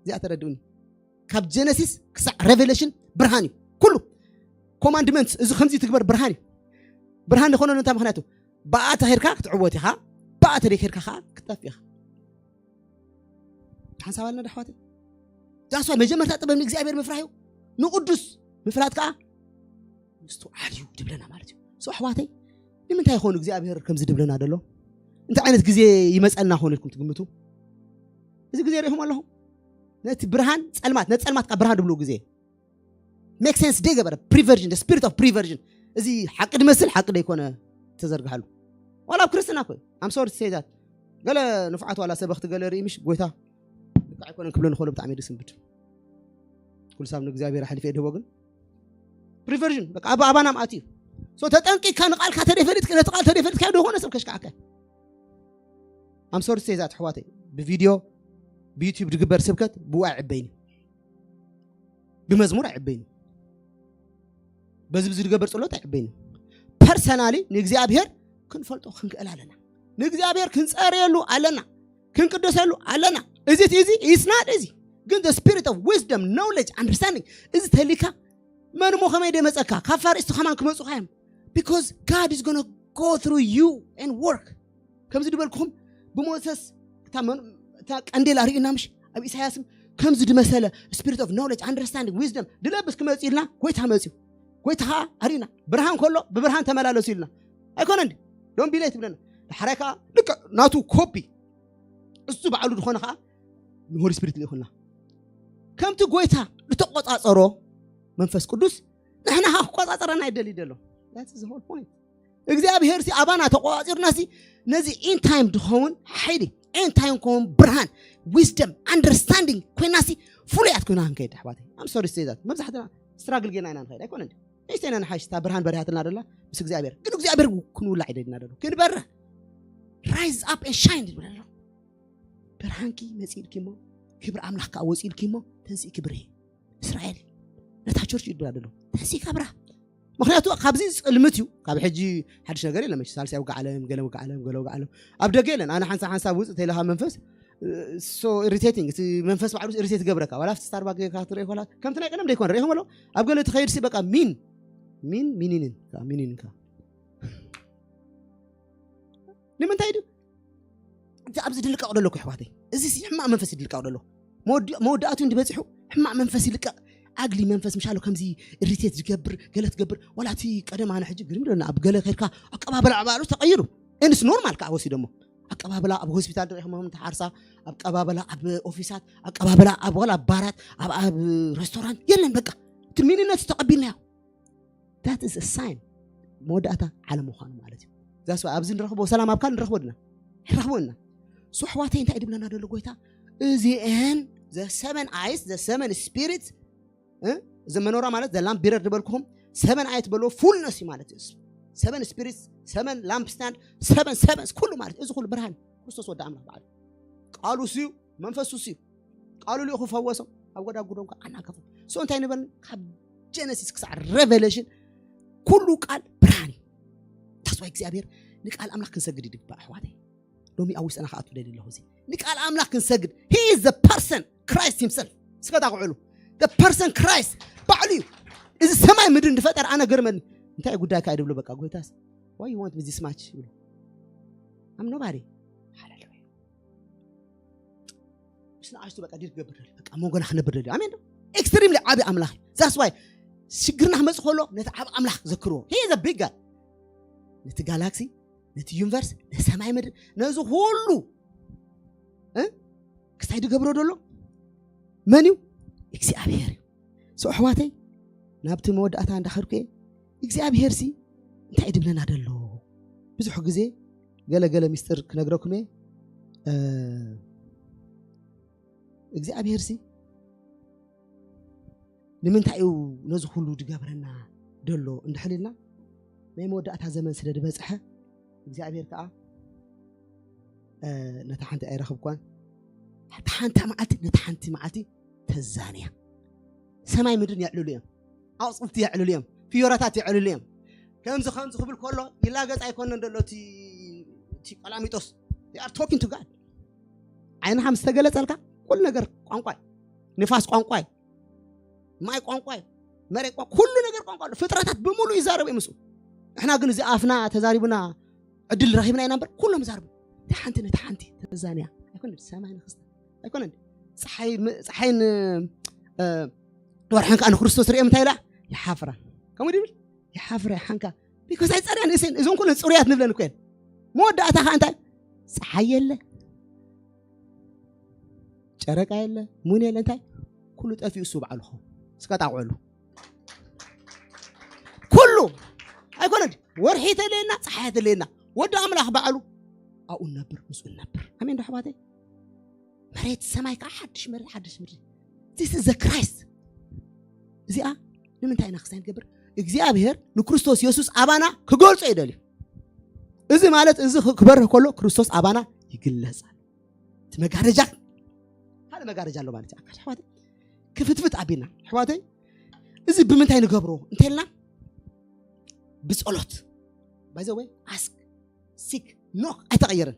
እዚኣ ተረድኡኒ። ካብ ጀነሲስ ክሳዕ ሬቨሌሽን ብርሃን እዩ። ኩሉ ኮማንድመንትስ እዚ ከምዚ ትግበር ብርሃን እዩ። ብርሃን ዝኾነሉ እንታይ ምኽንያቱ? ብኣ ተኸድካ ክትዕወት ኢኻ፣ ብኣ ተደይከድካ ከዓ ክትጠፍ ኢኻ። ሓንሳብ ኣለና ዶ ኣሕዋተይ? ዳስዋ መጀመርታ ጥበብ ንእግዚኣብሔር ምፍራሕ እዩ፣ ንቅዱስ ምፍላጥ ከዓ ምስትውዓል እዩ ድብለና ማለት እዩ። ሶ ኣሕዋተይ ንምንታይ ይኾን እግዚኣብሔር ከምዚ ድብለና ደሎ? እንታይ ዓይነት ግዜ ይመፀና ኾን ኢልኩም ትግምቱ? እዚ ግዜ ርኢኹም ኣለኹም? ነቲ ብርሃን ፀልማት ነቲ ፀልማት ካብ ብርሃን ድብልዎ ግዜ ሜክ ሴንስ ደይገበረ ፕሪቨርዥን ስፒሪት ኦፍ ፕሪቨርዥን። እዚ ሓቂ ድመስል ሓቂ ደይኮነ ተዘርግሃሉ ዋላ ኣብ ክርስትና ኮ ኣምሶር ሴዛት ገለ ንፍዓት ዋላ ሰበኽቲ ገለ ርኢ ምሽ ጎይታ ልክዕ ኣይኮነን ክብለ ንኽእሎ ብጣዕሚ የደስንብድ። ኩሉ ሳብ ንእግዚኣብሔር ኣሕሊፈ ድህቦ ግን ፕሪቨርዥን በቃ ኣብ ኣባና ምኣት እዩ። ሶ ተጠንቂካ ንቃልካ ተደይፈሊጥካ ነቲ ቃል ተደይፈሊጥካ ዶ ኾነ ሰብ ከሽካዓካ ኣምሶር ሴዛት ኣሕዋተይ ብቪድዮ ብዩቲዩብ ድግበር ስብከት ብኡ ኣይዕበይን እዩ። ብመዝሙር ኣይዕበይን እዩ። በዚ ብዚ ድገበር ጸሎት ኣይዕበይን እዩ። ፐርሰናሊ ንእግዚኣብሔር ክንፈልጦ ክንክእል ኣለና። ንእግዚኣብሔር ክንጸርየሉ ኣለና። ክንቅደሰሉ ኣለና። እዚ እቲ እዚ ኢስናድ እዚ ግን the spirit of wisdom knowledge understanding እዚ ተሊካ መን እሞ ከመይ ደመጸካ ካብ ፋሪስቲ ከማን ክመጹኻ እዮም። Because God is gonna go through you and work ከምዚ ድበልኩኹም ብሞሰስ እታ መን- እታ ቀንዴል ኣርእዩና ምሽ ኣብ ኢሳያስም ከምዚ ድመሰለ spirit of knowledge understanding wisdom ድለብስ ክመጽእ ኢልና ጎይታ መጽዩ ጎይታ ከዓ ኣርእዩና ብርሃን ከሎ ብብርሃን ተመላለሱ ኢልና ኣይኮነ እንዲ ዶን ቢሌት ይብለና። ዳሕራይ ከዓ ልክዕ ናቱ ኮፒ እሱ ባዕሉ ዝኾነ ከዓ ንሆሊ ስፒሪት ልኢኹና ከምቲ ጎይታ ዝተቆጻጸሮ መንፈስ ቅዱስ ንሕና ከዓ ክቆጻጸረና ይደሊ ደሎ። That's the whole point። እግዚኣብሔር ሲ ኣባና ተቆጻጺርና ሲ ነዚ ኢንታይም ድኸውን ሓይሊ ኢንታይም ከውን ብርሃን ዊዝደም ኣንደርስታንዲንግ ኮይና ሲ ፍሉያት ኮይና ክንከይድ ኣሕዋተይ ኣም ሶሪ ሴዛት መብዛሕትና ስትራግል ጌና ኢና ንኸይድ ኣይኮነ እንዲ ንእሽተይና ንሓይሽ እታ ብርሃን በሪሃትና ደላ ምስ እግዚኣብሔር ግን እግዚኣብሔር ክንውላዕ ይደልና ደሎ ክንበርህ Rise up and shine ይብል ኣሎ። ብርሃንኪ መፂእልኪ እሞ፣ ክብሪ ኣምላኽ ከዓ ወፂእልኪ እሞ፣ ተንስኢ ክብሪ እስራኤል፣ ነታ ቸርች ይድብላ ዘሎ። ተንስኢ ከብራ። ምክንያቱ ካብዚ ፅልምት እዩ። ካብ ሕጂ ሓድሽ ነገር የለ መች። ሳልሳይ ውጋ ዓለም፣ ገለ ውጋ ዓለም፣ ገለ ውጋ ዓለም ኣብ ደገ የለን። ኣነ ሓንሳብ ሓንሳብ ውፅእ ተይለ ካብ መንፈስ፣ so irritating፣ እቲ መንፈስ ባዕሉ ኢሪቴት ገብረካ። ዋላ ኣብቲ ስታርባክ ጌርካ ክትርኢ ኮላ ከምቲ ናይ ቀደም ደይኮነ ርእኹም ኣሎ። ኣብ ገለ ትኸይድ ሲ በቃ ሚን ሚን ሚኒንን ሚኒንን ንምንታይ ድ እቲ ኣብዚ ድልቀቕ ደሎ እኮ ኣሕዋተይ፣ እዚ ሲ ሕማቕ መንፈስ ይድልቀቕ ደሎ። መወዲ- መወዳእቱ እንዲ በፂሑ ሕማቕ መንፈስ ይልቀቕ። ኣግሊ መንፈስ ምሻሎ ከምዚ ኢሪቴት ዝገብር ገለ ትገብር። ዋላ እቲ ቀደም ኣነ ሕጂ ግርም ደና ኣብ ገለ ከድካ ኣቀባበላ ዕባሉ ተቐይሩ። እንስ ኖርማል ከዓ ወሲዶሞ ኣቀባበላ ኣብ ሆስፒታል ድረኹም ተሓርሳ፣ ኣቀባበላ ኣብ ኦፊሳት፣ ኣቀባበላ ኣብ ዋላ ኣብ ባራት፣ ኣብ ኣብ ሬስቶራንት የለን። በቃ እቲ ሚንነት ተቐቢልናዮ። That is a sign መወዳእታ ዓለም ምዃኑ ማለት እዩ። ዛስ ኣብዚ ንረኽቦ ሰላም ኣብ ካል ንረኽቦ ድና ንረኽቦ እና ሶ ኣሕዋተይ እንታይ ድብለና ደሎ ጎይታ? እዚአን the seven eyes, the seven spirits፣ እዚ መኖራ ማለት ዘላም ቢረር ዝበልኩኹም ሰበን ኣየት በሎ ፉልነስ እዩ ማለት እዩ። ሰበን ስፒሪትስ፣ ሰበን ላምፕስታንድ፣ ሰበን ሰበንስ ኩሉ ማለት እዩ። እዚ ኩሉ ብርሃን ክርስቶስ ወዲ ኣምላኽ በዓሉ ቃሉ ስዩ መንፈሱ ስዩ ቃሉ ልኢኹ ፈወሶም ኣብ ጎዳጉዶም ከዓ ኣናከፎም። ሶ እንታይ ንበል ካብ ጀነሲስ ክሳዕ ሬቨሌሽን ኩሉ ቃል ብርሃን እዩ። ታስዋ እግዚኣብሔር ንቃል ኣምላኽ ክንሰግድ ይግባእ ኣሕዋተይ። ሎሚ ኣብ ውሽጥና ክኣቱ ደሊ ኣለኹ እዚ ንቃል ኣምላኽ ክንሰግድ he is the person Christ himself እስከ ታቕዕሉ the person Christ ባዕሉ እዩ። እዚ ሰማይ ምድሪ እንድፈጠር ኣነ ገርመኒ እንታይ ጉዳይካ እዩ ድብሎ በቃ ጎይታስ why you want me this much ይብሎ I'm nobody ሃሌሉያ። ምስ ንኣሽቱ በቃ ዲል ክገብር ደልዩ በቃ መንጎና ክነብር ደልዩ ኣሜን ዶ ኤክስትሪምሊ ዓቢ ኣምላኽ እዩ። That's why ሽግርና ክመጽእ ከሎ ነቲ ዓቢ ኣምላኽ ዘክርዎ he is a big God ነቲ ጋላክሲ ነቲ ዩኒቨርስ ንሰማይ ምድሪ ነዚ ኩሉ እ ክስታይ ድገብሮ ደሎ መን እዩ እግዚኣብሔር እዩ። So ኣሕዋተይ ናብቲ መወዳእታ እንዳኸድኩ እየ እግዚኣብሔር ሲ እንታይ ድብለና ደሎ ብዙሕ ግዜ ገለ ገለ ሚስጥር ክነግረኩም እየ እ እግዚኣብሔር ሲ ንምንታይ እዩ ነዚ ኩሉ ድገብረና ደሎ እንድሕር ኢልና ናይ መወዳእታ ዘመን ስለ ዝበፅሐ እግዚኣብሔር ከዓ እ፣ ነታ ሓንቲ ኣይረኽብኳን ሓንቲ ሓንቲ መዓልቲ ነታ ሓንቲ መዓልቲ ተዛንያ ሰማይ ምድርን የዕልሉ እዮም ኣቕፅልቲ የዕልሉ እዮም ፍዮራታት የዕልሉ እዮም ከምዚ ከምዚ ክብል ከሎ ይላገፅ ኣይኮነን ደሎ እቲ እቲ ቀላሚጦስ they are talking to God ዓይንኻ ምስ ተገለፀልካ ኩሉ ነገር ቋንቋ እዩ ንፋስ ቋንቋ እዩ ማይ ቋንቋ እዩ መሬት ቋንቋ ኩሉ ነገር ቋንቋ ኣሎ ፍጥረታት ብምሉእ ይዛረቡ እዩ ምስኡ ንሕና ግን እዚ ኣፍና ተዛሪቡና ዕድል ረኺብና ኢና እምበር ኩሎም ይዛረቡ እታ ሓንቲ ነታ ሓንቲ ተዛንያ ኣይኮነ ሰማይ ንክስተ ኣይኮነ ፀሓይን ወርሕን ከዓ ንክርስቶስ ሪኦም እንታይ ኢላ ይሓፍራ ከምኡ ድብል ይሓፍራ ሓንካ ቢኮዝ ኣይፀርያን እሴን እዞም ኩለን ፅሩያት ንብለን እኮ እየን መወዳእታ ከዓ እንታይ ፀሓይ የለ ጨረቃ የለ ሙን የለ እንታይ ኩሉ ጠፊኡ እሱ በዓሉ ኸውን እስከ ጣቕዕሉ ኩሉ ኣይኮነ ወርሒ ተለየና ፀሓይ ተለየና ወዲ ኣምላኽ በዓሉ ኣብኡ ነብር ምስኡ ነብር ኣሜን ዶ ኣሕዋተይ መሬት ሰማይ ከዓ ሓድሽ መሬት ሓድሽ ምድሪ this is the Christ እዚኣ ንምንታይ ኢና ክስታይ ንገብር እግዚኣብሔር ንክርስቶስ የሱስ ኣባና ክገልጾ ይደልዩ እዚ ማለት እዚ ክበርህ ከሎ ክርስቶስ ኣባና ይግለጻል እቲ መጋረጃ ካልእ መጋረጃ ኣሎ ማለት እዩ ኣሕዋተይ ክፍትፍት ኣቢልና ኣሕዋተይ እዚ ብምንታይ ንገብሮ እንተልና ብጸሎት by the way ask seek knock ኣይተቐየረን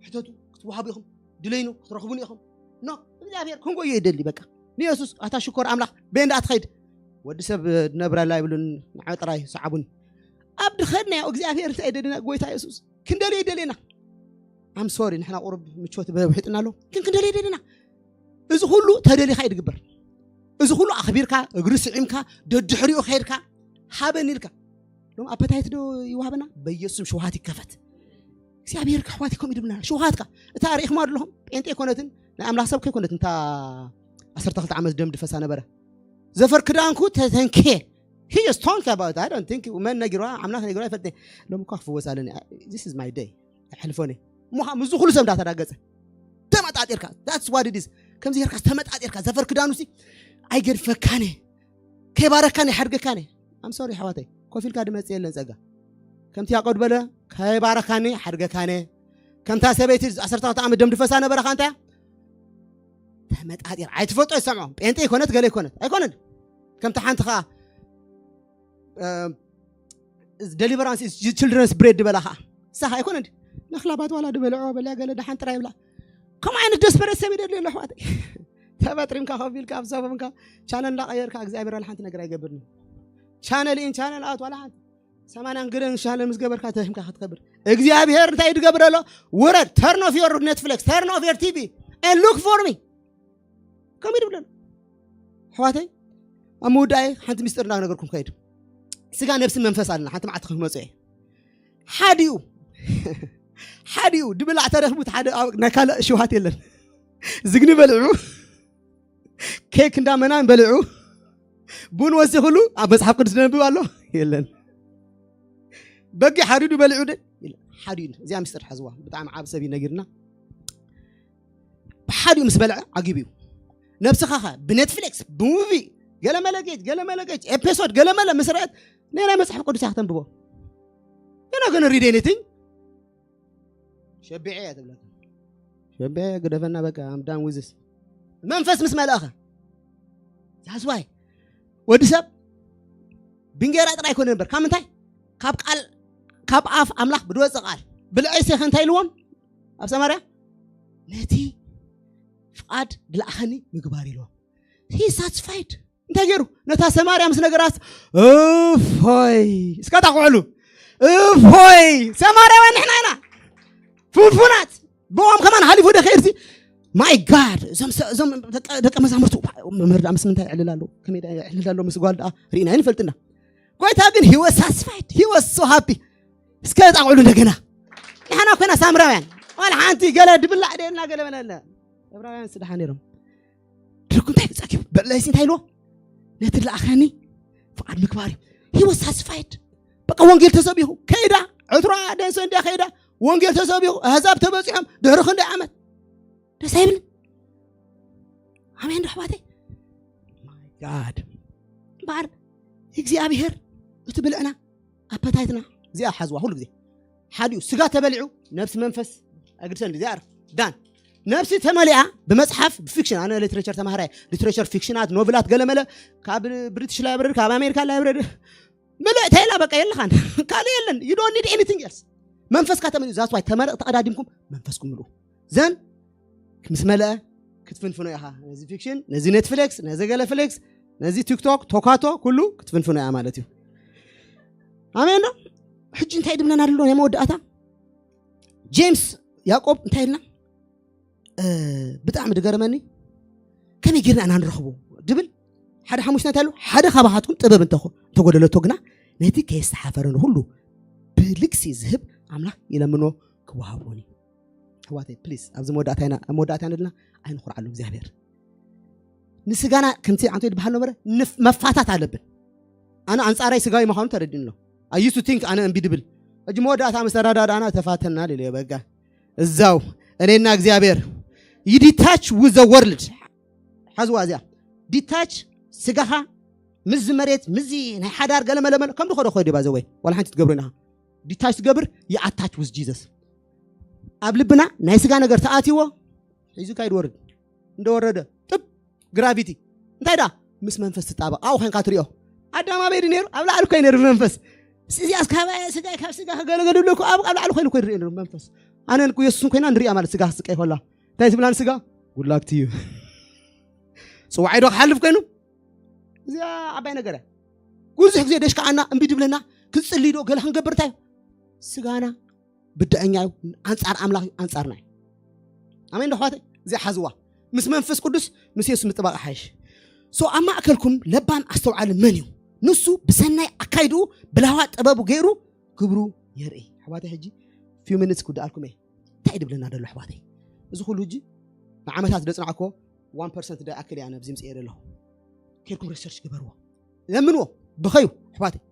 ሕተቱ ክትወሃቡ ኢኹም ድለይኑ ክትረኽቡን ኢኹም ኖ እግዚኣብሔር ክንጎዮ ይደሊ በቃ ንየሱስ ኣታ ሽኮር ኣምላኽ ቤንዳ ትኸይድ ወዲ ሰብ ድነብረላ ይብሉን ንዓ ጥራይ ሰዓቡኒ ኣብ ድኸድናዮ እግዚኣብሔር እንታይ ደልና ጎይታ የሱስ ክንደልዮ ይደልና ኣም ሶሪ ንሕና ቁሩብ ምቾት በውሒጥና ኣሎ ግን ክንደልዮ ይደልና እዚ ኩሉ ተደሊኻ እዩ ድግበር እዚ ኩሉ ኣኽቢርካ እግሪ ስዒምካ ደድሕሪኡ ከይድካ ሃበኒ ኢልካ ሎም ኣፐታይት ዶ ይዋሃበና በኢየሱስም ሽውሃት ይከፈት እግዚኣብሔር ኣሕዋት ከምኡ ድብልና ሽውሃትካ እታ ርኢኹማ ኣለኹም ጴንጤ ኣይኮነትን ናይ ኣምላኽ ሰብ ከይኮነትን እታ ዓሰርተ ክልተ ዓመት ደም ድፈሳ ነበረ ዘፈር ክዳንኩ ተተንክየ He is talking about I don't think መን ነጊሯ ኣምላኽ ነጊሯ ይፈልጥ ሎም እኳ ክፍወስ ኣለኒ this is my day ኣይሕልፎን እየ እሞ ከዓ ምስዚ ኩሉ ሰብ እንዳተዳገፀ ተመጣጢርካ that's what it is ከምዚ ጌርካ ተመጣጢርካ ዘፈር ክዳኑ ሲ ኣይገድፈካን እየ ከይባረካን ይሓድገካን እየ ኣም ሶሪ ኣሕዋተይ ኮፍ ኢልካ ድመፅእ የለን ፀጋ ከምቲ ያዕቆብ በለ ተባረካኒ ሓድገካነ። ከምታ ሰበይቲ ዓሰርተ ዓመት ደም ድፈሳ ነበረካ እንታይ ተመጣጢር ኣይትፈልጦ ይሰምዖ። ጴንጤ ይኮነት ገለ ይኮነት ኣይኮነን። ከምታ ሓንቲ ከዓ ደሊቨራንስ ችልድረንስ ብሬድ ድበላ ከዓ ሳኻ ኣይኮነ። ነክላባት ዋላ ድበልዖ በልያ ገለ ደሓን ጥራይ ይብላ። ከምኡ ዓይነት ደስፐረት ሰብ ይደሊ ኣሎ ኣሕዋተይ። ተበጥሪምካ ከፍ ኢልካ ኣብ ሶፋ ኮንካ ቻነል እንዳቀየርካ እግዚኣብሔር ዋላ ሓንቲ ነገር ኣይገብርን። ቻነል ኢን ቻነል ኣውት ዋላ ሓንቲ ሰማንያን ግረን ቻነል ምስ ገበርካ ተሽምካ ክትከብር እግዚኣብሔር እንታይ ድገብር ኣሎ? ውረድ፣ turn off your Netflix, turn off your TV and look for me። ከምኡ ድብለሉ ኣሕዋተይ። ኣብ ምውዳይ ሓንቲ ሚስጥር እንዳነገርኩም ከይድ። ስጋ ነብሲ መንፈስ ኣለና። ሓንቲ መዓልቲ ክመፁ እየ። ሓዲኡ ሓዲኡ ድብላዕ ተረኽቡ ሓደ ናይ ካልእ ሽውሃት የለን። ዝግኒ በልዑ፣ ኬክ እንዳመናን በልዑ፣ ቡን ወሲኽሉ ኣብ መጽሓፍ ቅዱስ ነንብብ ኣሎ የለን። በጊ ሓዲዱ በልዑ ደ ሓዲኡ። እዚኣ ሚስጥር ሓዝዋ። ብጣዕሚ ዓብ ሰብ እዩ ነጊርና። ብሓዲኡ ምስ በልዐ ዓጊቡ እዩ። ነብስኻ ኸ ብኔትፍሊክስ ብሙቪ ገለመለ ጌጅ ገለመለ ጌጅ ኤፒሶድ ገለመለ ምስ ረአት ናይ መጽሓፍ ቅዱስ እያ ክተንብቦ። You're not gonna read anything። ሸቢዐ እያ ትብለካ። ሸቢዐ ግደፈና በቃ ኣምዳን ውዝስ መንፈስ ምስ መልእኸ ዛስዋይ ወዲ ሰብ ብንጌራ ጥራይ ኮነ ነበር ካብ ምንታይ ካብ ቃል ካብ ኣፍ ኣምላኽ ብድወፀ ቃል ብልዐይ ሴኸ እንታይ ኢልዎም ኣብ ሰማርያ ነቲ ፍቓድ ድለኣኸኒ ምግባር ኢልዎም። He satisfied እንታይ ገይሩ ነታ ሰማርያ ምስ ነገራት እፎይ እስካ ታኩዕሉ እፎይ ሰማርያውያን ንሕና ኢና ፍንፉናት ብኦም ከማን ሃሊፉ ደ ከይድሲ ማይ ጋድ እዞም ደቂ መዛሙርቱ መምህር ምስ ምንታይ ይዕልል ኣሎ ከመይ ይዕልል ኣሎ ምስ ጓል ደኣ ርኢና ይንፈልጥና ጎይታ ግን he was satisfied he was so happy እስከ ጣቕዑሉ እንደገና ንሕና ኮይና ሳምራውያን ዋላ ሓንቲ ገለ ድብላዕ ደልና ገለ በለለ ዕብራውያን ስድሓ ነይሮም ድርኩ እንታይ ጸኪቡ በለሲ እንታይ ኢልዎ ነቲ ለኣኸኒ ፍቓድ ምግባር እዩ he was satisfied በቃ ወንጌል ተሰቢኹ ከይዳ ዕትሯ ደንሶ እንዲያ ከይዳ ወንጌል ተሰቢኹ ኣህዛብ ተበፂሖም ድሕሪ ክንደይ ዓመት ደስ ኣይብልን ኣሜን ዶ ኣሕዋተይ ጋድ እምበኣር እግዚኣብሔር እቲ ብልዕና ኣፐታይትና እዚኣ ሓዝዋ ኩሉ ግዜ ሓዲኡ ስጋ ተበሊዑ ነብሲ መንፈስ ኣግድሰን እዚኣ ዳን ነብሲ ተመሊኣ ብመፅሓፍ ብፊክሽን ኣነ ሊትሬቸር ተማሃራይ ሊትሬቸር ፊክሽናት ኖቭላት ገለመለ ካብ ብሪትሽ ላይብረሪ ካብ ኣሜሪካ ላይብረሪ ምልእ ተይላ በቃ የለኻን ካልእ የለን you don't need anything else መንፈስካ ተመሊኡ that's why ተመረቕ ተቐዳዲምኩም መንፈስኩም ምልኡ ዘን ምስ መለአ ክትፍንፍኖ ኢኻ ነዚ ፊክሽን ነዚ ኔትፍሊክስ ነዚ ገለ ፍሊክስ ነዚ ቲክቶክ ቶካቶ ኩሉ ክትፍንፍኖ እያ ማለት እዩ ኣሜን ዶ ሕጂ እንታይ ድብለና ደሎ ናይ መወዳእታ ጄምስ ያዕቆብ እንታይ ኢልና ብጣዕሚ ድገርመኒ ከመይ ጌርና ኢና ንረኽቦ ድብል ሓደ ሓሙሽተ እንታይ ኣሎ ሓደ ካባኻትኩም ጥበብ እንተጎደለቶ ግና ነቲ ከየስተሓፈረ ንኩሉ ብልግሲ ዝህብ ኣምላኽ ይለምኖ ክወሃቦን እዩ ኣሕዋተይ ፕሊስ ኣብዚ መወዳእታ ኢና መወዳእታ ንድና ኣይንኹርዓሉ እግዚኣብሔር ንስጋና ከምቲ ዓንቶ ይድበሃል ነበረ መፋታት ኣለብን ኣነ ኣንጻራይ ስጋዊ ምዃኑ ተረዲእኒ ኣሎ ኣዩሱ ቲንክ ኣነ እምቢ ድብል ሕጂ መወዳእታ ምስ ተረዳዳእና ተፋተና ልልዮ በጋ እዛው እኔና እግዚኣብሔር you detach with the world ሓዝዋ እዚኣ detach ስጋኻ ምዚ መሬት ምዚ ናይ ሓዳር ገለመለመለ ከም ድኸዶ ኮይዱ ባዘወይ ዋላ ሓንቲ ትገብሮ ኢና detach ትገብር you attach with Jesus ኣብ ልብና ናይ ስጋ ነገር ተኣትዎ ሒዙካ ይድወርድ እንደወረደ ጥብ ግራቪቲ እንታይ ዳ ምስ መንፈስ ትጣበቕ ኣብኡ ኮይንካ ትሪኦ ኣዳም ኣበይ ነይሩ ኣብ ላዕሊ ኮይ ነይሩ መንፈስ እዚኣስ ካባያ ስጋይ ካብ ስጋ ክገለገል ብለኩ ኣብ ኣብ ላዕሊ ኮይኑ ኮይ ንሪኦ ነሩ መንፈስ ኣነን የሱስን ኮይና ንሪኣ ማለት ስጋ ክስቀይ ከላ እንታይ ትብላን ስጋ ጉድላክቲ እዩ ጽዋዓይ ዶ ክሓልፍ ኮይኑ እዚኣ ዓባይ ነገር እያ ብዙሕ ግዜ ደሽካዓና እምቢ ድብለና ክንጽልይ ዶ ገለ ክንገብር እንታይ ስጋና ብድዐኛ እዩ ኣንጻር ኣምላኽ እዩ ኣንጻርና እዩ ኣሜን ዶ ኣሕዋተይ እዚኣ ሓዝዋ ምስ መንፈስ ቅዱስ ምስ የሱስ ምጥባቕ ሓይሽ so ኣብ ማእከልኩም ለባም ኣስተውዓሊ መን እዩ ንሱ ብሰናይ ኣካይድኡ ብላዋ ጥበቡ ገይሩ ግብሩ የርኢ ኣሕዋተይ ሕጂ few minutes ክውድኣልኩም እየ እንታይ ድብለና ደሎ ኣሕዋተይ እዚ ኩሉ ሕጂ ንዓመታት ደጽናዕኮ one percent ደኣክል እያ ነብዚ ምጽኤ ደለኹ ከድኩም research ግበርዎ ለምንዎ ብኸዩ ኣሕዋተይ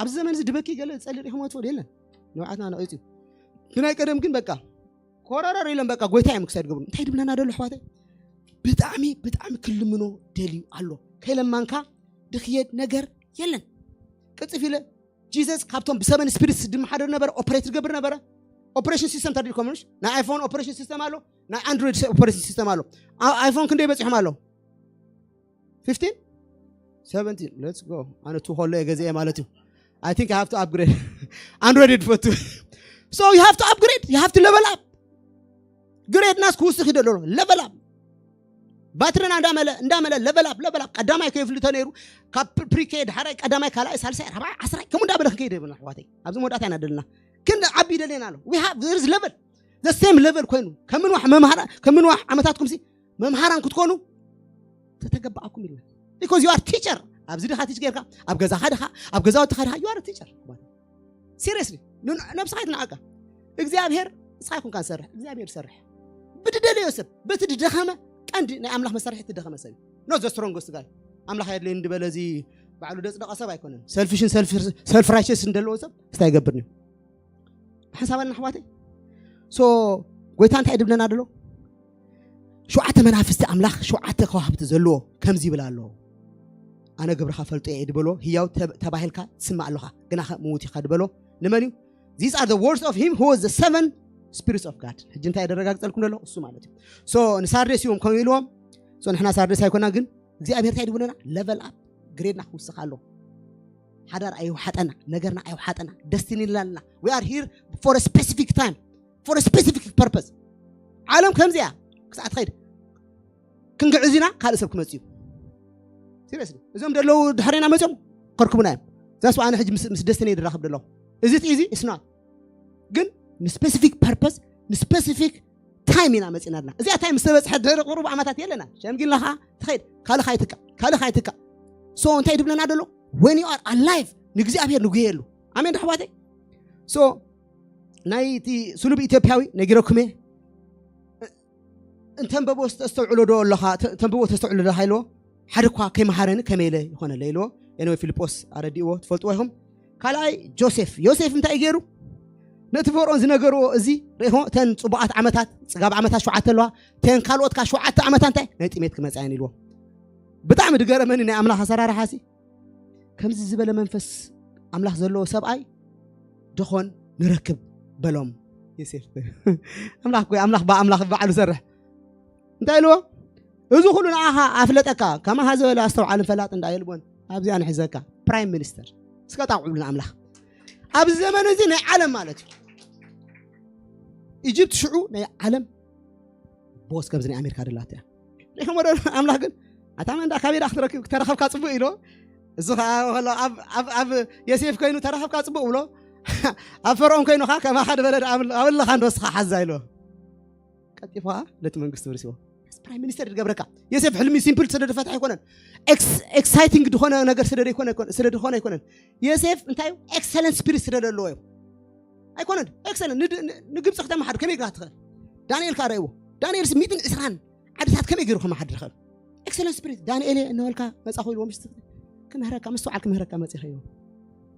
ኣብዚ ዘመን እዚ ድበኪ ገለ ጸሊ ሪኹሞ ትፈልጡ የለን ንብዓትና ነቒጹ እዩ ብናይ ቀደም ግን በቃ ኮረረር ኢሎም በቃ ጎይታ እዮም ክሳይ ድገብሩ እንታይ ድብለና ደሎ ኣሕዋተይ ብጣዕሚ ብጣዕሚ ክልምኖ ደልዩ ኣሎ ከይለማንካ ድክየድ ነገር የለን ቅጽፍ ኢለ Jesus ካብቶም ብሰቨን ስፒሪትስ ዝመሓደር ነበረ፣ ኦፕሬት ዝገብር ነበረ። ኦፕሬሽን ሲስተም ተረዲእኩም ምሽ? ናይ ኣይፎን ኦፕሬሽን ሲስተም ኣሎ፣ ናይ ኣንድሮይድ ኦፕሬሽን ሲስተም ኣሎ። ኣይፎን ክንደይ በፂሖም ኣሎ? ፊፍቲን? ሰቨንቲን? Let's go። ኣነ ቱ ከሎ የገዘ ማለት እዩ። I think I have to upgrade። ኣንድሮይድ ድፈቱ። So you have to upgrade, you have to level up። ግሬድናስ ክውስኽ ይደሎ። Level up። ባትሪና እንዳመለ እንዳመለ፣ level up፣ level up። ቀዳማይ ከይፍሉ ተነይሩ፣ ካብ ፕሪኬ ድሓራይ ቀዳማይ ካልኣይ ሳልሳይ ራብዓይ ዓስራይ ከምኡ እንዳበለ ክንከይድ የብልና ኣሕዋተይ። ኣብዚ መወዳእታ ኢና ደለና። ግን ዓቢ ይደልየና ኣሎ። We have, there is level። The same level ኮይኑ ከም ንዋሕ መምሃራ ከም ንዋሕ ዓመታትኩም ሲ መምሃራን ክትኮኑ ተተገባኣኩም ኢልና። Because you are teacher። ኣብዚ ድኻ ቲች ጌርካ፣ ኣብ ገዛኻ ድኻ፣ ኣብ ገዛውትኻ ድኻ፣ you are teacher። Seriously፣ ነብስኻ ይትንዓቃ። እግዚኣብሔር ንስኻ ይኹንካ ዝሰርሕ፣ እግዚኣብሔር ይሰርሕ። ብድደለዮ ሰብ፣ በቲ ድደኸመ ቀንዲ ናይ ኣምላኽ መሳርሒ ትደኸመ ሰብ። Not the strongest guy። ኣምላኽ የድልየኒ ድበለ እዚ ባዕሉ ደጽደቐ ሰብ ኣይኮነን። ሰልፊሽን ሰልፍ ራይቸስን ዘለዎ ሰብ ስታይ ይገብርኒ። ሓሳባና ኣሕዋተይ። So ጎይታ እንታይ ድብለና ደሎ? ሸውዓተ መናፍስቲ ኣምላኽ ሸውዓተ ከዋኽብቲ ዘለዎ ከምዚ ይብል ኣሎ። ኣነ ግብርኻ ፈልጦ እየ ድበሎ። ህያው ተባሂልካ ትስማዕ ኣለኻ፣ ግናኸ ምዉት ኢኻ ድበሎ። ንመን እዩ? These are the words of him who was the seven spirits of God። ሕጂ እንታይ ደረጋግጸልኩም ደሎ? እሱ ማለት እዩ። So ንሳርዴስ እዮም ከምኡ ኢልዎም። So ንሕና ሳርዴስ ኣይኮና፣ ግን እግዚኣብሔር እንታይ ድብለና? Level up፣ ግሬድና ክውስኽ ኣሎ። ሓዳር ኣይውሓጠና፣ ነገርና ኣይውሓጠና። ደስቲኒ ኣለና። We are here for a specific time, for a specific purpose። ዓለም ከምዚያ ክሳዕ ትኸይድ ክንግዕዝ ኢና። ካልእ ሰብ ክመጽእ እዩ። ሲሪየስሊ እዞም ደለዉ ድሕሬና መጽኦም ከርክቡና እዮም። ዛስ ኣነ ሕጂ ምስ ደስቲኒ ድራኸብ ደለኹ። እዚ እቲ እዚ እስና ግን ንስፔሲፊክ ፐርፐስ ንስፔሲፊክ ታይም ኢና መጺና ኣለና። እዚኣ ታይም ምስ ተበጽሐ ድሕሪ ቁሩብ ዓመታት የለና። ሸምጊልናኻ ትኸይድ፣ ካልእ ካይትካ ካልእ ካይትካ። So እንታይ ድብለና ደሎ? When you are alive ንእግዚኣብሔር ንጉየሉ። ኣሜን ዶ ኣሕዋተይ? So ናይ እቲ ስሉብ ኢትዮጵያዊ ነጊረኩም እየ። እንተንበቦ ተስተውዕሎ ዶ ኣለኻ? ተንበቦ ተስተውዕሎ ዶ ሃይልዎ? ሓደ እኳ ከይመሃረኒ ከመይ ኢለ ይኾነለ ኢልዎ። ኤንወይ ፊልጶስ ኣረዲእዎ፣ ትፈልጥዎ ኢኹም። ካልኣይ ጆሴፍ። ዮሴፍ እንታይ ገይሩ? ነቲ ፈርኦን ዝነገርዎ እዚ ርኢኹም፣ እተን ጽቡቓት ዓመታት፣ ጽጋብ ዓመታት ሸውዓተ ኣለዋ፣ እተን ካልኦት ከኣ ሸውዓተ ዓመታት እንታይ ናይ ጥሜት ክመጻ እየን ኢልዎ። ብጣዕሚ ድገረመኒ ናይ ኣምላኽ ኣሰራርሓ ሲ። ከምዚ ዝበለ መንፈስ ኣምላኽ ዘለዎ ሰብኣይ ደኾን ንረክብ በሎም። ዮሴፍ ኣምላኽ እኮ ኣምላኽ ብኣምላኽ ባዕሉ ሰርሕ። እንታይ ኢልዎ? እዚ ኩሉ ንዓኻ ኣፍለጠካ፣ ከማኻ ዝበለ ኣስተውዓልን ፈላጥን ደኣ የልቦን። ኣብዚኣ ንሕዘካ ፕራይም ሚኒስተር። እስከ ጣቕዑሉ ንኣምላኽ። ኣብዚ ዘመን እዚ ናይ ዓለም ማለት እዩ። ኢጅፕት ሽዑ ናይ ዓለም ቦስ ከምዚ ናይ ኣሜሪካ ደላት እያ። ሪኸሞ ዶ ኣምላኽ ግን ኣታ መንዳ ካበይ ደኣ ክትረክብ ተረኸብካ ጽቡቕ ኢሎ። እዚ ኸዓ ከሎ ኣብ ኣብ ኣብ የሴፍ ኮይኑ ተረኸብካ ጽቡቕ ብሎ። ኣብ ፈርዖን ኮይኑ ኸዓ ከማኻ ድበለ ደኣ ኣብ ኣለኻ እንዶ እስኻ ሓዛ ኢሎ። ቀልጢፉ ኸዓ ነቲ መንግስቲ ወሪስዎ። ፕራይም ሚኒስተር ዝገብረካ የሴፍ ሕልሚ ሲምፕል ስለ ድፈትሕ ኣይኮነን። ኤክሳይቲንግ ዝኾነ ነገር ስለ ዘይኮነ ስለ ዝኾነ ኣይኮነን። የሴፍ እንታይ እዩ? ኤክሰለንት ስፒሪት ስለ ዘለዎ እዩ። ኣይኮነን ኤክሰለንት ንግብፂ ክተመሓድር ከመይ ግራ ትኽእል? ዳንኤል ከዓ ረእይዎ። ዳንኤል ሚእትን ዕስራን ዓድታት ከመይ ገይሩ ከመሓድር ይኽእል? ኤክሰለንት ስፒሪት ዳንኤል እየ እናበልካ መፃኹ ኢልዎ። ምስ ክምህረካ ምስትውዓል ክምህረካ መፂኸ ኢልዎ።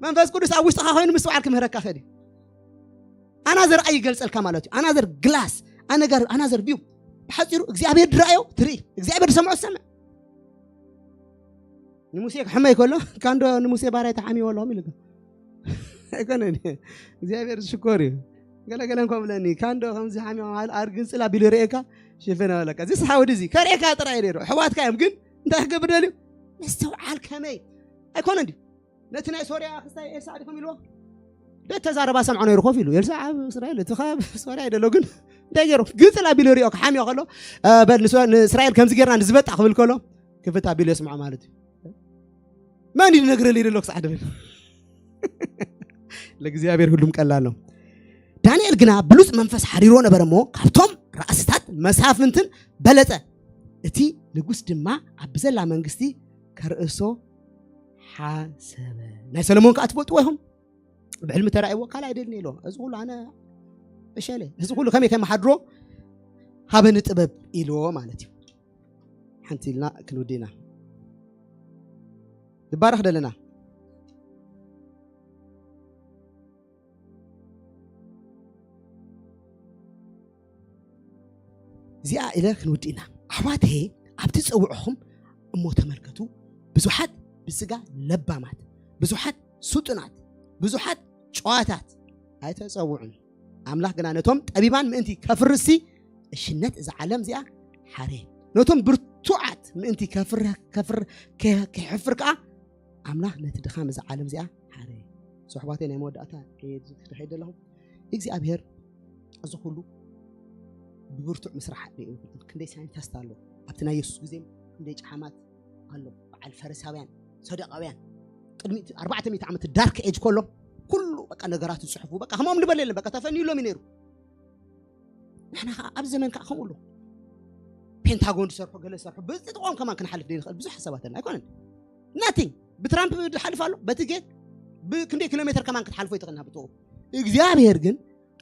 መንፈስ ቅዱስ ኣብ ውሽጥኻ ኮይኑ ምስትውዓል ክምህረካ ኸዲ ኣናዘር ኣይ ይገልጸልካ ማለት እዩ። ኣናዘር ግላስ ኣናዘር ቪው። ብሓፂሩ እግዚኣብሔር ድረኣዮ ትርኢ፣ እግዚኣብሔር ዝሰምዖ ትሰምዕ። ንሙሴ ክሕመይ ከሎ ካንዶ ንሙሴ ባርያይ ተሓሚዎ ኣለኹም ኢሉ ኣይኮነን። እግዚኣብሔር ዝሽኮር እዩ። ገለገለ እንኮ ብለኒ ካንዶ ከምዚ ሓሚዎ ማለት ኣርግንጽል ኣቢሉ ይርእየካ ሽፍን ኣለካ። እዚ ሓወዲ እዚ ከርእየካ ጥራይ ነይሩ። ኣሕዋትካ እዮም ግን እንታይ ክገብር ደልዩ? ምስትውዓል ከመይ ኣይኮነ እንድዩ። ነቲ ናይ ሶርያ ክስታይ ኤልሳዕ ድኹም ኢልዎ? ደተዛረባ ሰምዖ ነይሩ ኮፍ ኢሉ። ኤልሳዕ ኣብ እስራኤል እቲ ካብ ሶርያ ይደሎ ግን እንታይ ገይሩ? ግንጽል ኣቢሉ ይርእዮ ክሓምዮ ከሎ በል ንእስራኤል ከምዚ ጌርና ንዝበጣ ክብል ከሎ ክፍት ኣቢሉ የስምዖ ማለት እዩ። መን እዩ ዝነግረለይ ዘሎ ክሳዕ ድብል ለእግዚኣብሔር ሁሉም ቀላል ነው። ዳንኤል ግና ብሉጽ መንፈስ ሓሪሮ ነበረ እሞ ካብቶም ራእስታት መሳፍንትን በለጸ። እቲ ንጉስ ድማ ኣብ ብዘላ መንግስቲ ከርእሶ ሓሰበ። ናይ ሰለሞን ከኣ ትፈልጥዎ ኢኹም። ብሕልሚ ተራእይዎ ካልእ ኣይደልን ኢሎ። እዚ ኩሉ ኣነ እሸለ እዚ ኩሉ ከመይ ከመሓድሮ ሃበኒ ጥበብ ኢልዎ ማለት እዩ። ሓንቲ ኢልና ክንውዲ ኢና። ንባረኽ ደለና። እዚኣ ኢለ ክንውዲ ኢና። ኣሕዋተየ ኣብቲ ጸውዕኹም እሞ ተመልከቱ፣ ብዙሓት ብስጋ ለባማት፣ ብዙሓት ስጡናት፣ ብዙሓት ጨዋታት ኣይተጸውዑን። ኣምላኽ ግና ነቶም ጠቢባን ምእንቲ ከፍርሲ ዕሽነት እዛ ዓለም እዚኣ ሓረ። ነቶም ብርቱዓት ምእንቲ ከፍር- ከፍር- ከ- ከሕፍር ከኣ ኣምላኽ ነቲ ድኻም እዛ ዓለም እዚኣ ሓረ። ሶሕባተይ ናይ መወዳእታ እየ ዝክሕድ ዘለኹ። እግዚኣብሔር እዚ ኩሉ ብብርቱዕ ምስራሕ ርኢኹም። ክንደይ ሳይንቲስት ኣሎ ኣብቲ ናይ የሱስ ግዜ፣ ክንደይ ጨሓማት ኣሎ። በዓል ፈሪሳውያን፣ ሰዱቃውያን፣ ቅድሚ ኣርባዕተ ሚእቲ ዓመት ዳርክ ኤጅ ከሎ ኩሉ በቃ ነገራት ዝጽሕፉ በቃ ከምኦም ንበል የለን። በቃ ተፈንዩሎም እዩ ነይሩ። ንሕና ከዓ ኣብዚ ዘመን ከዓ ከምኡ ኣሎ። ፔንታጎን ዝሰርሑ፣ ገለ ዝሰርሑ፣ ብጥጥቆም ከማን ክንሓልፍ ዘይንኽእል ብዙሕ ሓሳባት ኣለና ኣይኮነን። ናቲንግ ብትራምፕ ዝሓልፍ ኣሎ በቲ ጌት ብክንደይ ኪሎ ሜትር ከማን ክትሓልፎ ይትኽእል ናብ ብጥቑ። እግዚኣብሔር ግን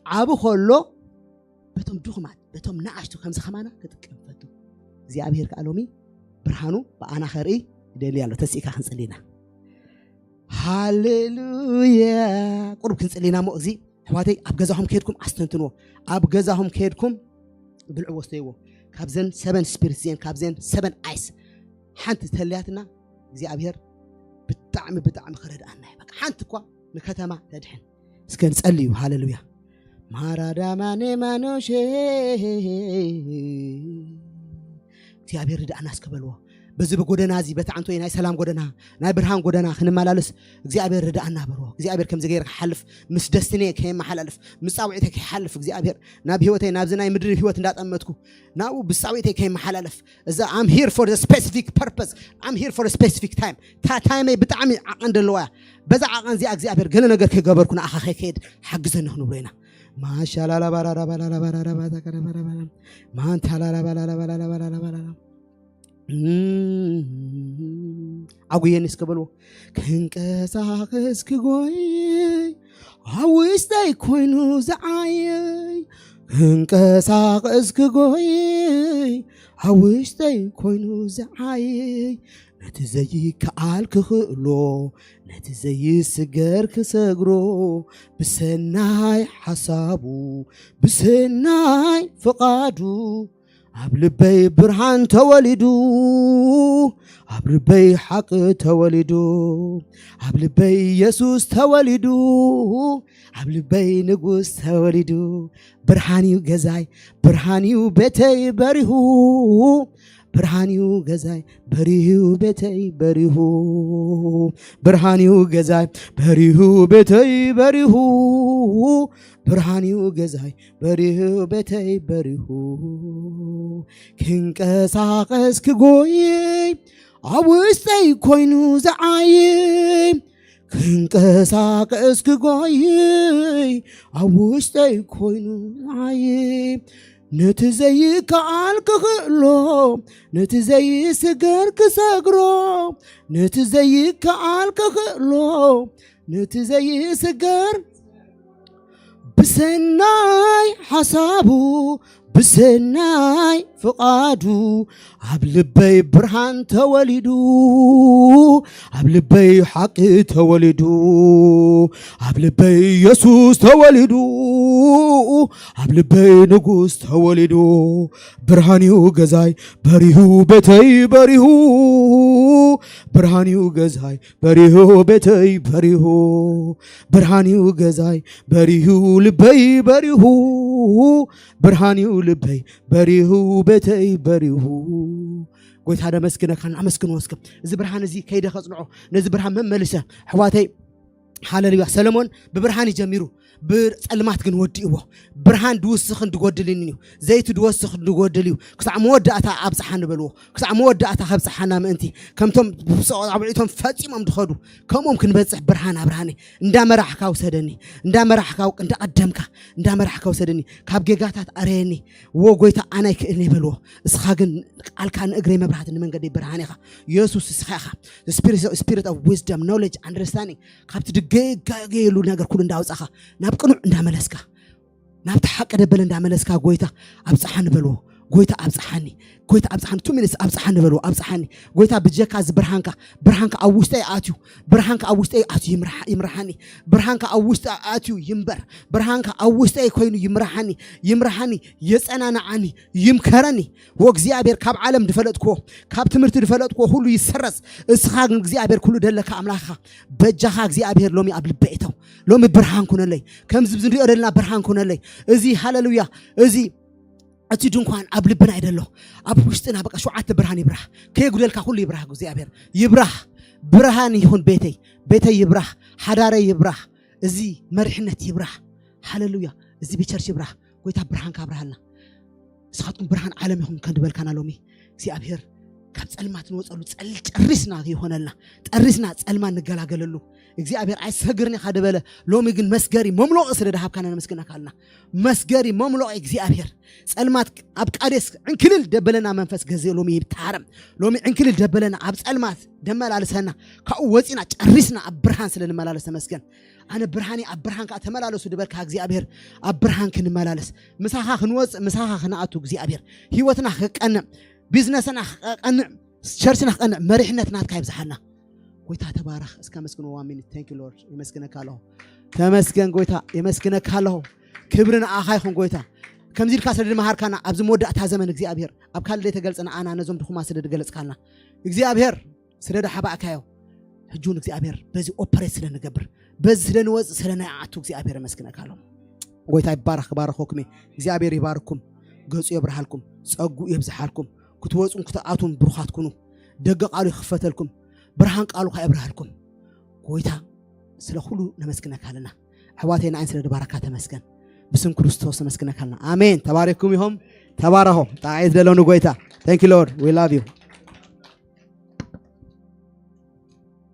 ዓብ ከሎ በቶም ድኹማት በቶም ንኣሽቱ ከምዚ ከማና ክጥቀም ፈቱ። እግዚኣብሔር ከዓ ሎሚ ብርሃኑ ብኣና ከርኢ ይደሊ ኣሎ። ተሲእካ ክንጽሊና። ሃሌሉያ። ቁሩብ ክንጽሊና እሞ እዚ ኣሕዋተይ ኣብ ገዛኹም ከድኩም ኣስተንትንዎ። ኣብ ገዛኹም ከድኩም ብልዕዎ ስተይዎ። ካብዘን ሰበን ስፒሪት እዚአን ካብዘን ሰበን ኣይስ ሓንቲ ተልያትና እግዚኣብሔር ብጣዕሚ ብጣዕሚ ክረድኣና እዩ። በቃ ሓንቲ እኳ ንከተማ ተድሕን። እስከ ንጸሊ እዩ። ሃሌሉያ። ማራዳማኔ ማኖሼ እግዚኣብሔር ርድኣና እስከ በልዎ። በዚ ብጎደና እዚ በቲ ዓንቶይ ናይ ሰላም ጎደና ናይ ብርሃን ጎደና ክንመላለስ እግዚኣብሔር ርድኣና በልዎ። እግዚኣብሔር ከምዚ ገይረ ክሓልፍ ምስ ደስትኔ ከይመሓላልፍ ምስ ጻውዒተይ ከይሓልፍ እግዚኣብሔር ናብ ህይወተይ ናብዚ ናይ ምድሪ ህይወት እንዳጠመትኩ ናብኡ ብጻውዒተይ ከይመሓላለፍ እዛ I'm here for the specific purpose. I'm here for a specific time. እታ ታይመይ ብጣዕሚ ዓቐን ዘለዋ እያ። በዛ ዓቐን እዚኣ እግዚኣብሔር ገለ ነገር ከይገበርኩ ንኣኻ ከይከይድ ሓግዘኒ ክንብሎ ኢና። ማሻላላባራራባላላባራራባታከረባራባራ ማንታላላባላላባላላባላላ ኣጉየኒ እስከ በልዎ። ክንቀሳቀስ ክጎይ ኣብ ውሽጠይ ኮይኑ ዝዓየይ ክንቀሳቀስ ክጎይ ኣብ ውሽጠይ ኮይኑ ዝዓየይ ነቲ ዘይከኣል ክኽእሎ ነቲ ዘይስገር ክሰግሮ ብሰናይ ሓሳቡ ብሰናይ ፍቓዱ ኣብ ልበይ ብርሃን ተወሊዱ ኣብ ልበይ ሓቂ ተወሊዱ ኣብ ልበይ ኢየሱስ ተወሊዱ ኣብ ልበይ ንጉስ ተወሊዱ ብርሃን እዩ ገዛይ ብርሃን እዩ ቤተይ በሪሁ ብርሃን እዩ ገዛይ በሪሁ ቤተይ በሪሁ ብርሃን እዩ ገዛይ በሪሁ ቤተይ በሪሁ ብርሃን እዩ ገዛይ በሪሁ ቤተይ በሪሁ ክንቀሳቀስ ክጎይ ኣብ ውሽጠይ ኮይኑ ዝዓይ ክንቀሳቀስ ክጎይ ኣብ ውሽጠይ ኮይኑ ዝዓይ ነቲ ዘይከኣል ክኽእሎ ነቲ ዘይስገር ክሰግሮ ነቲ ዘይከኣል ክኽእሎ ነቲ ዘይስገር ብሰናይ ሓሳቡ ብሰናይ ፍቓዱ ኣብ ልበይ ብርሃን ተወሊዱ ኣብ ልበይ ሓቂ ተወሊዱ ኣብ ልበይ ኢየሱስ ተወሊዱ ኣብ ልበይ ንጉስ ተወሊዱ ብርሃን እዩ ገዛይ በሪሁ ቤተይ በሪሁ ብርሃን እዩ ገዛይ በሪሁ ቤተይ በሪሁ ብርሃን እዩ ገዛይ በሪሁ ልበይ በሪሁ ብርሃን እዩ ልበይ በሪሁ ቤተይ በሪሁ ጎይታ ደመስግነካ ኣመስግንዎ እስከ እዚ ብርሃን እዚ ከይደ ከጽንዖ ነዚ ብርሃን መመልሰ ኣሕዋተይ ሃለሉያ ሰለሞን ብብርሃን ይጀሚሩ ብጸልማት ግን ወዲእዎ ብርሃን ድውስኽን ድጎድልን እዩ ዘይቲ ድወስኽ ድጎድል እዩ ክሳዕ መወዳእታ ኣብጽሓ ንበልዎ ክሳዕ መወዳእታ ከብጽሓና ምእንቲ ከምቶም ኣብዒቶም ፈጺሞም ድኸዱ ከምኦም ክንበጽሕ ብርሃን ኣብርሃኒ እንዳመራሕካ ውሰደኒ እንዳመራሕካ እንዳቐደምካ እንዳመራሕካ ውሰደኒ ካብ ጌጋታት ኣረየኒ ዎ ጎይታ ኣናይ ክእል ይበልዎ እስኻ ግን ቃልካ ንእግረይ መብራህቲ ንመንገደይ ብርሃን ኢኻ የሱስ እስኻ ኢኻ spirit of wisdom knowledge understanding ካብቲ ድገጋገየሉ ነገር ኩሉ እንዳውጻኻ ናብ ቅኑዕ እንዳመለስካ ናብቲ ሓቂ ደበል እንዳመለስካ ጎይታ ኣብጽሓ ንበልዎ ጎይታ ኣብጽሓኒ፣ ጎይታ ኣብጽሓኒ፣ two minutes ኣብጽሓኒ በልዎ፣ ኣብጽሓኒ። ጎይታ ብጀካ እዚ ብርሃንካ፣ ብርሃንካ ኣብ ውሽጠይ ኣትዩ፣ ብርሃንካ ኣብ ውሽጠይ ኣትዩ ይምርሓ-፣ ይምርሓኒ፣ ብርሃንካ ኣብ ውሽጠ ኣትዩ ይንበር፣ ብርሃንካ ኣብ ውሽጠይ ኮይኑ ይምርሓኒ፣ ይምርሓኒ፣ የጸናንዓኒ፣ ይምከረኒ። ወእግዚኣብሔር ካብ ዓለም ዝፈለጥክዎ፣ ካብ ትምህርቲ ዝፈለጥክዎ ሁሉ ይሰረዝ። እስኻ ግን እግዚኣብሔር ኩሉ ደለካ ኣምላኽኻ፣ በጃኻ እግዚኣብሔር ሎሚ ኣብ ልበይ እተው። ሎሚ ብርሃን ኩነለይ። ከምዚ ንሪኦ ዘለና ብርሃን ኩነለይ። እዚ ሃለሉያ፣ እዚ እቲ ድንኳን ኣብ ልብና ይደሎ፣ ኣብ ውሽጥና በቃ ሸውዓተ ብርሃን ይብራህ፣ ከየጉደልካ ኩሉ ይብራህ። እግዚኣብሔር ይብራህ፣ ብርሃን ይኹን ቤተይ፣ ቤተይ ይብራህ፣ ሓዳረይ ይብራህ፣ እዚ መሪሕነት ይብራህ። ሃለሉያ፣ እዚ ብቸርች ይብራህ። ጎይታ ብርሃን ካብርሃልና። ንስኻትኩም ብርሃን ዓለም ኢኹም ከንድበልካና ሎሚ እግዚኣብሔር ካብ ጸልማት ንወጸሉ ጸል-፣ ጨሪስና ይኾነልና፣ ጠሪስና ጸልማ ንገላገለሉ። እግዚኣብሔር ኣይሰግርን ኢኻ ድበለ፣ ሎሚ ግን መስገሪ መምሎቒ ስለ ድሃብካና ነመስግነካ ኣለና። መስገሪ መምሎቒ እግዚኣብሔር፣ ጸልማት ኣብ ቃዴስ ዕንክልል ደበለና መንፈስ ገዜ ሎሚ ይታረም። ሎሚ ዕንክልል ደበለና ኣብ ጸልማት ደመላልሰና፣ ካብኡ ወጺና ጨሪስና ኣብ ብርሃን ስለ ንመላለስ ተመስገን። ኣነ ብርሃን እየ፣ ኣብ ብርሃን ከዓ ተመላለሱ ድበልካ እግዚኣብሔር፣ ኣብ ብርሃን ክንመላለስ፣ ምሳኻ ክንወፅእ፣ ምሳኻ ክንኣቱ እግዚኣብሔር፣ ህይወትና ክቀንዕ፣ ቢዝነስና ክቀንዕ፣ ቸርችና ክቀንዕ፣ መሪሕነት ናትካ ይብዝሓልና። ጎይታ ተባረኽ። እስከ መስግን። One minute። Thank you Lord። የመስግነካ ኣለኹ። ተመስገን ጎይታ፣ የመስግነካ ኣለኹ። ክብሪ ንኣኻ ይኹን ጎይታ። ከምዚ ኢልካ ስለ ድመሃርካና ኣብዚ መወዳእታ ዘመን እግዚኣብሔር፣ ኣብ ካልእ ዘይተገልጸ ንኣና ነዞም ድኹማት ስለ ድገለጽካልና እግዚኣብሔር ስለ ድሓባእካዮ፣ ሕጂ እውን እግዚኣብሔር በዚ ኦፐሬት ስለ ንገብር፣ በዚ ስለ ንወፅእ፣ ስለ ናይ ኣቱ እግዚኣብሔር የመስግነካ ኣሎ። ጎይታ ይባረኽ፣ ክባረኸኩም እየ። እግዚኣብሔር ይባርኩም፣ ገፁ የብርሃልኩም፣ ፀጉ የብዝሓልኩም፣ ክትወፁን ክትኣቱን ብሩኻት ኩኑ፣ ደገ ቃሉ ይኽፈተልኩም፣ ብርሃን ቃሉ ከዓ የብርሃልኩም። ጎይታ ስለ ኩሉ ነመስግነካ ኣለና። ኣሕዋተይ ንዓይን ስለ ድባረካ ተመስገን። ብስም ክርስቶስ ነመስግነካ ኣለና። ኣሜን። ተባረኩም ኢኹም። ተባረኹ። ጣዕየት ደለኑ ጎይታ። Thank you Lord። We love you።